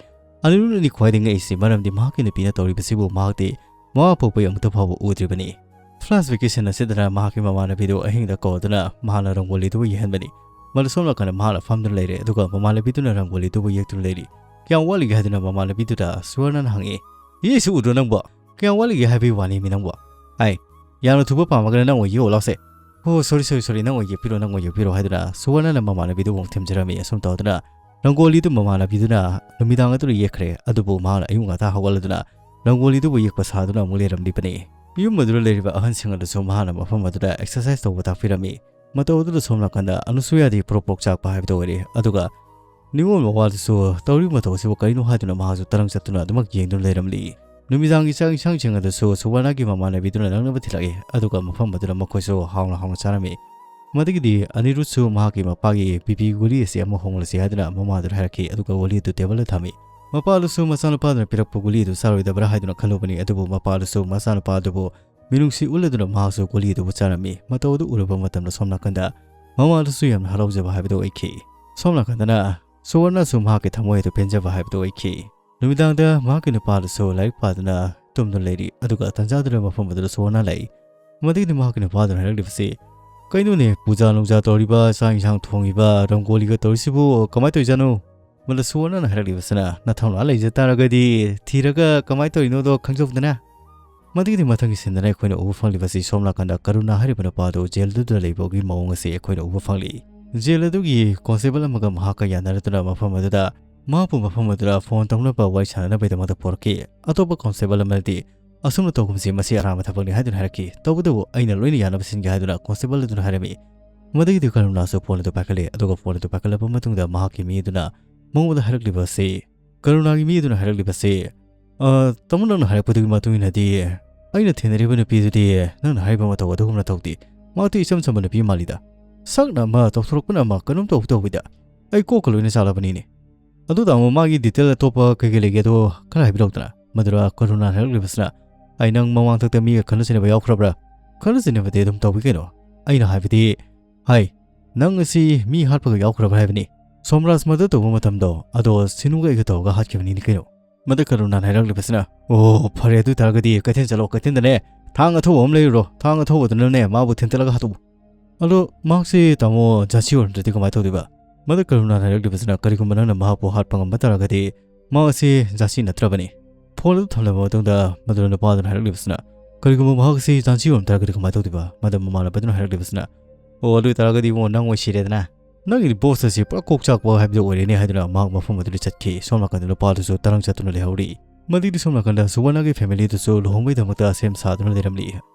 ꯑꯅꯤꯔꯨꯗꯅꯗꯤ ꯈ꯭ꯋꯥꯏꯗꯒꯤ ꯉꯛꯏꯁꯤ ꯃꯔꯝꯗꯤ ꯃꯍꯥꯛꯀꯤ ꯅꯨꯄꯤꯅ ꯇꯧꯔꯤꯕꯁꯤꯕꯨ ꯃꯍꯥꯛꯇꯤ ꯃꯃꯥ ꯄꯣꯛꯄꯒꯤ ꯑꯃꯨꯛꯇ ꯐꯥꯎꯕ ꯎꯗ꯭ꯔꯤꯕꯅꯤ꯫ ꯐ꯭ꯂꯥꯁ ꯚꯦꯀꯦꯁꯟ ꯑꯁꯤꯗꯅ ꯃꯍꯥꯛꯀꯤ ꯃꯃꯥꯟꯅꯕꯤꯗꯨ ꯑꯍꯤꯡꯗ ꯀꯧꯗꯨꯅ ꯃꯍꯥꯛꯅ ꯔꯪꯒꯣꯂꯤꯗꯨꯕꯨ ꯌꯦꯛꯍꯟꯕꯅꯤ꯫ ꯃꯗꯨ ꯁꯣꯝ ꯅꯥꯀꯟꯗ ꯃꯍꯥꯛꯅ ꯐꯝꯗꯨꯅ ꯂꯩꯔꯦ, ꯑꯗꯨꯒ ꯃꯃꯥꯟꯅꯕꯤꯗꯨꯅ ꯔꯪꯒꯣꯂꯤꯗꯨꯕꯨ ꯌꯦꯛꯇꯨꯅ ꯂꯩꯔꯤ꯫ "ꯀꯌꯥꯝ ꯋꯥꯠꯂꯤꯒꯦ?" ꯍꯥꯏꯗꯨꯅ ꯃꯃꯥꯟꯅꯕꯤꯗꯨꯗ ꯁꯨꯋꯔꯅꯅ ꯍꯪꯉꯤ꯫ "ꯌꯦꯛꯏꯁꯤ ꯎꯗ꯭ꯔꯣ ꯅꯪꯕꯣ? ꯀꯌꯥꯝ ꯋꯥꯠꯂꯤꯒꯦ ꯍꯥꯏꯕꯒꯤ ꯋꯥꯅꯤꯃꯤ ꯅꯪꯕꯣ꯫ ꯑꯩ ꯌꯥꯝꯅ ꯊꯨꯕ ꯄꯥꯝꯃꯒꯅ ꯅꯪ ꯑꯣꯏ ꯌꯦꯛꯑꯣ ꯂꯥꯎꯁꯦ꯫ ꯍꯣ, ꯁꯣꯔꯤ, ꯁꯣꯔꯤ, ꯁꯣꯔꯤ, ꯅꯪ ꯑꯣꯏ ꯌꯦꯛꯄꯤꯔꯣ, ꯅꯪ ꯑꯣꯏ ꯌꯦꯛꯄꯤꯔꯣ" ꯍꯥꯏꯗꯨꯅ ꯁꯨꯋꯔꯅꯅ ꯃꯃꯥꯟꯅꯕꯤꯗꯨꯕꯨ ꯑꯃꯨꯛ ꯊꯦꯝꯖꯔꯝꯃꯤ꯫ ꯑꯁꯨꯝ ꯇꯧꯗꯨꯅ ꯔꯪꯒꯣꯂꯤꯗꯨ ꯃꯃꯥꯟꯅꯕꯤꯗꯨꯅ ꯅꯨꯃꯤꯗꯥꯡ ꯑꯗꯨꯗ ꯌꯦꯛꯈ꯭ꯔꯦ꯫ ꯑꯗꯨꯕꯨ ꯃꯍꯥꯛꯅ ꯑꯌꯨꯛ ꯉꯟꯇꯥ ꯍꯧꯒꯠꯂꯗꯨꯅ ꯔꯪꯒꯣꯂꯤꯗꯨꯕꯨ ꯌꯦꯛꯄ ꯁꯥꯗꯨꯅ ꯑꯃꯨꯛ ꯂꯩꯔꯝꯂꯤꯕꯅꯤ꯫ ꯌꯨꯝ ꯑꯗꯨꯗ ꯂꯩꯔꯤꯕ ꯑꯍꯟꯁꯤꯡ ꯑꯗꯨꯁꯨ ꯃꯍꯥꯛꯅ ꯃꯐꯝ ꯑꯗꯨꯗ ꯑꯦꯛꯁꯔꯁꯥꯏꯁ ꯇꯧꯕ ꯇꯥꯛꯄꯤꯔꯝꯃꯤ꯫ ꯃꯇꯧ ꯑꯗꯨꯗ ꯁꯣꯝ ꯅꯥꯀꯟꯗ ꯑꯅꯨꯁꯨꯌꯥꯗꯤ ꯄ꯭ꯔꯣꯛ ꯄ꯭ꯔꯣꯛ ꯆꯥꯛꯄ ꯍꯥꯏꯕꯗꯨ ꯑꯣꯏꯔꯦ꯫ ꯑꯗꯨꯒ ꯅꯤꯉꯣꯜ ꯃꯋꯥꯗꯨꯁꯨ ꯇꯧꯔꯤꯕ ꯃꯇꯧ ꯑꯁꯤꯕꯨ ꯀꯔꯤꯅꯣ ꯍꯥꯏꯗꯨꯅ ꯃꯍꯥꯛꯁꯨ ꯇꯔꯪ ꯆꯠꯇꯨꯅ ꯑꯗꯨꯃꯛ ꯌꯦꯡꯗꯨꯅ ꯂꯩꯔꯝꯂꯤ꯫ ꯅꯨꯃꯤꯗꯥꯡꯒꯤ ꯆꯥꯛ ꯏꯟꯁꯥꯡꯁꯤꯡ ꯑꯗꯨꯁꯨ ꯁꯨꯋꯔꯅꯒꯤ ꯃꯃꯥꯟꯅꯕꯤꯗꯨꯅ ꯅꯪꯅꯕ ꯊꯤꯜꯂꯛꯏ, ꯑꯗꯨꯒ ꯃꯐꯝ ꯑꯗꯨꯗ ꯃꯈꯣꯏꯁꯨ ꯍꯥꯎꯅ ꯍꯥꯎꯅ ꯆꯥꯔꯝꯃꯤ꯫ ꯃꯗꯨꯒꯤꯗꯤ ꯑꯅꯤꯔꯨꯗꯁꯨ ꯃꯍꯥꯛꯀꯤ ꯃꯄꯥꯒꯤ ꯕꯤ ꯄꯤ ꯒꯨꯂꯤ ꯑꯁꯤ ꯑꯃ ꯍꯣꯡꯂꯁꯤ ꯍꯥꯏꯗꯨꯅ ꯃꯃꯥꯗꯨꯗ ꯍꯥꯏꯔꯛꯈꯤ, ꯑꯗꯨꯒ ꯒꯨꯂꯤ ꯑꯗꯨ ꯇꯦꯕꯜꯗ ꯊꯝꯃꯤ꯫ ꯃꯄꯥꯗꯨꯁꯨ ꯃꯆꯥꯅꯨꯄꯥꯗꯨꯅ ꯄꯤꯔꯛꯄ ꯒꯨꯂꯤ ꯑꯗꯨ ꯆꯥꯔꯣꯏꯗꯕ꯭ꯔꯥ ꯍꯥꯏꯗꯨꯅ ꯈꯜꯂꯨꯕꯅꯤ, ꯑꯗꯨꯕꯨ ꯃꯄꯥꯗꯨꯁꯨ ꯃꯆꯥꯅꯨꯄꯥ ꯑꯗꯨꯕꯨ ꯃꯤꯅꯨꯡꯁꯤ ꯎꯠꯂꯗꯨꯅ ꯃꯍꯥꯛꯁꯨ ꯒꯨꯂꯤ ꯑꯗꯨꯕꯨ ꯆꯥꯔꯝꯃꯤ꯫ ꯃꯇꯧ ꯑꯗꯨ ꯎꯔꯕ ꯃꯇꯝꯗ ꯁꯣꯝ ꯅꯥꯀꯟꯗ ꯃꯃꯥꯗꯨꯁꯨ ꯌꯥꯝꯅ ꯍꯔꯥꯎꯖꯕ ꯍꯥꯏꯕꯗꯨ ꯑꯣꯏꯈꯤ꯫ ꯁꯣꯝ ꯅꯥꯀꯟꯗꯅ ꯁꯨꯋꯔꯅꯁꯨ ꯃꯍꯥꯛꯀꯤ ꯊꯃꯣꯏ ꯑꯗꯨ ꯄꯦꯟꯖꯕ ꯍꯥꯏꯕꯗꯨ ꯑꯣꯏꯈꯤ꯫ ꯅꯨꯃꯤꯗꯥꯡꯗ ꯃꯍꯥꯛꯀꯤ ꯅꯨꯄꯥꯗꯨꯁꯨ ꯂꯥꯏꯔꯤꯛ ꯄꯥꯗꯨꯅ ꯇꯨꯝꯗꯨꯅ ꯂꯩꯔꯤ꯫ ꯑꯗꯨꯒ ꯇꯟꯖꯥꯗꯨꯗ ꯃꯐꯝ ꯑꯗꯨꯗ ꯁꯨꯋꯔꯅ ꯂꯩ꯫ ꯃꯗꯨꯒꯤꯗꯤ ꯃꯍꯥꯛꯀꯤ ꯅꯨꯄꯥꯗꯨꯅ ꯍꯥꯏꯔꯛꯂꯤꯕꯁꯤ, "ꯀꯩꯅꯣꯅꯦ, ꯄꯨꯖꯥ ꯅꯨꯡꯖꯥ ꯇꯧꯔꯤꯕ, ꯆꯥꯛ ꯏꯟꯁꯥꯡ ꯊꯣꯡꯉꯤꯕ, ꯔꯪꯒꯣꯂꯤꯒ ꯇꯧꯔꯤꯁꯤꯕꯨ ꯀꯃꯥꯏꯅ ꯇꯧꯔꯤꯖꯥꯠꯅꯣ?" ꯃꯗꯨꯗ ꯁꯨꯋꯔꯅꯅ ꯍꯥꯏꯔꯛꯂꯤꯕꯁꯤꯅ, "ꯅꯊꯧꯅꯥ ꯂꯩꯖ ꯇꯥꯔꯒꯗꯤ ꯊꯤꯔꯒ ꯀꯃꯥꯏꯅ ꯇꯧꯔꯤꯅꯣꯗꯣ ꯈꯪꯖꯧꯗꯅ꯫ ꯃꯗꯨꯒꯤꯗꯤ ꯃꯊꯪꯒꯤ ꯁꯤꯟꯗꯅ ꯑꯩꯈꯣꯏꯅ ꯎꯕ ꯐꯪꯂꯤꯕꯁꯤ ꯁꯣꯝ ꯅꯥꯀꯟꯗ ꯀꯔꯨꯅꯥ ꯍꯥꯏꯔꯤꯕ ꯅꯨꯄꯥ ꯑꯗꯨ ꯖꯦꯜꯗꯨꯗ ꯂꯩꯕꯒꯤ ꯃꯑꯣꯡ ꯑꯁꯤ ꯑꯩꯈꯣꯏꯅ ꯎꯕ ꯐꯪꯂꯤ꯫ ꯖꯦꯜ ꯑꯗꯨꯒꯤ ꯀꯣꯟꯁꯇꯦꯕꯜ ꯑꯃꯒ ꯃꯍꯥꯛꯀ ꯌꯥꯅꯔꯗꯨꯅ ꯃꯐꯝ ꯑꯗꯨꯗ ꯃꯍꯥꯛꯄꯨ ꯃꯐꯝ ꯑꯗꯨꯗ ꯐꯣꯟ ꯇꯧꯅꯕ ꯋꯥꯔꯤ ꯁꯥꯟꯅꯅꯕꯒꯤꯗꯃꯛꯇ ꯄꯨꯔꯛꯈꯤ꯫ ꯑꯇꯣꯞꯄ ꯀꯣꯟꯁꯇꯦꯕꯜ ꯑꯃꯅꯗꯤ ꯑꯁꯨꯝꯅ ꯇꯧꯒꯨꯝꯁꯤ, ꯃꯁꯤ ꯑꯔꯥꯟꯕ ꯊꯕꯛꯅꯤ ꯍꯥꯏꯗꯨꯅ ꯍꯥꯏꯔꯛꯈꯤ꯫ ꯇꯧꯕꯇꯕꯨ ꯑꯩꯅ ꯂꯣꯏꯅ ꯌꯥꯅꯕ ꯁꯤꯟꯒꯦ ꯍꯥꯏꯗꯨꯅ ꯀꯣꯟꯁꯇꯦꯕꯜ ꯑꯗꯨꯅ ꯍꯥꯏꯔꯝꯃꯤ꯫ ꯃꯗꯨꯒꯤꯗꯤ ꯀꯔꯨꯅꯥꯁꯨ ꯐꯣꯟ ꯑꯗꯨ ꯄꯥꯏꯈꯠꯂꯦ, ꯑꯗꯨꯒ ꯐꯣꯟ ꯑꯗꯨ ꯄꯥꯏꯈꯠꯂꯕ ꯃꯇꯨꯡꯗ ꯃꯍꯥꯛꯀꯤ ꯃꯤ ꯑꯗꯨꯅ ꯃꯉꯣꯟꯗ ꯍꯥꯏꯔꯛꯂꯤꯕ ꯑꯁꯤ, ꯀꯔꯨꯅꯥꯒꯤ ꯃꯤ ꯑꯗꯨꯅ ꯍꯥꯏꯔꯛꯂꯤꯕꯁꯤ, "ꯑ, ꯇꯥꯃꯣ, ꯅꯪꯅ ꯍꯥꯏꯔꯛꯄꯗꯨꯒꯤ ꯃꯇꯨꯡ ꯏꯟꯅꯗꯤ ꯑꯩꯅ ꯊꯦꯡꯅꯔꯤꯕ ꯅꯨꯄꯤꯗꯨꯗꯤ ꯅꯪꯅ ꯍꯥꯏꯔꯤꯕ ꯃꯇꯧ ꯑꯗꯨꯒꯨꯝꯅ ꯇꯧꯗꯦ꯫ ꯃꯍꯥꯛꯇꯤ ꯏꯆꯝ ꯆꯝꯕ ꯅꯨꯄꯤ ꯃꯥꯜꯂꯤꯗ꯫ ꯁꯛꯅ ꯑꯃ, ꯇꯧꯊꯣꯔꯛꯄꯅ ꯑꯃ, ꯀꯩꯅꯣꯝ ꯇꯧ ꯇꯧꯕꯤꯗ꯫ ꯑꯩ ꯀꯣꯛꯀ ꯂꯣꯏꯅ ꯆꯥꯛꯂꯕꯅꯤꯅꯦ꯫ ꯑꯗꯨ ꯇꯥꯃꯣ, ꯃꯥꯒꯤ ꯗꯤꯇꯦꯜ ꯑꯇꯣꯞꯄ ꯀꯩꯀꯩ ꯂꯩꯒꯦ ꯑꯗꯣ ꯈꯔ ꯍꯥꯏꯕꯤꯔꯛꯎꯗꯅ?" ꯃꯗꯨꯗ ꯀꯔꯨꯅꯥꯅ ꯍꯥꯏꯔꯛꯂꯤꯕꯁꯤꯅ, "ꯑꯩ ꯅꯪ ꯃꯃꯥꯡꯊꯛꯇ ꯃꯤꯒ ꯈꯠꯅ ꯆꯩꯅꯕ ꯌꯥꯎꯈ꯭ꯔꯕ꯭ꯔꯥ?" "ꯈꯠꯅ ꯆꯩꯅꯕꯗꯤ ꯑꯗꯨꯝ ꯇꯧꯏ ꯀꯩꯅꯣ꯫ ꯑꯩꯅ ꯍꯥꯏꯕꯗꯤ, ꯍꯥꯏ, ꯅꯪ ꯑꯁꯤ ꯃꯤ ꯍꯥꯠꯄꯒ ꯌꯥꯎꯈ꯭ꯔꯕ꯭ꯔꯥ ꯍꯥꯏꯕꯅꯤ꯫ ꯁꯣꯝꯔꯥꯖ ꯃꯔꯗꯔ ꯇꯧꯕ ꯃꯇꯝꯗꯣ ꯑꯗꯣ ꯁꯤꯅꯨꯒ ꯑꯩꯒ ꯇꯧꯔꯒ ꯍꯥꯠꯈꯤꯕꯅꯤꯅꯦ ꯀꯩꯅꯣ꯫" ꯃꯗꯨ ꯀꯔꯨꯅꯥꯅ ꯍꯥꯏꯔꯛꯂꯤꯕꯁꯤꯅ, "ꯑꯣ, ꯐꯔꯦ, ꯑꯗꯨ ꯑꯣꯏ ꯇꯥꯔꯒꯗꯤ ꯀꯩꯊꯦꯜ ꯆꯠꯂꯣ, ꯀꯩꯊꯦꯜꯗꯅꯦ ꯊꯥꯡ ꯑꯊꯧꯕ ꯑꯃ ꯂꯩꯔꯨꯔꯣ, ꯊꯥꯡ ꯑꯊꯧꯕꯗꯨꯅꯅꯦ ꯃꯥꯕꯨ ꯊꯤꯟꯇꯠꯂꯒ ꯍꯥꯠꯇꯣꯛꯎ꯫" "ꯑꯗꯣ ꯃꯍꯥꯛꯁꯤ ꯇꯥꯃꯣ ꯖꯥꯟꯁꯤ ꯑꯣꯏꯔꯝꯗ꯭ꯔꯗꯤ ꯀꯃꯥꯏꯅ ꯇꯧꯗꯣꯏꯕ?" ꯃꯗꯨ ꯀꯔꯨꯅꯥꯅ ꯍꯥꯏꯔꯛꯂꯤꯕꯁꯤꯅ, "ꯀꯔꯤꯒꯨꯝꯕ ꯅꯪꯅ ꯃꯍꯥꯛꯄꯨ ꯍꯥꯠꯄ ꯉꯝꯕ ꯇꯥꯔꯒꯗꯤ ꯃꯍꯥꯛ ꯑꯁꯤ ꯖꯥꯟꯁꯤ ꯅꯠꯇ꯭ꯔꯕꯅꯤ꯫" ꯐꯣꯟ ꯑꯗꯨ ꯊꯝꯂꯕ ꯃꯇꯨꯡꯗ ꯃꯗꯨ ꯅꯨꯄꯥꯗꯨꯅ ꯍꯥꯏꯔꯛꯂꯤꯕꯁꯤꯅ, "ꯀꯔꯤꯒꯨꯝꯕ ꯃꯍꯥꯛ ꯑꯁꯤ ꯖꯥꯟꯁꯤ ꯑꯣꯏꯔꯝ ꯇꯥꯔꯒꯗꯤ ꯀꯃꯥꯏꯅ ꯇꯧꯗꯣꯏꯕ?" ꯃꯗꯨ ꯃꯃꯥꯟꯅꯕꯗꯨꯅ ꯍꯥꯏꯔꯛꯂꯤꯕꯁꯤꯅ, "ꯑꯣ, ꯑꯗꯨ ꯑꯣꯏ ꯇꯥꯔꯒꯗꯤ ꯏꯕꯨꯡꯉꯣ, ꯅꯪ ꯑꯣꯏ ꯁꯤꯔꯦꯗꯅ꯫ ꯅꯪꯒꯤꯗꯤ ꯕꯣꯁ ꯑꯁꯤ ꯄꯨꯔꯥ ꯀꯣꯛ ꯆꯥꯛꯄ ꯍꯥꯏꯕꯗꯨ ꯑꯣꯏꯔꯦꯅꯦ," ꯍꯥꯏꯗꯨꯅ ꯃꯍꯥꯛ ꯃꯐꯝ ꯑꯗꯨꯗ ꯆꯠꯈꯤ꯫ ꯁꯣꯝ ꯅꯥꯀꯟꯗ ꯅꯨꯄꯥꯗꯨꯁꯨ ꯇꯔꯪ ꯆꯠꯇꯨꯅ ꯂꯩꯍꯧꯔꯤ꯫ ꯃꯗꯨꯗꯤ ꯁꯣꯝ ꯅꯥꯀꯟꯗ ꯁꯨꯕꯔꯅꯒꯤ ꯐꯦꯃꯤꯂꯤꯗꯨꯁꯨ ꯂꯨꯍꯣꯡꯕꯒꯤꯗꯃꯛꯇ ꯁꯦꯝ ꯁꯥꯗꯨꯅ ꯂꯩꯔꯝꯂꯤ꯫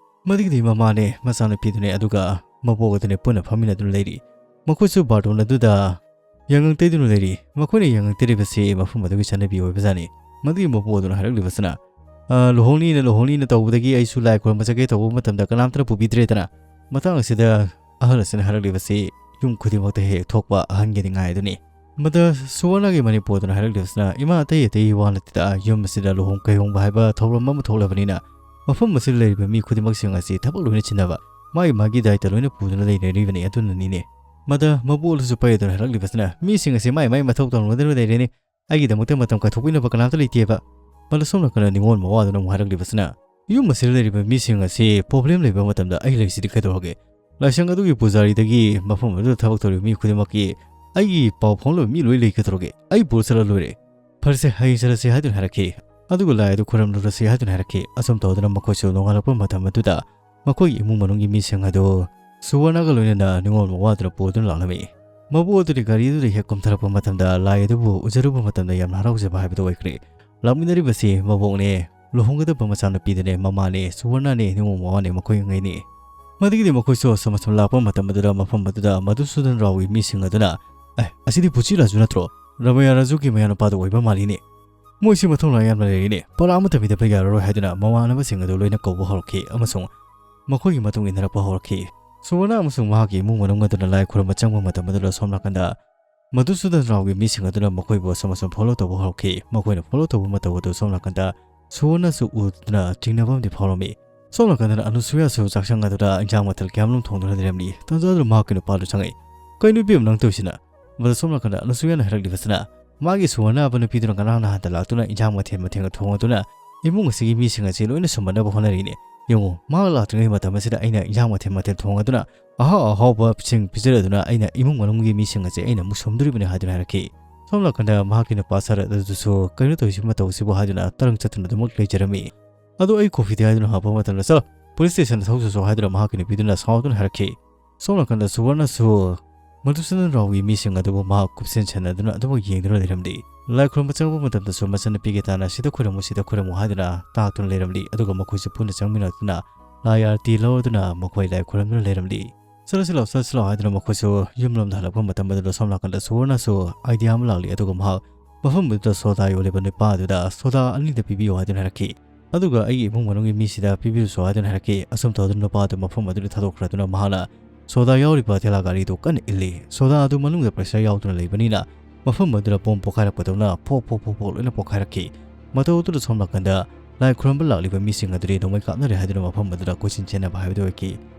ꯃꯗꯨꯒꯤꯗꯤ ꯃꯃꯥꯅꯦ, ꯃꯆꯥꯅꯨꯄꯤꯗꯨꯅꯦ, ꯑꯗꯨꯒ ꯃꯕꯣꯛ ꯑꯗꯨꯅꯦ ꯄꯨꯟꯅ ꯐꯝꯃꯤꯟꯅꯗꯨꯅ ꯂꯩꯔꯤ꯫ ꯃꯈꯣꯏꯁꯨ ꯕꯥꯔꯇꯣꯟ ꯑꯗꯨꯗ ꯌꯥꯉꯪ ꯇꯩꯗꯨꯅ ꯂꯩꯔꯤ꯫ ꯃꯈꯣꯏꯅ ꯌꯥꯉꯪ ꯇꯩꯔꯤꯕꯁꯤ ꯃꯐꯝ ꯑꯗꯨꯒꯤ ꯆꯠꯅꯕꯤ ꯑꯣꯏꯕꯖꯥꯠꯅꯤ꯫ ꯃꯗꯨꯒꯤ ꯃꯕꯣꯛ ꯑꯗꯨꯅ ꯍꯥꯏꯔꯛꯂꯤꯕꯁꯤꯅ, "ꯑ, ꯂꯨꯍꯣꯡꯅꯤꯅ, ꯂꯨꯍꯣꯡꯅꯤꯅ ꯇꯧꯕꯗꯒꯤ ꯑꯩꯁꯨ ꯂꯥꯏ ꯈꯨꯔꯨꯝꯕ ꯆꯠꯀꯦ ꯇꯧꯕ ꯃꯇꯝꯗ ꯀꯅꯥꯝꯇꯅ ꯄꯨꯕꯤꯗ꯭ꯔꯦꯗꯅ꯫" ꯃꯇꯥꯡ ꯑꯁꯤꯗ ꯑꯍꯜ ꯑꯁꯤꯅ ꯍꯥꯏꯔꯛꯂꯤꯕꯁꯤ ꯌꯨꯝ ꯈꯨꯗꯤꯡꯃꯛꯇ ꯍꯦꯛ ꯍꯦꯛ ꯊꯣꯛꯄ ꯑꯍꯟꯒꯤ ꯅꯤꯡꯉꯥꯏ ꯑꯗꯨꯅꯤ꯫ ꯃꯗ ꯁꯨꯋꯔꯅꯒꯤ ꯃꯅꯤꯄꯨꯔꯗꯨꯅ ꯍꯥꯏꯔꯛꯂꯤꯕꯁꯤꯅ, "ꯏꯃꯥ, ꯑꯇꯩ ꯑꯇꯩ ꯋꯥ ꯅꯠꯇꯦꯗ, ꯌꯨꯝ ꯑꯁꯤꯗ ꯂꯨꯍꯣꯡ ꯀꯩꯍꯣꯡꯕ ꯍꯥꯏꯕ ꯊꯧꯔꯝ ꯑꯃ ꯊꯣꯛꯂꯕꯅꯤꯅ ꯃꯐꯝ ꯑꯁꯤꯗ ꯂꯩꯔꯤꯕ ꯃꯤ ꯈꯨꯗꯤꯡꯃꯛꯁꯤꯡ ꯑꯁꯤ ꯊꯕꯛ ꯂꯣꯏꯅ ꯆꯤꯟꯅꯕ, ꯃꯥꯒꯤ ꯃꯥꯒꯤ ꯗꯥꯏꯇ ꯂꯣꯏꯅ ꯄꯨꯗꯨꯅ ꯂꯩꯅꯔꯤꯕꯅꯤ ꯑꯗꯨꯅꯅꯤꯅꯦ꯫" ꯃꯗ ꯃꯕꯣꯛ ꯑꯗꯨꯁꯨ ꯄꯩꯗꯨꯅ ꯍꯥꯏꯔꯛꯂꯤꯕꯁꯤꯅ, "ꯃꯤꯁꯤꯡ ꯑꯁꯤ ꯃꯥꯏ ꯃꯥꯏ ꯃꯊꯧ ꯇꯧꯅꯗꯨꯅ ꯂꯩꯔꯦꯅꯦ꯫ ꯑꯩꯒꯤꯗꯃꯛꯇ ꯃꯇꯝ ꯀꯥꯏꯊꯣꯛꯄꯤꯅꯕ ꯀꯅꯥꯝꯇ ꯂꯩꯇꯦꯕ꯫" ꯃꯗ ꯁꯣꯝ ꯅꯥꯀꯟꯗ ꯅꯤꯉꯣꯜ ꯃꯋꯥꯗꯨꯅ ꯑꯃꯨꯛ ꯍꯥꯏꯔꯛꯂꯤꯕꯁꯤꯅ, "ꯌꯨꯝ ꯑꯁꯤꯗ ꯂꯩꯔꯤꯕ ꯃꯤꯁꯤꯡ ꯑꯁꯤ ꯄ꯭ꯔꯣꯕ꯭ꯂꯦꯝ ꯂꯩꯕ ꯃꯇꯝꯗ ꯑꯩ ꯂꯩꯔꯤꯁꯤꯗꯤ ꯀꯩꯗꯧꯔꯒꯦ? ꯂꯥꯏꯁꯪ ꯑꯗꯨꯒꯤ ꯄꯨꯖꯥꯔꯤꯗꯒꯤ ꯃꯐꯝ ꯑꯗꯨꯗ ꯊꯕꯛ ꯇꯧꯔꯤꯕ ꯃꯤ ꯈꯨꯗꯤꯡꯃꯛꯀꯤ ꯑꯩꯒꯤ ꯄꯥꯎ ꯐꯥꯎꯅꯕ ꯃꯤ ꯂꯣꯏ ꯂꯩꯒꯗꯧꯔꯒꯦ꯫ ꯑꯩ ꯄꯨꯔ ꯆꯠꯂ ꯂꯣꯏꯔꯦ꯫" "ꯐꯔꯁꯦ, ꯍꯌꯦꯡ ꯆꯠꯂꯁꯦ" ꯍꯥꯏꯗꯨꯅ ꯍꯥꯏꯔꯛꯈꯤ꯫ ꯑꯗꯨꯒ ꯂꯥꯏ ꯑꯗꯨ ꯈꯨꯔꯨꯝꯂꯨꯔꯁꯤ ꯍꯥꯏꯗꯨꯅ ꯍꯥꯏꯔꯛꯈꯤ꯫ ꯑꯁꯨꯝ ꯇꯧꯗꯨꯅ ꯃꯈꯣꯏꯁꯨ ꯅꯣꯡꯉꯥꯜꯂꯛꯄ ꯃꯇꯝ ꯑꯗꯨꯗ ꯃꯈꯣꯏꯒꯤ ꯏꯃꯨꯡ ꯃꯅꯨꯡꯒꯤ ꯃꯤꯁꯤꯡ ꯑꯗꯨ ꯁꯨꯋꯔꯅꯒ ꯂꯣꯏꯅꯅ ꯅꯤꯉꯣꯜ ꯃꯋꯥꯗꯨꯅ ꯄꯨꯗꯨꯅ ꯂꯥꯛꯂꯝꯃꯤ꯫ ꯃꯕꯨ ꯑꯗꯨꯗꯤ ꯒꯥꯔꯤ ꯑꯗꯨꯗ ꯍꯦꯛ ꯀꯨꯝꯊꯔꯛꯄ ꯃꯇꯝꯗ ꯂꯥꯏ ꯑꯗꯨꯕꯨ ꯎꯖꯔꯨꯕ ꯃꯇꯝꯗ ꯌꯥꯝꯅ ꯍꯔꯥꯎꯖꯕ ꯍꯥꯏꯕꯗꯨ ꯑꯣꯏꯈ꯭ꯔꯦ꯫ ꯂꯥꯛꯃꯤꯟꯅꯔꯤꯕꯁꯤ ꯃꯕꯣꯛꯅꯦ, ꯂꯨꯍꯣꯡꯒꯗꯕ ꯃꯆꯥꯅꯨꯄꯤꯗꯨꯅꯦ, ꯃꯃꯥꯅꯦ, ꯁꯨꯋꯔꯅꯅꯦ, ꯅꯤꯉꯣꯜ ꯃꯋꯥꯅꯦ, ꯃꯈꯣꯏꯉꯩꯅꯤ꯫ ꯃꯗꯨꯒꯤꯗꯤ ꯃꯈꯣꯏꯁꯨ ꯑꯁꯨꯝ ꯑꯁꯨꯝ ꯂꯥꯛꯄ ꯃꯇꯝ ꯑꯗꯨꯗ ꯃꯐꯝ ꯑꯗꯨꯗ ꯃꯙꯨꯁꯨꯗꯟ ꯔꯥꯎꯒꯤ ꯃꯤꯁꯤꯡ ꯑꯗꯨꯅ, "ꯑꯦ, ꯑꯁꯤꯗꯤ ꯄꯨꯆꯤ ꯔꯥꯖꯨ ꯅꯠꯇ꯭ꯔꯣ? ꯔꯥꯃꯌꯥ ꯔꯥꯖꯨꯒꯤ ꯃꯌꯥꯅꯨꯄꯥꯗꯨ ꯑꯣꯏꯕ ꯃꯥꯜꯂꯤꯅꯦ꯫ ꯃꯣꯏꯁꯤ ꯃꯊꯧ ꯌꯥꯝꯅ ꯂꯩꯔꯤꯅꯦ꯫ ꯄꯔꯥ ꯑꯃꯠꯇ ꯄꯤꯗꯕ ꯌꯥꯔꯔꯣꯏ" ꯍꯥꯏꯗꯨꯅ ꯃꯃꯥꯟꯅꯕꯁꯤꯡ ꯑꯗꯨ ꯂꯣꯏꯅ ꯀꯧꯕ ꯍꯧꯔꯛꯈꯤ ꯑꯃꯁꯨꯡ ꯃꯈꯣꯏꯒꯤ ꯃꯇꯨꯡ ꯏꯟꯅꯔꯛꯄ ꯍꯧꯔꯛꯈꯤ꯫ ꯁꯨꯋꯔꯅ ꯑꯃꯁꯨꯡ ꯃꯍꯥꯛꯀꯤ ꯏꯃꯨꯡ ꯃꯅꯨꯡ ꯑꯗꯨꯅ ꯂꯥꯏ ꯈꯨꯔꯨꯝꯕ ꯆꯪꯕ ꯃꯇꯝ ꯑꯗꯨꯗ ꯁꯣꯝ ꯅꯥꯀꯟꯗ ꯃꯙꯨꯁꯨꯗꯟ ꯔꯥꯎꯒꯤ ꯃꯤꯁꯤꯡ ꯑꯗꯨꯅ ꯃꯈꯣꯏꯕꯨ ꯑꯁꯨꯝ ꯑꯁꯨꯝ ꯐꯣꯂꯣ ꯇꯧꯕ ꯍꯧꯔꯛꯈꯤ꯫ ꯃꯈꯣꯏꯅ ꯐꯣꯂꯣ ꯇꯧꯕ ꯃꯇꯧ ꯑꯗꯨ ꯁꯣꯝ ꯅꯥꯀꯟꯗ ꯁꯨꯋꯔꯅꯁꯨ ꯎꯗꯨꯅ ꯆꯤꯡꯅꯕ ꯑꯃꯗꯤ ꯐꯥꯎꯔꯝꯃꯤ꯫ ꯁꯣꯝ ꯅꯥꯀꯟꯗꯅ ꯑꯅꯨꯁꯨꯌꯥꯁꯨ ꯆꯥꯛꯁꯪ ꯑꯗꯨꯗ ꯏꯟꯖꯥꯡ ꯃꯊꯦꯜ ꯀꯌꯥꯃꯔꯨꯝ ꯊꯣꯡꯗꯨꯅ ꯂꯩꯔꯝꯂꯤ꯫ ꯇꯥꯟꯖꯥ ꯑꯗꯨꯗ ꯃꯍꯥꯛꯀꯤ ꯅꯨꯄꯥꯗꯨ ꯆꯪꯉꯛꯏ꯫ "ꯀꯩꯅꯣ ꯏꯕꯦꯝꯃ ꯅꯪ ꯇꯧꯔꯤꯁꯤꯅ?" ꯃꯗꯨ ꯁꯣꯝ ꯅꯥꯀꯟꯗ ꯑꯅꯨꯁꯨꯌꯥꯅ ꯍꯥꯏꯔꯛꯂꯤꯕꯁꯤꯅ, ꯃꯥꯒꯤ ꯁꯨꯋꯔꯅ ꯍꯥꯏꯕ ꯅꯨꯄꯤꯗꯨꯅ ꯉꯔꯥꯡ ꯅꯍꯥꯟꯗ ꯂꯥꯛꯇꯨꯅ ꯏꯟꯖꯥꯡ ꯃꯊꯦꯜ ꯃꯊꯦꯜꯒ ꯊꯣꯡꯉꯗꯨꯅ ꯏꯃꯨꯡ ꯑꯁꯤꯒꯤ ꯃꯤꯁꯤꯡ ꯑꯁꯤ ꯂꯣꯏꯅ ꯁꯨꯝꯕꯠꯅꯕ ꯍꯣꯠꯅꯔꯤꯅꯦ꯫ ꯌꯦꯡꯉꯨ, ꯃꯥ ꯂꯥꯛꯇ꯭ꯔꯤꯉꯩ ꯃꯇꯝ ꯑꯁꯤꯗ ꯑꯩꯅ ꯏꯟꯖꯥꯡ ꯃꯊꯦꯜ ꯃꯊꯦꯜ ꯊꯣꯡꯉꯗꯨꯅ ꯑꯍꯥꯎ ꯑꯍꯥꯎꯕꯁꯤꯡ ꯄꯤꯖꯔꯗꯨꯅ ꯑꯩꯅ ꯏꯃꯨꯡ ꯃꯅꯨꯡꯒꯤ ꯃꯤꯁꯤꯡ ꯑꯁꯤ ꯑꯩꯅ ꯑꯃꯨꯛ ꯁꯨꯝꯗꯣꯔꯤꯕꯅꯤ ꯍꯥꯏꯗꯨꯅ ꯍꯥꯏꯔꯛꯈꯤ꯫ ꯁꯣꯝ ꯅꯥꯀꯟꯗ ꯃꯍꯥꯛꯀꯤ ꯅꯨꯄꯥ ꯁꯔꯠ ꯑꯗꯨꯁꯨ ꯀꯩꯅꯣ ꯇꯧꯔꯤꯁꯤ ꯃꯇꯧꯁꯤꯕꯨ ꯍꯥꯏꯗꯨꯅ ꯇꯔꯪ ꯆꯠꯇꯨꯅ ꯑꯗꯨꯃꯛ ꯂꯩꯖꯔꯝꯃꯤ꯫ "ꯑꯗꯣ ꯑꯩ ꯀꯣꯐꯤꯗꯤ?" ꯍꯥꯏꯗꯨꯅ ꯍꯪꯉꯛꯄ ꯃꯇꯝꯗ, "ꯆꯠꯂꯣ, ꯄꯨꯂꯤꯁ ꯁ꯭ꯇꯦꯁꯟꯗ ꯊꯧꯖꯁꯨ" ꯍꯥꯏꯗꯨꯅ ꯃꯍꯥꯛꯀꯤ ꯅꯨꯄꯤꯗꯨꯅ ꯁꯥꯎꯗꯨꯅ ꯍꯥꯏꯔꯛꯈꯤ꯫ ꯁꯣꯝ ꯅꯥꯀꯟꯗ ꯁꯨꯋꯔꯅꯁꯨ ꯃꯙꯨꯁꯨꯗꯟ ꯔꯥꯎꯒꯤ ꯃꯤꯁꯤꯡ ꯑꯗꯨꯕꯨ ꯃꯍꯥꯛ ꯀꯨꯞꯁꯦꯟ ꯁꯦꯟꯅꯗꯨꯅ ꯑꯗꯨꯃꯛ ꯌꯦꯡꯗꯨꯅ ꯂꯩꯔꯝꯂꯤ꯫ ꯂꯥꯏ ꯈꯨꯔꯨꯝꯕ ꯆꯪꯕ ꯃꯇꯝꯗꯁꯨ ꯃꯆꯟꯅꯨꯄꯤꯒꯤ ꯇꯥꯟꯅ "ꯁꯤꯗ ꯈꯨꯔꯨꯝꯃꯨ, ꯁꯤꯗ ꯈꯨꯔꯨꯝꯃꯨ" ꯍꯥꯏꯗꯨꯅ ꯇꯥꯛꯇꯨꯅ ꯂꯩꯔꯝꯂꯤ꯫ ꯑꯗꯨꯒ ꯃꯈꯣꯏꯁꯨ ꯄꯨꯟꯅ ꯆꯪꯃꯤꯟꯅꯗꯨꯅ ꯂꯥꯏ ꯑꯥꯔꯇꯤ ꯂꯧꯔꯗꯨꯅ ꯃꯈꯣꯏ ꯂꯥꯏ ꯈꯨꯔꯨꯝꯗꯨꯅ ꯂꯩꯔꯝꯂꯤ꯫ "ꯆꯠꯂꯁꯤ ꯂꯥꯎ, ꯆꯠꯂꯁꯤ ꯂꯥꯎ" ꯍꯥꯏꯗꯨꯅ ꯃꯈꯣꯏꯁꯨ ꯌꯨꯝꯂꯣꯝꯗ ꯍꯜꯂꯛꯄ ꯃꯇꯝ ꯑꯗꯨꯗ ꯁꯣꯝ ꯅꯥꯀꯟꯗ ꯁꯨꯋꯔꯅꯁꯨ ꯑꯥꯏꯗꯤꯌꯥ ꯑꯃ ꯂꯥꯛꯂꯤ꯫ ꯑꯗꯨꯒ ꯃꯍꯥꯛ ꯃꯐꯝ ꯑꯗꯨꯗ ꯁꯣꯗꯥ ꯌꯣꯜꯂꯤꯕ ꯅꯨꯄꯥ ꯑꯗꯨꯗ "ꯁꯣꯗꯥ ꯑꯅꯤꯗ ꯄꯤꯕꯤꯌꯨ" ꯍꯥꯏꯗꯨꯅ ꯍꯥꯏꯔꯛꯈꯤ꯫ ꯑꯗꯨꯒ "ꯑꯩꯒꯤ ꯏꯃꯨꯡ ꯃꯅꯨꯡꯒꯤ ꯃꯤꯁꯤꯗ ꯄꯤꯕꯤꯔꯨꯁꯨ" ꯍꯥꯏꯗꯨꯅ ꯍꯥꯏꯔꯛꯈꯤ꯫ ꯑꯁꯨꯝ ꯇꯧꯗꯨꯅ ꯅꯨꯄꯥ ꯑꯗꯨ ꯃꯐꯝ ꯑꯗꯨꯗ ꯊꯥꯗꯣꯛꯈ꯭ꯔꯗꯨꯅ ꯃꯍꯥꯛꯅ ꯁꯣꯗꯥ ꯌꯥꯎꯔꯤꯕ ꯊꯦꯂꯥ ꯒꯥꯔꯤꯗꯨ ꯀꯟꯅ ꯏꯜꯂꯤ꯫ ꯁꯣꯗꯥ ꯑꯗꯨ ꯃꯅꯨꯡꯗ ꯄ꯭ꯔꯦꯁꯔ ꯌꯥꯎꯗꯨꯅ ꯂꯩꯕꯅꯤꯅ ꯃꯐꯝ ꯑꯗꯨꯗ ꯕꯣꯝ ꯄꯣꯈꯥꯏꯔꯛꯄꯗꯧꯅ ꯐꯣꯛ ꯐꯣꯛ ꯐꯣꯛ ꯐꯣꯛ ꯂꯣꯏꯅ ꯄꯣꯈꯥꯏꯔꯛꯈꯤ꯫ ꯃꯇꯧ ꯑꯗꯨꯗ ꯁꯣꯝ ꯅꯥꯀꯟꯗ ꯂꯥꯏ ꯈꯨꯔꯨꯝꯕ ꯂꯥꯛꯂꯤꯕ ꯃꯤꯁꯤꯡ ꯑꯗꯨꯗꯤ ꯅꯣꯡꯃꯩ ꯀꯥꯞꯅꯔꯦ ꯍꯥꯏꯗꯨꯅ ꯃꯐꯝ ꯑꯗꯨꯗ ꯀꯣꯏꯆꯦꯟ ꯆꯦꯟꯅꯕ ꯍꯥꯏꯕꯗꯨ ꯑꯣꯏꯈꯤ꯫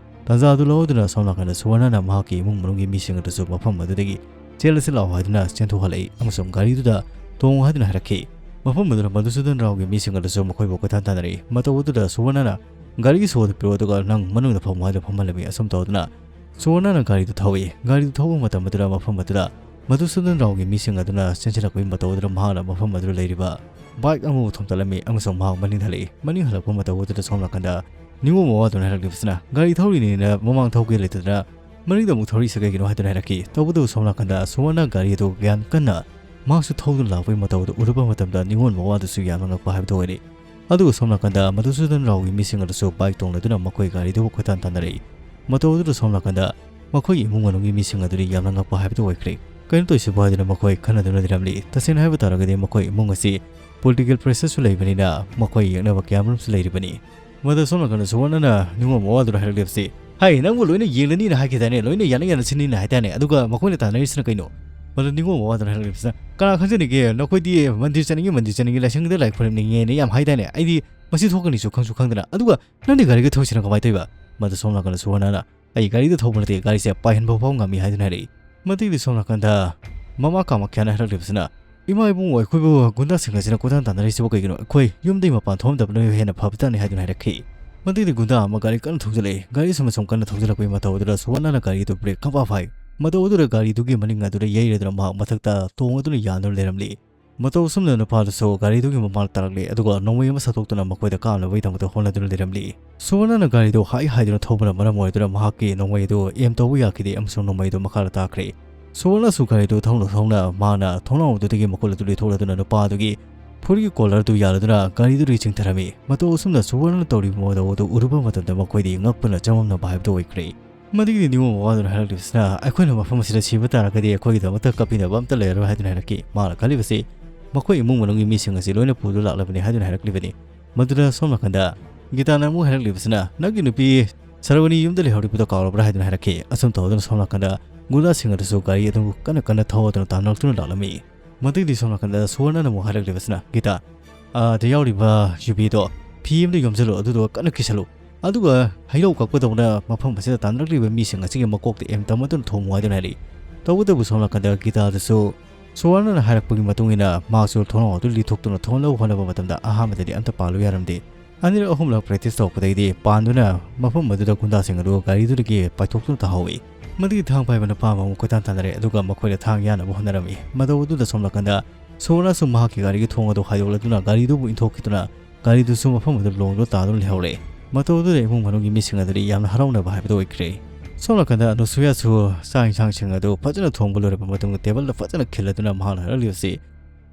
ꯇꯥꯟꯖꯥ ꯑꯗꯨ ꯂꯧꯗꯨꯅ ꯁꯣꯝ ꯅꯥꯀꯟꯗ ꯁꯨꯋꯔꯅꯅ ꯃꯍꯥꯛꯀꯤ ꯏꯃꯨꯡ ꯃꯅꯨꯡꯒꯤ ꯃꯤꯁꯤꯡ ꯑꯗꯨꯁꯨ ꯃꯐꯝ ꯑꯗꯨꯗꯒꯤ "ꯆꯦꯜꯂꯁꯤ ꯂꯥꯛꯑꯣ" ꯍꯥꯏꯗꯨꯅ ꯆꯦꯟꯊꯣꯛꯍꯜꯂꯛꯏ ꯑꯃꯁꯨꯡ ꯒꯥꯔꯤꯗꯨꯗ "ꯇꯣꯡꯉꯨ" ꯍꯥꯏꯗꯨꯅ ꯍꯥꯏꯔꯛꯈꯤ꯫ ꯃꯐꯝ ꯑꯗꯨꯗ ꯃꯙꯨꯁꯨꯗꯟ ꯔꯥꯎꯒꯤ ꯃꯤꯁꯤꯡ ꯑꯗꯨꯁꯨ ꯃꯈꯣꯏꯕꯨ ꯀꯣꯏꯇꯥꯟ ꯇꯥꯟꯅꯔꯛꯏ꯫ ꯃꯇꯧ ꯑꯗꯨꯗ ꯁꯨꯋꯔꯅꯅ "ꯒꯥꯔꯤꯒꯤ ꯁꯣ ꯑꯗꯨ ꯄꯤꯔꯛꯑꯣ, ꯑꯗꯨꯒ ꯅꯪ ꯃꯅꯨꯡꯗ ꯐꯝꯃꯨ" ꯍꯥꯏꯗꯨꯅ ꯐꯝꯍꯜꯂꯝꯃꯤ꯫ ꯑꯁꯨꯝ ꯇꯧꯗꯨꯅ ꯁꯨꯋꯔꯅꯅ ꯒꯥꯔꯤꯗꯨ ꯊꯧꯏ꯫ ꯒꯥꯔꯤꯗꯨ ꯊꯧꯕ ꯃꯇꯝ ꯑꯗꯨꯗ ꯃꯐꯝ ꯑꯗꯨꯗ ꯃꯗꯨꯁꯨꯗꯟ ꯔꯥꯎꯒꯤ ꯃꯤꯁꯤꯡ ꯑꯗꯨꯅ ꯆꯦꯟꯁꯤꯜꯂꯛꯄꯒꯤ ꯃꯇꯧ ꯑꯗꯨꯗ ꯃꯍꯥꯛꯅ ꯃꯐꯝ ꯑꯗꯨꯗ ꯂꯩꯔꯤꯕ ꯕꯥꯏꯛ ꯑꯃꯕꯨ ꯊꯣꯝꯇꯠꯂꯝꯃꯤ ꯑꯃꯁꯨꯡ ꯃꯍꯥꯛ ꯃꯅꯤꯡ ꯍꯜꯂꯛꯏ꯫ ꯃꯅꯤꯡ ꯍꯜꯂꯛꯄ ꯃꯇꯧ ꯑꯗꯨꯗ ꯁꯣꯝ ꯅꯥꯀꯟꯗ ꯅꯤꯉꯣꯜ ꯃꯋꯥꯗꯨꯅ ꯍꯥꯏꯔꯛꯂꯤꯕꯁꯤꯅ, "ꯒꯥꯔꯤ ꯊꯧꯔꯤꯅꯤꯅ ꯃꯃꯥꯡ ꯊꯧꯒꯦ ꯂꯩꯇꯗꯅ ꯃꯅꯤꯡꯗ ꯑꯃꯨꯛ ꯊꯧꯔꯤꯁꯦ ꯀꯩꯒꯤꯅꯣ?" ꯍꯥꯏꯗꯨꯅ ꯍꯥꯏꯔꯛꯈꯤ꯫ ꯇꯧꯕꯇꯕꯨ ꯁꯣꯝ ꯅꯥꯀꯟꯗ ꯁꯨꯋꯔꯅ ꯒꯥꯔꯤ ꯑꯗꯨ ꯌꯥꯝ ꯀꯟꯅ ꯃꯍꯥꯛꯁꯨ ꯊꯧꯗꯨꯅ ꯂꯥꯛꯄꯒꯤ ꯃꯇꯧ ꯑꯗꯨ ꯎꯔꯨꯕ ꯃꯇꯝꯗ ꯅꯤꯉꯣꯜ ꯃꯋꯥꯗꯨꯁꯨ ꯌꯥꯝꯅ ꯉꯛꯄ ꯍꯥꯏꯕꯗꯨ ꯑꯣꯏꯔꯦ꯫ ꯑꯗꯨꯒ ꯁꯣꯝ ꯅꯥꯀꯟꯗ ꯃꯗꯨꯁꯨꯗꯟ ꯔꯥꯎꯒꯤ ꯃꯤꯁꯤꯡ ꯑꯗꯨꯁꯨ ꯕꯥꯏꯛ ꯇꯣꯡꯂꯗꯨꯅ ꯃꯈꯣꯏ ꯒꯥꯔꯤꯗꯨꯕꯨ ꯀꯣꯏꯇꯥꯟ ꯇꯥꯟꯅꯔꯛꯏ꯫ ꯃꯇꯧ ꯑꯗꯨꯗ ꯁꯣꯝ ꯅꯥꯀꯟꯗ ꯃꯈꯣꯏꯒꯤ ꯏꯃꯨꯡ ꯃꯅꯨꯡꯒꯤ ꯃꯤꯁꯤꯡ ꯑꯗꯨꯗꯤ ꯌꯥꯝꯅ ꯉꯛꯄ ꯍꯥꯏꯕꯗꯨ ꯑꯣꯏꯈ꯭ꯔꯦ꯫ ꯀꯩꯅꯣ ꯇꯧꯔꯤꯁꯤꯕꯨ ꯍꯥꯏꯗꯨꯅ ꯃꯈꯣꯏ ꯈꯟꯅꯗꯨꯅ ꯂꯩꯔꯝꯂꯤ꯫ ꯇꯁꯦꯡꯅ ꯍꯥꯏꯕ ꯇꯥꯔꯒꯗꯤ ꯃꯈꯣꯏ ꯏꯃꯨꯡ ꯑꯁꯤ ꯄꯣꯂꯤꯇꯤꯀꯦꯜ ꯄ꯭ꯔꯦꯁꯔꯁꯨ ꯂꯩꯕꯅꯤꯅ ꯃꯈꯣꯏ ꯌꯦꯛꯅꯕ ꯀꯌꯥꯃꯔꯨꯝꯁꯨ ꯂꯩꯔꯤꯕꯅꯤ꯫ ꯃꯗꯨ ꯁꯣꯝ ꯅꯥꯀꯟꯗ ꯁꯨꯋꯔꯅꯅ ꯅꯤꯉꯣꯜ ꯃꯋꯥꯗꯨꯗ ꯍꯥꯏꯔꯛꯂꯤꯕꯁꯤ, "ꯍꯥꯏ, ꯅꯪꯕꯨ ꯂꯣꯏꯅ ꯌꯦꯡꯂꯅꯤꯅ ꯍꯥꯏꯈꯤꯗꯥꯏꯅꯦ, ꯂꯣꯏꯅ ꯌꯥꯅ ꯌꯥꯅ ꯁꯤꯟꯅꯤꯅ ꯍꯥꯏꯗꯥꯏꯅꯦ, ꯑꯗꯨꯒ ꯃꯈꯣꯏꯅ ꯇꯥꯟꯅꯔꯤꯁꯤꯅ ꯀꯩꯅꯣ?" ꯃꯗꯨ ꯅꯤꯉꯣꯜ ꯃꯋꯥꯗꯨꯅ ꯍꯥꯏꯔꯛꯂꯤꯕꯁꯤꯅ, "ꯀꯅꯥ ꯈꯪꯖꯅꯤꯒꯦ, ꯅꯈꯣꯏꯗꯤ ꯃꯟꯗꯤꯔ ꯆꯠꯅꯤꯡꯉꯤ, ꯃꯟꯗꯤꯔ ꯆꯠꯅꯤꯡꯉꯤ, ꯂꯥꯏꯁꯪꯗ ꯂꯥꯏ ꯈꯨꯔꯨꯝꯅꯤꯡꯉꯦꯅ ꯌꯥꯝ ꯍꯥꯏꯗꯥꯏꯅꯦ, ꯑꯩꯗꯤ ꯃꯁꯤ ꯊꯣꯛꯀꯅꯤꯁꯨ ꯈꯪꯁꯨ ꯈꯪꯗꯅ, ꯑꯗꯨꯒ ꯅꯪꯗꯤ ꯒꯥꯔꯤꯒ ꯊꯧꯔꯤꯁꯤꯅ ꯀꯃꯥꯏꯅ ꯇꯧꯔꯤꯕ?" ꯃꯗꯨ ꯁꯣꯝ ꯅꯥꯀꯟꯗ ꯁꯨꯋꯔꯅꯅ, "ꯑꯩ ꯒꯥꯔꯤꯗ ꯊꯧꯕ ꯅꯠꯇꯦ, ꯒꯥꯔꯤꯁꯦ ꯄꯥꯏꯍꯟꯕ ꯐꯥꯎ ꯉꯝꯃꯤ" ꯍꯥꯏꯗꯨꯅ ꯍꯥꯏꯔꯛꯏ꯫ ꯃꯇꯦꯛꯗꯤ ꯁꯣꯝ ꯅꯥꯀꯟꯗ ꯃꯃꯥ ꯀꯥꯃꯥꯈ꯭ꯌꯥꯅ ꯍꯥꯏꯔꯛꯂꯤꯕꯁꯤꯅ, "ꯏꯃꯥ ꯏꯕꯨꯡꯉꯣ, ꯑꯩꯈꯣꯏꯕꯨ ꯒꯨꯟꯗꯥꯁꯤꯡ ꯑꯁꯤꯅ ꯀꯣꯏꯇꯥꯟ ꯇꯥꯟꯅꯔꯤꯁꯤꯕꯨ ꯀꯩꯒꯤꯅꯣ? ꯑꯩꯈꯣꯏ ꯌꯨꯝꯗꯒꯤ ꯃꯄꯥꯟ ꯊꯣꯛꯍꯟꯗꯕꯅ ꯍꯦꯟꯅ ꯐꯕꯖꯥꯠꯅꯤ" ꯍꯥꯏꯗꯨꯅ ꯍꯥꯏꯔꯛꯈꯤ꯫ ꯃꯇꯦꯛꯗꯤ ꯒꯨꯟꯗꯥ ꯑꯃ ꯒꯥꯔꯤ ꯀꯟꯅ ꯊꯧꯖꯤꯜꯂꯛꯏ꯫ ꯒꯥꯔꯤ ꯑꯁꯨꯝ ꯑꯁꯨꯝ ꯀꯟꯅ ꯊꯧꯖꯤꯜꯂꯛꯄꯒꯤ ꯃꯇꯧ ꯑꯗꯨꯗ ꯁꯨꯋꯔꯅꯅ ꯒꯥꯔꯤ ꯑꯗꯨ ꯕ꯭ꯔꯦꯛ ꯈꯪꯐꯥ ꯐꯥꯏ꯫ ꯃꯇꯧ ꯑꯗꯨꯗ ꯒꯥꯔꯤꯗꯨꯒꯤ ꯃꯅꯤꯡ ꯑꯗꯨꯗ ꯌꯩꯔꯗꯨꯅ ꯃꯍꯥꯛ ꯃꯊꯛꯇ ꯇꯣꯡꯉꯗꯨꯅ ꯌꯥꯟꯗꯨꯅ ꯂꯩꯔꯝꯂꯤ꯫ ꯃꯇꯧ ꯑꯁꯨꯝꯅ ꯅꯨꯄꯥꯗꯨꯁꯨ ꯒꯥꯔꯤꯗꯨꯒꯤ ꯃꯃꯥꯡꯗ ꯇꯥꯔꯛꯂꯦ, ꯑꯗꯨꯒ ꯅꯣꯡꯃꯩ ꯑꯃ ꯁꯠꯇꯣꯛꯇꯨꯅ ꯃꯈꯣꯏꯗ ꯀꯥꯞꯅꯕꯒꯤꯗꯃꯛꯇ ꯍꯣꯠꯅꯗꯨꯅ ꯂꯩꯔꯝꯂꯤ꯫ ꯁꯨꯋꯔꯅꯅ ꯒꯥꯔꯤꯗꯨ ꯍꯥꯏ ꯍꯥꯏꯗꯨꯅ ꯊꯧꯕꯅ ꯃꯔꯝ ꯑꯣꯏꯗꯨꯅ ꯃꯍꯥꯛꯀꯤ ꯅꯣꯡꯃꯩ ꯑꯗꯨ ꯑꯦꯝ ꯇꯧꯕ ꯌꯥꯈꯤꯗꯦ ꯑꯃꯁꯨꯡ ꯅꯣꯡꯃꯩ ꯑꯗꯨ ꯃꯈꯥꯗ ꯇꯥꯈ꯭ꯔꯦ꯫ ꯁꯨꯋꯔꯅꯁꯨ ꯒꯥꯔꯤꯗꯨ ꯊꯧꯅ ꯊꯧꯅ ꯃꯍꯥꯛꯅ ꯊꯣꯡꯅꯥꯎ ꯑꯗꯨꯗꯒꯤ ꯃꯈꯨꯠ ꯑꯗꯨ ꯂꯤꯊꯣꯛꯂꯗꯨꯅ ꯅꯨꯄꯥ ꯑꯗꯨꯒꯤ ꯐꯨꯔꯤꯠꯀꯤ ꯀꯣꯂꯔ ꯑꯗꯨ ꯌꯥꯜꯂꯗꯨꯅ ꯒꯥꯔꯤꯗꯨꯗꯒꯤ ꯆꯤꯡꯊꯔꯝꯃꯤ꯫ ꯃꯇꯧ ꯑꯁꯨꯝꯅ ꯁꯨꯋꯔꯅ ꯇꯧꯔꯤꯕ ꯃꯑꯣꯡ ꯑꯗꯨ ꯎꯔꯨꯕ ꯃꯇꯝꯗ ꯃꯈꯣꯏꯗꯤ ꯉꯛꯄꯅ ꯆꯃꯝꯅꯕ ꯍꯥꯏꯕꯗꯨ ꯑꯣꯏꯈ꯭ꯔꯦ꯫ ꯃꯗꯨꯒꯤꯗꯤ ꯅꯤꯉꯣꯜ ꯃꯋꯥꯗꯨꯅ ꯍꯥꯏꯔꯛꯂꯤꯕꯁꯤꯅ, "ꯑꯩꯈꯣꯏꯅ ꯃꯐꯝ ꯑꯁꯤꯗ ꯁꯤꯕ ꯇꯥꯔꯒꯗꯤ ꯑꯩꯈꯣꯏꯒꯤꯗꯃꯛꯇ ꯀꯞꯄꯤꯅꯕ ꯑꯝꯇ ꯂꯩꯔꯔꯣꯏ" ꯍꯥꯏꯗꯨꯅ ꯍꯥꯏꯔꯛꯈꯤ꯫ ꯃꯥꯅ ꯈꯜꯂꯤꯕꯁꯤ, "ꯃꯈꯣꯏ ꯏꯃꯨꯡ ꯃꯅꯨꯡꯒꯤ ꯃꯤꯁꯤꯡ ꯑꯁꯤ ꯂꯣꯏꯅ ꯄꯨꯗꯨꯅ ꯂꯥꯛꯂꯕꯅꯤ" ꯍꯥꯏꯗꯨꯅ ꯍꯥꯏꯔꯛꯂꯤꯕꯅꯤ꯫ ꯃꯗꯨꯗ ꯁꯣꯝ ꯅꯥꯀꯟꯗ ꯒꯤꯇꯥꯅ ꯑꯃꯨꯛ ꯍꯥꯏꯔꯛꯂꯤꯕꯁꯤꯅ, "ꯅꯪꯒꯤ ꯅꯨꯄꯤ ꯁꯔꯕꯅꯤ ꯌꯨꯝꯗ ꯂꯩꯍꯧꯔꯤꯕꯗꯣ ꯀꯥꯎꯔꯕ꯭ꯔꯥ?" ꯍꯥꯏꯗꯨꯅ ꯍꯥꯏꯔꯛꯈꯤ꯫ ꯑꯁꯨꯝ ꯇꯧꯗꯨꯅ ꯁꯣꯝ ꯅꯥꯀꯟꯗ ꯒꯨꯟꯗꯥꯁꯤꯡ ꯑꯗꯨꯁꯨ ꯒꯥꯔꯤ ꯑꯗꯨ ꯀꯟꯅ ꯀꯟꯅ ꯊꯧꯗꯨꯅ ꯇꯥꯟꯅꯔꯛꯇꯨꯅ ꯂꯥꯛꯂꯝꯃꯤ꯫ ꯃꯇꯦꯛꯗꯤ ꯁꯣꯝ ꯅꯥꯀꯟꯗ ꯁꯨꯋꯔꯅꯅ ꯑꯃꯨꯛ ꯍꯥꯏꯔꯛꯂꯤꯕꯁꯤꯅ, "ꯒꯤꯇꯥ, ꯑꯥꯗ ꯌꯥꯎꯔꯤꯕ ꯌꯨꯕꯤꯗꯣ ꯐꯤ ꯑꯃꯗ ꯌꯣꯝꯁꯤꯜꯂꯨ, ꯑꯗꯨꯗꯨꯒ ꯀꯟꯅ ꯀꯤꯁꯜꯂꯨ꯫ ꯑꯗꯨꯒ ꯍꯩꯅꯧ ꯀꯛꯄꯗꯧꯅ ꯃꯐꯝ ꯑꯁꯤꯗ ꯇꯥꯟꯅꯔꯛꯂꯤꯕ ꯃꯤꯁꯤꯡ ꯑꯁꯤꯒꯤ ꯃꯀꯣꯛꯇ ꯑꯦꯝ ꯇꯝꯃꯗꯨꯅ ꯊꯣꯝꯃꯨ" ꯍꯥꯏꯗꯨꯅ ꯍꯥꯏꯔꯛꯏ꯫ ꯇꯧꯕꯇꯕꯨ ꯁꯣꯝ ꯅꯥꯀꯟꯗ ꯒꯤꯇꯥꯗꯁꯨ ꯁꯨꯋꯔꯅꯅ ꯍꯥꯏꯔꯛꯄꯒꯤ ꯃꯇꯨꯡ ꯏꯟꯅ ꯃꯍꯥꯛꯁꯨ ꯊꯣꯡꯅꯥꯎ ꯑꯗꯨ ꯂꯤꯊꯣꯛꯇꯨꯅ ꯊꯣꯛꯍꯟꯅꯕ ꯍꯣꯠꯅꯕ ꯃꯇꯝꯗ ꯑꯍꯥꯟꯕꯗꯗꯤ ꯑꯝꯇ ꯄꯥꯜꯂꯨ ꯌꯥꯔꯝꯗꯦ꯫ ꯑꯅꯤꯔꯛ ꯑꯍꯨꯝꯂꯛ ꯄ꯭ꯔꯦꯛꯇꯤꯁ ꯇꯧꯔꯛꯄꯗꯒꯤꯗꯤ ꯄꯥꯟꯗꯨꯅ ꯃꯐꯝ ꯑꯗꯨꯗ ꯒꯨꯟꯗꯥꯁꯤꯡ ꯑꯗꯨ ꯒꯥꯔꯤꯗꯨꯗꯒꯤ ꯄꯥꯏꯊꯣꯛꯇꯨꯅ ꯇꯥꯍꯧꯏ꯫ ꯃꯗꯨꯒꯤ ꯊꯥꯡ ꯄꯥꯏꯕ ꯅꯨꯄꯥ ꯑꯃ ꯑꯃꯨꯛ ꯀꯣꯏꯇꯥꯟ ꯇꯥꯟꯅꯔꯦ, ꯑꯗꯨꯒ ꯃꯈꯣꯏꯅ ꯊꯥꯡ ꯌꯥꯅꯕ ꯍꯣꯠꯅꯔꯝꯃꯤ꯫ ꯃꯇꯧ ꯑꯗꯨꯗ ꯁꯣꯝ ꯅꯥꯀꯟꯗ ꯁꯨꯋꯔꯅꯁꯨ ꯃꯍꯥꯛꯀꯤ ꯒꯥꯔꯤꯒꯤ ꯊꯣꯡ ꯑꯗꯨ ꯍꯥꯏꯗꯣꯛꯂꯗꯨꯅ ꯒꯥꯔꯤꯗꯨꯕꯨ ꯏꯟꯊꯣꯛꯈꯤꯗꯨꯅ ꯒꯥꯔꯤꯗꯨꯁꯨ ꯃꯐꯝ ꯑꯗꯨ ꯂꯣꯡꯗꯨꯅ ꯇꯥꯗꯨꯅ ꯂꯩꯍꯧꯔꯦ꯫ ꯃꯇꯧ ꯑꯗꯨꯗ ꯏꯃꯨꯡ ꯃꯅꯨꯡꯒꯤ ꯃꯤꯁꯤꯡ ꯑꯗꯨꯗꯤ ꯌꯥꯝꯅ ꯍꯔꯥꯎꯅꯕ ꯍꯥꯏꯕꯗꯨ ꯑꯣꯏꯈ꯭ꯔꯦ꯫ ꯁꯣꯝ ꯅꯥꯀꯟꯗ ꯅꯨꯁꯨꯌꯥꯁꯨ ꯆꯥꯛ ꯏꯟꯁꯥꯡꯁꯤꯡ ꯑꯗꯨ ꯐꯖꯅ ꯊꯣꯡꯕ ꯂꯣꯏꯔꯕ ꯃꯇꯨꯡꯗ ꯇꯦꯕꯜꯗ ꯐꯖꯅ ꯈꯤꯜꯂꯗꯨꯅ ꯃꯍꯥꯛꯅ ꯍꯥꯏꯔꯛꯂꯤꯕꯁꯤ,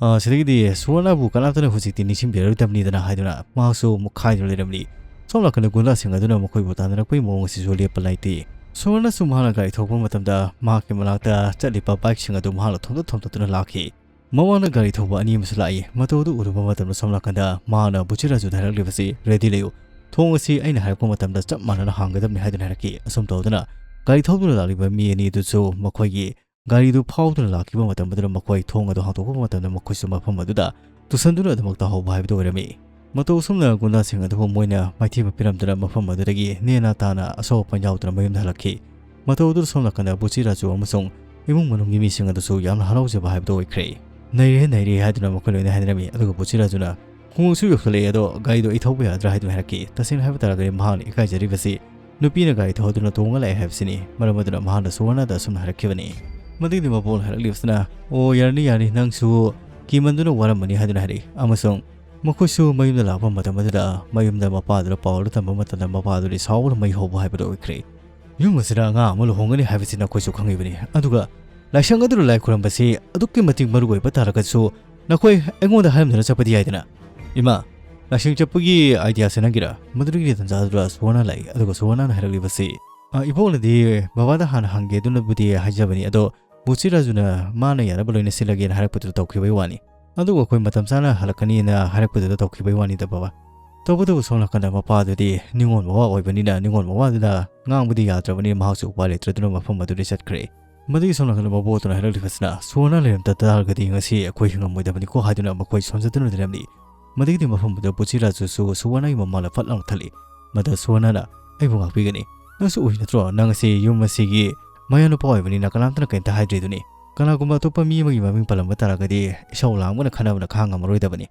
"ꯑ, ꯁꯤꯗꯒꯤꯗꯤ ꯁꯨꯋꯔꯅꯕꯨ ꯀꯅꯥꯝꯇꯅ ꯍꯧꯖꯤꯛꯇꯤ ꯅꯤꯡꯁꯤꯡꯕꯤꯔꯔꯣꯏꯗꯕꯅꯤꯗꯅ" ꯍꯥꯏꯗꯨꯅ ꯃꯍꯥꯛꯁꯨ ꯃꯨꯛꯈꯥꯏꯗꯨꯅ ꯂꯩꯔꯝꯂꯤ꯫ ꯁꯣꯝ ꯅꯥꯀꯟꯗ ꯒꯨꯟꯗꯥꯁꯤꯡ ꯑꯗꯨꯅ ꯃꯈꯣꯏꯕꯨ ꯇꯥꯟꯅꯔꯛꯄꯒꯤ ꯃꯑꯣꯡ ꯑꯁꯤꯁꯨ ꯂꯦꯞꯄ ꯂꯩꯇꯦ꯫ ꯁꯨꯋꯔꯅꯁꯨ ꯃꯍꯥꯛꯅ ꯒꯥꯔꯤ ꯊꯧꯔꯛꯄ ꯃꯇꯝꯗ ꯃꯍꯥꯛꯀꯤ ꯃꯅꯥꯛꯇ ꯆꯠꯂꯤꯕ ꯕꯥꯏꯛꯁꯤꯡ ꯑꯗꯨ ꯃꯍꯥꯛꯅ ꯊꯣꯝꯗꯠ ꯊꯣꯝꯗꯠꯇꯨꯅ ꯂꯥꯛꯈꯤ꯫ ꯃꯃꯥꯡꯗ ꯒꯥꯔꯤ ꯊꯧꯕ ꯑꯅꯤ ꯑꯃꯁꯨ ꯂꯥꯛꯏ꯫ ꯃꯇꯧ ꯑꯗꯨ ꯎꯔꯨꯕ ꯃꯇꯝꯗ ꯁꯣꯝ ꯅꯥꯀꯟꯗ ꯃꯍꯥꯛꯅ ꯕꯨꯆꯤꯔꯥꯖꯨꯗ ꯍꯥꯏꯔꯛꯂꯤꯕꯁꯤ, "ꯔꯦꯗꯤ ꯂꯩꯌꯨ꯫ ꯊꯣꯡ ꯑꯁꯤ ꯑꯩꯅ ꯍꯥꯏꯔꯛꯄ ꯃꯇꯝꯗ ꯆꯞ ꯃꯥꯟꯅꯅ ꯍꯥꯡꯒꯗꯕꯅꯤ" ꯍꯥꯏꯗꯨꯅ ꯍꯥꯏꯔꯛꯈꯤ꯫ ꯑꯁꯨꯝ ꯇꯧꯗꯨꯅ ꯒꯥꯔꯤ ꯊꯧꯗꯨꯅ ꯂꯥꯛꯂꯤꯕ ꯃꯤ ꯑꯅꯤ ꯑꯗꯨꯁꯨ ꯃꯈꯣꯏꯒꯤ ꯒꯥꯔꯤꯗꯨ ꯐꯥꯎꯗꯨꯅ ꯂꯥꯛꯈꯤꯕ ꯃꯇꯝ ꯑꯗꯨꯗ ꯃꯈꯣꯏ ꯊꯣꯡ ꯑꯗꯨ ꯍꯥꯡꯗꯣꯛꯄ ꯃꯇꯝꯗ ꯃꯈꯣꯏꯁꯨ ꯃꯐꯝ ꯑꯗꯨꯗ ꯇꯨꯁꯟꯗꯨꯅ ꯑꯗꯨꯃꯛ ꯇꯥꯍꯧꯕ ꯍꯥꯏꯕꯗꯨ ꯑꯣꯏꯔꯝꯃꯤ꯫ ꯃꯇꯧ ꯑꯁꯨꯝꯅ ꯒꯨꯟꯗꯥꯁꯤꯡ ꯑꯗꯨꯕꯨ ꯃꯣꯏꯅ ꯃꯥꯏꯊꯤꯕ ꯄꯤꯔꯝꯗꯨꯅ ꯃꯐꯝ ꯑꯗꯨꯗꯒꯤ ꯅꯦꯅꯥ ꯇꯥꯅ ꯑꯁꯣꯛ ꯑꯄꯟ ꯌꯥꯎꯗꯅ ꯃꯌꯨꯝꯗ ꯍꯜꯂꯛꯈꯤ꯫ ꯃꯇꯧ ꯑꯗꯨꯗ ꯁꯣꯝ ꯅꯥꯀꯟꯗ ꯕꯨꯆꯤꯔꯥꯖꯨ ꯑꯃꯁꯨꯡ ꯏꯃꯨꯡ ꯃꯅꯨꯡꯒꯤ ꯃꯤꯁꯤꯡ ꯑꯗꯨꯁꯨ ꯌꯥꯝꯅ ꯍꯔꯥꯎꯖꯕ ꯍꯥꯏꯕꯗꯨ ꯑꯣꯏꯈ꯭ꯔꯦ꯫ "ꯅꯩꯔꯦ, ꯅꯩꯔꯦ" ꯍꯥꯏꯗꯨꯅ ꯃꯈꯣꯏ ꯂꯣꯏꯅ ꯍꯥꯏꯅꯔꯝꯃꯤ꯫ ꯑꯗꯨꯒ ꯕꯨꯆꯤꯔꯥꯖꯨꯅ, "ꯈꯣꯡꯎꯞꯁꯨ ꯌꯧꯁꯜꯂꯛꯑꯦ, ꯑꯗꯣ ꯒꯥꯔꯤꯗꯣ ꯑꯩ ꯊꯧꯕ ꯌꯥꯗ꯭ꯔꯥ?" ꯍꯥꯏꯗꯨꯅ ꯍꯥꯏꯔꯛꯈꯤ꯫ ꯇꯁꯦꯡꯅ ꯍꯥꯏꯕ ꯇꯥꯔꯒꯗꯤ ꯃꯍꯥꯛꯅ ꯏꯀꯥꯏꯖꯔꯤꯕꯁꯤ ꯅꯨꯄꯤꯅ ꯒꯥꯔꯤ ꯊꯧꯗꯨꯅ ꯇꯣꯡꯉ ꯂꯥꯛꯑꯦ ꯍꯥꯏꯕꯁꯤꯅꯤ꯫ ꯃꯔꯝ ꯑꯗꯨꯅ ꯃꯍꯥꯛꯅ ꯁꯨꯋꯔꯅꯗ ꯑꯁꯨꯝꯅ ꯍꯥꯏꯔꯛꯈꯤꯕꯅꯤ꯫ ꯃꯗꯨꯒꯤꯗꯤ ꯃꯄꯣꯛꯅ ꯍꯥꯏꯔꯛꯂꯤꯕꯁꯤꯅ, "ꯑꯣ, ꯌꯥꯔꯅꯤ, ꯌꯥꯔꯅꯤ, ꯅꯪꯁꯨ ꯀꯤꯃꯟꯗꯨꯅ ꯋꯥꯔꯝꯃꯅꯤ" ꯍꯥꯏꯗꯨꯅ ꯍꯥꯏꯔꯛꯏ꯫ ꯑꯃꯁꯨꯡ ꯃꯈꯣꯏꯁꯨ ꯃꯌꯨꯝꯗ ꯂꯥꯛꯄ ꯃꯇꯝ ꯑꯗꯨꯗ ꯃꯌꯨꯝꯗ ꯃꯄꯥꯗꯨꯗ ꯄꯥꯎ ꯑꯗꯨ ꯇꯝꯕ ꯃꯇꯝꯗ ꯃꯄꯥꯗꯨꯗꯤ ꯁꯥꯎꯕꯅ ꯃꯩ ꯍꯧꯕ ꯍꯥꯏꯕꯗꯨ ꯑꯣꯏꯈ꯭ꯔꯦ꯫ "ꯌꯨꯝ ꯑꯁꯤꯗ ꯑꯉꯥꯡ ꯑꯃ ꯂꯨꯍꯣꯡꯒꯅꯤ ꯍꯥꯏꯕꯁꯤ ꯅꯈꯣꯏꯁꯨ ꯈꯪꯉꯤꯕꯅꯤ꯫ ꯑꯗꯨꯒ ꯂꯥꯏꯁꯪ ꯑꯗꯨꯗ ꯂꯥꯏ ꯈꯨꯔꯨꯝꯕꯁꯤ ꯑꯗꯨꯛꯀꯤ ꯃꯇꯤꯛ ꯃꯔꯨ ꯑꯣꯏꯕ ꯇꯥꯔꯒꯁꯨ ꯅꯈꯣꯏ ꯑꯩꯉꯣꯟꯗ ꯍꯥꯏꯔꯝꯗꯅ ꯆꯠꯄꯗꯤ ꯌꯥꯏꯗꯅ꯫ ꯏꯃꯥ, ꯂꯥꯏꯁꯪ ꯆꯠꯄꯒꯤ ꯑꯥꯏꯗꯤꯌꯥꯁꯦ ꯅꯪꯒꯤꯔ?" ꯃꯗꯨꯗꯒꯤ ꯇꯟꯖꯥꯗꯨꯗ ꯁꯨꯋꯔꯅ ꯂꯥꯛꯏ꯫ ꯑꯗꯨꯒ ꯁꯨꯋꯔꯅꯅ ꯍꯥꯏꯔꯛꯂꯤꯕꯁꯤ, "ꯑ, ꯏꯕꯣꯛꯅꯗꯤ ꯕꯕꯥꯗ ꯍꯥꯟꯅ ꯍꯪꯒꯦ ꯑꯗꯨꯅꯕꯨꯗꯤ ꯍꯥꯏꯖꯕꯅꯤ, ꯑꯗꯣ ꯕꯨꯆꯤꯔꯥꯖꯨꯅ ꯃꯥꯅ ꯌꯥꯅꯕ ꯂꯣꯏꯅ ꯁꯤꯜꯂꯒꯦꯅ ꯍꯥꯏꯔꯛꯄꯗꯨꯗ ꯇꯧꯈꯤꯕꯒꯤ ꯋꯥꯅꯤ꯫ ꯑꯗꯨꯒ ꯑꯩꯈꯣꯏ ꯃꯇꯝ ꯆꯥꯅ ꯍꯜꯂꯛꯀꯅꯤꯅ ꯍꯥꯏꯔꯛꯄꯗꯨꯗ ꯇꯧꯈꯤꯕꯒꯤ ꯋꯥꯅꯤꯗ ꯕꯕꯥ꯫ ꯇꯧꯕꯇꯕꯨ ꯁꯣꯝ ꯅꯥꯀꯟꯗ ꯃꯄꯥꯗꯨꯗꯤ ꯅꯤꯉꯣꯜ ꯃꯋꯥ ꯑꯣꯏꯕꯅꯤꯅ ꯅꯤꯉꯣꯜ ꯃꯋꯥꯗꯨꯗ ꯉꯥꯡꯕꯗꯤ ꯌꯥꯗ꯭ꯔꯕꯅꯤꯅ ꯃꯍꯥꯛꯁꯨ ꯎꯄꯥꯏ ꯂꯩꯇ꯭ꯔꯗꯨꯅ ꯃꯐꯝ ꯑꯗꯨꯗ ꯆꯠꯈ꯭ꯔꯦ꯫ ꯃꯗꯨꯒꯤ ꯁꯣꯝ ꯅꯥꯀꯟꯗ ꯃꯕꯣꯛꯇꯨꯅ ꯍꯥꯏꯔꯛꯂꯤꯕꯁꯤꯅ, ꯁꯨꯋꯔꯅ ꯂꯩꯔꯝꯗ ꯇꯥꯔꯒꯗꯤ ꯉꯁꯤ ꯑꯩꯈꯣꯏ ꯍꯤꯡꯉꯝꯃꯣꯏꯗꯕꯅꯤꯀꯣ" ꯍꯥꯏꯗꯨꯅ ꯃꯈꯣꯏ ꯁꯣꯟꯖꯗꯨꯅ ꯂꯩꯔꯝꯂꯤ꯫ ꯃꯗꯨꯒꯤꯗꯤ ꯃꯐꯝꯗꯨꯗ ꯕꯨꯆꯤꯔꯥꯖꯨꯁꯨ ꯁꯨꯋꯔꯅꯒꯤ ꯃꯃꯥꯡꯗ ꯐꯠ ꯂꯥꯎꯅ ꯊꯠꯂꯤ꯫ ꯃꯗꯨ ꯁꯨꯋꯔꯅꯅ, "ꯑꯩꯕꯨ ꯉꯥꯛꯄꯤꯒꯅꯤ꯫ ꯅꯪꯁꯨ ꯎꯏ ꯅꯠꯇ꯭ꯔꯣ? ꯅꯪ ꯑꯁꯤ ꯌꯨꯝ ꯑꯁꯤꯒꯤ ꯃꯌꯥꯅꯨꯄꯥ ꯑꯣꯏꯕꯅꯤꯅ ꯀꯅꯥꯝꯇꯅ ꯀꯔꯤꯝꯇ ꯍꯥꯏꯗ꯭ꯔꯤꯗꯨꯅꯤ꯫ ꯀꯅꯥꯒꯨꯝꯕ ꯑꯇꯣꯞꯄ ꯃꯤ ꯑꯃꯒꯤ ꯃꯃꯤꯡ ꯄꯜꯂꯝꯕ ꯇꯥꯔꯒꯗꯤ ꯏꯁꯧ ꯂꯥꯡꯕꯅ ꯈꯟꯅꯕꯅ ꯈꯥꯡ ꯉꯝꯃꯔꯣꯏꯗꯕꯅꯤ꯫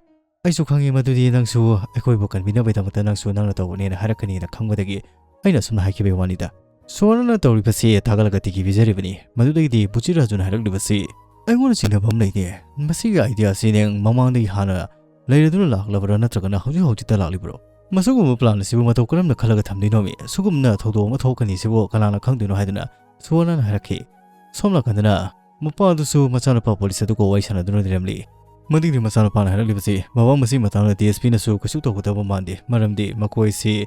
ꯑꯩꯁꯨ ꯈꯪꯉꯤ ꯃꯗꯨꯗꯤ ꯅꯪꯁꯨ ꯑꯩꯈꯣꯏꯕꯨ ꯀꯟꯕꯤꯅꯕꯒꯤꯗꯃꯛꯇ ꯅꯪꯁꯨ ꯅꯪꯅ ꯇꯧꯕꯅꯦꯅ ꯍꯥꯏꯔꯛꯀꯅꯤꯅ ꯈꯪꯕꯗꯒꯤ ꯑꯩꯅ ꯑꯁꯨꯝꯅ ꯍꯥꯏꯈꯤꯕꯒꯤ ꯋꯥꯅꯤꯗ꯫ ꯁꯨꯋꯔꯅꯅ ꯇꯧꯔꯤꯕꯁꯤ ꯊꯥꯒꯠꯂꯒ ꯇꯤꯀꯤ ꯄꯤꯖꯔꯤꯕꯅꯤ꯫ ꯃꯗꯨꯗꯒꯤꯗꯤ ꯕꯨꯆꯤꯔꯥꯖꯨꯅ ꯍꯥꯏꯔꯛꯂꯤꯕꯁꯤ, "ꯑꯩꯉꯣꯟꯗ ꯆꯤꯡꯅꯕ ꯑꯃ ꯂꯩꯇꯦ꯫ ꯃꯁꯤꯒꯤ ꯑꯥꯏꯗꯤꯌꯥꯁꯤ ꯅꯪ ꯃꯃꯥꯡꯗꯒꯤ ꯍꯥꯟꯅ ꯂꯩꯔꯗꯨꯅ ꯂꯥꯛꯂꯕ꯭ꯔꯥ, ꯅꯠꯇ꯭ꯔꯒꯅ ꯍꯧꯖꯤꯛ ꯍꯧꯖꯤꯛꯇ ꯂꯥꯛꯂꯤꯕ꯭ꯔꯣ? ꯃꯁꯤꯒꯨꯝꯕ ꯄ꯭ꯂꯥꯟ ꯑꯁꯤꯕꯨ ꯃꯇꯧ ꯀꯔꯝꯅ ꯈꯜꯂꯒ ꯊꯝꯗꯣꯏꯅꯣꯃꯤ? ꯁꯤꯒꯨꯝꯅ ꯊꯧꯗꯣꯛ ꯑꯃ ꯊꯣꯛꯀꯅꯤ ꯁꯤꯕꯨ ꯀꯅꯥꯅ ꯈꯪꯗꯣꯏꯅꯣ?" ꯍꯥꯏꯗꯨꯅ ꯁꯨꯋꯔꯅꯅ ꯍꯥꯏꯔꯛꯈꯤ꯫ ꯁꯣꯝ ꯅꯥꯀꯟꯗꯅ ꯃꯄꯥ ꯑꯗꯨꯁꯨ ꯃꯆꯥꯅꯨꯄꯥ ꯄꯨꯂꯤꯁ ꯑꯗꯨꯒ ꯋꯥꯔꯤ ꯁꯥꯟꯅꯗꯨꯅ ꯂꯩꯔꯝꯂꯤ꯫ ꯃꯗꯨꯒꯤ ꯃꯆꯥꯅꯨꯄꯥꯅ ꯍꯥꯏꯔꯛꯂꯤꯕꯁꯤ, "ꯃꯃꯥ, ꯃꯁꯤ ꯃꯇꯥꯡꯗ ꯗꯤ ꯑꯦꯁ ꯄꯤꯅꯁꯨ ꯀꯩꯁꯨ ꯇꯧꯒꯗꯕ ꯃꯥꯟꯗꯦ, ꯃꯔꯝꯗꯤ ꯃꯈꯣꯏꯁꯤ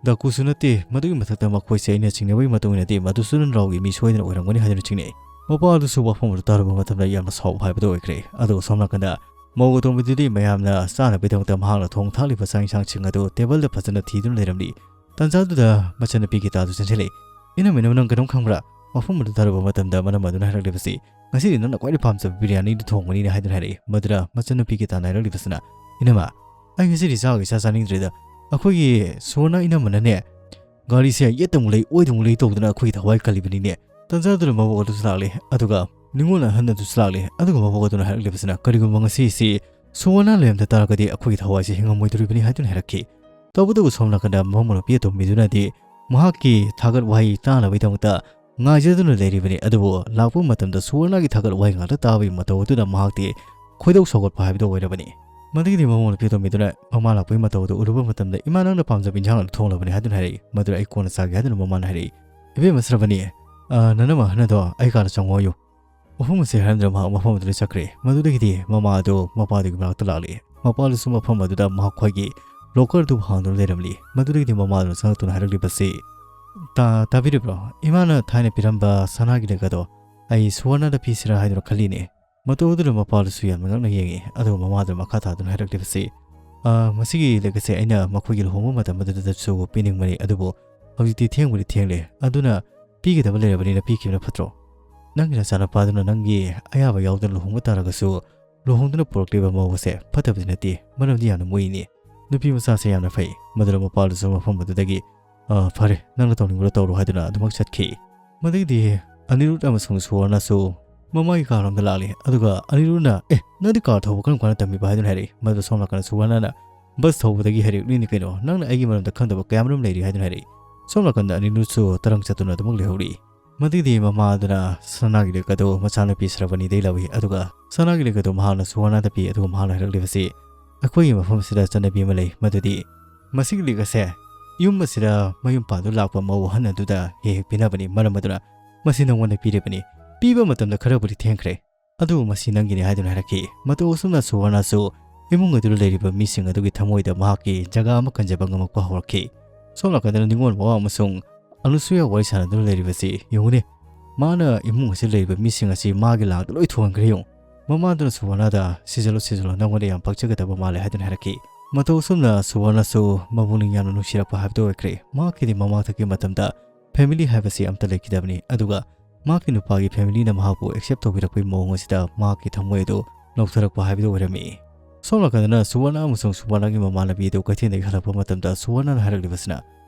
ꯗꯥꯀꯨꯁꯨ ꯅꯠꯇꯦ, ꯃꯗꯨꯒꯤ ꯃꯊꯛꯇ ꯃꯈꯣꯏꯁꯦ ꯑꯩꯅ ꯆꯤꯡꯅꯕꯒꯤ ꯃꯇꯨꯡ ꯏꯟꯅꯗꯤ ꯃꯗꯨꯁꯨ ꯅꯟ ꯔꯥꯎꯒꯤ ꯃꯤꯁꯣꯏꯗꯅ ꯑꯣꯏꯔꯝꯒꯅꯤ" ꯍꯥꯏꯗꯨꯅ ꯆꯤꯡꯅꯩ꯫ ꯃꯄꯥ ꯑꯗꯨꯁꯨ ꯋꯥꯐꯝ ꯑꯗꯨ ꯇꯥꯔꯨꯕ ꯃꯇꯝꯗ ꯌꯥꯝꯅ ꯁꯥꯎꯕ ꯍꯥꯏꯕꯗꯨ ꯑꯣꯏꯈ꯭ꯔꯦ꯫ ꯑꯗꯨꯒ ꯁꯣꯝ ꯅꯥꯀꯟꯗ ꯃꯧ ꯑꯇꯣꯝꯕꯤꯗꯨꯗꯤ ꯃꯌꯥꯝꯅ ꯆꯥꯅꯕꯒꯤꯗꯃꯛꯇ ꯃꯍꯥꯛꯅ ꯊꯣꯡ ꯊꯥꯛꯂꯤꯕ ꯆꯥꯛ ꯏꯟꯁꯥꯡꯁꯤꯡ ꯑꯗꯨ ꯇꯦꯕꯜꯗ ꯐꯖꯅ ꯊꯤꯗꯨꯅ ꯂꯩꯔꯝꯂꯤ꯫ ꯇꯟꯖꯥꯗꯨꯗ ꯃꯆꯟꯅꯨꯄꯤ ꯒꯤꯇꯥꯗꯨ ꯆꯪꯁꯤꯜꯂꯛꯏ꯫ "ꯏꯅꯝꯃ, ꯏꯅꯝꯃ, ꯅꯪ ꯀꯩꯅꯣꯝ ꯈꯪꯕ꯭ꯔꯥ?" ꯋꯥꯐꯝ ꯑꯗꯨ ꯇꯥꯔꯨꯕ ꯃꯇꯝꯗ ꯃꯅꯝ ꯑꯗꯨꯅ ꯍꯥꯏꯔꯛꯂꯤꯕꯁꯤ, "ꯉꯁꯤꯗꯤ ꯅꯪꯅ ꯈ꯭ꯋꯥꯏꯗꯒꯤ ꯄꯥꯝꯖꯕ ꯕꯤꯔꯌꯥꯅꯤꯗꯨ ꯊꯣꯡꯕꯅꯤꯅ" ꯍꯥꯏꯗꯨꯅ ꯍꯥꯏꯔꯛꯏ꯫ ꯃꯗꯨꯗ ꯃꯆꯟꯅꯨꯄꯤ ꯒꯤꯇꯥꯅ ꯍꯥꯏꯔꯛꯂꯤꯕꯁꯤꯅ, "ꯏꯅꯝꯃ, ꯑꯩ ꯉꯁꯤꯗꯤ ꯆꯥꯒ ꯏꯆꯥ ꯆꯥꯅꯤꯡꯗ꯭ꯔꯦꯗ꯫ ꯑꯩꯈꯣꯏꯒꯤ ꯁꯨꯋꯔꯅ ꯏꯅꯝꯃꯅꯅꯦ, ꯒꯥꯔꯤꯁꯦ ꯌꯦꯠꯇ ꯑꯃꯨꯛ ꯂꯩ, ꯑꯣꯏꯗ ꯑꯃꯨꯛ ꯂꯩ ꯇꯧꯗꯅ ꯑꯩꯈꯣꯏꯒꯤ ꯊꯋꯥꯏ ꯀꯜꯂꯤꯕꯅꯤꯅꯦ꯫" ꯇꯟꯖꯥꯗꯨꯗ ꯃꯕꯣꯛ ꯑꯗꯨꯁꯨ ꯂꯥꯛꯂꯦ꯫ ꯑꯗꯨꯒ ꯅꯤꯉꯣꯜ ꯑꯍꯟ ꯑꯗꯨꯁꯨ ꯂꯥꯛꯂꯦ꯫ ꯑꯗꯨꯒ ꯃꯕꯣꯛ ꯑꯗꯨꯅ ꯍꯥꯏꯔꯛꯂꯤꯕꯁꯤꯅ, "ꯀꯔꯤꯒꯨꯝꯕ ꯉꯁꯤꯁꯤ ꯁꯨꯋꯔꯅ ꯂꯩꯔꯝꯗ ꯇꯥꯔꯒꯗꯤ ꯑꯩꯈꯣꯏꯒꯤ ꯊꯋꯥꯏꯁꯦ ꯍꯤꯡꯉꯝꯃꯣꯏꯗꯣꯔꯤꯕꯅꯤ" ꯍꯥꯏꯗꯨꯅ ꯍꯥꯏꯔꯛꯈꯤ꯫ ꯇꯧꯕꯇꯕꯨ ꯁꯣꯝ ꯅꯥꯀꯟꯗ ꯃꯃꯧ ꯅꯨꯄꯤ ꯑꯇꯣꯝꯕꯤꯗꯨꯅꯗꯤ ꯃꯍꯥꯛꯀꯤ ꯊꯥꯒꯠ ꯋꯥꯍꯩ ꯇꯥꯅꯕꯒꯤꯗꯃꯛꯇ ꯉꯥꯏꯖꯗꯨꯅ ꯂꯩꯔꯤꯕꯅꯤ꯫ ꯑꯗꯨꯕꯨ ꯂꯥꯛꯄ ꯃꯇꯝꯗ ꯁꯨꯋꯔꯅꯒꯤ ꯊꯥꯒꯠ ꯋꯥꯍꯩ ꯉꯥꯛꯇ ꯇꯥꯕꯒꯤ ꯃꯇꯧ ꯑꯗꯨꯗ ꯃꯍꯥꯛꯇꯤ ꯈꯣꯏꯗꯧ ꯁꯧꯒꯠꯄ ꯍꯥꯏꯕꯗꯨ ꯑꯣꯏꯔꯕꯅꯤ꯫ ꯃꯗꯨꯒꯤꯗꯤ ꯃꯃꯧ ꯅꯨꯄꯤ ꯑꯇꯣꯝꯕꯤꯗꯨꯅ ꯃꯃꯥ ꯂꯥꯛꯄꯒꯤ ꯃꯇꯧ ꯑꯗꯨ ꯎꯔꯨꯕ ꯃꯇꯝꯗ, "ꯏꯃꯥ, ꯅꯪꯅ ꯄꯥꯝꯖꯕ ꯏꯟꯖꯥꯡ ꯑꯗꯨ ꯊꯣꯡꯂꯕꯅꯤ" ꯍꯥꯏꯗꯨꯅ ꯍꯥꯏꯔꯛꯏ꯫ ꯃꯗꯨꯗ "ꯑꯩ ꯀꯣꯟꯅ ꯆꯥꯒꯦ" ꯍꯥꯏꯗꯨꯅ ꯃꯃꯥꯅ ꯍꯥꯏꯔꯛꯏ꯫ "ꯏꯕꯦꯝꯃ ꯁ꯭ꯔꯕꯅꯤ, ꯑ, ꯅꯅꯝꯃ ꯑꯍꯟ ꯑꯗꯣ ꯑꯩ ꯀꯥꯗ ꯆꯪꯉꯣ ꯍꯥꯏꯌꯨ꯫" ꯋꯥꯐꯝ ꯑꯁꯤ ꯍꯥꯏꯔꯝꯗꯅ ꯃꯍꯥꯛ ꯃꯐꯝ ꯑꯗꯨꯗ ꯆꯠꯈ꯭ꯔꯦ꯫ ꯃꯗꯨꯗꯒꯤꯗꯤ ꯃꯃꯥ ꯑꯗꯨ ꯃꯄꯥꯗꯨꯒꯤ ꯃꯅꯥꯛꯇ ꯂꯥꯛꯂꯤ꯫ ꯃꯄꯥꯗꯨꯁꯨ ꯃꯐꯝ ꯑꯗꯨꯗ ꯃꯈꯣꯏꯒꯤ ꯂꯣꯀꯔ ꯑꯗꯨ ꯍꯥꯡꯗꯨꯅ ꯂꯩꯔꯝꯂꯤ꯫ ꯃꯗꯨꯗꯒꯤꯗꯤ ꯃꯃꯥꯗꯨꯅ ꯆꯪꯂꯛꯇꯨꯅ ꯍꯥꯏꯔꯛꯂꯤꯕꯁꯤ, "ꯇꯥ-, ꯇꯥꯕꯤꯔꯤꯕ꯭ꯔꯣ? ꯏꯃꯥꯅ ꯊꯥꯏꯅ ꯄꯤꯔꯝꯕ ꯁꯅꯥꯒꯤ ꯂꯤꯛ ꯑꯗꯣ ꯑꯩ ꯁꯨꯋꯔꯅꯗ ꯄꯤꯁꯤꯔꯥ ꯍꯥꯏꯗꯨꯅ ꯈꯜꯂꯤꯅꯦ꯫" ꯃꯇꯧ ꯑꯗꯨꯗ ꯃꯄꯥꯗꯨꯁꯨ ꯌꯥꯝꯅ ꯉꯛꯅ ꯌꯦꯡꯉꯤ꯫ ꯑꯗꯨꯒ ꯃꯃꯥꯗꯨꯅ ꯃꯈꯥ ꯇꯥꯗꯨꯅ ꯍꯥꯏꯔꯛꯂꯤꯕꯁꯤ, "ꯑ, ꯃꯁꯤꯒꯤ ꯂꯤꯛ ꯑꯁꯦ ꯑꯩꯅ ꯃꯈꯣꯏꯒꯤ ꯂꯨꯍꯣꯡꯕ ꯃꯇꯝ ꯑꯗꯨꯗꯁꯨ ꯄꯤꯅꯤꯡꯕꯅꯤ, ꯑꯗꯨꯕꯨ ꯍꯧꯖꯤꯛꯇꯤ ꯊꯦꯡꯕꯨꯗꯤ ꯊꯦꯡꯂꯦ꯫ ꯑꯗꯨꯅ ꯄꯤꯒꯗꯕ ꯂꯩꯔꯕꯅꯤꯅ ꯄꯤꯈꯤꯕꯅ ꯐꯠꯇ꯭ꯔꯣ? ꯅꯪꯒꯤ ꯅꯆꯥꯅꯨꯄꯥꯗꯨꯅ ꯅꯪꯒꯤ ꯑꯌꯥꯕ ꯌꯥꯎꯗꯅ ꯂꯨꯍꯣꯡꯕ ꯇꯥꯔꯒꯁꯨ ꯂꯨꯍꯣꯡꯗꯨꯅ ꯄꯨꯔꯛꯂꯤꯕ ꯃꯧ ꯑꯁꯦ ꯐꯠꯇꯕꯗꯤ ꯅꯠꯇꯦ, ꯃꯔꯝꯗꯤ ꯌꯥꯝꯅ ꯃꯣꯏꯅꯤ꯫ ꯅꯨꯄꯤ ꯃꯆꯥꯁꯦ ꯌꯥꯝꯅ ꯐꯩ꯫" ꯃꯗꯨꯗ ꯃꯄꯥꯗꯨꯁꯨ ꯃꯐꯝ ꯑꯗꯨꯗꯒꯤ, "ꯑ, ꯐꯔꯦ, ꯅꯪꯅ ꯇꯧꯅꯤꯡꯕꯗꯣ ꯇꯧꯔꯣ" ꯍꯥꯏꯗꯨꯅ ꯑꯗꯨꯃꯛ ꯆꯠꯈꯤ꯫ ꯃꯗꯨꯒꯤꯗꯤ ꯑꯅꯤꯔꯨꯗ ꯑꯃꯁꯨꯡ ꯁꯨꯋꯔꯅꯁꯨ ꯃꯃꯥꯒꯤ ꯀꯥꯔꯣꯝꯗ ꯂꯥꯛꯂꯤ꯫ ꯑꯗꯨꯒ ꯑꯅꯤꯔꯨꯗꯅ, "ꯑꯦ, ꯅꯪꯗꯤ ꯀꯥꯔ ꯊꯧꯕ ꯀꯔꯝ ꯀꯥꯟꯗ ꯇꯝꯃꯤꯕ?" ꯍꯥꯏꯗꯨꯅ ꯍꯥꯏꯔꯛꯏ꯫ ꯃꯗꯨ ꯁꯣꯝ ꯅꯥꯀꯟꯗ ꯁꯨꯋꯔꯅꯅ, "ꯕꯁ ꯊꯧꯕꯗꯒꯤ ꯍꯩꯔꯛꯂꯤꯅꯤ ꯀꯩꯅꯣ, ꯅꯪꯅ ꯑꯩꯒꯤ ꯃꯔꯝꯗ ꯈꯪꯗꯕ ꯀꯌꯥꯃꯔꯨꯝ ꯂꯩꯔꯤ" ꯍꯥꯏꯗꯨꯅ ꯍꯥꯏꯔꯛꯏ꯫ ꯁꯣꯝ ꯅꯥꯀꯟꯗ ꯑꯅꯤꯅꯨꯁꯨ ꯇꯔꯪ ꯆꯠꯇꯨꯅ ꯑꯗꯨꯃꯛ ꯂꯩꯍꯧꯔꯤ꯫ ꯃꯗꯨꯗꯤ ꯃꯃꯥ ꯑꯗꯨꯅ ꯁꯅꯥꯒꯤ ꯂꯤꯛ ꯑꯗꯨ ꯃꯆꯥꯅꯨꯄꯤ ꯁ꯭ꯔꯕꯅꯤꯗꯒꯤ ꯂꯧꯏ, ꯑꯗꯨꯒ ꯁꯅꯥꯒꯤ ꯂꯤꯛ ꯑꯗꯨ ꯃꯍꯥꯛꯅ ꯁꯨꯋꯔꯅꯥꯗ ꯄꯤ, ꯑꯗꯨꯒ ꯃꯍꯥꯛꯅ ꯍꯥꯏꯔꯛꯂꯤꯕꯁꯤ, "ꯑꯩꯈꯣꯏꯒꯤ ꯃꯐꯝ ꯑꯁꯤꯗ ꯆꯠꯅꯕꯤ ꯑꯃ ꯂꯩ, ꯃꯗꯨꯗꯤ ꯃꯁꯤꯒꯤ ꯂꯤꯛ ꯑꯁꯦ ꯌꯨꯝ ꯑꯁꯤꯗ ꯃꯌꯨꯝ ꯄꯥꯟꯗꯨ ꯂꯥꯛꯄ ꯃꯧ ꯑꯍꯟ ꯑꯗꯨꯗ ꯍꯦꯛ ꯍꯦꯛ ꯄꯤꯅꯕꯅꯤ, ꯃꯔꯝ ꯑꯗꯨꯅ ꯃꯁꯤ ꯅꯉꯣꯟꯗ ꯄꯤꯔꯤꯕꯅꯤ꯫ ꯄꯤꯕ ꯃꯇꯝꯗ ꯈꯔꯕꯨꯗꯤ ꯊꯦꯡꯈ꯭ꯔꯦ, ꯑꯗꯨꯕꯨ ꯃꯁꯤ ꯅꯪꯒꯤꯅꯤ" ꯍꯥꯏꯗꯨꯅ ꯍꯥꯏꯔꯛꯈꯤ꯫ ꯃꯇꯧ ꯑꯁꯨꯝꯅ ꯁꯨꯋꯔꯅꯥꯁꯨ ꯏꯃꯨꯡ ꯑꯗꯨꯗ ꯂꯩꯔꯤꯕ ꯃꯤꯁꯤꯡ ꯑꯗꯨꯒꯤ ꯊꯃꯣꯏꯗ ꯃꯍꯥꯛꯀꯤ ꯖꯒꯥ ꯑꯃ ꯀꯟꯖꯕ ꯉꯝꯃꯛꯄ ꯍꯧꯔꯛꯈꯤ꯫ ꯁꯣꯝ ꯅꯥꯀꯟꯗꯅ ꯅꯤꯉꯣꯜ ꯃꯋꯥ ꯑꯃꯁꯨꯡ ꯑꯅꯨꯁꯨꯌꯥ ꯋꯥꯔꯤ ꯁꯥꯟꯅꯗꯨꯅ ꯂꯩꯔꯤꯕꯁꯤ ꯌꯦꯡꯉꯨꯅꯦ꯫ ꯃꯥꯅ ꯏꯃꯨꯡ ꯑꯁꯤꯗ ꯂꯩꯔꯤꯕ ꯃꯤꯁꯤꯡ ꯑꯁꯤ ꯃꯥꯒꯤ ꯂꯥꯡꯗ ꯂꯣꯏ ꯊꯨꯍꯟꯈ꯭ꯔꯦ ꯌꯦꯡꯉꯨ꯫ ꯃꯃꯥꯗꯨꯅ ꯁꯨꯋꯔꯅꯥꯗ, "ꯁꯤꯖꯜꯂꯣ, ꯁꯤꯖꯜꯂꯣ, ꯅꯪꯉꯣꯟꯗ ꯌꯥꯝ ꯄꯛꯆꯒꯗꯕ ꯃꯥꯜꯂꯦ" ꯍꯥꯏꯗꯨꯅ ꯍꯥꯏꯔꯛꯈꯤ꯫ ꯃꯇꯧ ꯑꯁꯨꯝꯅ ꯁꯨꯋꯔꯅꯥꯁꯨ ꯃꯄꯨꯛꯅꯤꯡ ꯌꯥꯝꯅ ꯅꯨꯡꯁꯤꯔꯛꯄ ꯍꯥꯏꯕꯗꯨ ꯑꯣꯏꯈ꯭ꯔꯦ꯫ ꯃꯍꯥꯛꯀꯤꯗꯤ ꯃꯃꯥꯡꯊꯛꯀꯤ ꯃꯇꯝꯗ ꯐꯦꯃꯤꯂꯤ ꯍꯥꯏꯕꯁꯤ ꯑꯝꯇ ꯂꯩꯈꯤꯗꯕꯅꯤ, ꯑꯗꯨꯒ ꯃꯍꯥꯛꯀꯤ ꯅꯨꯄꯥꯒꯤ ꯐꯦꯃꯤꯂꯤꯅ ꯃꯍꯥꯛꯄꯨ ꯑꯦꯛꯁꯦꯞ ꯇꯧꯕꯤꯔꯛꯄꯒꯤ ꯃꯑꯣꯡ ꯑꯁꯤꯗ ꯃꯍꯥꯛꯀꯤ ꯊꯃꯣꯏ ꯑꯗꯨ ꯅꯧꯊꯔꯛꯄ ꯍꯥꯏꯕꯗꯨ ꯑꯣꯏꯔꯝꯃꯤ꯫ ꯁꯣꯝ ꯅꯥꯀꯟꯗꯅ ꯁꯨꯋꯔꯅꯥ ꯑꯃꯁꯨꯡ ꯁꯨꯋꯔꯅꯥꯒꯤ ꯃꯃꯥꯟꯅꯕꯤ ꯑꯗꯨ ꯀꯩꯊꯦꯜꯗꯒꯤ ꯍꯜꯂꯛꯄ ꯃꯇꯝꯗ ꯁꯨꯋꯔꯅꯥꯅ ꯍꯥꯏꯔꯛꯂꯤꯕꯁꯤꯅ,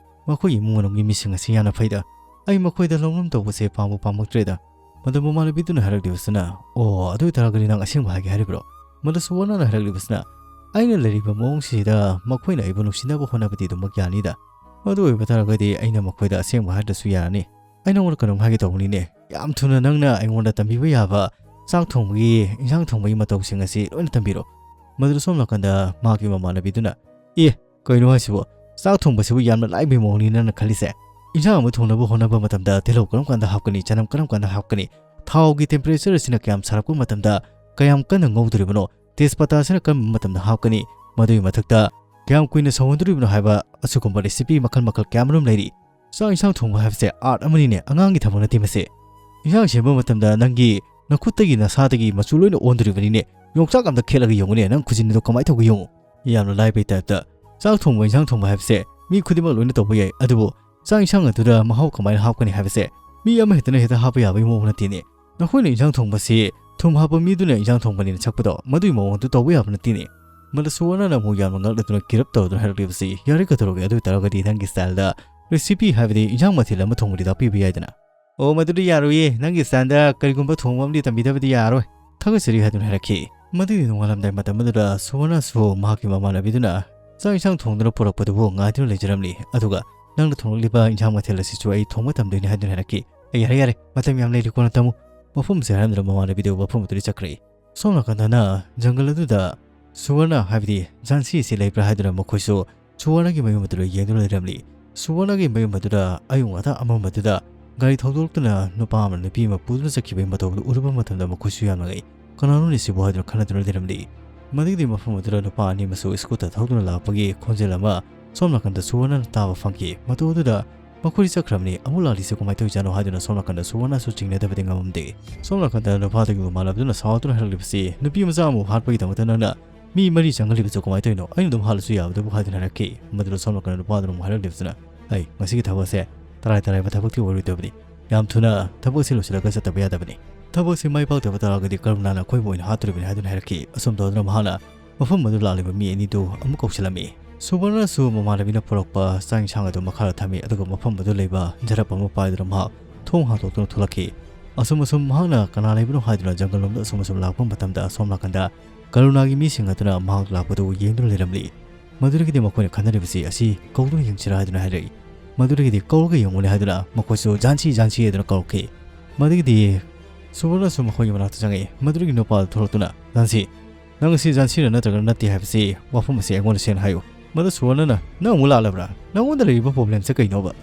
"ꯃꯈꯣꯏꯒꯤ ꯏꯃꯨꯡ ꯃꯅꯨꯡꯒꯤ ꯃꯤꯁꯤꯡ ꯑꯁꯤ ꯌꯥꯝꯅ ꯐꯩꯗ꯫ ꯑꯩ ꯃꯈꯣꯏꯗ ꯂꯧꯅꯝ ꯇꯧꯕꯁꯦ ꯄꯥꯝꯕꯨ ꯄꯥꯝꯃꯛꯇ꯭ꯔꯦꯗ"꯫ ꯃꯗꯨ ꯃꯃꯥꯟꯅꯕꯤꯗꯨꯅ ꯍꯥꯏꯔꯛꯂꯤꯕꯁꯤꯅ, "ꯑꯣ, ꯑꯗꯨ ꯑꯣꯏꯇꯥꯔꯒꯗꯤ ꯅꯪ ꯑꯁꯦꯡꯕ ꯍꯥꯏꯒꯦ ꯍꯥꯏꯔꯤꯕ꯭ꯔꯣ?" ꯃꯗꯨ ꯁꯨꯋꯔꯅꯥꯅ ꯍꯥꯏꯔꯛꯂꯤꯕꯁꯤꯅ, "ꯑꯩꯅ ꯂꯩꯔꯤꯕ ꯃꯑꯣꯡꯁꯤꯗ ꯃꯈꯣꯏꯅ ꯑꯩꯕꯨ ꯅꯨꯡꯁꯤꯅꯕ ꯍꯣꯠꯅꯕꯗꯤ ꯑꯗꯨꯃꯛ ꯌꯥꯅꯤꯗ꯫ ꯃꯗꯨ ꯑꯣꯏꯕ ꯇꯥꯔꯒꯗꯤ ꯑꯩꯅ ꯃꯈꯣꯏꯗ ꯑꯁꯦꯡꯕ ꯍꯥꯏꯗ꯭ꯔꯁꯨ ꯌꯥꯔꯅꯤ꯫ ꯑꯩ ꯅꯉꯣꯟꯗ ꯀꯩꯅꯣꯝ ꯍꯥꯏꯒꯦ ꯇꯧꯕꯅꯤꯅꯦ꯫ ꯌꯥꯝ ꯊꯨꯅ ꯅꯪꯅ ꯑꯩꯉꯣꯟꯗ ꯇꯝꯕꯤꯕ ꯌꯥꯕ ꯆꯥꯛ ꯊꯣꯡꯕꯒꯤ, ꯏꯟꯁꯥꯡ ꯊꯣꯡꯕꯒꯤ ꯃꯇꯧꯁꯤꯡ ꯑꯁꯤ ꯂꯣꯏꯅ ꯇꯝꯕꯤꯔꯣ"꯫ ꯃꯗꯨꯗ ꯁꯣꯝ ꯅꯥꯀꯟꯗ ꯃꯍꯥꯛꯀꯤ ꯃꯃꯥꯟꯅꯕꯤꯗꯨꯅ, "ꯑꯦ, ꯀꯩꯅꯣ ꯍꯥꯏꯁꯤꯕꯣ? ꯆꯥꯛ ꯊꯣꯡꯕꯁꯤꯕꯨ ꯌꯥꯝꯅ ꯂꯥꯏꯕꯩ ꯃꯑꯣꯡꯅꯤ ꯅꯪꯅ ꯈꯜꯂꯤꯁꯦ? ꯏꯟꯁꯥꯡ ꯑꯃ ꯊꯣꯡꯅꯕ ꯍꯣꯠꯅꯕ ꯃꯇꯝꯗ ꯇꯤꯜꯍꯧ ꯀꯔꯝ ꯀꯥꯟꯗ ꯍꯥꯞꯀꯅꯤ, ꯆꯅꯝ ꯀꯔꯝ ꯀꯥꯟꯗ ꯍꯥꯞꯀꯅꯤ, ꯊꯥꯎꯒꯤ ꯇꯦꯝꯄꯔꯦꯆꯔ ꯑꯁꯤꯅ ꯀꯌꯥꯝ ꯁꯥꯔꯛꯄ ꯃꯇꯝꯗ ꯀꯌꯥꯝ ꯀꯟꯅ ꯉꯧꯗꯣꯔꯤꯕꯅꯣ, ꯇꯦꯖꯄꯇꯥꯁꯤꯅ ꯀꯔꯝꯕ ꯃꯇꯝꯗ ꯍꯥꯞꯀꯅꯤ, ꯃꯗꯨꯒꯤ ꯃꯊꯛꯇ ꯀꯌꯥꯝ ꯀꯨꯏꯅ ꯁꯧꯍꯟꯗꯣꯔꯤꯕꯅꯣ ꯍꯥꯏꯕ ꯑꯁꯤꯒꯨꯝꯕ ꯔꯦꯁꯤꯄꯤ ꯃꯈꯜ ꯃꯈꯜ ꯀꯌꯥ ꯑꯃꯔꯣꯝ ꯂꯩꯔꯤ꯫ ꯆꯥꯛ ꯏꯟꯁꯥꯡ ꯊꯣꯡꯕ ꯍꯥꯏꯕꯁꯦ ꯑꯥꯔꯠ ꯑꯃꯅꯤꯅꯦ, ꯑꯉꯥꯡꯒꯤ ꯊꯕꯛ ꯅꯠꯇꯦ ꯃꯁꯤ꯫ ꯏꯟꯁꯥꯡ ꯁꯦꯝꯕ ꯃꯇꯝꯗ ꯅꯪꯒꯤ ꯅꯈꯨꯠꯇꯒꯤ ꯅꯁꯥꯗꯒꯤ ꯃꯆꯨ ꯂꯣꯏꯅ ꯑꯣꯟꯗꯣꯔꯤꯕꯅꯤꯅꯦ꯫ ꯌꯣꯡꯆꯥꯛ ꯑꯝꯇ ꯈꯦꯠꯂꯒ ꯌꯦꯡꯉꯨꯅꯦ, ꯅꯪ ꯈꯨꯖꯤꯟꯗꯣ ꯀꯃꯥꯏꯅ ꯇꯧꯒꯦ ꯌꯦꯡꯉꯨ"꯫ ꯌꯥꯝꯅ ꯂꯥꯏꯕꯩ ꯇꯥꯏꯞꯇ꯫ ꯆꯥꯛ ꯊꯣꯡꯕ, ꯏꯟꯁꯥꯡ ꯊꯣꯡꯕ ꯍꯥꯏꯕꯁꯦ ꯃꯤ ꯈꯨꯗꯤꯡꯃꯛ ꯂꯣꯏꯅ ꯇꯧꯕ ꯌꯥꯏ, ꯑꯗꯨꯕꯨ ꯆꯥꯛ ꯏꯟꯁꯥꯡ ꯑꯗꯨꯗ ꯃꯍꯥꯎ ꯀꯃꯥꯏꯅ ꯍꯥꯞꯀꯅꯤ ꯍꯥꯏꯕꯁꯦ ꯃꯤ ꯑꯃꯍꯦꯛꯇꯅ ꯍꯦꯛꯇ ꯍꯥꯞꯄ ꯌꯥꯕꯒꯤ ꯃꯑꯣꯡ ꯅꯠꯇꯦꯅꯦ꯫ ꯅꯈꯣꯏꯅ ꯏꯟꯁꯥꯡ ꯊꯣꯡꯕꯁꯤ ꯊꯨꯝ ꯍꯥꯞꯄ ꯃꯤꯗꯨꯅ ꯏꯟꯁꯥꯡ ꯊꯣꯡꯕꯅꯤꯅ ꯁꯛꯄꯗꯣ, ꯃꯗꯨꯒꯤ ꯃꯑꯣꯡꯗꯨ ꯇꯧꯕ ꯌꯥꯕ ꯅꯠꯇꯦꯅꯦ꯫ ꯃꯗꯨ ꯁꯨꯋꯔꯅꯥꯅ ꯑꯃꯨꯛ ꯌꯥꯝꯅ ꯉꯛꯂꯗꯨꯅ ꯀꯤꯔꯞ ꯇꯧꯗꯨꯅ ꯍꯥꯏꯔꯛꯂꯤꯕꯁꯤ, "ꯌꯥꯔꯦ, ꯀꯩꯗꯧꯔꯒꯦ? ꯑꯗꯨ ꯑꯣꯏ ꯇꯥꯔꯒꯗꯤ ꯅꯪꯒꯤ ꯁ꯭ꯇꯥꯏꯜꯗ ꯔꯦꯁꯤꯄꯤ ꯍꯥꯏꯕꯗꯤ ꯏꯟꯁꯥꯡ ꯃꯊꯦꯜ ꯑꯃ ꯊꯣꯡꯕꯗꯤ ꯇꯥꯛꯄꯤꯕ ꯌꯥꯏꯗꯅ"꯫ "ꯑꯣ, ꯃꯗꯨꯗꯤ ꯌꯥꯔꯣꯏꯌꯦ꯫ ꯅꯪꯒꯤ ꯁ꯭ꯇꯥꯏꯜꯗ ꯀꯔꯤꯒꯨꯝꯕ ꯊꯣꯡꯕ ꯑꯃꯗꯤ ꯇꯝꯕꯤꯗꯕꯗꯤ ꯌꯥꯔꯣꯏ꯫ ꯊꯥꯒꯠꯆꯔꯤ" ꯍꯥꯏꯗꯨꯅ ꯍꯥꯏꯔꯛꯈꯤ꯫ ꯃꯗꯨꯒꯤ ꯅꯣꯡꯉꯥꯜꯂꯝꯗꯥꯏ ꯃꯇꯝ ꯑꯗꯨꯗ ꯁꯨꯋꯔꯅꯥꯁꯨ ꯃꯍꯥꯛꯀꯤ ꯃꯃꯥꯟꯅꯕꯤꯗꯨꯅ ꯆꯥꯛ ꯏꯟꯁꯥꯡ ꯊꯣꯡꯗꯨꯅ ꯄꯨꯔꯛꯄꯗꯨꯕꯨ ꯉꯥꯏꯗꯨꯅ ꯂꯩꯖꯔꯝꯂꯤ꯫ ꯑꯗꯨꯒ "ꯅꯪꯅ ꯊꯣꯡꯂꯛꯂꯤꯕ ꯏꯟꯁꯥꯡ ꯃꯊꯦꯜ ꯑꯁꯤꯁꯨ ꯑꯩ ꯊꯣꯡꯕ ꯇꯝꯗꯣꯏꯅꯤ" ꯍꯥꯏꯗꯨꯅ ꯍꯥꯏꯔꯛꯈꯤ꯫ "ꯑꯩ ꯌꯥꯔꯦ, ꯌꯥꯔꯦ, ꯃꯇꯝ ꯌꯥꯝ ꯂꯩꯔꯤ, ꯀꯣꯟꯅ ꯇꯝꯃꯨ"꯫ ꯃꯐꯝꯁꯦ ꯍꯥꯏꯔꯝꯗꯅ ꯃꯃꯥꯟꯅꯕꯤꯗꯨ ꯃꯐꯝ ꯑꯗꯨꯗ ꯆꯠꯈ꯭ꯔꯦ꯫ ꯁꯣꯝ ꯅꯥꯀꯟꯗꯅ ꯖꯪꯒꯜ ꯑꯗꯨꯗ ꯁꯨꯋꯔꯅ, ꯍꯥꯏꯕꯗꯤ ꯖꯥꯟꯁꯤ ꯑꯁꯤ ꯂꯩꯕ꯭ꯔꯥ ꯍꯥꯏꯗꯨꯅ ꯃꯈꯣꯏꯁꯨ ꯁꯨꯋꯔꯅꯒꯤ ꯃꯌꯨꯝ ꯑꯗꯨꯗ ꯌꯦꯡꯗꯨꯅ ꯂꯩꯔꯝꯂꯤ꯫ ꯁꯨꯋꯔꯅꯒꯤ ꯃꯌꯨꯝ ꯑꯗꯨꯗ ꯑꯌꯨꯛ ꯉꯟꯇꯥ ꯑꯃꯝꯕꯗꯨꯗ ꯒꯥꯔꯤ ꯊꯧꯗꯣꯛꯇꯨꯅ ꯅꯨꯄꯥ ꯑꯃꯅ ꯅꯨꯄꯤ ꯑꯃ ꯄꯨꯗꯨꯅ ꯆꯠꯈꯤꯕꯒꯤ ꯃꯇꯧꯗꯨ ꯎꯔꯨꯕ ꯃꯇꯝꯗ ꯃꯈꯣꯏꯁꯨ ꯌꯥꯝꯅ ꯉꯛꯏ꯫ "ꯀꯅꯥꯅꯣꯅꯦ ꯁꯤꯕꯨ?" ꯍꯥꯏꯗꯨꯅ ꯈꯟꯅꯗꯨꯅ ꯂꯩꯔꯝꯂꯤ꯫ ꯃꯗꯨꯒꯤꯗꯤ ꯃꯐꯝ ꯑꯗꯨꯗ ꯅꯨꯄꯥ ꯑꯅꯤ ꯑꯃꯁꯨ ꯁ꯭ꯀꯨꯇꯔ ꯊꯧꯗꯨꯅ ꯂꯥꯛꯄꯒꯤ ꯈꯣꯟꯖꯦꯜ ꯑꯃ ꯁꯣꯝ ꯅꯥꯀꯟꯗ ꯁꯨꯋꯔꯅꯅ ꯇꯥꯕ ꯐꯪꯈꯤ꯫ ꯃꯇꯧ ꯑꯗꯨꯗ ꯃꯈꯣꯏ ꯆꯠꯈ꯭ꯔꯕꯅꯤ, ꯑꯃꯨꯛ ꯂꯥꯛꯂꯤꯁꯦ ꯀꯃꯥꯏꯅ ꯇꯧꯔꯤꯖꯥꯠꯅꯣ ꯍꯥꯏꯗꯨꯅ ꯁꯣꯝ ꯅꯥꯀꯟꯗ ꯁꯨꯋꯔꯅꯁꯨ ꯆꯤꯡꯅꯗꯕꯗꯤ ꯉꯝꯃꯝꯗꯦ꯫ ꯁꯣꯝ ꯅꯥꯀꯟꯗ ꯅꯨꯄꯥꯗꯨꯒꯤ ꯃꯃꯥꯟꯅꯕꯗꯨꯅ ꯁꯥꯎꯗꯨꯅ ꯍꯥꯏꯔꯛꯂꯤꯕꯁꯤ, "ꯅꯨꯄꯤ ꯃꯆꯥ ꯑꯃꯕꯨ ꯍꯥꯠꯄꯒꯤꯗꯃꯛꯇ ꯅꯪꯅ ꯃꯤ ꯃꯔꯤ ꯆꯪꯍꯜꯂꯤꯕꯁꯨ ꯀꯃꯥꯏꯅ ꯇꯧꯔꯤꯅꯣ? ꯑꯩꯅ ꯑꯗꯨꯝ ꯍꯥꯠꯂꯁꯨ ꯌꯥꯕꯗꯨꯕꯨ" ꯍꯥꯏꯗꯨꯅ ꯍꯥꯏꯔꯛꯈꯤ꯫ ꯃꯗꯨꯗ ꯁꯣꯝ ꯅꯥꯀꯟꯗ ꯅꯨꯄꯥꯗꯨꯅ ꯑꯃꯨꯛ ꯍꯥꯏꯔꯛꯂꯤꯕꯁꯤꯅ, "ꯑꯩ ꯉꯁꯤꯒꯤ ꯊꯕꯛꯁꯦ ꯇꯔꯥꯏ ꯇꯔꯥꯏꯕ ꯊꯕꯛꯇꯤ ꯑꯣꯏꯔꯣꯏꯗꯕꯅꯤ꯫ ꯌꯥꯝ ꯊꯨꯅ ꯊꯕꯛꯁꯦ ꯂꯣꯏꯁꯤꯜꯂꯒ ꯆꯠꯇꯕ ꯌꯥꯗꯕꯅꯤ꯫ ꯊꯕꯛꯁꯦ ꯃꯥꯏ ꯄꯥꯛꯇꯕ ꯇꯥꯔꯒꯗꯤ ꯀꯔꯨꯅꯥꯅ ꯑꯩꯈꯣꯏꯕꯨ ꯑꯣꯏꯅ ꯍꯥꯠꯇꯣꯔꯤꯕꯅꯤ" ꯍꯥꯏꯗꯨꯅ ꯍꯥꯏꯔꯛꯈꯤ꯫ ꯑꯁꯨꯝ ꯇꯧꯗꯨꯅ ꯃꯍꯥꯛꯅ ꯃꯐꯝ ꯑꯗꯨ ꯂꯥꯛꯂꯤꯕ ꯃꯤ ꯑꯅꯤꯗꯨ ꯑꯃꯨꯛ ꯀꯧꯁꯤꯜꯂꯝꯃꯤ꯫ ꯁꯨꯕꯔꯅꯁꯨ ꯃꯃꯥꯟꯅꯕꯤꯅ ꯄꯨꯔꯛꯄ ꯆꯥꯛ ꯏꯟꯁꯥꯡ ꯑꯗꯨ ꯃꯈꯥꯗ ꯊꯝꯃꯤ, ꯑꯗꯨꯒ ꯃꯐꯝ ꯑꯗꯨ ꯂꯩꯕ ꯖꯔꯞ ꯑꯃ ꯄꯥꯏꯗꯨꯅ ꯃꯍꯥꯛ ꯊꯣꯡ ꯍꯥꯡꯗꯣꯛꯇꯨꯅ ꯊꯣꯛꯂꯛꯈꯤ꯫ ꯑꯁꯨꯝ ꯑꯁꯨꯝ ꯃꯍꯥꯛꯅ ꯀꯅꯥ ꯂꯩꯕꯅꯣ ꯍꯥꯏꯗꯨꯅ ꯖꯪꯒꯜ ꯂꯣꯝꯗ ꯑꯁꯨꯝ ꯑꯁꯨꯝ ꯂꯥꯛꯄ ꯃꯇꯝꯗ, ꯑꯁꯣꯝ ꯅꯥꯀꯟꯗ ꯀꯔꯨꯅꯥꯒꯤ ꯃꯤꯁꯤꯡ ꯑꯗꯨꯅ ꯃꯍꯥꯛ ꯂꯥꯛꯄꯗꯨ ꯌꯦꯡꯗꯨꯅ ꯂꯩꯔꯝꯂꯤ꯫ ꯃꯗꯨꯗꯒꯤꯗꯤ ꯃꯈꯣꯏꯅ ꯈꯟꯅꯔꯤꯕꯁꯤ ꯑꯁꯤ ꯀꯧꯗꯨꯅ ꯌꯦꯡꯁꯤꯔꯥ ꯍꯥꯏꯗꯨꯅ ꯍꯥꯏꯔꯛꯏ꯫ ꯃꯗꯨꯗꯒꯤꯗꯤ "ꯀꯧꯔꯒ ꯌꯦꯡꯉꯨꯅꯦ" ꯍꯥꯏꯗꯨꯅ ꯃꯈꯣꯏꯁꯨ "ꯖꯥꯟꯁꯤ, ꯖꯥꯟꯁꯤ" ꯍꯥꯏꯗꯨꯅ ꯀꯧꯔꯛꯈꯤ꯫ ꯃꯗꯨꯒꯤꯗꯤ ꯁꯨꯕꯔꯅꯁꯨ ꯃꯈꯣꯏꯒꯤ ꯃꯅꯥꯛꯇ ꯆꯪꯉꯛꯏ꯫ ꯃꯗꯨꯗꯒꯤ ꯅꯨꯄꯥ ꯑꯗꯨ ꯊꯣꯛꯂꯛꯇꯨꯅ, "ꯖꯥꯟꯁꯤ, ꯅꯪ ꯑꯁꯤ ꯖꯥꯟꯁꯤꯔ ꯅꯠꯇ꯭ꯔꯒ ꯅꯠꯇꯦ ꯍꯥꯏꯕꯁꯤ ꯋꯥꯐꯝ ꯑꯁꯤ ꯑꯩꯉꯣꯟꯗ ꯁꯦꯡꯅ ꯍꯥꯏꯌꯨ"꯫ ꯃꯗꯨ ꯁꯨꯕꯔꯅꯅ, "ꯅꯪ ꯑꯃꯨꯛ ꯂꯥꯛꯂꯕ꯭ꯔꯥ? ꯅꯪꯉꯣꯟꯗ ꯂꯩꯔꯤꯕ ꯄ꯭ꯔꯣꯕ꯭ꯂꯦꯝꯁꯦ ꯀꯩꯅꯣꯕ?"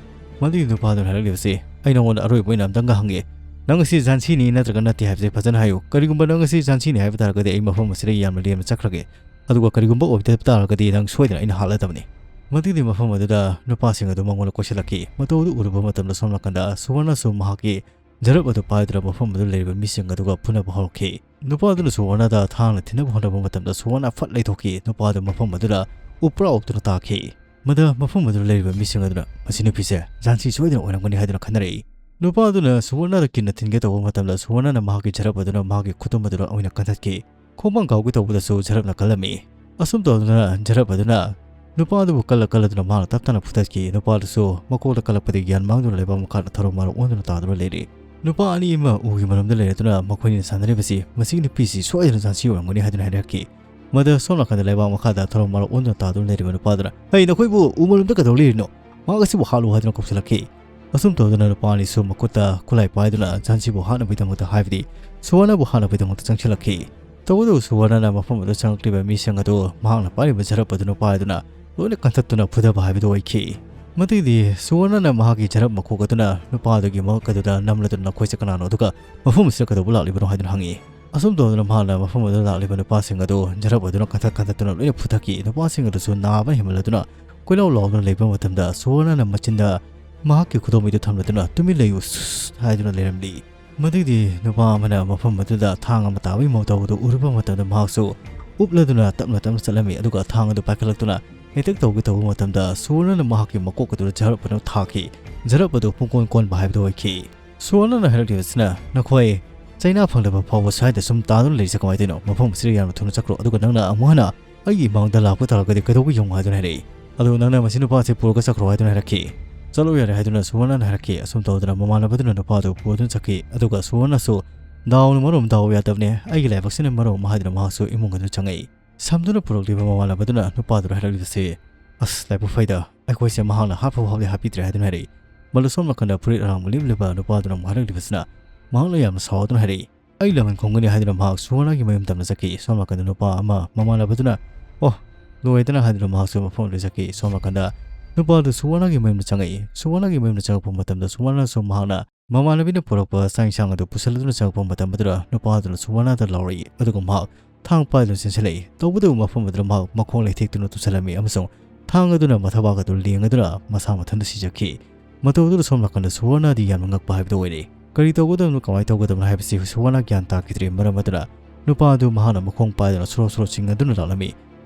ꯃꯗꯨꯒꯤ ꯅꯨꯄꯥꯗꯨꯅ ꯍꯥꯏꯔꯛꯂꯤꯕꯁꯤ, "ꯑꯩ ꯅꯉꯣꯟꯗ ꯑꯔꯣꯏꯕ ꯑꯣꯏꯅ ꯑꯝꯇꯪꯒ ꯍꯪꯒꯦ꯫ ꯅꯪ ꯑꯁꯤ ꯖꯥꯟꯁꯤꯅꯤ ꯅꯠꯇ꯭ꯔꯒ ꯅꯠꯇꯦ ꯍꯥꯏꯕꯁꯦ ꯐꯖꯅ ꯍꯥꯏꯌꯨ꯫ ꯀꯔꯤꯒꯨꯝꯕ ꯅꯪ ꯑꯁꯤ ꯖꯥꯟꯁꯤꯅꯤ ꯍꯥꯏꯕ ꯇꯥꯔꯒꯗꯤ ꯑꯩ ꯃꯐꯝ ꯑꯁꯤꯗꯒꯤ ꯌꯥꯝꯅ ꯂꯦꯝꯅ ꯆꯠꯈ꯭ꯔꯒꯦ꯫ ꯑꯗꯨꯒ ꯀꯔꯤꯒꯨꯝꯕ ꯑꯣꯏꯗꯕ ꯇꯥꯔꯒꯗꯤ ꯅꯪ ꯁꯣꯏꯗꯅ ꯑꯩꯅ ꯍꯥꯠꯂꯗꯕꯅꯤ"꯫ ꯃꯗꯨꯒꯤꯗꯤ ꯃꯐꯝ ꯑꯗꯨꯗ ꯅꯨꯄꯥꯁꯤꯡ ꯑꯗꯨ ꯃꯉꯣꯟꯗ ꯀꯣꯏꯁꯤꯜꯂꯛꯈꯤ꯫ ꯃꯇꯧ ꯑꯗꯨ ꯎꯔꯨꯕ ꯃꯇꯝꯗ ꯁꯣꯝ ꯅꯥꯀꯟꯗ ꯁꯨꯕꯔꯅꯁꯨ ꯃꯍꯥꯛꯀꯤ ꯖꯔꯞ ꯑꯗꯨ ꯄꯥꯏꯗꯨꯅ ꯃꯐꯝ ꯑꯗꯨꯗ ꯂꯩꯔꯤꯕ ꯃꯤꯁꯤꯡ ꯑꯗꯨꯒ ꯐꯨꯅꯕ ꯍꯧꯔꯛꯈꯤ꯫ ꯅꯨꯄꯥ ꯑꯗꯨꯅ ꯁꯨꯕꯔꯅꯗ ꯊꯥꯡꯅ ꯊꯤꯟꯅꯕ ꯍꯣꯠꯅꯕ ꯃꯇꯝꯗ ꯁꯨꯕꯔꯅ ꯐꯠ ꯂꯩꯊꯣꯛꯈꯤ꯫ ꯅꯨꯄꯥ ꯑꯗꯨ ꯃꯐꯝ ꯑꯗꯨꯗ ꯎꯞꯄ꯭ꯔꯥ ꯎꯞꯇꯨꯅ ꯇꯥꯈꯤ꯫ ꯃꯗꯨ ꯃꯐꯝ ꯑꯗꯨꯗ ꯂꯩꯔꯤꯕ ꯃꯤꯁꯤꯡ ꯑꯗꯨꯅ, "ꯃꯁꯤ ꯅꯨꯄꯤꯁꯦ ꯖꯥꯟꯁꯤ ꯁꯣꯏꯗꯅ ꯑꯣꯏꯔꯝꯒꯅꯤ" ꯍꯥꯏꯗꯨꯅ ꯈꯟꯅꯔꯛꯏ꯫ ꯅꯨꯄꯥ ꯑꯗꯨꯅ ꯁꯨꯕꯔꯅꯗ ꯀꯤꯟꯅ ꯊꯤꯟꯒꯦ ꯇꯧꯕ ꯃꯇꯝꯗ ꯁꯨꯕꯔꯅꯅ ꯃꯍꯥꯛꯀꯤ ꯖꯔꯞ ꯑꯗꯨꯅ ꯃꯍꯥꯛꯀꯤ ꯈꯨꯇꯨꯝ ꯑꯗꯨꯗ ꯑꯣꯏꯅ ꯀꯟꯊꯠꯈꯤ꯫ ꯈꯣꯡꯄꯥꯡ ꯀꯥꯎꯒꯦ ꯇꯧꯕꯗꯁꯨ ꯖꯔꯞꯅ ꯀꯜꯂꯝꯃꯤ꯫ ꯑꯁꯨꯝ ꯇꯧꯗꯨꯅ ꯖꯔꯞ ꯑꯗꯨꯅ ꯅꯨꯄꯥ ꯑꯗꯨꯕꯨ ꯀꯜꯂ ꯀꯜꯂꯗꯨꯅ ꯃꯍꯥꯛꯅ ꯇꯞ ꯇꯞꯅ ꯐꯨꯊꯠꯈꯤ꯫ ꯅꯨꯄꯥ ꯑꯗꯨꯁꯨ ꯃꯀꯣꯛꯇ ꯀꯜꯂꯛꯄꯗꯒꯤ ꯒ꯭ꯌꯥꯟ ꯃꯥꯡꯗꯨꯅ ꯂꯩꯕꯥꯛ ꯃꯈꯥꯗ ꯊꯔꯣ ꯃꯥꯔꯣ ꯑꯣꯟꯗꯨꯅ ꯇꯥꯗꯨꯅ ꯂꯩꯔꯤ꯫ ꯅꯨꯄꯥ ꯑꯅꯤ ꯑꯃ ꯎꯒꯤ ꯃꯔꯨꯝꯗ ꯂꯩꯔꯗꯨꯅ ꯃꯈꯣꯏꯅ ꯁꯥꯟꯅꯔꯤꯕꯁꯤ, "ꯃꯁꯤꯒꯤ ꯅꯨꯄꯤꯁꯤ ꯁꯣꯏꯗꯅ ꯖꯥꯟꯁꯤ ꯑꯣꯏꯔꯝꯒꯅꯤ" ꯍꯥꯏꯗꯨꯅ ꯍꯥꯏꯅꯔꯛꯈꯤ꯫ ꯃꯗꯨ ꯁꯣꯝ ꯅꯥꯀꯟꯗ ꯂꯩꯕꯥꯛ ꯃꯈꯥꯗ ꯊꯔꯣ ꯃꯥꯔꯣ ꯑꯣꯟꯗꯨꯅ ꯇꯥꯗꯨꯅ ꯂꯩꯔꯤꯕ ꯅꯨꯄꯥꯗꯨꯅ, "ꯍꯩ, ꯅꯈꯣꯏꯕꯨ ꯎ ꯃꯔꯨꯝꯗ ꯀꯩꯗꯧ ꯂꯩꯔꯤꯅꯣ? ꯃꯍꯥꯛ ꯑꯁꯤꯕꯨ ꯍꯥꯠꯂꯨ ꯍꯥꯏꯗꯨꯅ ꯀꯧꯁꯤꯜꯂꯛꯈꯤ꯫ ꯑꯁꯨꯝ ꯇꯧꯗꯨꯅ ꯅꯨꯄꯥ ꯑꯅꯤꯁꯨ ꯃꯈꯨꯠꯇ ꯈꯨꯠꯂꯥꯏ ꯄꯥꯏꯗꯨꯅ ꯖꯥꯟꯁꯤꯕꯨ ꯍꯥꯠꯅꯕꯒꯤꯗꯃꯛꯇ ꯍꯥꯏꯕꯗꯤ ꯁꯨꯋꯔꯅꯕꯨ ꯍꯥꯠꯅꯕꯒꯤꯗꯃꯛꯇ ꯆꯪꯁꯤꯜꯂꯛꯈꯤ꯫ ꯇꯧꯕꯇꯕꯨ ꯁꯨꯋꯔꯅꯅ ꯃꯐꯝ ꯑꯗꯨꯗ ꯆꯪꯂꯛꯂꯤꯕ ꯃꯤꯁꯤꯡ ꯑꯗꯨ ꯃꯍꯥꯛꯅ ꯄꯥꯏꯔꯤꯕ ꯖꯔꯞ ꯑꯗꯨꯅ ꯄꯥꯏꯗꯨꯅ ꯂꯣꯏꯅ ꯀꯟꯊꯠꯇꯨꯅ ꯐꯨꯊꯕ ꯍꯥꯏꯕꯗꯨ ꯑꯣꯏꯈꯤ꯫ ꯃꯗꯨꯗꯤ ꯁꯨꯋꯔꯅꯅ ꯃꯍꯥꯛꯀꯤ ꯖꯔꯞ ꯃꯀꯣꯛ ꯑꯗꯨꯅ ꯅꯨꯄꯥ ꯑꯗꯨꯒꯤ ꯃꯉꯛ ꯑꯗꯨꯗ ꯅꯝꯂꯗꯨꯅ "ꯅꯈꯣꯏꯁꯦ ꯀꯅꯥꯅꯣ? ꯑꯗꯨꯒ ꯃꯐꯝ ꯑꯁꯤꯗ ꯀꯩꯗꯧꯕ ꯂꯥꯛꯂꯤꯕꯅꯣ?" ꯍꯥꯏꯗꯨꯅ ꯍꯪꯉꯤ꯫ ꯑꯁꯨꯝ ꯇꯧꯗꯨꯅ ꯃꯍꯥꯛꯅ ꯃꯐꯝ ꯑꯗꯨꯗ ꯂꯥꯛꯂꯤꯕ ꯅꯨꯄꯥꯁꯤꯡ ꯑꯗꯨ ꯖꯔꯞ ꯑꯗꯨꯅ ꯀꯟꯊꯠ ꯀꯟꯊꯠꯇꯨꯅ ꯂꯣꯏꯅ ꯐꯨꯊꯈꯤ꯫ ꯅꯨꯄꯥꯁꯤꯡ ꯑꯗꯨꯁꯨ ꯅꯥꯕꯅ ꯍꯦꯟꯃꯜꯂꯗꯨꯅ ꯀꯣꯏꯂꯥꯎ ꯂꯥꯎꯗꯨꯅ ꯂꯩꯕ ꯃꯇꯝꯗ ꯁꯨꯋꯔꯅꯅ ꯃꯆꯤꯟꯗ ꯃꯍꯥꯛꯀꯤ ꯈꯨꯗꯣꯝꯕꯤꯗꯨ ꯊꯝꯂꯗꯨꯅ "ꯇꯨꯃꯤꯟ ꯂꯩꯌꯨ" ꯁꯨꯁ ꯍꯥꯏꯗꯨꯅ ꯂꯩꯔꯝꯂꯤ꯫ ꯃꯗꯨꯒꯤ ꯅꯨꯄꯥ ꯑꯃꯅ ꯃꯐꯝ ꯑꯗꯨꯗ ꯊꯥꯡ ꯑꯃ ꯇꯥꯕꯒꯤ ꯃꯑꯣꯡ ꯇꯧꯕꯗꯨ ꯎꯔꯨꯕ ꯃꯇꯝꯗ ꯃꯍꯥꯛꯁꯨ ꯎꯞꯂꯗꯨꯅ ꯇꯞꯅ ꯇꯞꯅ ꯆꯠꯂꯝꯃꯤ, ꯑꯗꯨꯒ ꯊꯥꯡ ꯑꯗꯨ ꯄꯥꯏꯈꯠꯂꯛꯇꯨꯅ ꯑꯦꯇꯦꯛ ꯇꯧꯒꯦ ꯇꯧꯕ ꯃꯇꯝꯗ ꯁꯨꯋꯔꯅꯅ ꯃꯍꯥꯛꯀꯤ ꯃꯀꯣꯛ ꯑꯗꯨꯗ ꯖꯔꯞ ꯑꯗꯨ ꯊꯥꯈꯤ꯫ ꯖꯔꯞ ꯑꯗꯨ ꯄꯨꯡꯀꯣꯟ ꯀꯣꯟꯕ ꯍꯥꯏꯕꯗꯨ ꯑꯣꯏꯈꯤ꯫ ꯁꯨꯋꯔꯅꯅ ꯍꯥꯏꯔꯛꯂꯤꯕꯁꯤꯅ, "ꯅꯈꯣꯏ ꯆꯩꯅꯥ ꯐꯪꯗꯕ ꯐꯥꯎꯕ ꯁ꯭ꯋꯥꯏꯗ ꯁꯨꯝ ꯇꯥꯗꯨꯅ ꯂꯩꯔꯤꯁꯦ ꯀꯃꯥꯏꯅ ꯇꯧꯔꯤꯅꯣ? ꯃꯐꯝ ꯑꯁꯤꯗ ꯌꯥꯝꯅ ꯊꯨꯅ ꯆꯠꯈ꯭ꯔꯣ, ꯑꯗꯨꯒ ꯅꯪꯅ ꯑꯃꯨꯛ ꯍꯟꯅ ꯑꯩꯒꯤ ꯏꯃꯥꯡꯗ ꯂꯥꯛꯄ ꯇꯥꯔꯒꯗꯤ ꯀꯩꯗꯧꯕ ꯌꯦꯡꯉꯨ" ꯍꯥꯏꯗꯨꯅ ꯍꯥꯏꯔꯛꯏ꯫ ꯑꯗꯨ ꯅꯪꯅ ꯃꯁꯤ ꯅꯨꯄꯥ ꯑꯁꯤ ꯄꯨꯔꯒ ꯆꯠꯈ꯭ꯔꯣ ꯍꯥꯏꯗꯨꯅ ꯍꯥꯏꯔꯛꯈꯤ꯫ "ꯆꯠꯂꯣ ꯌꯥꯔꯦ" ꯍꯥꯏꯗꯨꯅ ꯁꯨꯋꯔꯅꯅ ꯍꯥꯏꯔꯛꯈꯤ꯫ ꯑꯁꯨꯝ ꯇꯧꯗꯅ ꯃꯃꯥꯟꯅꯕꯗꯨꯅ ꯅꯨꯄꯥ ꯑꯗꯨ ꯄꯨꯗꯨꯅ ꯆꯠꯈꯤ꯫ ꯑꯗꯨꯒ ꯁꯨꯋꯔꯅꯁꯨ, "ꯗꯥꯎꯅ ꯃꯔꯣꯝ ꯗꯥꯎ ꯌꯥꯗꯕꯅꯦ, ꯑꯩꯒꯤ ꯂꯥꯏꯕꯛꯁꯤꯅ ꯃꯔꯣꯝ ꯑꯃ" ꯍꯥꯏꯗꯨꯅ ꯃꯍꯥꯛꯁꯨ ꯏꯃꯨꯡ ꯑꯗꯨ ꯆꯪꯉꯛꯏ꯫ ꯁꯝꯗꯨꯅ ꯄꯨꯔꯛꯂꯤꯕ ꯃꯃꯥꯟꯅꯕꯗꯨꯅ ꯅꯨꯄꯥꯗꯨꯗ ꯍꯥꯏꯔꯛꯂꯤꯕꯁꯤ, "ꯑꯁ, ꯂꯥꯏꯕꯛ ꯐꯩꯗ, ꯑꯩꯈꯣꯏꯁꯦ ꯃꯍꯥꯛꯅ ꯍꯥꯠꯐꯥꯎ ꯍꯥꯠꯂꯦ ꯍꯥꯠꯄꯤꯗ꯭ꯔꯦ" ꯍꯥꯏꯗꯨꯅ ꯍꯥꯏꯔꯛꯏ꯫ ꯃꯗꯨ ꯁꯣꯝ ꯅꯥꯀꯟꯗ ꯐꯨꯔꯤꯠ ꯑꯔꯥꯡꯕ ꯂꯤꯠꯂꯤꯕ ꯅꯨꯄꯥꯗꯨꯅ ꯑꯃꯨꯛ ꯍꯥꯏꯔꯛꯂꯤꯕꯁꯤꯅ, ꯃꯍꯥꯛꯅ ꯌꯥꯝꯅ ꯁꯥꯎꯗꯨꯅ ꯍꯥꯏꯔꯛꯏ, "ꯑꯩ ꯂꯃꯟ ꯈꯨꯝꯒꯅꯤ" ꯍꯥꯏꯗꯨꯅ ꯃꯍꯥꯛ ꯁꯨꯋꯔꯅꯒꯤ ꯃꯌꯨꯝ ꯇꯝꯅ ꯆꯠꯈꯤ꯫ ꯁꯣꯝ ꯅꯥꯀꯟꯗ ꯅꯨꯄꯥ ꯑꯃ ꯃꯃꯥꯟꯅꯕꯗꯨꯅ, "ꯑꯣ, ꯂꯣꯏꯗꯅ" ꯍꯥꯏꯗꯨꯅ ꯃꯍꯥꯛꯁꯨ ꯃꯐꯝ ꯑꯗꯨꯗ ꯆꯠꯈꯤ꯫ ꯁꯣꯝ ꯅꯥꯀꯟꯗ ꯅꯨꯄꯥꯗꯨ ꯁꯨꯋꯔꯅꯒꯤ ꯃꯌꯨꯝꯗ ꯆꯪꯉꯛꯏ꯫ ꯁꯨꯋꯔꯅꯒꯤ ꯃꯌꯨꯝꯗ ꯆꯪꯉꯛꯄ ꯃꯇꯝꯗ ꯁꯨꯋꯔꯅꯁꯨ ꯃꯍꯥꯛꯅ ꯃꯃꯥꯟꯅꯕꯤꯅ ꯄꯨꯔꯛꯄ ꯆꯥꯛ ꯏꯟꯁꯥꯡ ꯑꯗꯨ ꯄꯨꯁꯜꯂꯗꯨꯅ ꯆꯪꯉꯛꯄ ꯃꯇꯝ ꯑꯗꯨꯗ ꯅꯨꯄꯥꯗꯨꯅ ꯁꯨꯋꯔꯅꯗ ꯂꯥꯎꯔꯛꯏ, ꯑꯗꯨꯒ ꯃꯍꯥꯛ ꯊꯥꯡ ꯄꯥꯏꯗꯨꯅ ꯆꯦꯟꯁꯤꯜꯂꯛꯏ꯫ ꯇꯧꯕꯇꯕꯨ ꯃꯐꯝ ꯑꯗꯨꯗ ꯃꯍꯥꯛ ꯃꯈꯣꯡ ꯂꯩꯊꯦꯛꯇꯨꯅ ꯇꯨꯁꯜꯂꯝꯃꯤ ꯑꯃꯁꯨꯡ ꯊꯥꯡ ꯑꯗꯨꯅ ꯃꯊꯕꯥꯛ ꯑꯗꯨ ꯂꯦꯡꯉꯗꯨꯅ ꯃꯁꯥ ꯃꯊꯟꯇ ꯁꯤꯖꯈꯤ꯫ ꯃꯇꯧ ꯑꯗꯨꯗ ꯁꯣꯝ ꯅꯥꯀꯟꯗ ꯁꯨꯋꯔꯅꯗꯤ ꯌꯥꯝꯅ ꯉꯛꯄ ꯍꯥꯏꯕꯗꯨ ꯑꯣꯏꯔꯦ꯫ ꯀꯔꯤ ꯇꯧꯒꯗꯕꯅꯣ, ꯀꯃꯥꯏꯅ ꯇꯧꯒꯗꯕꯅꯣ ꯍꯥꯏꯕꯁꯤ ꯁꯨꯋꯔꯅ ꯒ꯭ꯌꯥꯟ ꯇꯥꯈꯤꯗ꯭ꯔꯦ꯫ ꯃꯔꯝ ꯑꯗꯨꯅ ꯅꯨꯄꯥ ꯑꯗꯨ ꯃꯍꯥꯛꯅ ꯃꯈꯣꯡ ꯄꯥꯏꯗꯨꯅ ꯁꯣꯔꯣ ꯁꯣꯔꯣ ꯆꯤꯡꯅꯗꯨꯅ ꯂꯥꯛꯂꯝꯃꯤ꯫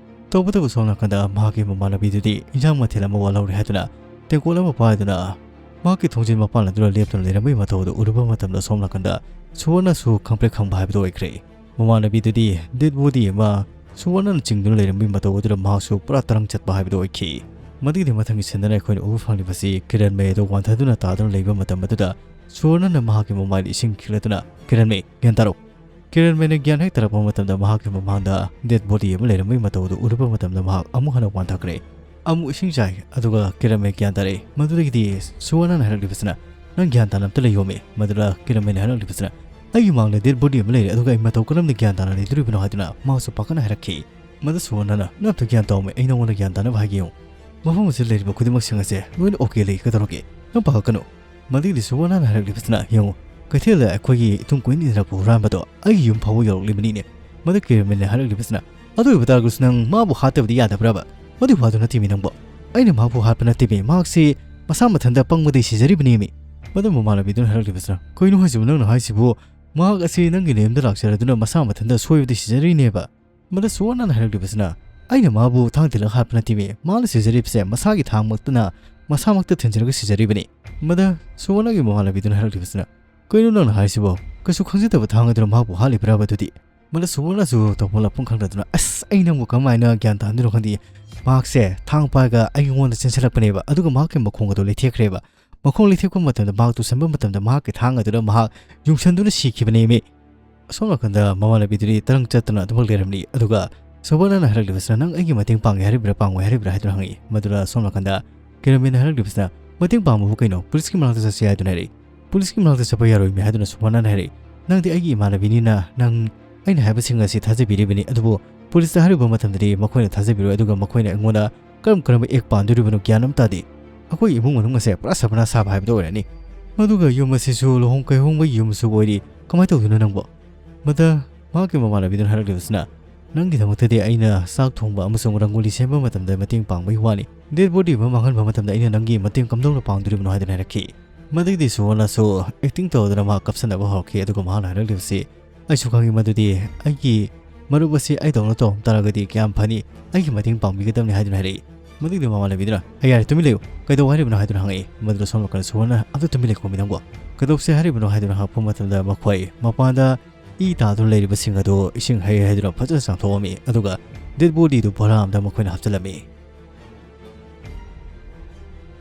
ꯇꯧꯕꯇꯕꯨ ꯁꯣꯝ ꯅꯥꯀꯟꯗ ꯃꯍꯥꯛꯀꯤ ꯃꯃꯥꯟꯅꯕꯤꯗꯨꯗꯤ ꯏꯟꯁꯥꯡ ꯃꯊꯦꯜ ꯑꯃ ꯋꯥꯠꯍꯧꯔꯦ ꯍꯥꯏꯗꯨꯅ ꯇꯦꯡꯀꯣꯠ ꯑꯃ ꯄꯥꯏꯗꯨꯅ ꯃꯍꯥꯛꯀꯤ ꯊꯣꯡꯖꯤꯟ ꯃꯄꯥꯟ ꯑꯗꯨꯗ ꯂꯦꯞꯇꯨꯅ ꯂꯩꯔꯝꯕꯒꯤ ꯃꯇꯧ ꯑꯗꯨ ꯎꯔꯨꯕ ꯃꯇꯝꯗ ꯁꯣꯝ ꯅꯥꯀꯟꯗ ꯁꯨꯋꯔꯅꯁꯨ ꯈꯪꯄ꯭ꯔꯦꯛ ꯈꯪꯕ ꯍꯥꯏꯕꯗꯨ ꯑꯣꯏꯈ꯭ꯔꯦ꯫ ꯃꯃꯥꯟꯅꯕꯤꯗꯨꯗꯤ ꯗꯦꯗ ꯕꯣꯗꯤ ꯑꯃ ꯁꯨꯋꯔꯅꯅ ꯆꯤꯡꯗꯨꯅ ꯂꯩꯔꯝꯕꯒꯤ ꯃꯇꯧ ꯑꯗꯨꯗ ꯃꯍꯥꯛꯁꯨ ꯄꯨꯔꯥ ꯇꯔꯪ ꯆꯠꯄ ꯍꯥꯏꯕꯗꯨ ꯑꯣꯏꯈꯤ꯫ ꯃꯗꯨꯒꯤꯗꯤ ꯃꯊꯪꯒꯤ ꯁꯤꯟꯗꯅ ꯑꯩꯈꯣꯏꯅ ꯎꯕ ꯐꯪꯂꯤꯕꯁꯤ ꯀꯤꯔꯟ ꯃꯩ ꯑꯗꯨ ꯋꯥꯟꯊꯗꯨꯅ ꯇꯥꯗꯨꯅ ꯂꯩꯕ ꯃꯇꯝ ꯑꯗꯨꯗ ꯁꯨꯋꯔꯅꯅ ꯃꯍꯥꯛꯀꯤ ꯃꯃꯥꯏꯗ ꯏꯁꯤꯡ ꯈꯤꯛꯂꯗꯨꯅ, "ꯀꯤꯔꯟ ꯃꯩ, ꯒ꯭ꯌꯥꯟ ꯇꯥꯔꯣ!" ꯀꯤꯔꯟ ꯃꯩꯅ ꯒ꯭ꯌꯥꯟ ꯍꯦꯛ ꯇꯥꯔꯛꯄ ꯃꯇꯝꯗ ꯃꯍꯥꯛꯀꯤ ꯃꯃꯥꯡꯗ ꯗꯦꯗ ꯕꯣꯗꯤ ꯑꯃ ꯂꯩꯔꯝꯕꯒꯤ ꯃꯇꯧ ꯑꯗꯨ ꯎꯔꯨꯕ ꯃꯇꯝꯗ ꯃꯍꯥꯛ ꯑꯃꯨꯛ ꯍꯟꯅ ꯋꯥꯟꯊꯈ꯭ꯔꯦ꯫ ꯑꯃꯨꯛ ꯏꯁꯤꯡ ꯆꯥꯏ, ꯑꯗꯨꯒ ꯀꯤꯔꯟꯃꯩ ꯒ꯭ꯌꯥꯟ ꯇꯥꯔꯛꯏ꯫ ꯃꯗꯨꯗꯒꯤꯗꯤ ꯁꯨꯋꯔꯅꯅ ꯍꯥꯏꯔꯛꯂꯤꯕꯁꯤꯅ, "ꯅꯪ ꯒ꯭ꯌꯥꯟ ꯇꯥꯅ ꯑꯝꯇ ꯂꯩꯌꯣꯃꯤ"꯫ ꯃꯗꯨꯗ ꯀꯤꯔꯟꯃꯩꯅ ꯍꯥꯏꯔꯛꯂꯤꯕꯁꯤꯅ, "ꯑꯩꯒꯤ ꯃꯥꯡꯗ ꯗꯦꯗ ꯕꯣꯗꯤ ꯑꯃ ꯂꯩꯔꯦ, ꯑꯗꯨꯒ ꯑꯩ ꯃꯇꯧ ꯀꯔꯝꯅ ꯒ꯭ꯌꯥꯟ ꯇꯥꯅ ꯂꯩꯗꯣꯔꯤꯕꯅꯣ?" ꯍꯥꯏꯗꯨꯅ ꯃꯍꯥꯛꯁꯨ ꯄꯥꯈꯠꯅ ꯍꯥꯏꯔꯛꯈꯤ꯫ ꯃꯗꯨ ꯁꯨꯋꯔꯅꯅ, "ꯅꯪ ꯑꯝꯇ ꯒ꯭ꯌꯥꯟ ꯇꯥꯎꯃꯤ, ꯑꯩ ꯅꯉꯣꯟꯗ ꯒ꯭ꯌꯥꯟ ꯇꯥꯅꯕ ꯍꯥꯏꯒꯦ ꯌꯦꯡꯉꯨ꯫ ꯃꯐꯝ ꯑꯁꯤꯗ ꯂꯩꯔꯤꯕ ꯈꯨꯗꯤꯡꯃꯛꯁꯤꯡ ꯑꯁꯦ ꯂꯣꯏꯅ ꯑꯣꯀꯦ ꯂꯩ, ꯀꯩꯗꯧꯔꯒꯦ? ꯅꯪ ꯄꯥꯈꯠꯀꯅꯨ"꯫ ꯃꯗꯨꯒꯤꯗꯤ ꯁꯨꯋꯔꯅꯅ ꯍꯥꯏꯔꯛꯂꯤꯕꯁꯤꯅ, "ꯌꯦꯡꯉꯨ, ꯀꯩꯊꯦꯜꯗ ꯑꯩꯈꯣꯏꯒꯤ ꯏꯇꯨꯡ ꯀꯣꯏꯅ ꯏꯟꯅꯔꯛꯄ ꯍꯨꯔꯥꯟꯕꯗꯣ ꯑꯩꯒꯤ ꯌꯨꯝ ꯐꯥꯎꯕ ꯌꯧꯔꯛꯂꯤꯕꯅꯤꯅꯦ"꯫ ꯃꯗꯨ ꯀꯤꯔꯟꯃꯩꯅ ꯍꯥꯏꯔꯛꯂꯤꯕꯁꯤꯅ, "ꯑꯗꯨ ꯑꯣꯏꯕ ꯇꯥꯔꯒꯁꯨ ꯅꯪ ꯃꯥꯕꯨ ꯍꯥꯠꯇꯕꯗꯤ ꯌꯥꯗꯕ꯭ꯔꯕ? ꯃꯗꯨꯒꯤ ꯋꯥꯗꯨ ꯅꯠꯇꯦꯃꯤ ꯅꯪꯕꯣ꯫ ꯑꯩꯅ ꯃꯍꯥꯛꯄꯨ ꯍꯥꯠꯄ ꯅꯠꯇꯦꯃꯤ, ꯃꯍꯥꯛꯁꯤ ꯃꯁꯥ ꯃꯊꯟꯇ ꯄꯪꯕꯗꯒꯤ ꯁꯤꯖꯔꯤꯕꯅꯦꯃꯤ"꯫ ꯃꯗꯨ ꯃꯃꯥꯟꯅꯕꯤꯗꯨꯅ ꯍꯥꯏꯔꯛꯂꯤꯕꯁꯤꯅ, "ꯀꯩꯅꯣ ꯍꯥꯏꯁꯤꯕꯨ ꯅꯪꯅ ꯍꯥꯏꯁꯤꯕꯨ? ꯃꯍꯥꯛ ꯑꯁꯤ ꯅꯪꯒꯤ ꯅꯌꯨꯝꯗ ꯂꯥꯛꯆꯔꯗꯨꯅ ꯃꯁꯥ ꯃꯊꯟꯇ ꯁꯣꯏꯕꯗ ꯁꯤꯖꯔꯤꯅꯦꯕ"꯫ ꯃꯗ ꯁꯨꯋꯔꯅꯅ ꯍꯥꯏꯔꯛꯂꯤꯕꯁꯤꯅ, "ꯑꯩꯅ ꯃꯥꯕꯨ ꯊꯥꯡ ꯊꯤꯜꯂꯒ ꯍꯥꯠꯄ ꯅꯠꯇꯦꯃꯤ, ꯃꯥꯅ ꯁꯤꯖꯔꯤꯕꯁꯦ ꯃꯁꯥꯒꯤ ꯊꯥꯡꯃꯛꯇꯅ ꯃꯁꯥꯃꯛꯇ ꯊꯤꯟꯖꯔꯒ ꯁꯤꯖꯔꯤꯕꯅꯤ"꯫ ꯃꯗ ꯁꯨꯋꯔꯅꯒꯤ ꯃꯃꯥꯟꯅꯕꯤꯗꯨꯅ ꯍꯥꯏꯔꯛꯂꯤꯕꯁꯤꯅ, "ꯀꯩꯅꯣ ꯅꯪꯅ ꯍꯥꯏꯁꯤꯕꯣ? ꯀꯩꯁꯨ ꯈꯪꯖꯗꯕ ꯊꯥꯡ ꯑꯗꯨꯅ ꯃꯍꯥꯛꯄꯨ ꯍꯥꯠꯂꯤꯕ꯭ꯔꯕ ꯑꯗꯨꯗꯤ?" ꯃꯗ ꯁꯨꯋꯔꯅꯁꯨ ꯇꯧꯐꯝ ꯂꯥꯛꯐꯝ ꯈꯪꯗꯗꯨꯅ, "ꯑꯁ, ꯑꯩ ꯅꯪꯕꯨ ꯀꯃꯥꯏꯅ ꯒ꯭ꯌꯥꯟ ꯇꯥꯍꯟꯗꯣꯏꯅꯣ ꯈꯪꯗꯦ꯫ ꯃꯍꯥꯛꯁꯦ ꯊꯥꯡ ꯄꯥꯏꯔꯒ ꯑꯩꯉꯣꯟꯗ ꯆꯦꯟꯁꯤꯜꯂꯛꯄꯅꯦꯕ, ꯑꯗꯨꯒ ꯃꯍꯥꯛꯀꯤ ꯃꯈꯣꯡ ꯑꯗꯨ ꯂꯩꯊꯦꯛꯈ꯭ꯔꯦꯕ꯫ ꯃꯈꯣꯡ ꯂꯩꯊꯦꯛꯄ ꯃꯇꯝꯗ ꯃꯍꯥꯛ ꯇꯨꯁꯟꯕ ꯃꯇꯝꯗ ꯃꯍꯥꯛꯀꯤ ꯊꯥꯡ ꯑꯗꯨꯅ ꯃꯍꯥꯛ ꯌꯨꯡꯁꯟꯗꯨꯅ ꯁꯤꯈꯤꯕꯅꯦꯃꯤ"꯫ ꯑꯁꯣꯝ ꯅꯥꯀꯟꯗ ꯃꯃꯥꯟꯅꯕꯤꯗꯨꯗꯤ ꯇꯔꯪ ꯆꯠꯇꯅ ꯑꯗꯨꯃꯛ ꯂꯩꯔꯝꯂꯤ꯫ ꯑꯗꯨꯒ ꯁꯣꯕꯅꯥꯅ ꯍꯥꯏꯔꯛꯂꯤꯕꯁꯤꯅ, "ꯅꯪ ꯑꯩꯒꯤ ꯃꯇꯦꯡ ꯄꯥꯡꯒꯦ ꯍꯥꯏꯔꯤꯕ꯭ꯔꯥ, ꯄꯥꯡꯉꯣꯏ ꯍꯥꯏꯔꯤꯕ꯭ꯔꯥ?" ꯍꯥꯏꯗꯨꯅ ꯍꯪꯉꯛꯏ꯫ ꯃꯗꯨꯗ ꯑꯁꯣꯝ ꯅꯥꯀꯟꯗ ꯀꯤꯔꯟꯃꯩꯅ ꯍꯥꯏꯔꯛꯂꯤꯕꯁꯤꯅ, "ꯃꯇꯦꯡ ꯄꯥꯡꯕꯕꯨ ꯀꯩꯅꯣ, ꯄꯨꯂꯤꯁꯀꯤ ꯃꯅꯥꯛꯇ ꯆꯠꯁꯤ" ꯍꯥꯏꯗꯨꯅ ꯍꯥꯏꯔꯛꯏ꯫ "ꯄꯨꯂꯤꯁꯀꯤ ꯃꯅꯥꯛꯇ ꯆꯠꯄ ꯌꯥꯔꯣꯏꯃꯤ" ꯍꯥꯏꯗꯨꯅ ꯁꯣꯕꯅꯥꯅ ꯍꯥꯏꯔꯛꯏ꯫ "ꯅꯪꯗꯤ ꯑꯩꯒꯤ ꯏꯃꯥꯟꯅꯕꯤꯅꯤꯅ ꯅꯪ ꯑꯩꯅ ꯍꯥꯏꯕꯁꯤꯡ ꯑꯁꯤ ꯊꯥꯖꯕꯤꯔꯤꯕꯅꯤ, ꯑꯗꯨꯕꯨ ꯄꯨꯂꯤꯁꯇ ꯍꯥꯏꯔꯨꯕ ꯃꯇꯝꯗꯗꯤ ꯃꯈꯣꯏꯅ ꯊꯥꯖꯕꯤꯔꯣꯏ, ꯑꯗꯨꯒ ꯃꯈꯣꯏꯅ ꯑꯩꯉꯣꯟꯗ ꯀꯔꯝ ꯀꯔꯝꯕ ꯑꯦꯛ ꯄꯥꯟꯗꯣꯔꯤꯕꯅꯣ ꯒ꯭ꯌꯥꯟ ꯑꯃ ꯇꯥꯗꯦ꯫ ꯑꯩꯈꯣꯏ ꯏꯃꯨꯡ ꯃꯅꯨꯡ ꯑꯁꯦ ꯄꯨꯔꯥ ꯁꯕꯅꯥ ꯁꯥꯕ ꯍꯥꯏꯕꯗꯣ ꯑꯣꯏꯔꯅꯤ꯫ ꯃꯗꯨꯒ ꯌꯨꯝ ꯑꯁꯤꯁꯨ ꯂꯨꯍꯣꯡ ꯀꯩꯍꯣꯡꯕꯒꯤ ꯌꯨꯝꯁꯨ ꯑꯣꯏꯔꯤ, ꯀꯃꯥꯏꯅ ꯇꯧꯗꯣꯏꯅꯣ ꯅꯪꯕꯣ?" ꯃꯗ ꯃꯍꯥꯛꯀꯤ ꯃꯃꯥꯟꯅꯕꯤꯗꯨꯅ ꯍꯥꯏꯔꯛꯂꯤꯕꯁꯤꯅ, "ꯅꯪꯒꯤꯗꯃꯛꯇꯗꯤ ꯑꯩꯅ ꯆꯥꯛ ꯊꯣꯡꯕ ꯑꯃꯁꯨꯡ ꯔꯪꯒꯣꯂꯤ ꯁꯦꯝꯕ ꯃꯇꯝꯗ ꯃꯇꯦꯡ ꯄꯥꯡꯕꯒꯤ ꯋꯥꯅꯤ, ꯗꯦꯗ ꯕꯣꯗꯤ ꯑꯃ ꯃꯥꯡꯍꯟꯕ ꯃꯇꯝꯗ ꯑꯩꯅ ꯅꯪꯒꯤ ꯃꯇꯦꯡ ꯀꯝꯗꯧꯅ ꯄꯥꯡꯗꯣꯔꯤꯕꯅꯣ?" ꯍꯥꯏꯗꯨꯅ ꯍꯥꯏꯔꯛꯈꯤ꯫ ꯃꯗꯒꯤꯗꯤ ꯁꯨꯋꯔꯅꯁꯨ ꯑꯦꯛꯇꯤꯡ ꯇꯧꯗꯨꯅ ꯃꯍꯥꯛ ꯀꯞꯁꯟꯅꯕ ꯍꯧꯔꯛꯈꯤ, ꯑꯗꯨꯒ ꯃꯍꯥꯛꯅ ꯍꯥꯏꯔꯛꯂꯤꯕꯁꯤ, "ꯑꯩꯁꯨ ꯈꯪꯉꯤ ꯃꯗꯨꯗꯤ ꯑꯩꯒꯤ ꯃꯔꯨꯞ ꯑꯁꯤ ꯑꯩꯗꯧꯅ ꯇꯧꯔꯝ ꯇꯥꯔꯒꯗꯤ ꯀꯌꯥꯝ ꯐꯅꯤ, ꯑꯩꯒꯤ ꯃꯇꯦꯡ ꯄꯥꯡꯕꯤꯒꯗꯕꯅꯤ" ꯍꯥꯏꯗꯨꯅ ꯍꯥꯏꯔꯛꯏ꯫ ꯃꯗꯨꯒꯤꯗꯤ ꯃꯃꯥꯟꯅꯕꯤꯗꯨꯅ, "ꯑꯩ ꯌꯥꯔꯦ, ꯇꯨꯃꯤꯟ ꯂꯩꯌꯨ, ꯀꯩꯗꯧ ꯍꯥꯏꯔꯤꯕꯅꯣ?" ꯍꯥꯏꯗꯨꯅ ꯍꯪꯉꯛꯏ꯫ ꯃꯗꯨꯗ ꯁꯣꯝ ꯅꯥꯀꯟꯗ ꯁꯨꯋꯔꯅ, "ꯑꯝꯇ ꯇꯨꯃꯤꯟ ꯂꯩꯈꯣꯃꯤ ꯅꯪꯕꯣ, ꯀꯩꯗꯧꯁꯦ ꯍꯥꯏꯔꯤꯕꯅꯣ?" ꯍꯥꯏꯗꯨꯅ ꯍꯪꯉꯛꯄ ꯃꯇꯝꯗ ꯃꯈꯣꯏ ꯃꯄꯥꯟꯗ ꯏ ꯇꯥꯗꯨꯅ ꯂꯩꯔꯤꯕꯁꯤꯡ ꯑꯗꯨ ꯏꯁꯤꯡ ꯍꯩ ꯍꯥꯏꯗꯨꯅ ꯐꯖꯅ ꯆꯥꯝꯊꯣꯛꯑꯝꯃꯤ, ꯑꯗꯨꯒ ꯗꯦꯗ ꯕꯣꯗꯤꯗꯨ ꯕꯣꯔꯥ ꯑꯃꯗ ꯃꯈꯣꯏꯅ ꯍꯥꯞꯆꯤꯜꯂꯝꯃꯤ꯫